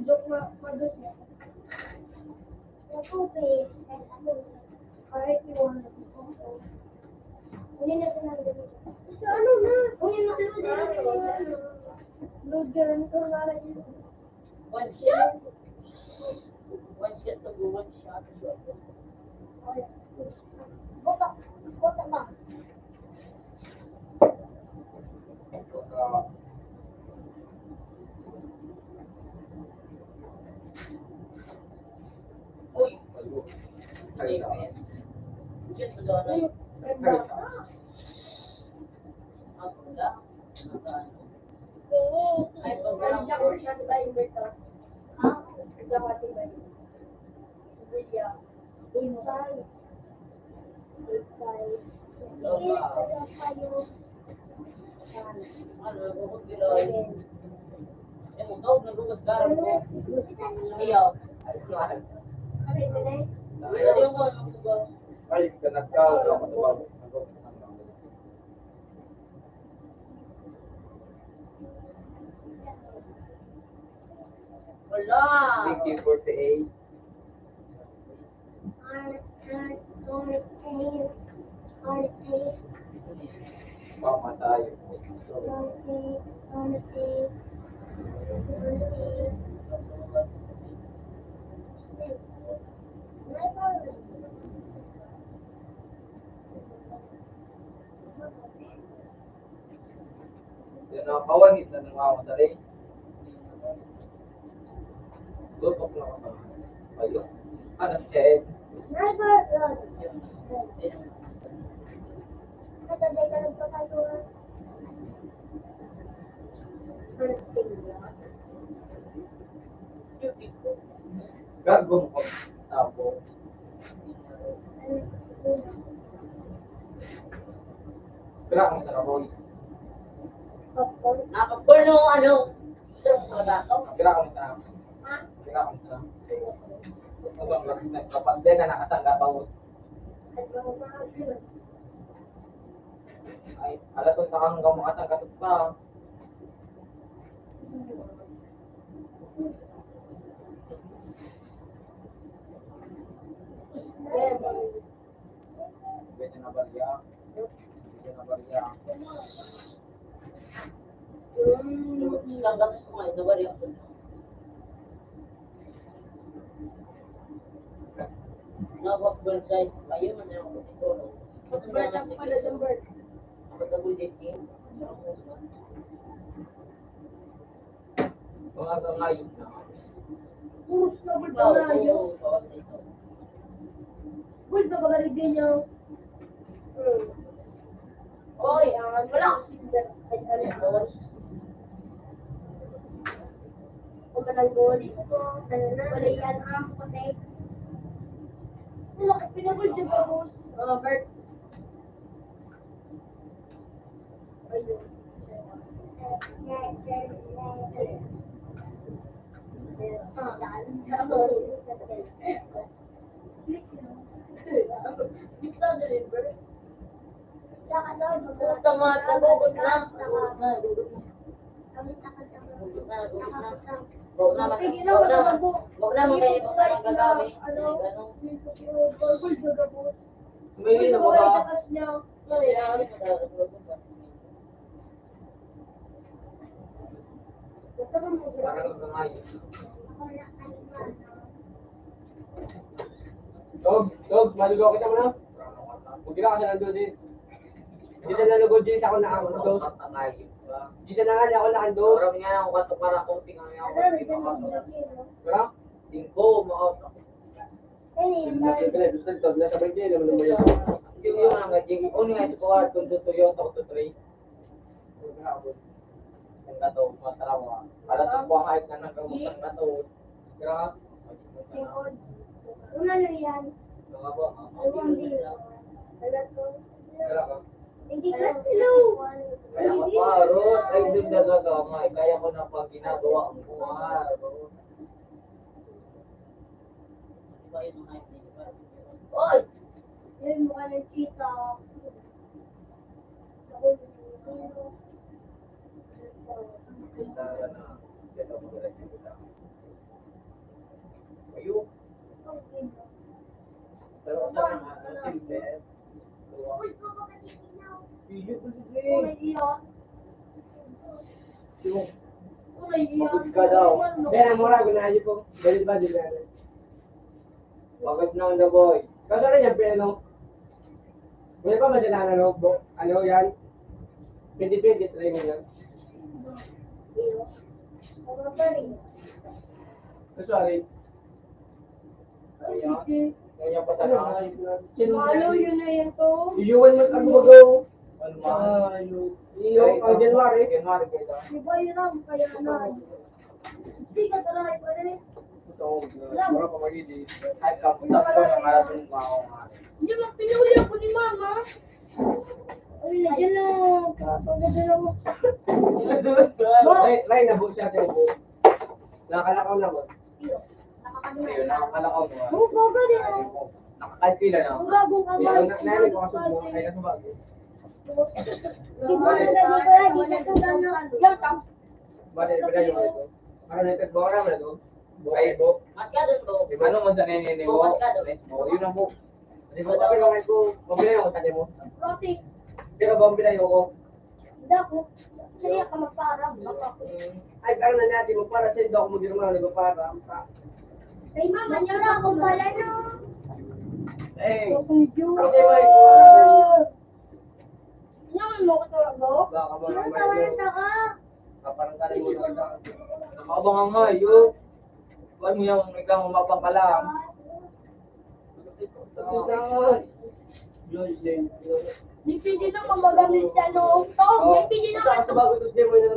Joke na, mados na. Sa tubig, sa sabon. Kahit yung ano. Hindi na sila nandun. Sa ano na? Hindi na sila nandun. Load ka lang ito, wala yun. One shot? One shot to go, one shot. Buto, buto ba? Uy! Shit, madonna. Ang ganda. Ay, pag-, Ay, ka nagkaon ako sa bago. Wala. P K forty-eight. Mamatay. Yan ang kawahit na nangangasaling. Lutok na Ayun. Ano, eh? Sniper, yun. Katabi ka nagpapagawa. Gago mo. Tapos. Gira kami sa kaboy. Popcorn? Ah, popcorn o ano? Gira kami sa. Ha? Gira kami sa. Kapag din na nakatangga pa mo. Ay, alas onse ka hanggang makatangga pa. Pwede na ba riyan? Pwede na ba riyan? Nawak bonsai. Ayun, man yung siguro. Pag-birth ako pala, yung birth. Pag-double dating. Mga kangayod na. Puros na bulto na yun. Bulto ba ka rin din yun? Hmm. Oy, ah, wala akong sinder. Ay, ano, boss? Kung mananggol, wala yan, ah, puti. Wala, pinagulto ba, boss? Ah, Bert. Sa mga tagugot na. Huwag na, huwag na. Huwag na, huwag na. Huwag na, magkaibang tayong gagawin. Ano? May nino ba? Dog, dog, maligaw kita mo na. Huwag ka na nandun din. Di siya nalugod din sa ako na ako, dog. Di siya na nga niya ako na, dog. Parang nga ako kato para kung singa niya ako. Pero? Singko, mga Yung mga nga, Jing, uni nga, ito ko, kung gusto yun, ako to three. Ang gato, mga tarawa. Para sa buhay na nagkamutan na to. Grabe. Una na yan. Mga ba, mga Dalawang bilyon. Wala to. Grabe. Hindi ka slow. Kaya ko pa, Ruth, ay, doon talaga, mga, kaya ko na pag ginagawa ang buhay, Ruth. Oy! Yan, mukha ng chika. Ayun. Pero sa mga simple, Magod ka daw. Pero mura, ginayo ko. Dali ba, di ba? Magod na ang daboy. Kaso rin yan, pero ano? Wala pa ba dyan ang ano, bo-, ano yan? Twenty twenty-three mo yan. Sorry. Kaya, kaya pa tayo. Ano yun na yan to? Iyuwan mo ang magaw. Ano ba? Ah, yun. Iyo, ang January. January, kaya. Di ba yun ang kaya na? Sikat na rin pala eh. Ito, wala pa magiging. Ay, kapunta ko ng marathon pa ako nga. Hindi, magpinuli ako ni Mama. Ay, nandiyan na. Kapagdala mo. Ray, Ray, nabo siya, Ray, nabo. Nakalakaw na mo. Ayun, nakakalakaw mo. Oo, baga din, oh. Nakakalkila na. Ang gagong Ayun, na, narinig ko kasi mo, ay, nasa bagay. Di ba na nagagawa, di ka ito gano'n? Yan, tam- Bale, bale yung ito. Ano na ito? Bawa naman ito. Ay, bo. Mas ka doon, bo. Di ba? Ano mo sa nene-, nene-, Bo, mas ka doon. Oh, yun ang bo. Di ba, sabi ko, mabili ako sa mo. Roti. Pero ba ang binayo ko? Dako. Siya ka magparam, baka. Ay, parang na natin, magpara sa indo ako, magirma, nagpapara. Kay mama, niya na ako pala, no? Eh, Ang Diyos. Okay, Mike. Yan, mo ko to, bro. Baka mo Ano lang, tawag Mike. Yung taka? Kaparang ka rin mo lang. Nakabang ang Mayo. Huwag mo yung ikaw mapapala. May pwede na mamagamit siya, no? Tawag, may pwede na ka.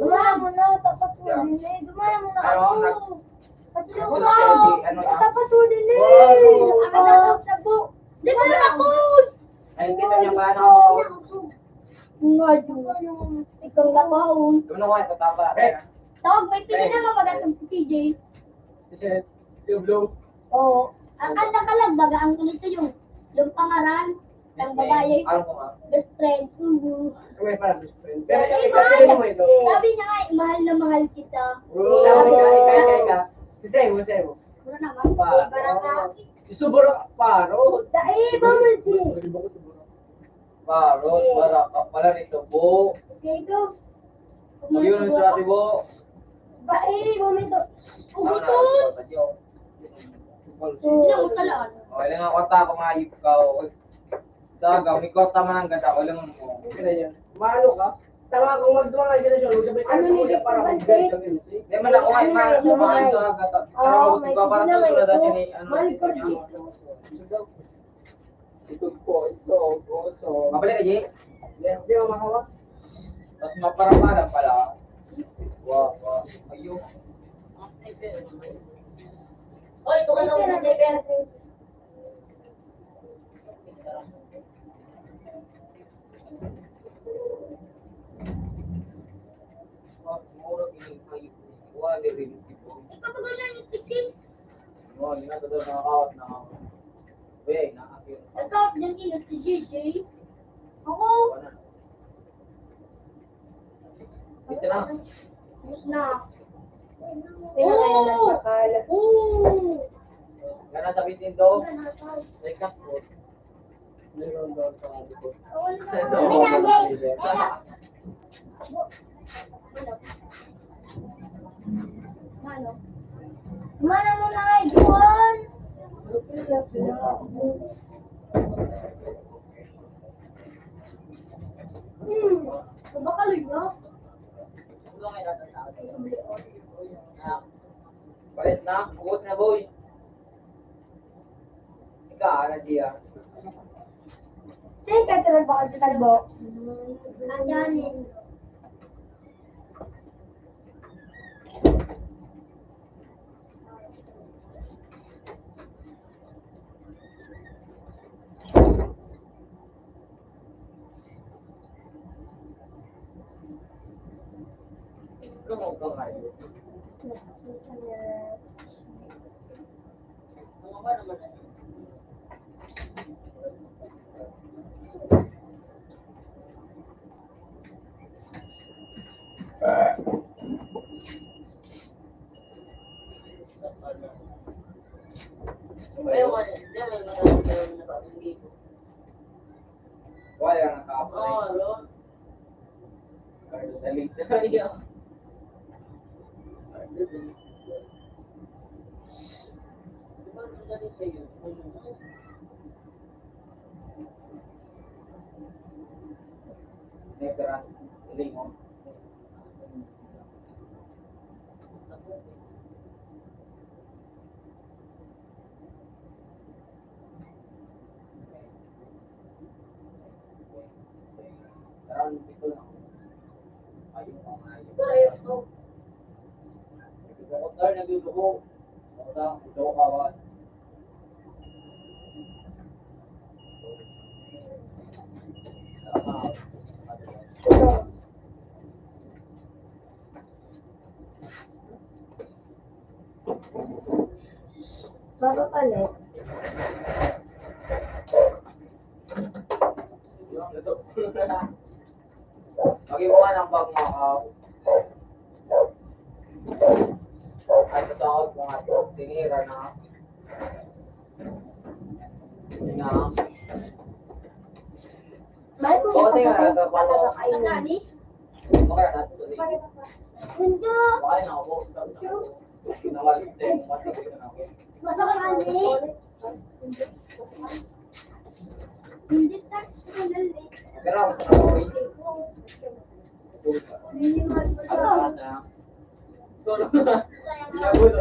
Dumaya mo na, tapos mo din eh. Dumaya mo na ako. Kasi ako, ano na? Tapos mo din eh. Ang anak ko, tabo. Di ko na ako. Ay, kita niya ba, ano? Nga, Diyos. Ikaw na ba, oh? Ano nga, ito, tama. Tawag, may pwede na mamagamit si C J. Kasi, yung blue. Oo. Ang kanta ka lang, baga ang ganito yung, yung pangaran ng babae. Ano ko nga? Best friend. Mhm. May pala best friend. Pero Ay, ikaw, mahal. Sabi mo ito. Sabi niya nga, "Mahal na mahal kita." Bro. Ikaw, ikaw, ikaw, ikaw. Si Sebo, Sebo. Ano naman? Paro. Baraka. Isubura, paro. Dai, bawal si. Paro, baraka pala nito, bo. Sebo. Mag-iwan sa ate, bo. Ba, eh, momento. Uguton! Ano, ano, ano, ano? Hindi ako talaan. Okay lang ako, ta, kung ayos ka, okay. Daga, may kwarta man ang ganda, wala man mo. Okay na yan. Maano ka? Tama, kung magduman ka dyan, siya, magdabay ka, Ano ni para Victor mag-guide Bante? Kami, see? Hindi man ako, ay, Ano ma-, ni Victor kumain Bante? Ka, agad. Oo, Pero may kung ka para sa tignan, tulad, may dati ni, ano, Mahal ko ano, dito. Isog po, isog, usog. Mabalik ka, Jay? Hindi, hindi mo mahawak. Tapos maparang-parang pala. Wow, wow. Ayun. Hoy, tumalang mo, Jay, pero Ikaw ba na yung sisi? Oo, hindi na, totoo, nakakawat na ako. Uy, nakakawat. Ikaw, yung inot si J J. Ako. Wala na. Dito na. Tapos na. Sino kaya Oo! Nagpakala? Oo! Gana sabihin din daw. May kaspo. Meron daw sa likod. Wala na. Ano? Mana mo na kay Juan? Hmm. Kabakaloy na. Palit na, ugot na, boy. Ika, ana diya. Saan ka tulog ba sa talbo? Ang dami. Wala nang kaapay. Oo, no? Carlos Alexander. Carlos Alexander. Negra, Limon. Bago pala. Maghiwa ng bag, mga ka-, ay, totoo, mga tinira na. Na. May Oo, tingnan, ito, paano? Ang gani? Okay na, ito, ito. Hindi. Okay na ako. Nawali, ito, yung pati ko na ako. Masakit, Andy. Hindi, tax ko na lang. Pero, ako, ako, ako. Ano, ano? Solo. Pinagulo.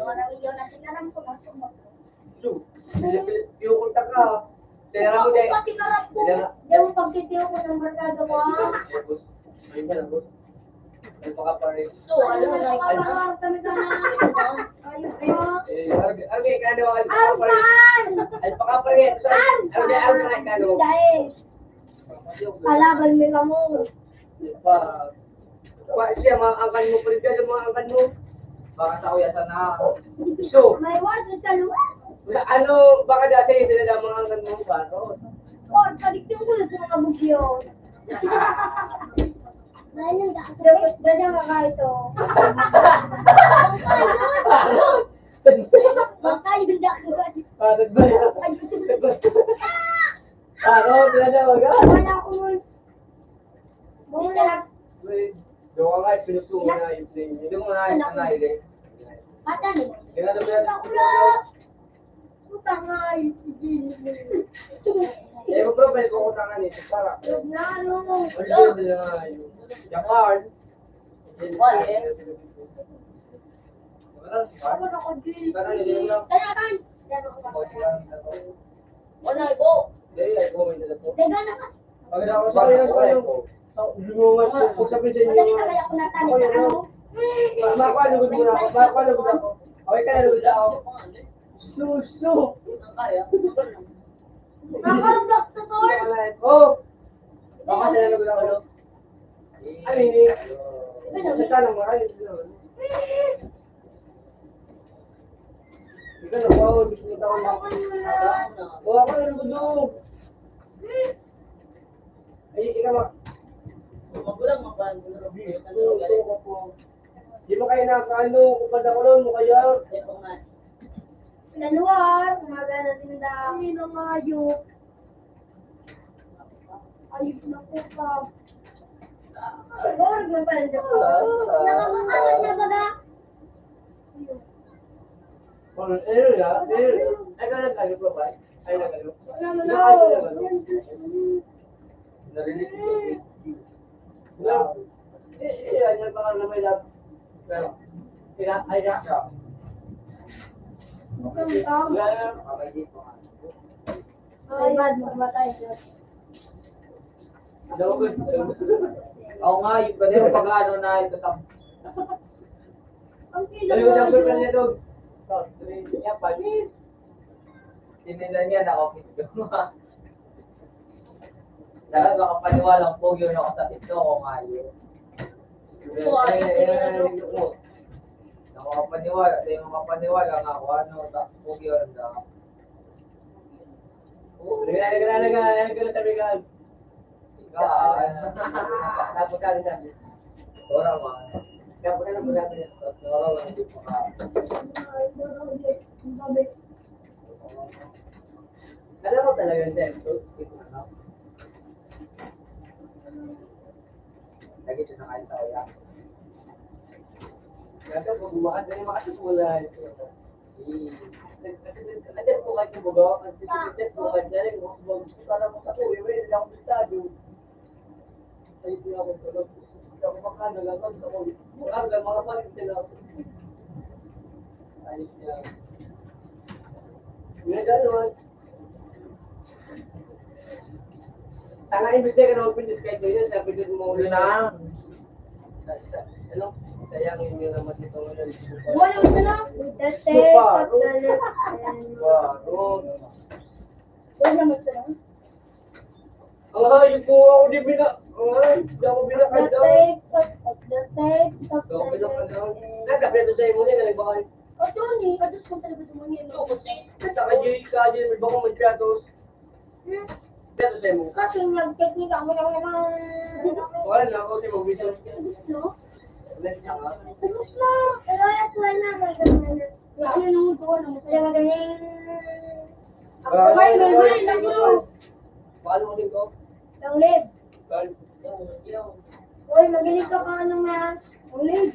Marami yun, at inaram ko na sumag. So, pinapilit yung utak ka. Pera mo, Ako dahil. Pati karap ko. Pera. Di mo pagtitiyo ko ng barkada mo, ah. Eh, boss. Ayun ka na, boss. Ay, baka pa rin. So, ano na yung Ay, ano? Ay, baka pa rin. Ay, baka pa rin. Ay, baka pa rin. Sorry. Ano na, ano na, ano? Guys, kalaban mo kamo. Pa, pa, siya, mga angkan mo, pwede ka, mga angkan mo. Baka sa uya sana. So, May word sa luwas. Ano, baka dahil sa'yo sila lang mga angkan mo, ba? Oh. Oh, paligtad ko na sa mga bugyo. Dahil yung dati. Dapat ba niya makaito? Baka yung dati. Parang ba yan? Ay, gusto ko. Ano? Pinatawag ka? Wala ko nun. Wala. Wait. Doon ka nga, pinagtungo na yung plane. Hindi mo na, na, na, Patay. Hindi na, hindi na. Ako na. Utang nga, hindi. Eh, bro, may kukutangan eh. Para. Huwag na, ano. Ano yun? Hindi na nga yun. Japan. Wala eh. Ako na ko, Jin. Kaya kan. Wala, ibo. Dahil, ay, kumain na po. Teka na ka. Pag ako sa akin, ano, ano, sa, lumungan po, po, sabi sa inyo. Madali ka kaya kung natanig ka, ano? Ma-, makuha na gusto na ako. Makuha na gusto ako. Okay ka na gusto ako. Suso. Ang kaya. Nakaka-Roblox na to, eh. Oh. Baka sila na gusto ako. Ano yun, eh? Ano yun? Sa tanong mo, ano yun? Ikaw na, bawal, gusto mo tawag na. O, ako na, gusto mo. Ay, ikaw, ma-, Magulang, magulang, magulang. Ano, ito ka po. Di mo kayo na, ano, kung padakulon mo kayo. Ito nga. Laluar, umaga na tinda. Kami na mayo. Ayos na po ka. Siguro, nagpapansin ko. Nakakakawat na baga. Oh, ayun na, ayun. Ay, ka nagkano pa ba? Ay, nagkano? Wala na lang. Narinig ko. No. Eh, eh, ano ba ka na may lab-, pero, kaya, ay, na siya. Wala na. Ay, bad, magmatay siya. Daw, gusto. Ako nga, yung pwede ko pag-ano na ito, tam-, Ang pila Ayun, mo ang yun? Pwede niya, dog. Top three niya, panis. Tinila niya, nakapit ko. Dapat makapaniwala ang pogi yun ako sa TikTok, kung ayaw. Gusto ko, Ay, ay, ay, ay, ay, ay, ay. Nakapaniwala, di makapaniwala nga ako, ano, sa pogi yun, dapat. Nagkala, nagkala, nagkala, nagkala, sabi ka. Ikaw, ah, tapos ka rin sabi. Wala, ma. Kaya pag alam mo natin yun, tapos wala, wala, hindi pa ka. Alam mo talaga yung tempo, hindi ko alam. Lagi siya nakain sa ulan. Kaya pag umakas, ay, makasipula. Tanga, imbis na ka naman pindot kahit ngayon, sabi ko mo ulo na. Ano? Kaya ngayon yun naman dito ngayon. Wala mo na. That's it. Super. That's it. Wow. Wala naman sila. Ang hayop ko, ako di bina-, ang hayop, di ako binakal daw. The tape of, of the tape of Di ako binakal daw. Nagkapit sa imo niya, galing ba kayo? O, Tony, adus kong talaga duman yan. Oo, kasi, saka di ka, di mo ba kung magtratos? Hmm? Tratos sa imo. Kasi nag-technique ako lang naman. Wala na ako, di mo bisa. Adus, no? Next na nga. Adus na. Pero ay, wala na, wala na. Wala na, wala na. Wala na, wala na. Ako, may, may, may, may, may. Paano mo din ko? Long live. Long live. Uy, magaling ka pa, ano nga? Long live.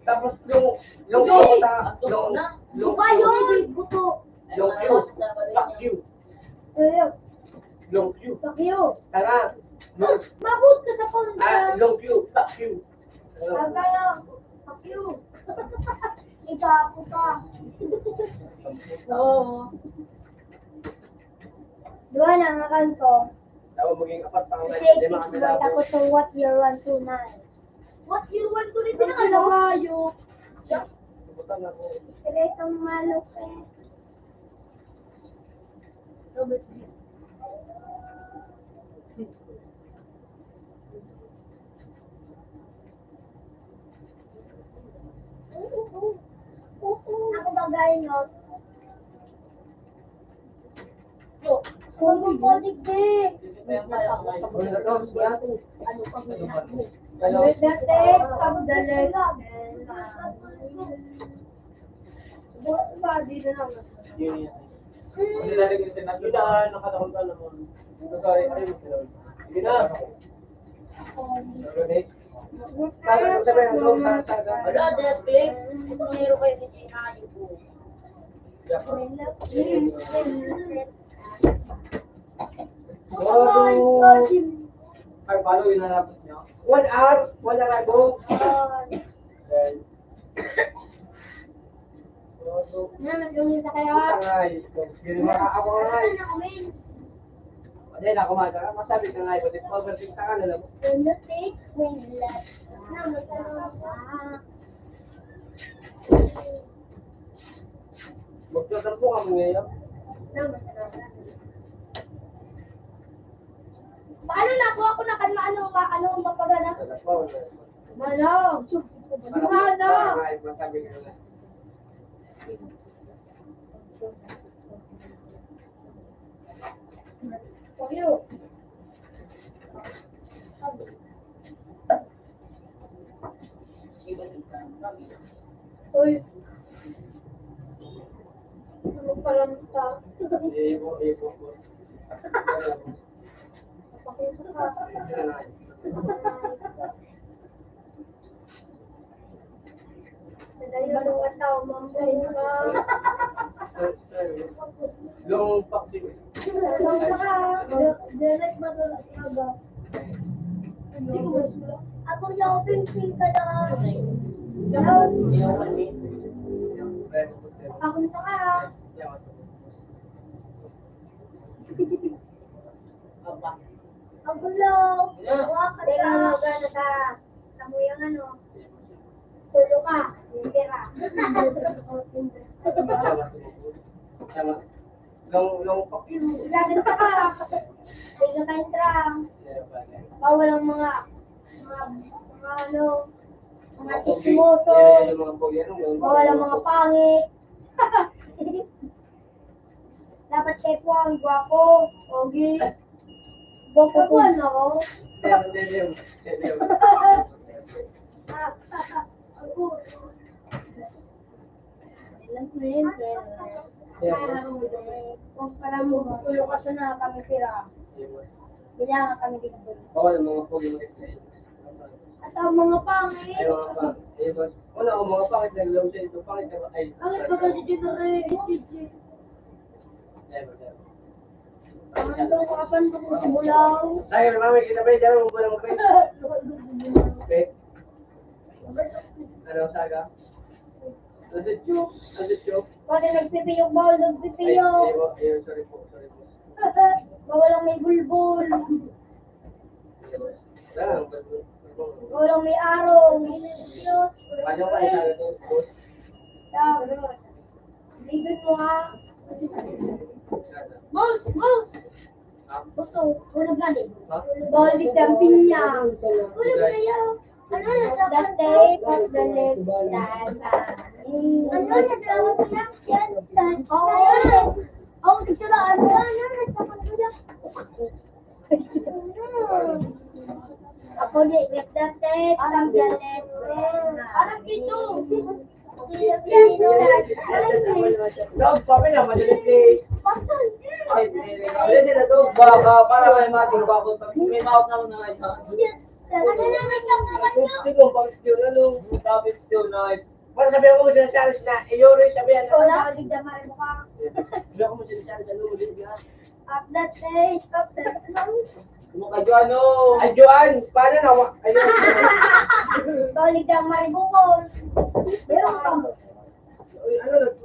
Tapos yung, yung Hindi. Yung, yung, Dubai, yung buto. Yung Q. Fuck you. Ayun. Long Q. Fuck you. Tara. Long, Mabot ka sa phone ah, ka. Long Q. Fuck you. Ang kaya, fuck you. Ikaw ako ka. Oo. Duwa na, ngakan ko. Daw maging apat pa ang Take six, tapos to what year one two nine. What year one two nine? Pinakalawayo. Butan ako. Kaya itong malupit. Robert Gibbs. Ako bagay, no? Huwag mong konik din. Dati, pag dalag. Ba, di na lang. Hindi na rin yung tinatlo. Hindi na, nakatahon ka naman. Ito, sorry, sorry, sorry. Hindi na. Wala, Netflix. Ito, meron kayo ni Gina, yung buhay. Wow. Ay, paano yun na niyo? One hour, one hour ago. Then, Na, mas lumita kayo. Ay, yun, mga ako nga, ay. Ano na kami? Hindi na ako madala. Masabi ka nga, iba, di pa, overthink ka na lang. When you take, when you left. Na, masarap. Magtatampo kami ngayon. Paano na po ako na kan maano, maano, mapagana? Wala pa, wala pa. Wala. Wala na. Ay, masabi ka na. Tuyo. Uy. Ano pa lang pa? Ibo, ibo, boss. Papakuha ka. Iba nung kataw, ma'am, sa inyo ba? Long packing. Long pa. Direct madalas aga. Ako na open pink ka daw. Ako na ka. Ang gulo. Teka, magana ka. Tamo yung ano. Tulo ka. Yung pera. Tama. Long, long pa. Lagan ka pa. Tingnan ka yung tram. Bawal ang mga, mga, mga ano, mga chismoso. Bawal ang mga pangit. Dapat kayo po ang gwapo, pogi. Gwapo po, ano? Hindi, hindi, hindi. Hindi. Ah, ah, ah, ah. Alam ko na yun, pero kung pala mo, gusto yung kaso na kami tira. Kailangan kami dito. Oo, yung mga pogi, mga At ang mga pangit. Ay, mga pangit. Ay, boss. Wala akong mga pangit, naglaw siya. Ito, pangit ka ba? Ay, pangit ba kasi dito rin? Ay, boss. Ang ito, kapan ko sa bulaw. Tayo, mami, kita ba yung dalawa mong bulang, okay? Okay? Ano, saga? Ano sa tube? Ano sa tube? Pwede nagpipiyok ba o nagpipiyok? Ay, ay, ay, sorry po, sorry po. Bawal ang may bulbul. Walang may araw. Ano ba yung sabi ko, boss? Bigot mo, ha? Boss, boss! Gusto, wala gani. Ha? Bawal di camping niya. Wala kayo. Ano na sa Dati, pagdalit, dati. Ano na sa pagdalit? Oo. Ang picture, ano? Ano na sa pagdalit? Ako ni, with the tape, ang galit. Parang ito. Dog, kami na, madali, please. Ay, hindi, hindi. Hindi, hindi, dog. Ba, ba, para may mga tingkabot. May mouth na ako na nga. Yes. Ano na, may kapatid? Sige, bakit yun? Ano? Bakit yun? Ay, para sabihan ko mo sila, Charles, na, eh, Yuri, sabihan na. Wala, hindi ka maribuka. Sabihan ko mo sila, Charles, ano, hindi ka. Update, eh, update. Mo ka, Joan, oh. Ay, Joan, paano na? Wa-, ayun. Balik na ang maribukol. Meron pa. Uy, ano, nag-,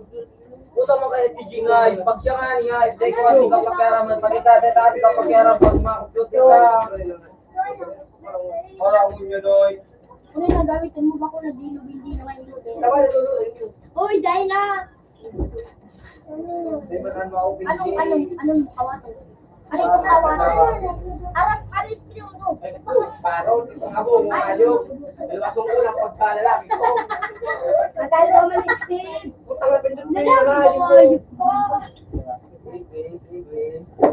puta mo kay T G nga, pag siya nga niya, hindi ko, hindi ka pakiaram, pagkita, dito, hindi ka pakiaram, pag makapit ka. Wala akong inyo, Doy. Ano yung nagamit mo ba ko na dino, hindi na kayo? Tama na, tuloy. Uy, dahil na. Anong, anong, anong kawato? Ano itong kawato? Arap, ano yung spray mo? Paro, abo, mga hayop. Dalawang ko lang pagkalalaki ko. Matalo ka man, Steve. Putang na pindot mo Lalaki yung mga ba, hayop ko. Hayop ko?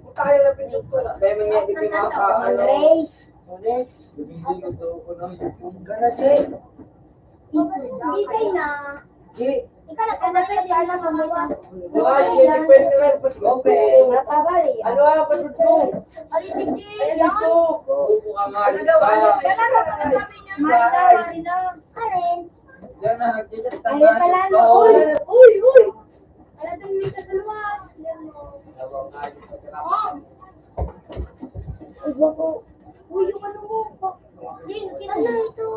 Putang na pindot ko. Kaya man nga, di Ang pinaka, kanta ko, ano, Ray. Hindi ko to, ano, yung ganun. Hindi kayo na. Di. Ikaw na, kaya na, kaya na, kaya na. Wala, hindi pwede na, ba't ko? Okay. Ano, ah, ba't ko? Ay, hindi. Ay, ito. Upo ka nga, Ano daw, ano? Kaya na, kaya na. Mahal na, mahal na. Karen. Yan na, nagtitip ka Ay, na. pala, no. Ito. Uy, uy, uy. Alam mo, may kasalwa. Yan, no. Tawag nga, yung pagkakataon. Iba po. Uy, yung ano mo, pa-, Jin, ano ito?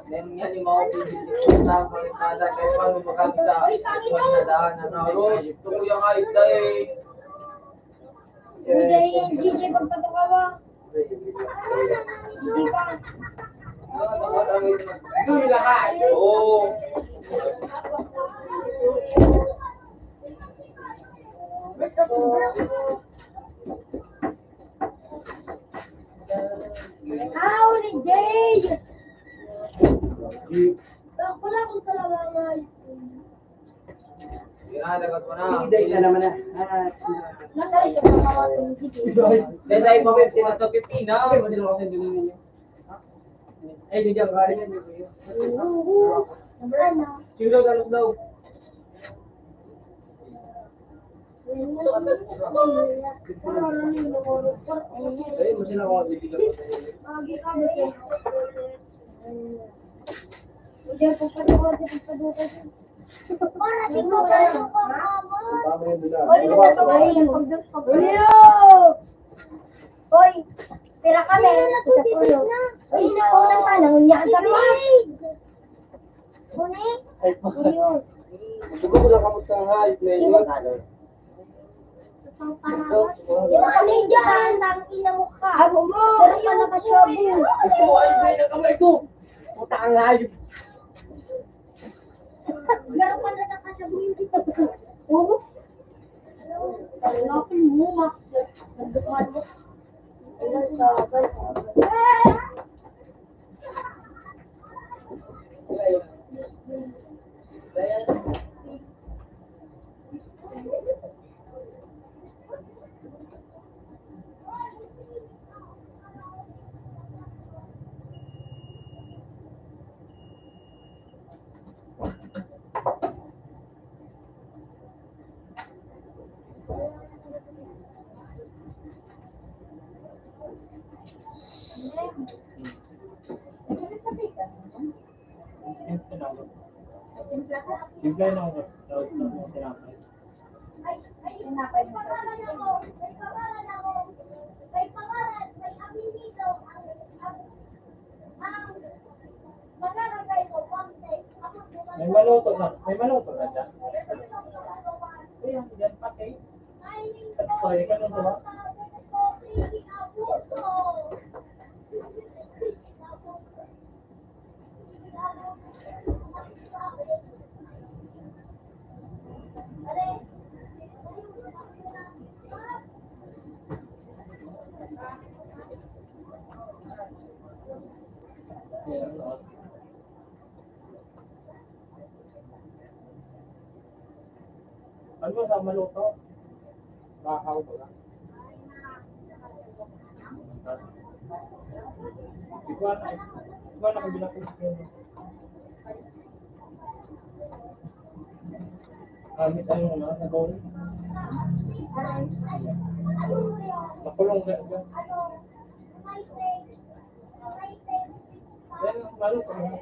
Meron nga ni mga pinili sa mga espada, kahit paano makakita. Uy, pangit Wala na to. Daan, ano, uy, gusto ko yung ayos na eh. Hindi, hindi, hindi, pagpapakawa. Hindi pa. Yun lahat. Oo. Aw, ni Jay! Wala akong talaga nga. Sige na, dapat mo na. Hindi ka naman na. Ah, Nakay ka pa mga tubig. Dahil tayo pa, Beb, tinatapit na. Okay, madali ako sa ganun ninyo. Ay, hindi ako kaya niya, di ba? Oo. Sobra na. Sino ganun daw? Ay, masila ko ang bibigyan ko. Hindi, pagpaduka, pagpaduka. Para di ko kayo Ang tama yun, di na. Wala na sa babae, pag-, pag-, Leo! Hoy, pira kami. Isa pulo. Uy, ikaw lang ka, nangunyan ka pa. Uy! Ay, pa. Ayun. Siguro lang kamo sa hype na yun. Di ba, kami dyan, tangina mo ka. Amo mo! Pero pa nakashow. Ito, ay, may nakamay ko. Puta ang hayop. Meron pa na nakasabing dito. Oo. Lapin mo, ma. Nagduman mo. Sabay, sabay. Timpla na ako. Tinapay. May maluto na. May maluto na dyan. Ayan, dyan pati. At pwede ka nung diba? Ano sa maluto? Bahaw ba lang? Ikuha na, ikuha na kung bilakos ko. Gamit ang mga nagawin. Nakulong na ito. Yan, lalo pa naman.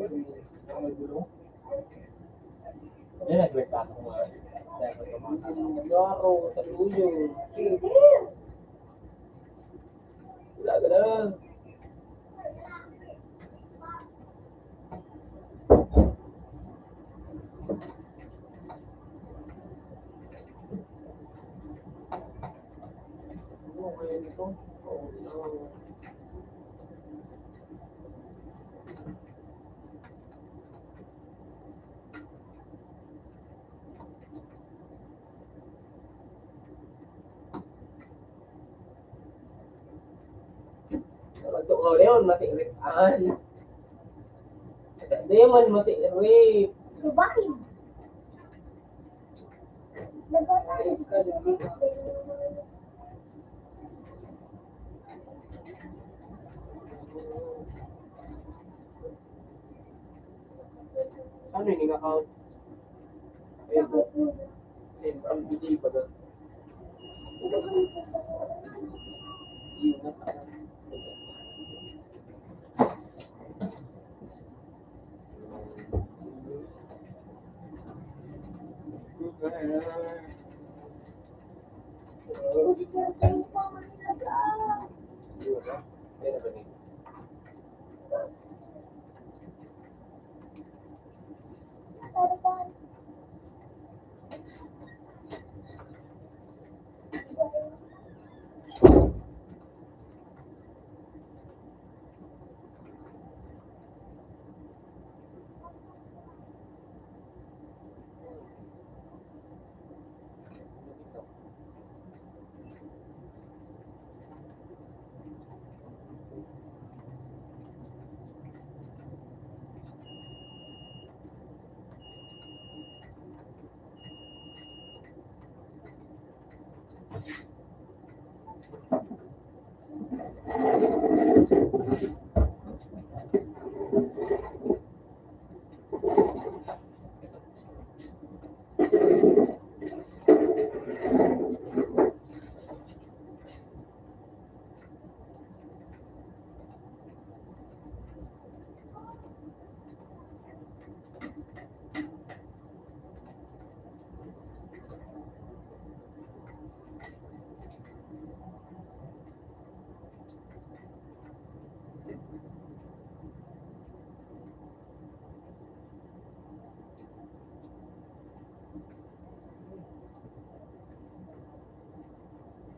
Yan, nag-work ako mga, dahil ko mga, klaro, sa luyo. Wala ka lang. Ito ko yun, masirit an. Di man masirit. Dubai. Ano yung account? Ayun po. Ayun, ang bili pa doon. Yun na.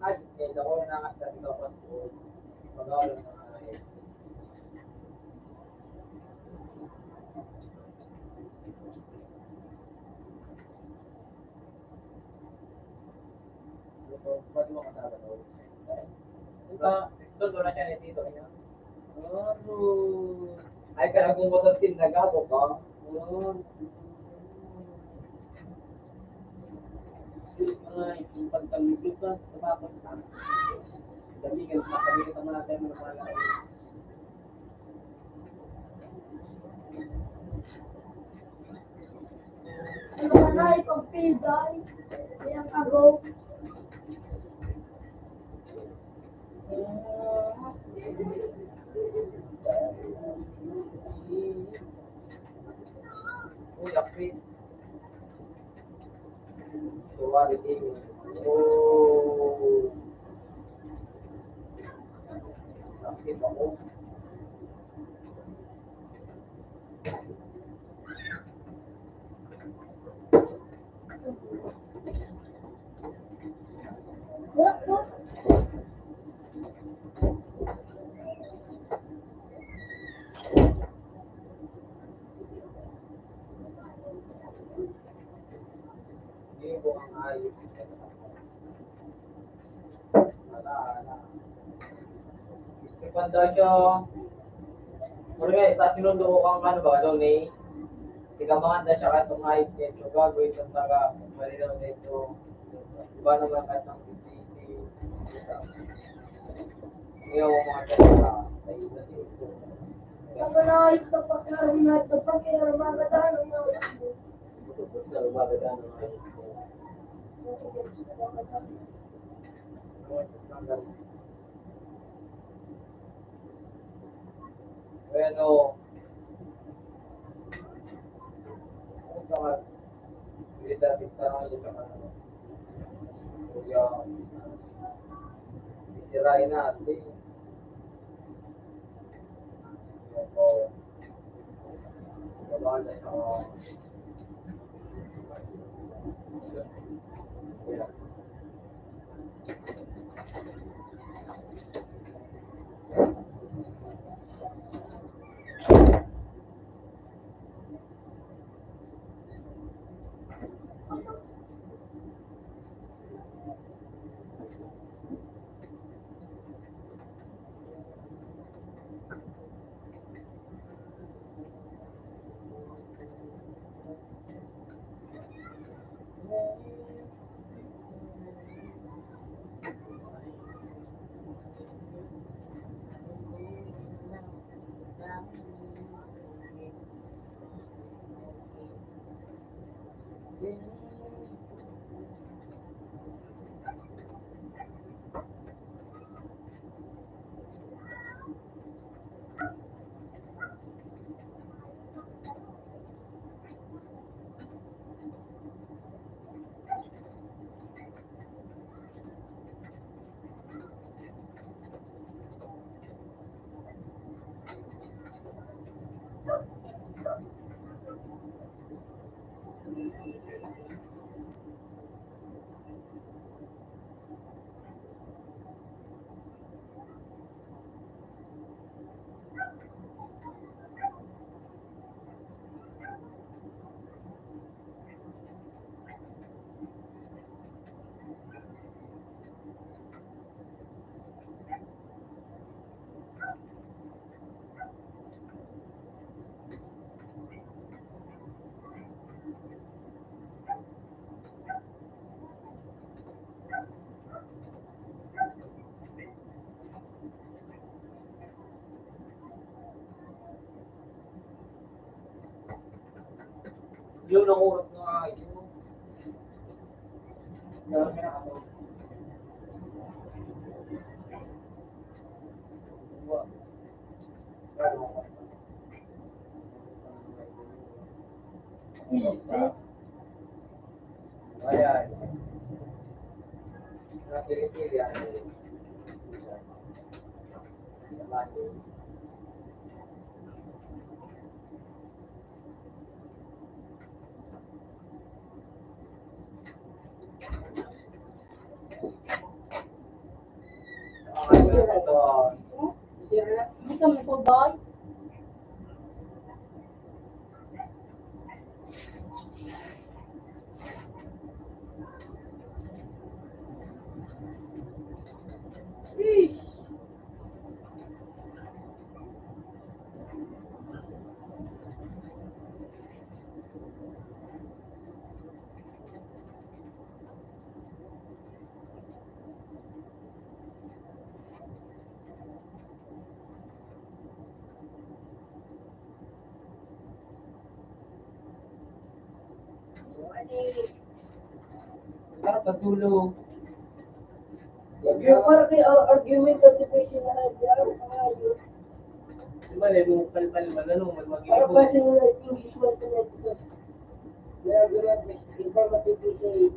Ay, eh, dako na nga sa ikaw, Pastor. Pag-awalan na nga, eh. So, pwede mo kasama to. Diba? Sundo na siya ni Tito niya. Ano? Ay, kaya kung masasin, nagago ka? Oo. Ay, yung pagtanggi ka, tapos ka. Damihan, damihan ka mga tayo, mga mga Ano ka na, ipagpigay? Kaya ka, go. Uy, ape. Tuwari din. Oh. Ape pa ko. Hindi ko ang ayos. Wala, wala. Stefan daw siya. Pero nga, sa sinundo ko kang ano ba, ano, ni, tigabangan na siya katong ayos niya, so gagawin sa taga, malinaw na ito. Iba naman katong Hindi ako mga kanta. Ay, kasi ito. Ang mga ito, pagkaroon na ito, pagkaroon na ito, Basta lumaga ka ng ayos ko. Bueno, kumusta ka? Hindi dati sa ano, sa ano. Kuya, sisirain na, ate. Yun ang oras na yun. Easy. Ayan. Napili-pili ang Para patulog. Yung para kay ar-, argument at situation na lang, di ba? Mga yun. Di ba, may mga palpal man, ano, may mga Para ginagawa. Kasi mga English man sa mga bukas. May argument, may informative essay.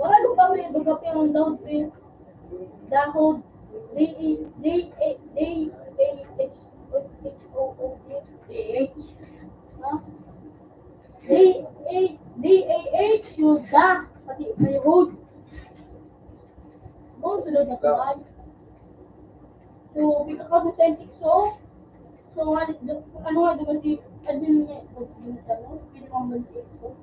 Wala ko pa may baga pirang daw, pre. Dahod. D, E, D, A, D, A, H, H, O, O, D, D, H. Ha? D, A, D, A, H, yun da. Pati may road. Oh, sunod na tulay. So, pika ka sa Sentix, so, so, ano, ano nga, di ba si, ano yun nga, pwede mong ban si X O?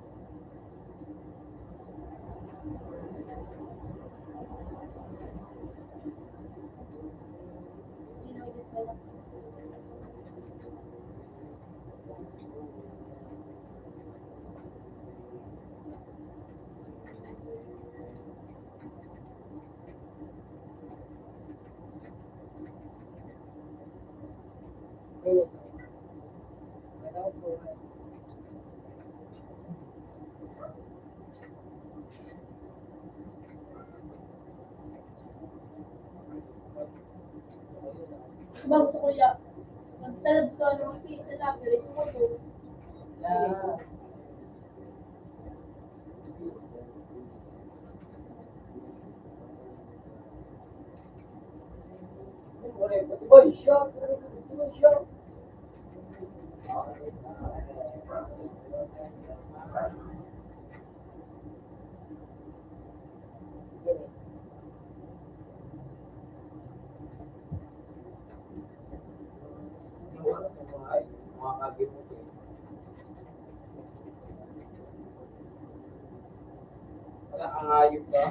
Bag sa kuya, nagtalab ka ng pizza na, pero ito ko to. Wala kang hayop ka.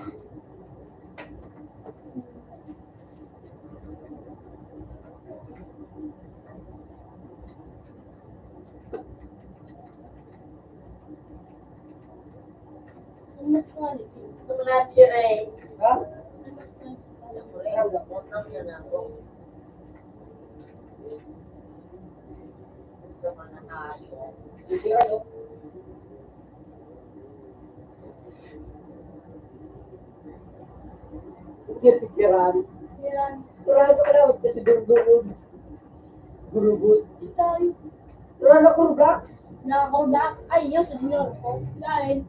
Mas quality. Itong lahat siya, eh. Ha? Mas quality. Hindi, pisiran. Pisiran. Kurado ka daw, kasi durog-durog. Durog. Itay. Wala na kurgak. Nakakurgak. Ay, yun, sa junior ko. Dahil.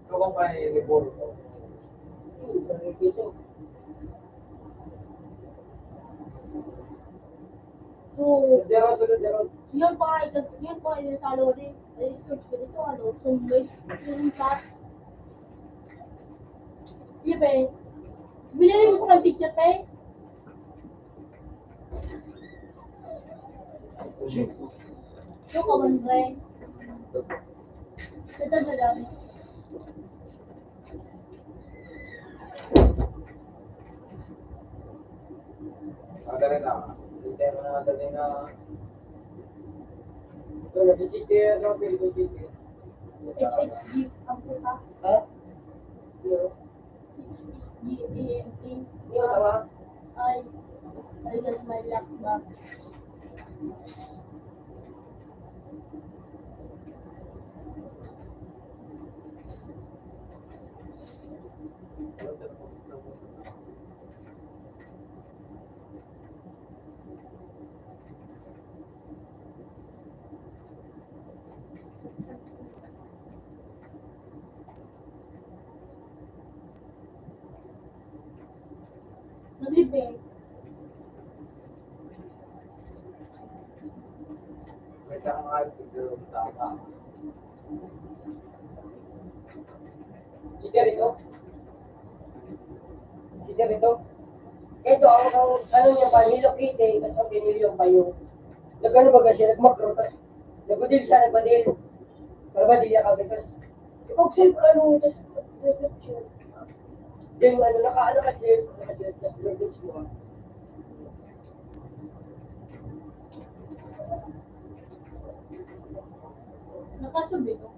Ito kung paano yung report ko. Hmm, report ko. So, Zero, zero, zero. Yun pa, ito, yun pa, yung sa lodi. Ay, search ko dito, ano, so, may, yung pa. Yun pa eh. Binili mo sa picture pa eh. Yung pa, one, pre. Ito na lang. Maganda na. Hindi mo na madali na. Ito na si Chichi, ano, Philippine Chichi. H H G ang puta. Ha? Yun. H H G A M P. Yun, tama. Ay, ay, nagmalak ba? Nagripe. May tama nga yung pagdurog tama. Sige, rito. Sige, rito. Ito, ang, ang ano niya pa, Hello Kitty, tapos ang pinili yung bayo. Nag-ano ba siya, nagmakro, tapos nagudil siya, nagbadil. Para ba di niya kami, tapos, ipag-save ka nung, tapos, tapos, yung ano, naka-, naka-save, naka-save, tapos, tapos, Nakasubi ko.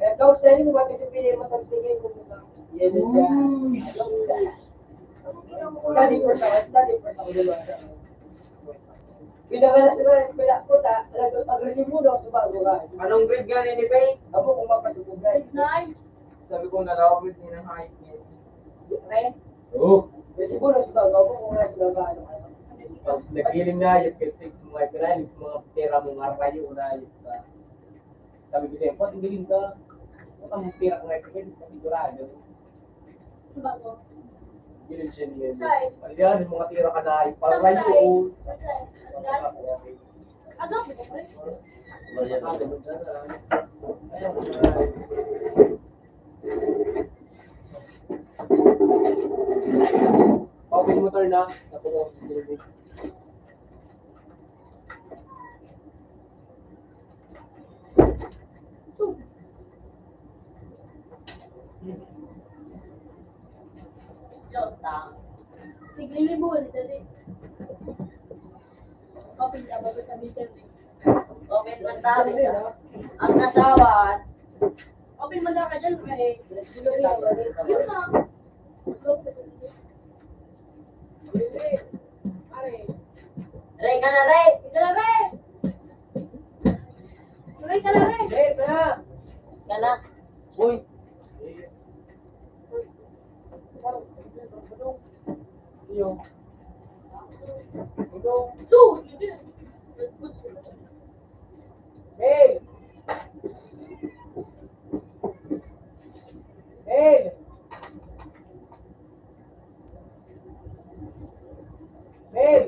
Kaya daw, sa'yo, wala kasi pinili mo, tapos bigay mo muna. Yan na siya. Mm. Study first ako, study first ako, diba? Pinangalas na rin, pila ko ta, talagang agresibo daw sa bago ka. Anong grade nga ni Faye? Abo kung mapasubog na. Grade nine. Sabi ko, nalawa grade ni ng high school. Grade nine? Oo. Agresibo na sa bago, abo kung nga sila ba, ano, ano. Pag naghiling na, yung grade six, mga grade, mga pera mo, mga rayo na, yung, ah, sabi ko sa'yo, "Pag hiling ka, huwag kang pera ko ngayon, sigurado." Diba ko? Yun siya niya. Sorry. Ayan, yung mga tira ka na, yung parang Sorry. Rayo. Sorry. Agak mo, pre. Open motor na. Tapos, Naglilibol, dali. Open ka, bago sabihin ka, eh. Open man tayo. Ang asawa. Open man ka dyan, eh. Yun na. Ray ka na, Ray! Ray ka na, Ray! Ray ka na, Ray! Ray ka na! Ka na. Uy! Iyo. Ito. Hey! Hey! Hey!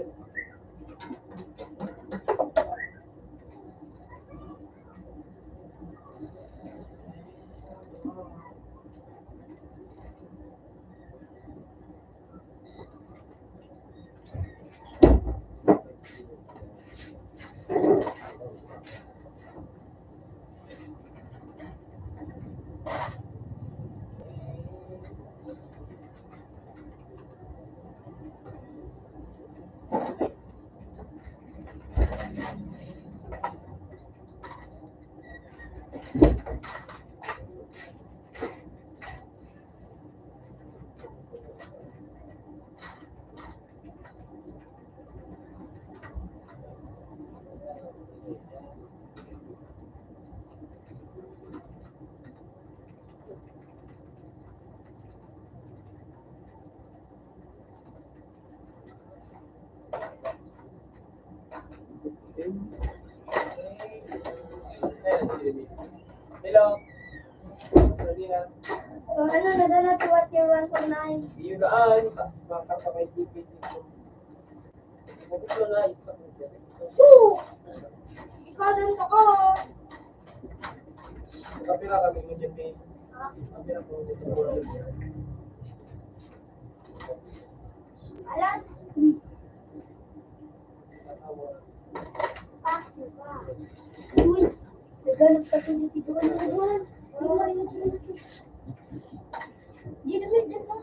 Hello. Ano, nadala to at yung one four nine. Iyo daan, pa, pa, pa, pa, may tipid dito. Ikaw din ako. Kapira kami mo dyan, eh. Kapira ko dito. Alam. Ah, diba? Uy, naghanap ka tuloy si Duan. Duan. Duan. Hindi naman, diba?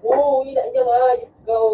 Oo, ina niya nga, ikaw.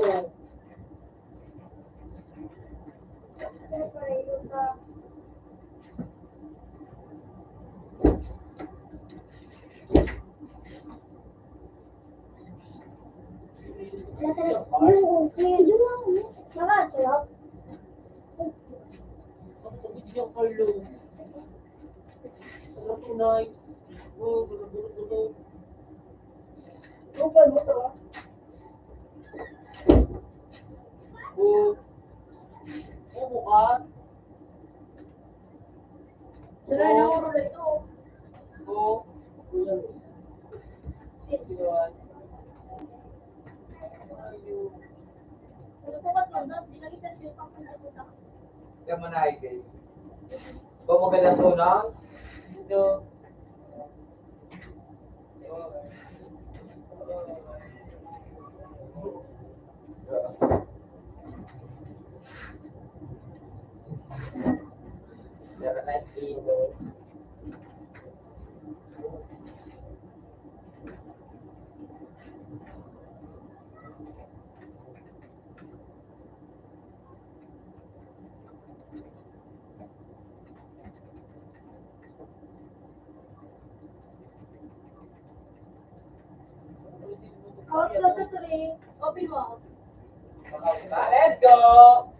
Yan mo na, Ike. Ba, maganda to na? Ito. Out, two, three. Open mo. Let's go!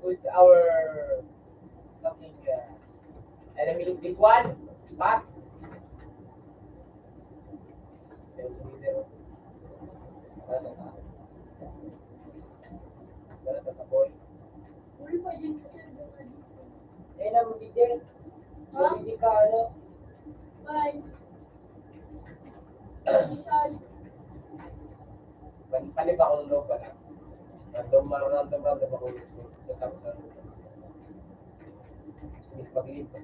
Who's our fucking, uh, enemy? This one? Back? Uy, pwede sa cellphone ka dito. Eh, nabibigyan. Ha? Nabibigyan ka, ano? Bye. Pan-, panibakol, no, pala. Random, random, random ako. Sa, sa, sa, Miss Paglito.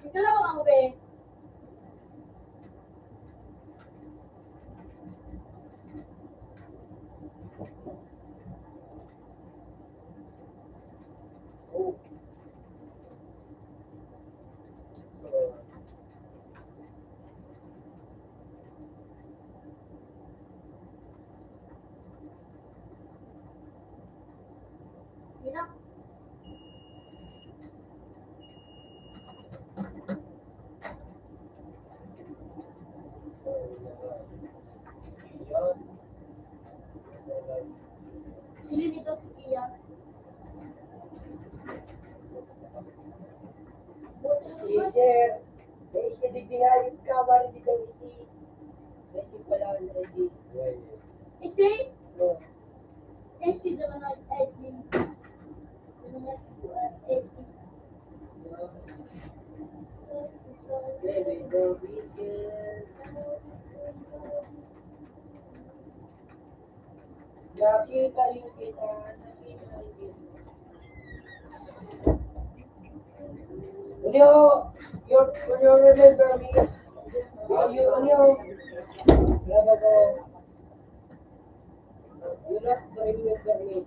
Ito lang ako, be. Si Sir, may si digdi nga yung kamar, di daw isi. May si pala, may si. Isi? No. Isi naman ang isi. Nakita rin kita, nakita rin kita. Will you, you, will you remember me? Will you, will you? Will you not remember me?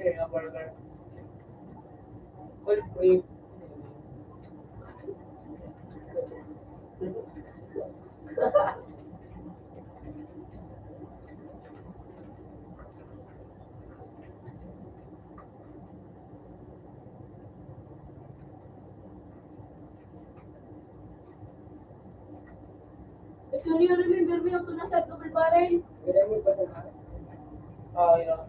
Okay, a burger. Full cream. Actually, remember mo yung tunasad ko, Bulbaray? Ah, yun.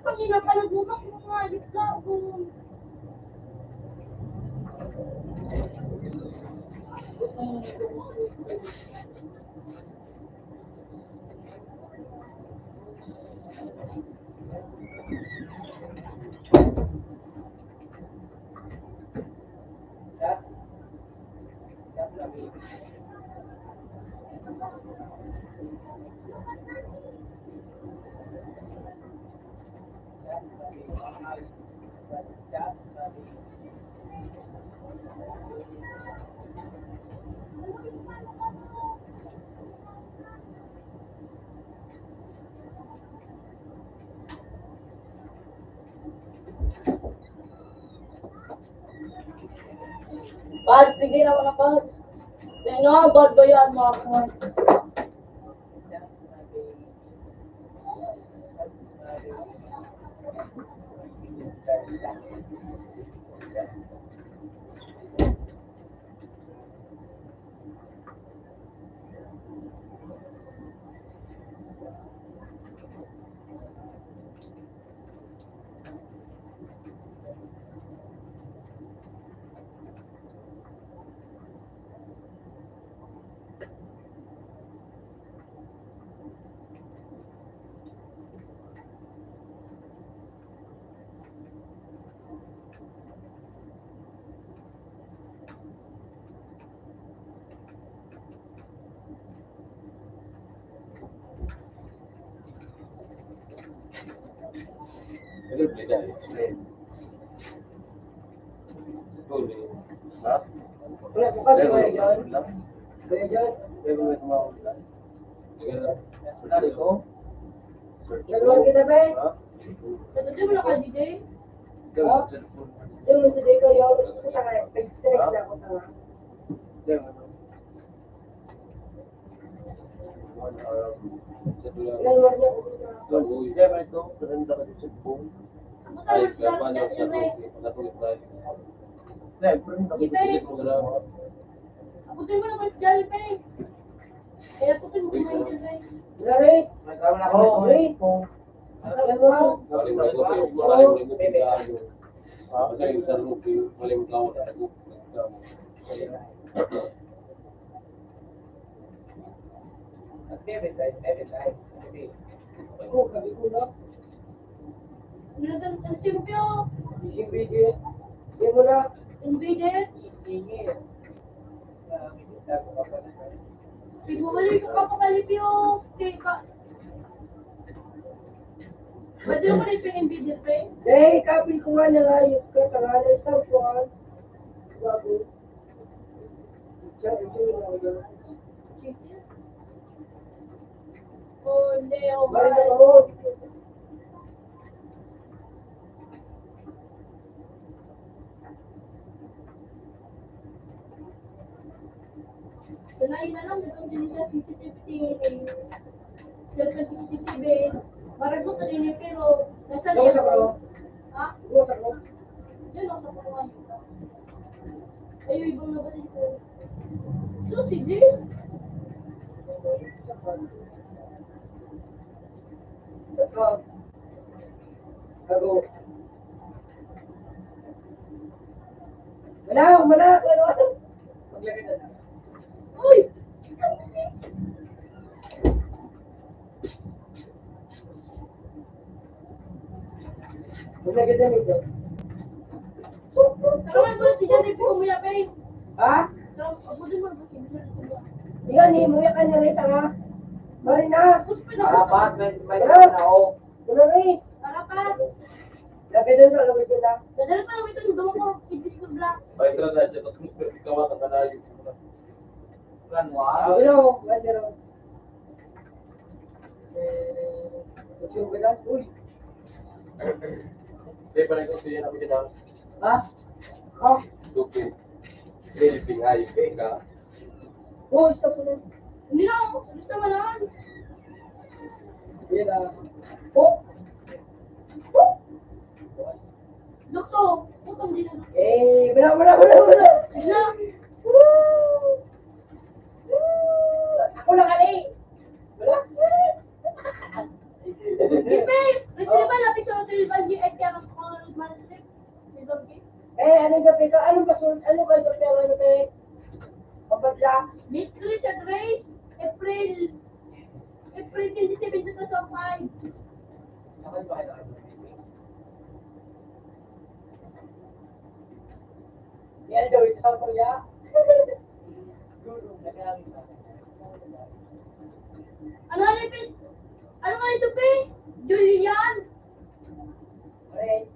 Kanina pa nagbukas yung mga alis ko. Pads, tigil ako na, Pads. Yan nga, bad ba yan, mga kuwan? Ano play dahil? Play. Ito, play. Ha? Wala, bukas, Pero, wala dyan. Wala dyan. Pero may tumawag lang. Teka lang. Wala rin ko. Nagluwag kita, be. Ha? Nagluwag mo na ka, D J? Ikaw, Ha? cellphone. Yung sa D J ko, yun. Ito ka, pag-text na ako, tanga. Hindi, ano. One hour. Sa dulang. Ilang oras na ako? Sa uwi. Hindi, may ito. Sa ganda ka sa cellphone. Ay, sa paano, sa Jollibee. Pagkatulog tayo. Hindi, pero hindi ako Jollibee. Hindi ko alam. Abutin mo naman si Jollibee. Kaya abutin mo naman si Jollibee. Wala, eh. May tao na ako. Oo, eh. Alam mo? Wala yung lagot, eh. Wala yung lagot, eh. Wala yung lagot, eh. Wala yung lagot, eh. At every time, every time, every day. Ako, sabi ko na. Ano daw, ang simpyo? Simpyo, di. Di mo na. Simpyo, di. Sige. Sabi ko, bago ka pa na. Siguro, wala yung kapapalipyo. Okay, pa. Pwede mo na yung pinimbidir, pe? Eh, kapil ko nga na nga, yung katangalan sa kuwan. Bago. Sanay na lang, itong din siya, C C T V, seven sixty-seven. Maragot na rin eh, pero nasa Nasa ko. Ha? Nasa ko. Yun, nasa ko. Ay, yung ibang nabatid ko. So, si Jess? Ako. Wala, wala, wala. Uy! Wala ka dyan, ito. Tama ba si Johnny po umuya, pe? Ha? Tama, abutin mo na ba si Johnny po umuya? Yan, eh, umuya ka na rin, tanga. Marina. Gusto na. Dapat may, may Wala. Tao. Wala na, eh. Para pa. Lagay doon sa lawig nila. Dadala pa naman itong dumi ko, i-disturb lang. Ay, tara na, dyan. Tapos gusto ko ikaw at ang kanayo. Kan mo, ah? Ah, wala, oh. Wala, wala. Eh, uy. Hindi, parang gusto yan, sabi ka daw. Ha? Oh. Stupid. Hindi, hindi, ay, hindi ka. Oh, stop mo na. Hindi na ako. Gusto mo naman. Hindi na. Oh. Oh. Lukso. Gutom din ako. Eh, wala, wala, wala, wala. Wala. Woo! Woo! Ako lang, ali. Wala. Di, pe. Pwede ba lapit sa hotel, Banji? Ay, kaya mas mga road management. Eh, ano yung kape ka? Anong basura? Ano kayo kape? Ano kape? Papadla? Meet Chris at Grace, April, April twenty-seven, two thousand five. Yan daw, ito sa Korea. Ano nga ito, Pe? Ano nga ito, Pe? Julian? Correct.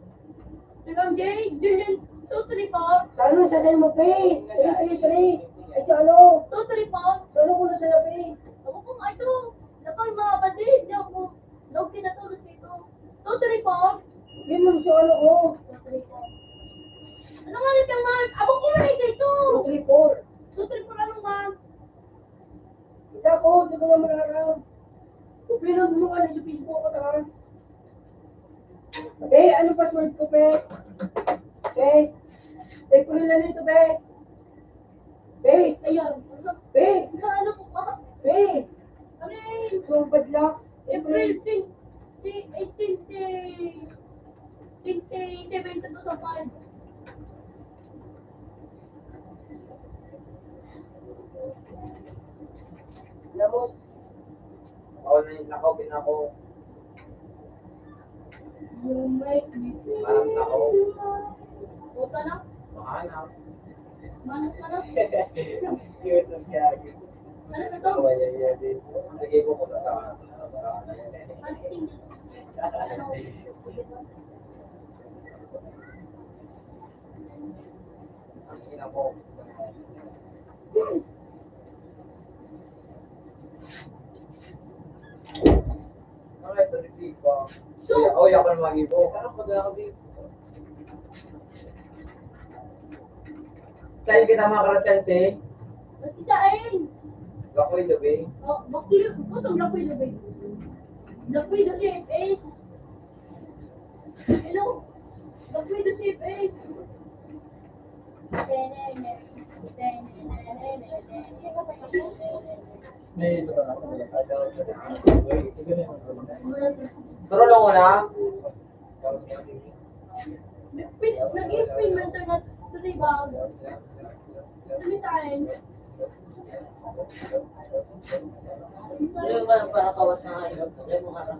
Second J, Julian, two three four. Sa ano sa dahil mo, Pe? Three three three. Ay, sa ano? Two three four. Sa ano ko na sila, Pe? Ako po, ito. Napang mga batid, di ako, daw kinatulog dito. Two three four. Yun yung sa ano ko. Two three four. Ano nga ulit yung, ma'am? Abo ko na ito. Two three four. Two three four, ano, ma'am? Hindi ako, hindi ko naman alam. Upload mo ano sa Facebook ko, tanga. Be, anong password ko, be? Be, be, kunin na nito, be. Be, ayun. Be, ano po ba? Be, ano yun? So, bad luck. April twenty, eighteen, twenty-seven to two thousand five. Lamos. Ako na yung nakaw, pinako. Manang tao. Puta na. Mahanap. Manang ka na. Cute ang gagi. Ano na to? Kaya, kaya, di. Lagay ko kung saan. Pansin. So, oh, yaw ko na mag-ibo. Saan kita mga karatyan, si? Sa Ain. Black Widow, eh. Oh, bakit? Ba't ang Black Widow, eh? Black Widow, si F H. Hello? Bakit ito si F H? Pero nung una, nag-spin man ito na rebound. Tumitain. Ano yung parang, parang kawas na ngayon? Ano yung mga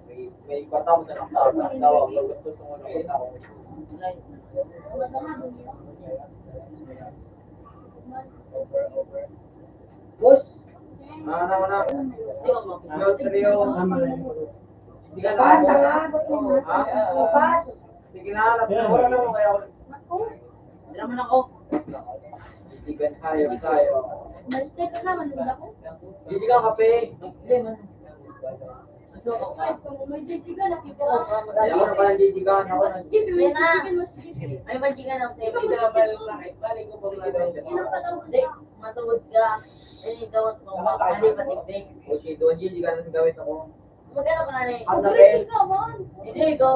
May, may iba tao na nakasama, tawag, gusto ko na kita. Boss, ano, ano? Ano, trio? Hindi ka na. Ha? Sige na, wala na, kaya ako. Hindi naman ako. Hindi ka tayo, tayo. Umalis ka na naman, wala ko. Hindi ka kape. Hindi man. Gusto ko. Ay, kung may titigan, nakita ko. Hindi ako na pala titigan. Ako na. Sige, may titigan, mas sige. Ay, may titigan ako sa'yo. Ikaw, mas sige. Balik ko pa, balik. Inang patawag ka. Hindi, matawag ka. Eh, ikaw at mga pali, patigbig. O, si Donji, di ka na gawin ako. Magkano ka na eh? Ang laki. Hindi, ikaw.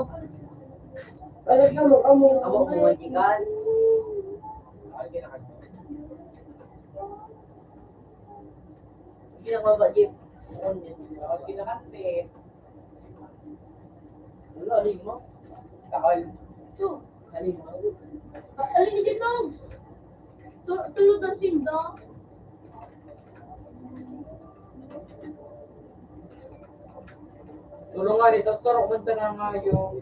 Ano ka mo, kamo? Amo, kumain ka. Hindi na mabagit. Ang kinakante. Wala, aling mo. Takal. Two. Aling mo. Ah, aling ni Tito? Tu-, tulog ang simba. Tulungan ito, surok man sa nangayo.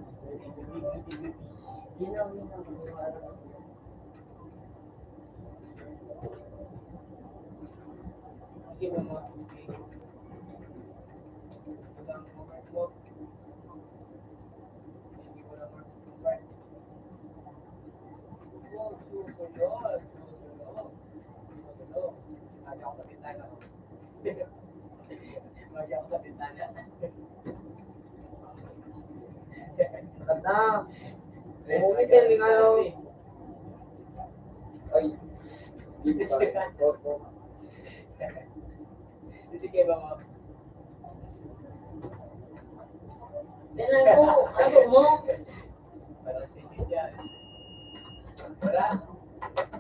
Maganda. Oo, ito yung ano. Ay. Hindi pa. Opo. Hindi kayo ba mga Yan lang po. Ano mo? Parang sige dyan. Wala.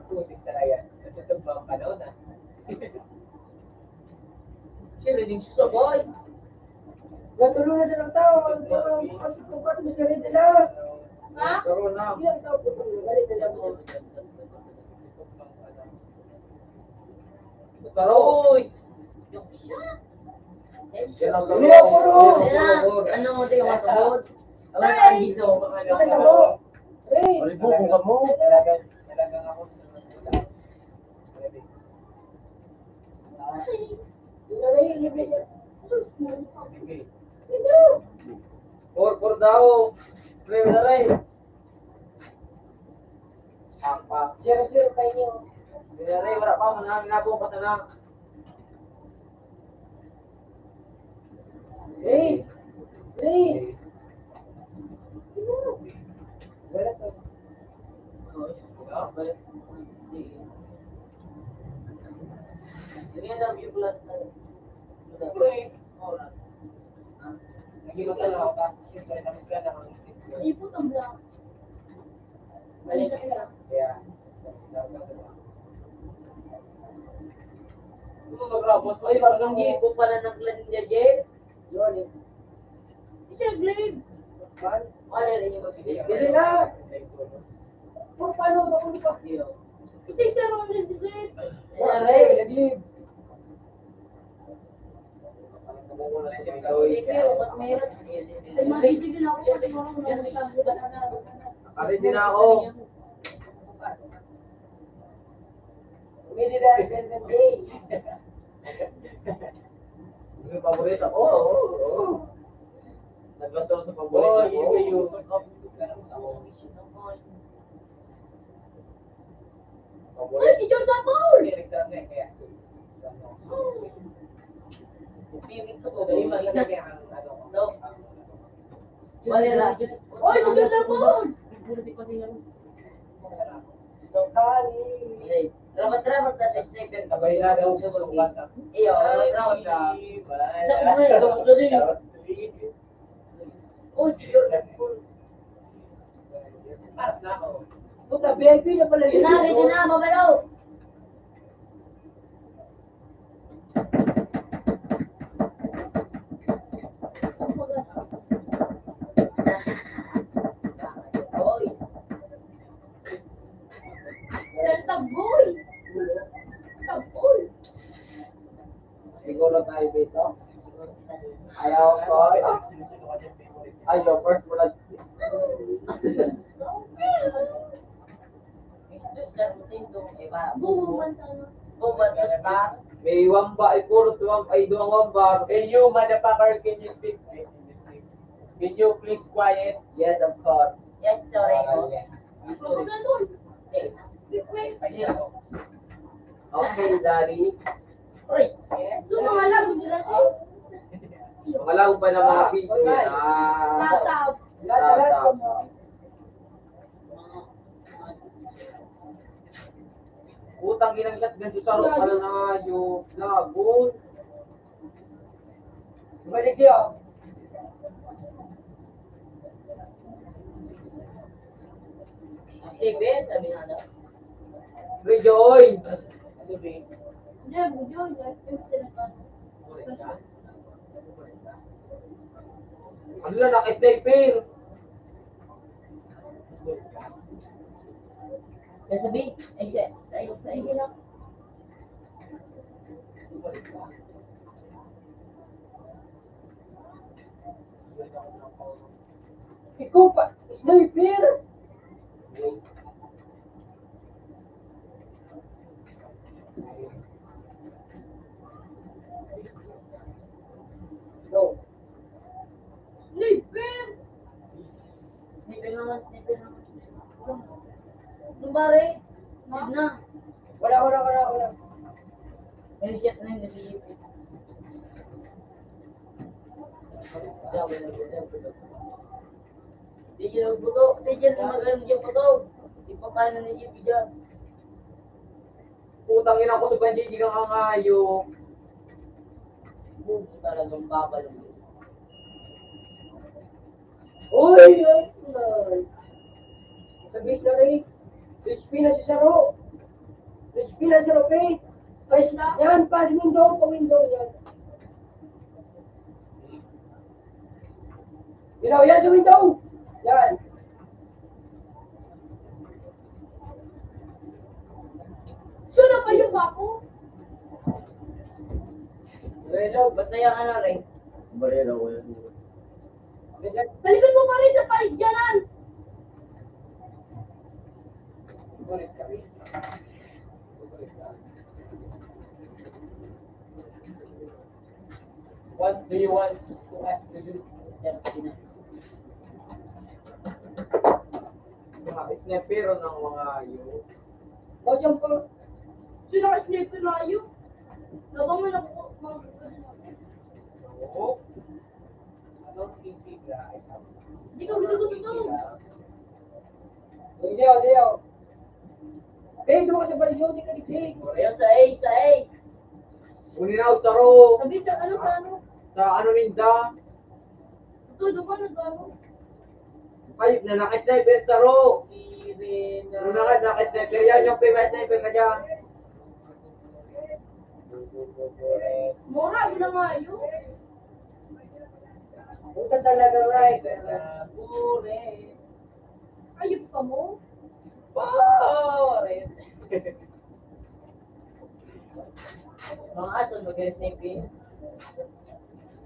Putik talaga. Natutog mga panahon, ah. Sino yung sabay? Natulungan na ng tao. Ang tao, ang tao, ang tao, ang tao, ang tao, Ha? Corona. Yan, tao, putang ina, galit na lang. Taroy! Yan ang Ano, puro? Ano mo, di ka matubod? Alam ka, Giso, baka Ano mo? Hey! Malibog ka mo. Talagang, talagang ako. Four four daw. Pre, wala rin. Ang pa. Zero zero pa inyo. Wala rin, wala pa. Manang nabong ka na. Hey! Hey! Wala to. Ipot ang black. Balik ka. Yeah. Mas may bagong gibo pala ng Glenn niya, Jen. Yun, eh. Siya, Glenn. Man? Wala rin yung mag-isip. Dili na. Kung paano ba kung pa? Isa-isa lang ang Glenn. Wala rin, nag-leave. Sige, pero ba't meron? Ay, mag-isip din ako, pati mo lang, Ari din ako. Pwede na, Glenn, Glenn. Yung paborito ko, oo, oo. Nagluto sa paborito ko. Oh, yun, yun. Paborito. Ay, si Jordan Paul! Paborito ko, dali, maganda kaya ang, ano, no? Wala na. Oy, maganda po! Salamat, salamat na sa sniper. Sabay na daw sa sulat. Iyo, salamat na. Sa mga ito, ito din. Oh, sige. Para sa ako. Puta, V I P na pala yun. Yun na, ready na, mamalo. Taboy! Taboy! Siguro tayo dito. Ayaw ko. Ayaw, first mo lang. Bungo man sana. Bungo man sana. May wamba, ay puro sa wamba, ay duwang wamba. Hey, you motherfucker, can you speak? Can you please quiet? Yes, of course. Yes, sorry. Ah, yes. Okay, Daddy. Uy, yes. Yung mga lago nila, eh. Mga lago pa ng mga video, eh. Ah. Tap, tap. Tap, tap. Putang inang shotgun sa sarong, ano na nga, yung lagun. Balik yun. Ang sabi, sabi nga daw. Rejoin! Ano, be? Hindi, Rejoin. Ano na, naka-sniper? Sabi, ay, sa, sa, sa, sa, Ikaw pa, sniper! No. Sniper! Sniper naman, sniper naman. Kumpare, na. Wala, wala, wala, wala. Ay, shit na yung nag-iipit. Tigil ang buto. Tigil na magaling yung buto. Ipapano na yung video. Putang ina ko, sa banjay, di ka kangayo. Talagang babalong. Uy, uy, uy. Sabi na rin. H P na si Saro. H P na si Saro, Pete. Pas, yan, pas window, pa window, yan. Ilaw, yan sa window. Yan. Sino pa yung bako? Hello, ba't na yan, ano, Ray? Barera ko yan. Talikod mo pa rin sa paligyanan. What do you want us to do? Mga sniper ng mga yun. O, dyan pa. Sino ka sniper na yun? Labang mo na po, mga Oo. Anong sisiga? Di ko gusto, gusto. Hindi, hindi, oh. Hey, doon ka sa balyo, di ka di Jake. Ayan, sa A, sa A. Uninaw, taro. Sabi sa ano, sa ano? Sa ano, ninda? Ito, doon ka, nag-ano? Ay, na naka-sniper, taro. Si Rina. Una ka, naka-sniper yan, yung famous sniper ka dyan. Mura, yun na nga yun. Puta talaga, right? Pure. Ayun pa mo? Pare! Mga aso, mag-sniper.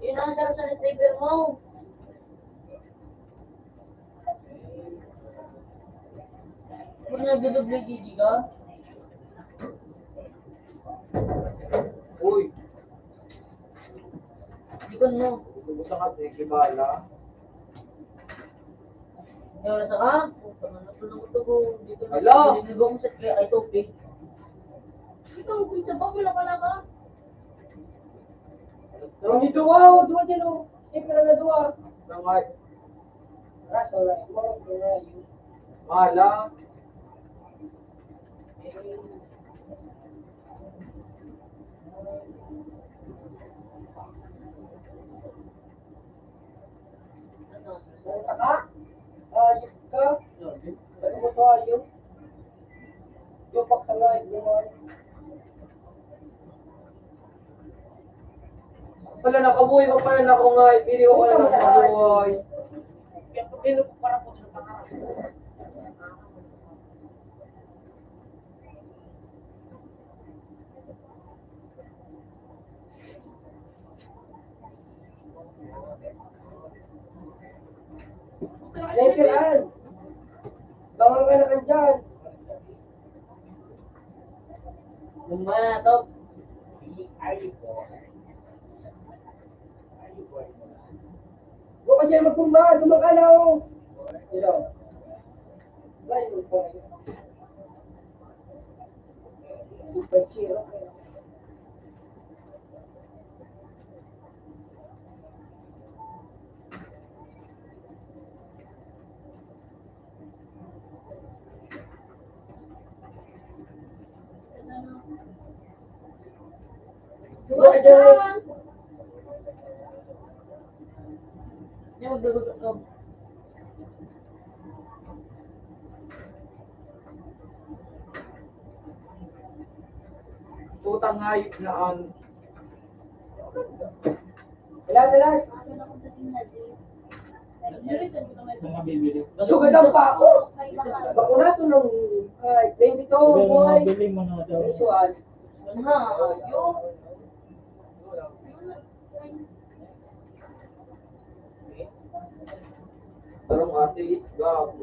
Yun ang sarap sa sniper mo. Kung nagduduble gigi ka? Uy! Di ko, no? Gusto ka, sige, bahala. Yung nasa ka? Puta, ano, tulog ko, tulog. Dito na, Hala! Nililigo ko sa kaya kay Topi. Ikaw, kung sa bako lang pala ka. Ang duwa, oh, duwa dyan, oh. Siyempre na duwa. Nangay. Raso na, ikaw, ikaw na, yun. Mahala. Ano ka? Ayop ka? Ano mo to, ayop? Yung paksangay, yung mga Pala nakabuhay pa pala na ako nga, pili ko pala nakabuhay. Kaya pag pinupara ko sa pangarap. Letter Ann. Bangan ka na kan dyan. Yung mga to, ay, Huwag ka dyan magpumba, duman ka na, oh. Sino? Ay, yung boy. Super chill, okay. Tutang hayop na ang Wala, wala. Mga bibili. Sugadan pa ako. Bako na ito nung, ay, twenty-two, Sabi ng mga boy. Bili mo na daw. Visual. Wala, yun. Tarong ate, is gabo.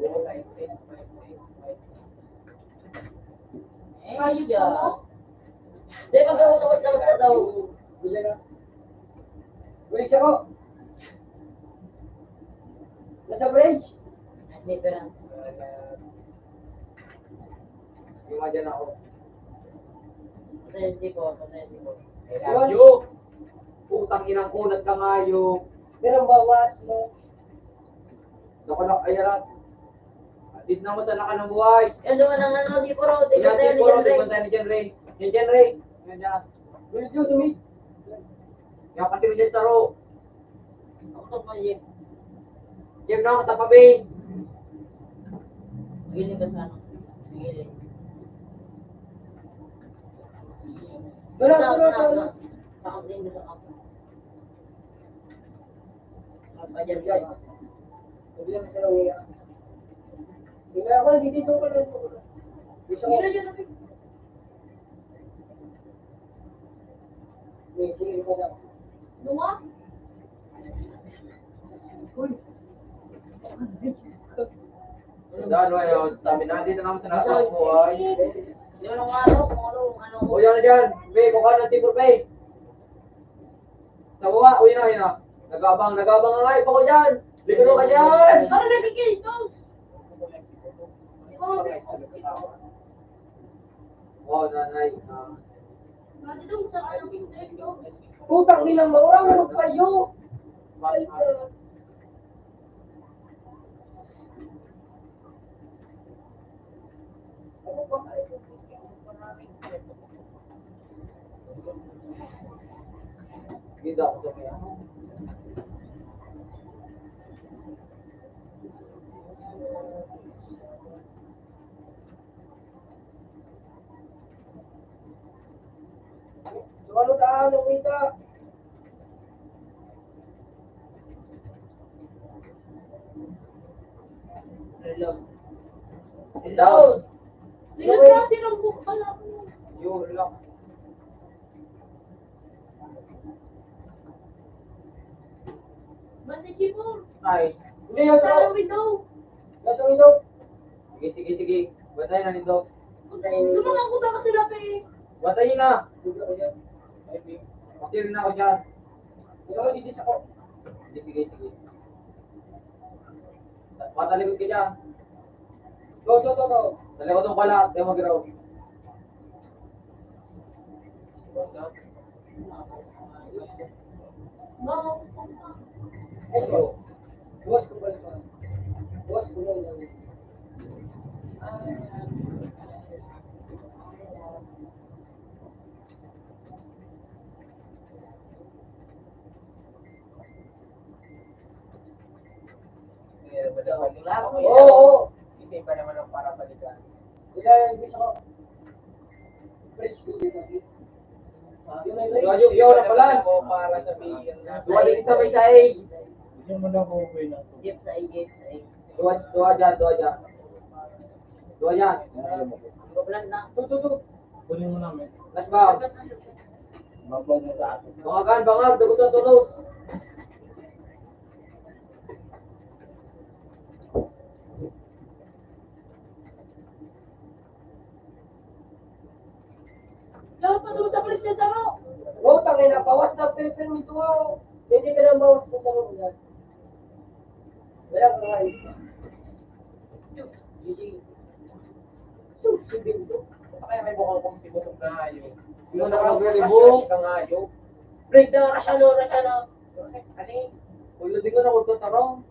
Ay, siya. Di, mag-utos-utos na daw. Uy, siya ko. Nasa bridge. Nasa bridge. Yung mga dyan ako. Patay si Bo, patay si Bo. I love you. Putang inang kunat ka ngayo. Pero ang bawas mo. Naku, naku, ay, arat. Atid na mo sa naka ng buhay. Yan naman ang ano, si Puro. Yan, si Puro, tignan tayo ni John Ray. Yan, John Ray. Yan, dyan. Medyo tumig. Yan, pati mo dyan sa ro. Ako to, Paye. Yan na, tapabi. Ganyan ka sana. Ganyan. Wala, wala, wala, wala. Sa akin, sa akin. Magpadyar ka. Sabi lang sa lawi, ah. Hindi ako, nandito ko lang. Gusto ko. Dahil wala, sabi na, dito naman sa nasa ko ay. Yung ano, kung ano, ano. O, yan na dyan. May, kukuha ng tibor, may. Sa baba, uy na, uy na. Nagabang, nagabang ang hype ako dyan. Likod ka dyan. Ano na si Kito? Oh, nanay. Ah. Putang ina mo, wala mo magpayo. Hindi ako sa kanya. So, ano ta, ano kita? Hello. Hello. Sino ka? Sinong bu-, wala ko. Yun lang. Bantay si Paul. Ay. Hindi, yun, Sa bro. Window. Nasa window. Sige, sige, sige. Bantayan na nito. Dumangan ko ba kasi labi? Bantayan na. Sige, sige. Ay, di. Pasir na ako dyan. Ikaw, dito sa ko. Sige, sige, sige. Matalikod ka dyan. Go, go, go, go. Talikod mo pala. Tayo mag-grow. Oo, oo. Hindi pa naman ang para balikan. Kaya gusto ko, Radyo, yun na pala. Ako para sabihin na Duwa din sa may saig. Bigyan mo na ako, okay lang. Jeep, saig, jeep, saig. Duwa, duwa dyan, duwa dyan. Duwa dyan. Ang goblan na. Tu, tu, tu. Kunin mo namin. Let's go. Bangag, bangag, dagot ang tunog. Dapat mo sa pulis sa saro. Oh, tangina, bawas na, pero, pero ito, oh. Hindi ka nang bawas sa saro, yan. Wala ka nga, eh. Hindi. So, si Binto. Kaya may bukal kong si Butong na hayo. Yun ang nagre-rebo. Kang hayo. Break na, Rashano, Rashano. Ani? Ulo, di ko na magtatarong.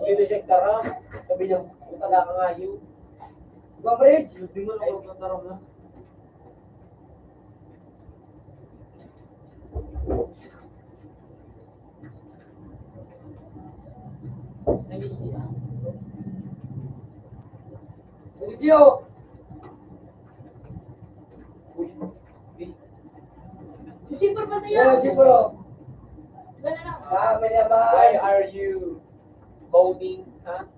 Pwede siya tara. Sabi niya, "Puta na ka nga yun." Ba, Fred? Hindi mo na ako magtaram na. Review. Si Sipro pa tayo. Yeah, Sipro. Wala na. Ah, may naman. Why are you moaning, ha?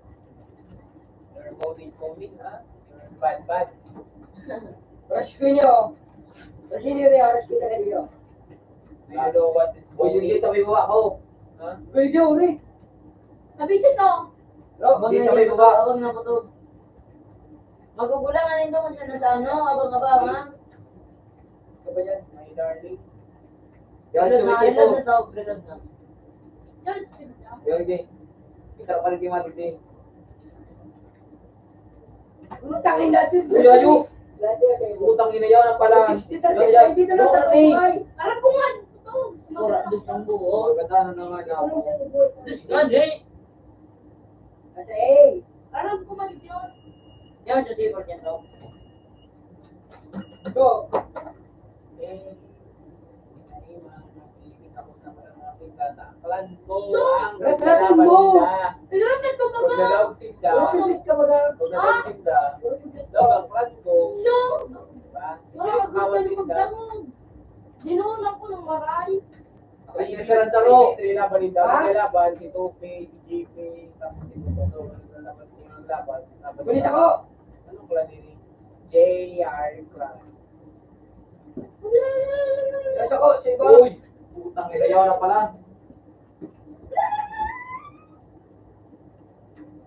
You're moaning, moaning, ha? You're bad, bad. Rush ko niyo. Rush niyo rin, rush ko talaga niyo. Do you know what is moaning? Uy, yung dito, may buwa ko. Ha? Uy, di, uri. Sabi siya to. Bro, dito, may buwa. Awag na po to. Magugulangan nito kung saan na sa ano, abang-abang, ha? Ano ba yan, my darling? Yan, reload na, reload na to, reload na. Yan, di. Kita pa rin yung mali, di. Putang ina, di. Uy, ayo. Putang ina yan, ang pala. Sixty thirty, yan, yan. Dito na sa buhay. Alam ko nga, ito. Ora, dos ang buo. Magkatano na nga daw. Dos nga, di. Kasi, eh. Alam ko man yun. Yan, Jose, for yan daw. Go. Eh, ay, mga nakikita ko sa mga pagkataklan ko, so, ang retrato mo. Pagkalaban nila. Pagkalaban ko ba? Pagdalaw sila. Pagdalaw sila. Pagdalaw sila. Ah. Daw ang plan ko. So, diba? Wala ka gawin magdamog. Dinuon ako ng maray. Ay, nagkaroon taro. Ito yung laban nila. Ha? May laban, si Tope, si J P, tapos si Toto. Naglaban, naglaban. Laban nila. Pulis ako! Anong clan yun eh? J R clan. Yes ako, si Ibo. Uy! Putang ina, yaw na pala.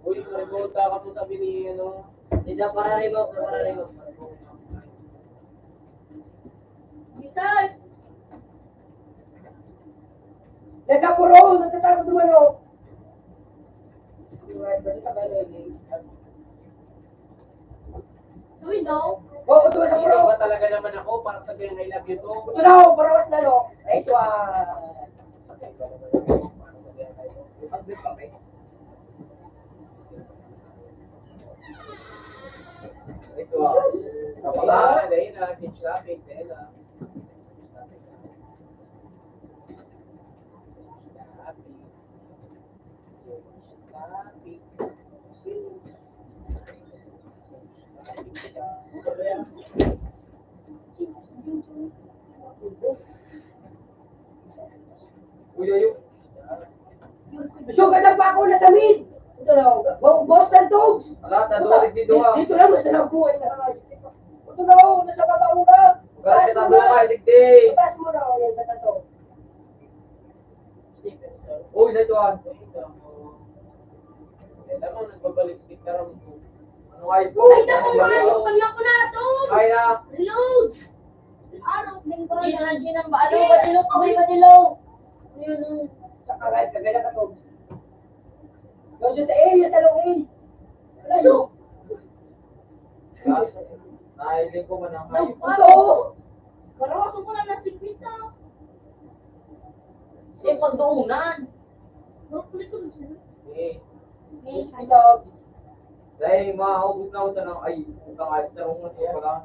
Uy, remote ka mo sabi ni ano? Hindi na para remote, para remote. Bisan! Nasa puro, nagtatapos naman, oh. Uy, no? Oo, ito sa puro. Iba talaga naman ako, parang sabihin, "I love you too." Ito na, oh, parawas na, no? Ay, ito, ah. Ito, ah. Kapag, ah, dahil na, si traffic, dahil na. Uy, ayo. So, ganang pa ako nasa mid. Ito na, oh, ba-, boss ng dogs. Ala, tado, Puta, digdi, duha. Dito lang, nasa nagbuhay na. Ito na, oh, nasa baba mo na. Taas mo na. Taas mo na, oh, yan sa taas, oh. Uy, nice one. Alam mo, nagbabalik si Karam. Ano nga ito? Ay, naku, Mayo, pag naku na ito. Ay, ah. Reload. Araw, linggo. Hindi na, hindi na, ba, ano, badilo, kami badilo. Ayun, oh. Sa karay, kagaya ka to. Doon sa area, sa loob. Ano? Ay, hindi ko man ang Ano? Ito. Karawasan ko na ng singkwenta. Eh, pagdoonan. Makulit ko na siya. Eh. Eh, ito. Dahil maubos na ako sa nang, ay, utang ay, sa mga siya pala.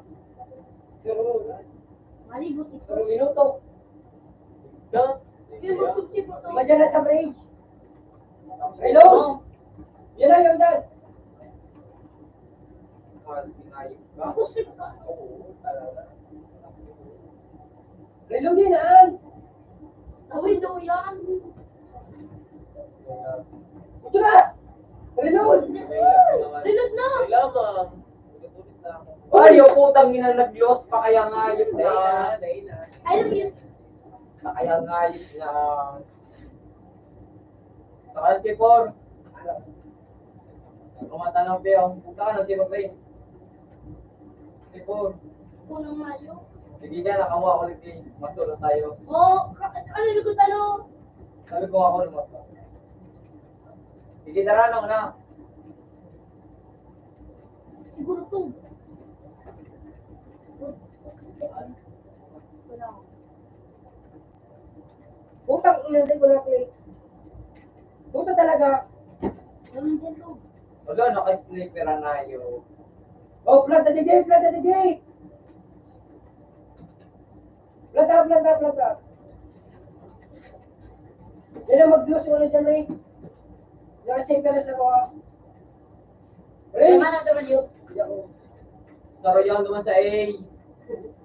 Pero, Malibot ito. Pero minuto. Ito? Yung magsubsib mo to. Iba dyan na sa bridge. Hello? Yan na, yan dyan. Tapos, ito. Oo, talaga. Reload yan, ah. Tawid daw yan. Ito na! Reload! Reload na! Ay, yung putang ina, nag-load pa kaya nga yun na. Ay, love you. Pa kaya nga yun na. Sa L T four. Kumatanaw, pe, oh. Punta ka na, di ba, pre? Tipo, Unang Mayo. Sige ka, nakawa ko ulit, eh. Masulo tayo. Oh, ka-, ano, likod, ano? Sabi ko ako, lumot. Sige, tara, ano na? Siguro to. Wala. Putang ina, di ko na-play. Puta talaga. Ganun din to. Wala, naka-sniper na yun. Oh, planta di gate, planta di gate. Planta, planta, planta. Yan ang mag-views mo na dyan, eh. Naka-sniper na sa mga. Pre! Tama na, W. Sa Royal naman sa A.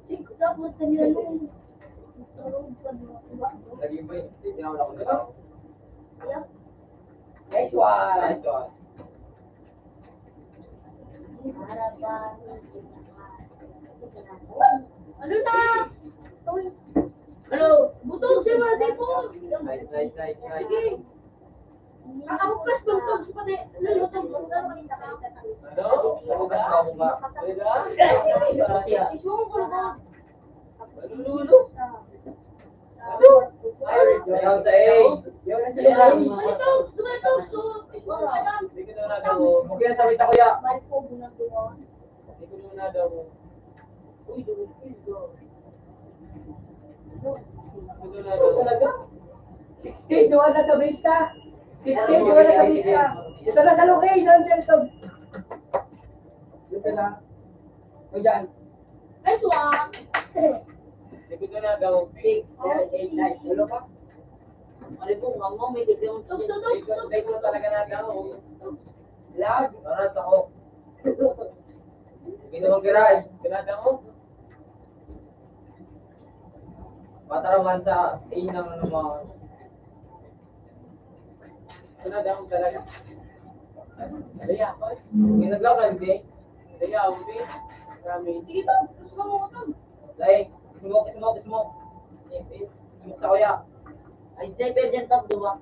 Singko tapos na yun. Lagi mo eh. Hindi na ako nakakita. Nice one! Nice one. Ano na? Ano? Butog siya, mga sipon! Nice, nice, nice, nice. Sige. Nakabuklas ng tubs, pati lulutang sugar. Ano? Ano ba? Ano ba? Isuong ko na. Malululo. Ano? Ayaw sa iyo. Ayaw sa iyo. Tumalito, tumalito. So, isuong ko na. Hindi ko na nagawa. Okay na, sabi ta, kuya. Hindi ko na nagawa. Uy, dumating ito. Ito talaga. Sixteen, duha na sa bista. Sixteen, duha na sa bista. Ito na sa looking, nandyan ito. Ito na. O, dyan. Nice one. Ito na daw. Six, seven, eight, nine. Walo pa. Ano po, mama, may tignan mo. Tugso, tugso, tugso. Ito talaga na daw. Lag. Arat ako. Hindi naman garay. Pinada mo? Pataraman sa inang ano mo. Pinada mo talaga. Dali ako eh. May naglaw ka, hindi? Dali ako eh. Marami. Sige to, gusto mo ito. Dali, smoke, smoke, smoke. Smoke sa kuya. Ay, sniper dyan, top, diba?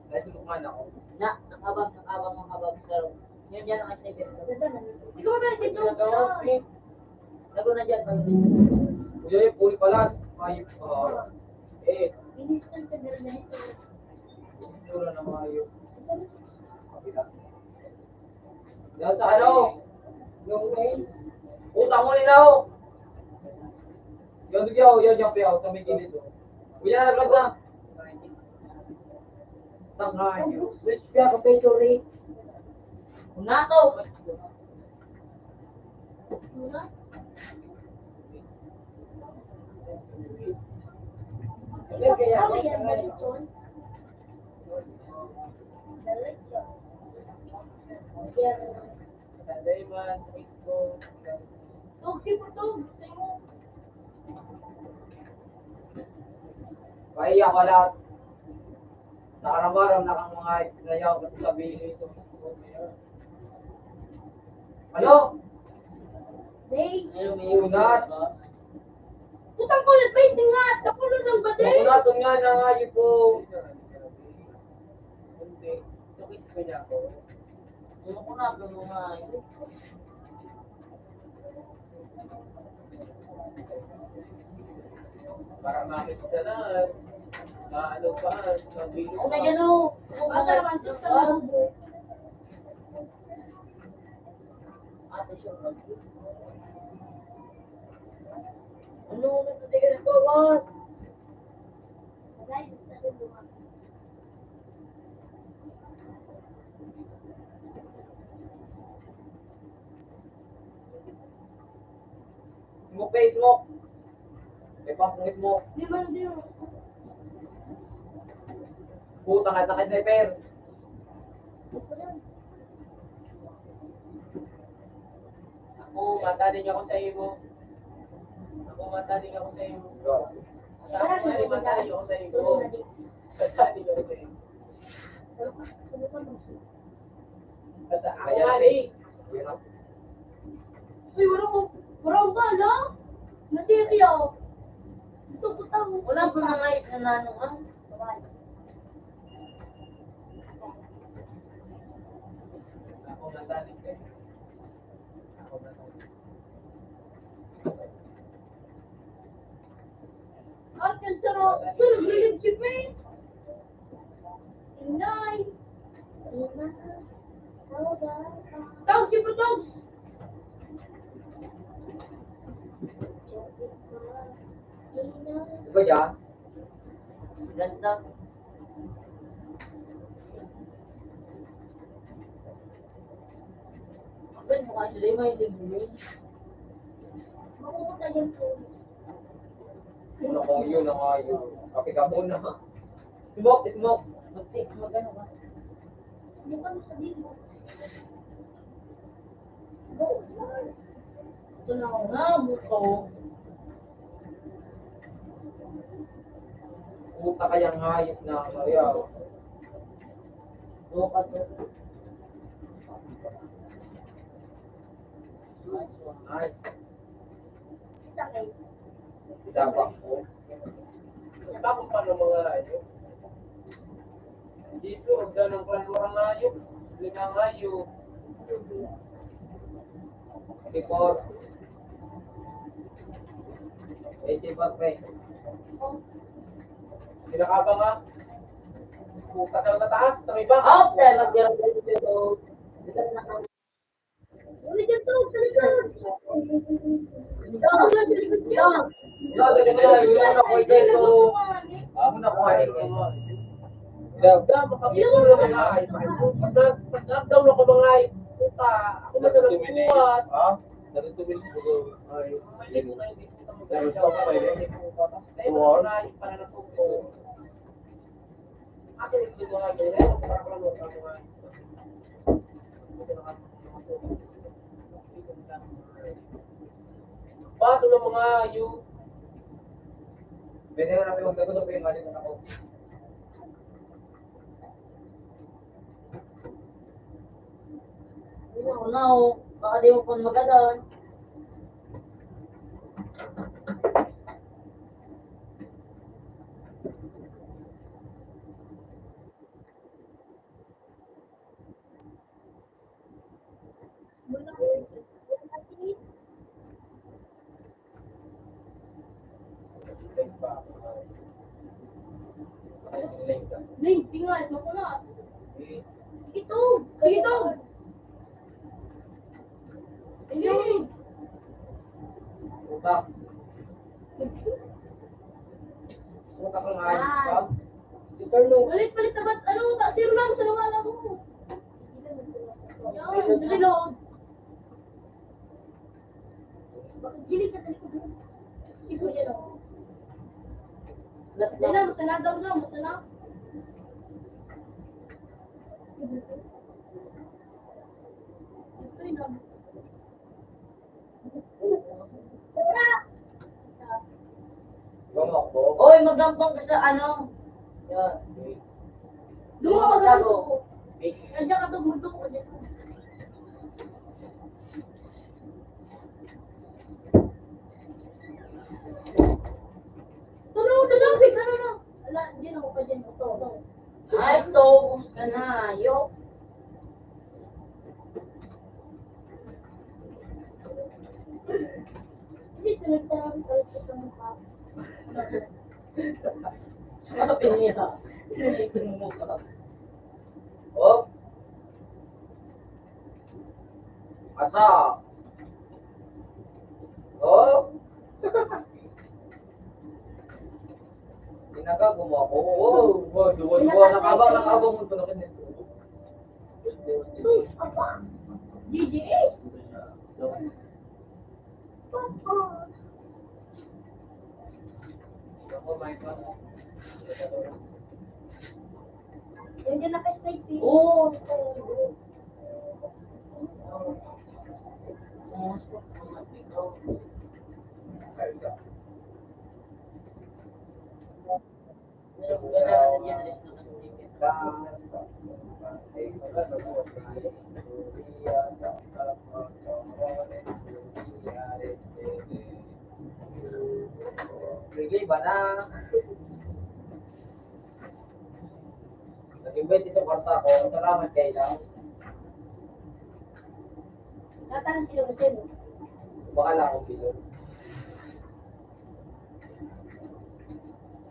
Dali, smoke man ako. Na, nakabang, nakabang, nakabang, pero Yan, yan ang sniper. Ikaw na, dito. Ikaw, eh. Lago na dyan. Uy, uy, puli pala. Ay, ah. Eh. Minister ka na rin. Itsura na mayo. Yan sa ano? Yung, eh. Utang mo nila, oh. Yan, yan, yan, yan, yan, sa may gilid, oh. Uy, yan, naglag na. Tangay. Rich ka, kapityo, Rick. Una to. Ano yan, Mary Jones? Mary Jones. Yan. Tugsi po, tugsi mo. Pahiya ka lahat. Aram-aram na kang mga itinayaw at sabihin nito. Ano? Hey. Unat. Putang kunat, baynte nga. Tapulo lang ba, te? Unaton nga na nga, yun po. Hindi. Sa quiz ko niya ako. Yung ako na, yung mga, para makita na, maano pa, mabilo. Ano yan, oh? Ano naman, Diyos ka lang. Ate, sure. Ano, nagtitigas ka, Juan? Smoke, eh, smoke. May pump ng smoke. Di man, di man. Puta ka, sakit na, Per. Ako, mataning ako sa imo. Ako, mataning ako sa imo. Sa ako, mataning ako sa imo. Mataning ako sa imo. Basta ako nga, eh. Uy, wala ko, wala ko ba, no? Nasiriyo. Ito, putang. Wala pa na nga yung nananungan. Ako na, dali, eh. Ako na, dali. Arkansas, sir, relationship eh. Inay. Tawag si Bro Tawag. Di ba dyan? Ganda. Ang mukha nila yung may libre. Makukuha yung Una ko yun, ang ayo. Kape ka muna. Smoke, smoke. Mag-take, mag-ano ka? Smoke ano sa dito? Ito na ako na, buto. Puta kayang hayop na, kaya. Buka to. Nice. Dapat po. Tapos pa ng mga ano? Dito, ang ganong kwan, mga hayop. Hindi na hayop. Eighty-four. Eighty-four, pre. Pinakaba nga. Puta sa mataas, sa may baka. Out there, mag-, Ano dyan to? Sa likod. Ito. Ito. Ito, ito, ito, ito, ito, ito. Ako na po, ay, ito. Ito. Pag-lockdown ako, mga ay, puta, ako masarap buhat. Ha? Narito, Bill, siguro. Ay. Ay, ito na, hindi ko na magagawa. Ay, ito na, hindi ko na magagawa. Ay, ito na, hindi ko na magagawa. Bato ng mga yu. Pwede na namin magdagot o pinangalit na ako. Wala na, oh. Baka di mo pa magadan. Ning, tingnan, ito ko na. Ito, ito. Ito. Utak. Utak ng ayos, Pops. Eternal. Palit, palit naman. Ano, ta-, zero lang, sa nawala mo. Yan, reload. Gilid ka sa likod mo. Siguro yan, oh. Yan na, masanagaw na, masana. Ito yun, oh. Oy, magampang ka sa ano? Yan. Dumawa ka dito. Andiyan ka, tugmod ko, andiyan ka. Tulog, tulog, ikaw na lang. Ala, hindi na ako pa dyan. Ito, ito. Ay, stokos ka na, yo. Kasi tulog ka lang, tulog ka lang. Sabi niya, hindi ko mo ka. Oh. Asa? Oh. Ginagago mo ako. Oh, oh, duwa, duwa. Nakabang, nakabang mo ito na kanya. Sus, apa? G G S. Yan dyan naka-slide, eh. Oo. Sige, iba na. Nag-invite sa kwarta ko. Salamat kayo lang. Natang si Jose, no? Baka lang akong bilog.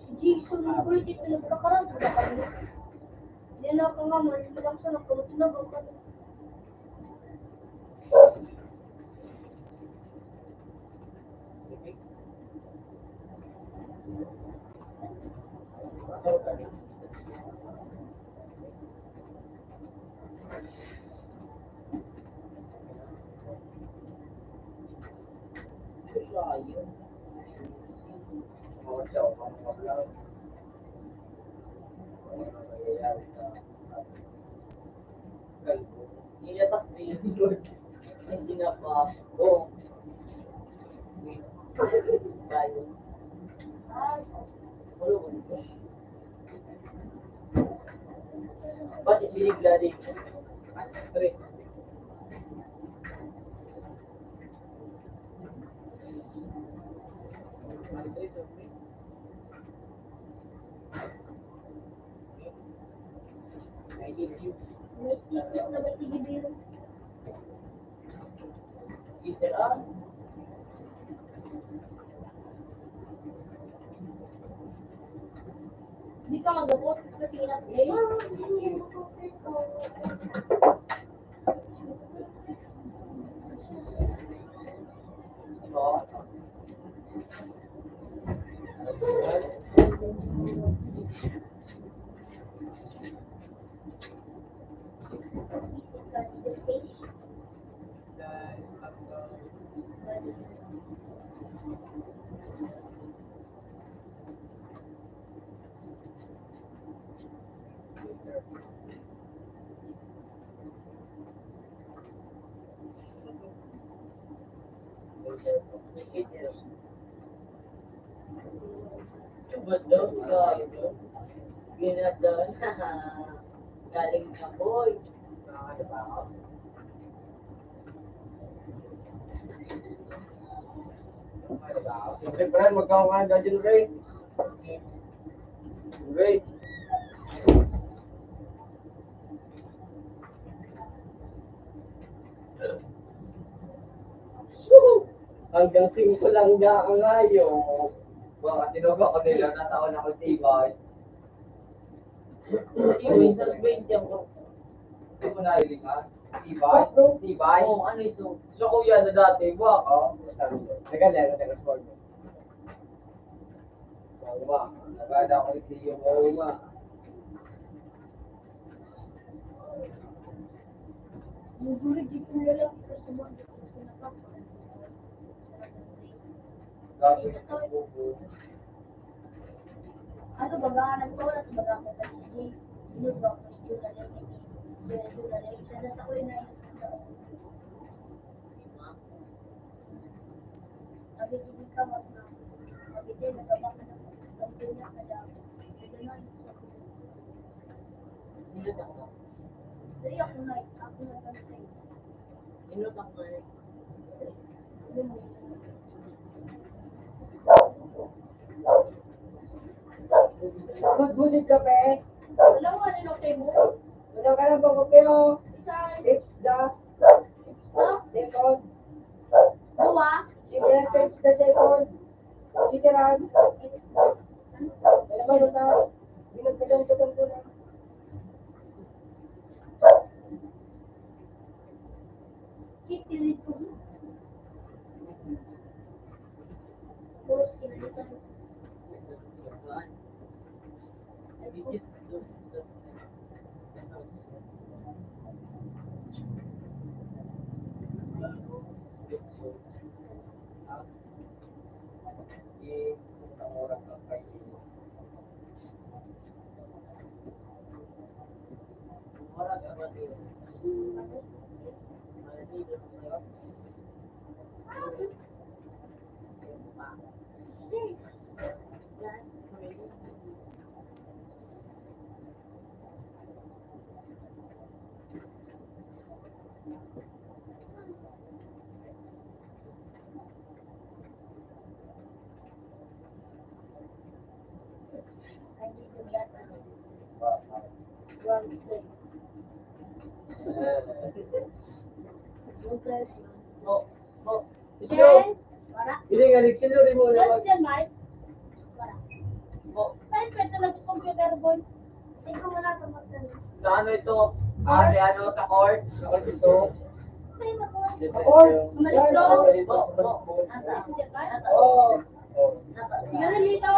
Si Jason, ang kulit dito nagkakaroon. Hindi na ako nga, malamig lang siya, nagkaroon na ba? Nilatak ni Lord. Hindi na pa. Oh. Tayo. Ba't binigla din? Three. Hindi ka magabot kasi nga. Galing na, boy. Siyempre, Brian, magkakakaan ka dyan, Ray. Ray. Hanggang singko lang niya ang ayo. Baka tinubo ko nila, nataon ako tibay. Yung minsan, twenty ang grupo. Hindi mo nahiling, ha? Tibay? Tibay? Oo, ano ito? Sa kuya na dati, buha ka? Oo, sabi ko. Teka, teka, teka, score mo. Oo, ma. Nagkala ko yung iyo mo, ma. Yung guri, di ko na lang ito sa mga. Grabe, oo. Ano, baga, nagpaulat, baga ako kasi, inod ba ako ni Jura Leo, ni Jura Leo, siya na sa ko yun ay, sabi, "Hindi ka, wag na." Sabi, "Di, nagabak ka na po." Sabi niya, "Kada, kada na, sa ko." Dali ako na, ako na lang sa'yo. Good, good, kape. Wala mo, ano, okay mo? Wala ka lang pang kape, oh. Isa. It's the, it's the second. Dua. Sige, it's the second. Literal. Ano ba yun na? Binagdagan ko lang po na. Kikirit ko. Tapos, kinalitan. Ito, Jen, wala. Ini nga, nagsinuri mo na. Yes, Jen, Mike. Wala. Saan pwede nag-computer, boy? Ikaw wala ka magtanong. Sa ano ito? Ah, si ano, sa court? Sa court ito? Sa'yo na, boy. Sa court. Mali ito. Bo, bo. Nasa? Si Jen, Mike? Nasa? Oo. Nasa? Sige, dito.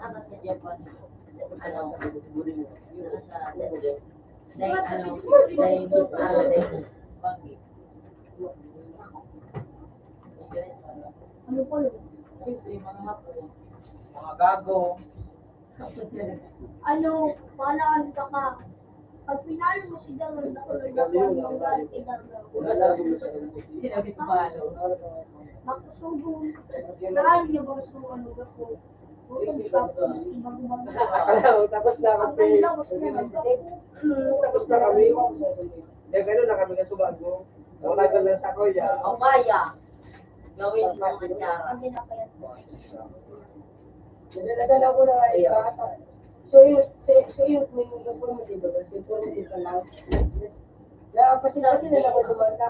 Ano si Jeff? Ano? Ano siya? Dahil ano? Dahil ano? Dahil banggi. Ano po yun? Siyempre, mga hapon. Mga gago. Ano, palaan ka ka? Pag pinalo mo si Daron, ako nagkakaroon ng galit kay Daron. Hindi namin palo. Makusugong. Saan niya ba gusto ang lugar ko? Gutom ka, gusto bang bang? Tapos na Ang kami. kanila, gusto niya magkape. Tapos na kami. Nag-ano na kami na subago. Ang tagal lang sa kuya. O kaya, gawin mo ang tsara. Ang pinapayat mo. Nadala ko na nga yung bata. So, yun, so, so, yun, may mga puro mo dito, kasi puro mo dito lang. Kaya, pati, pati na lang ako tumanda.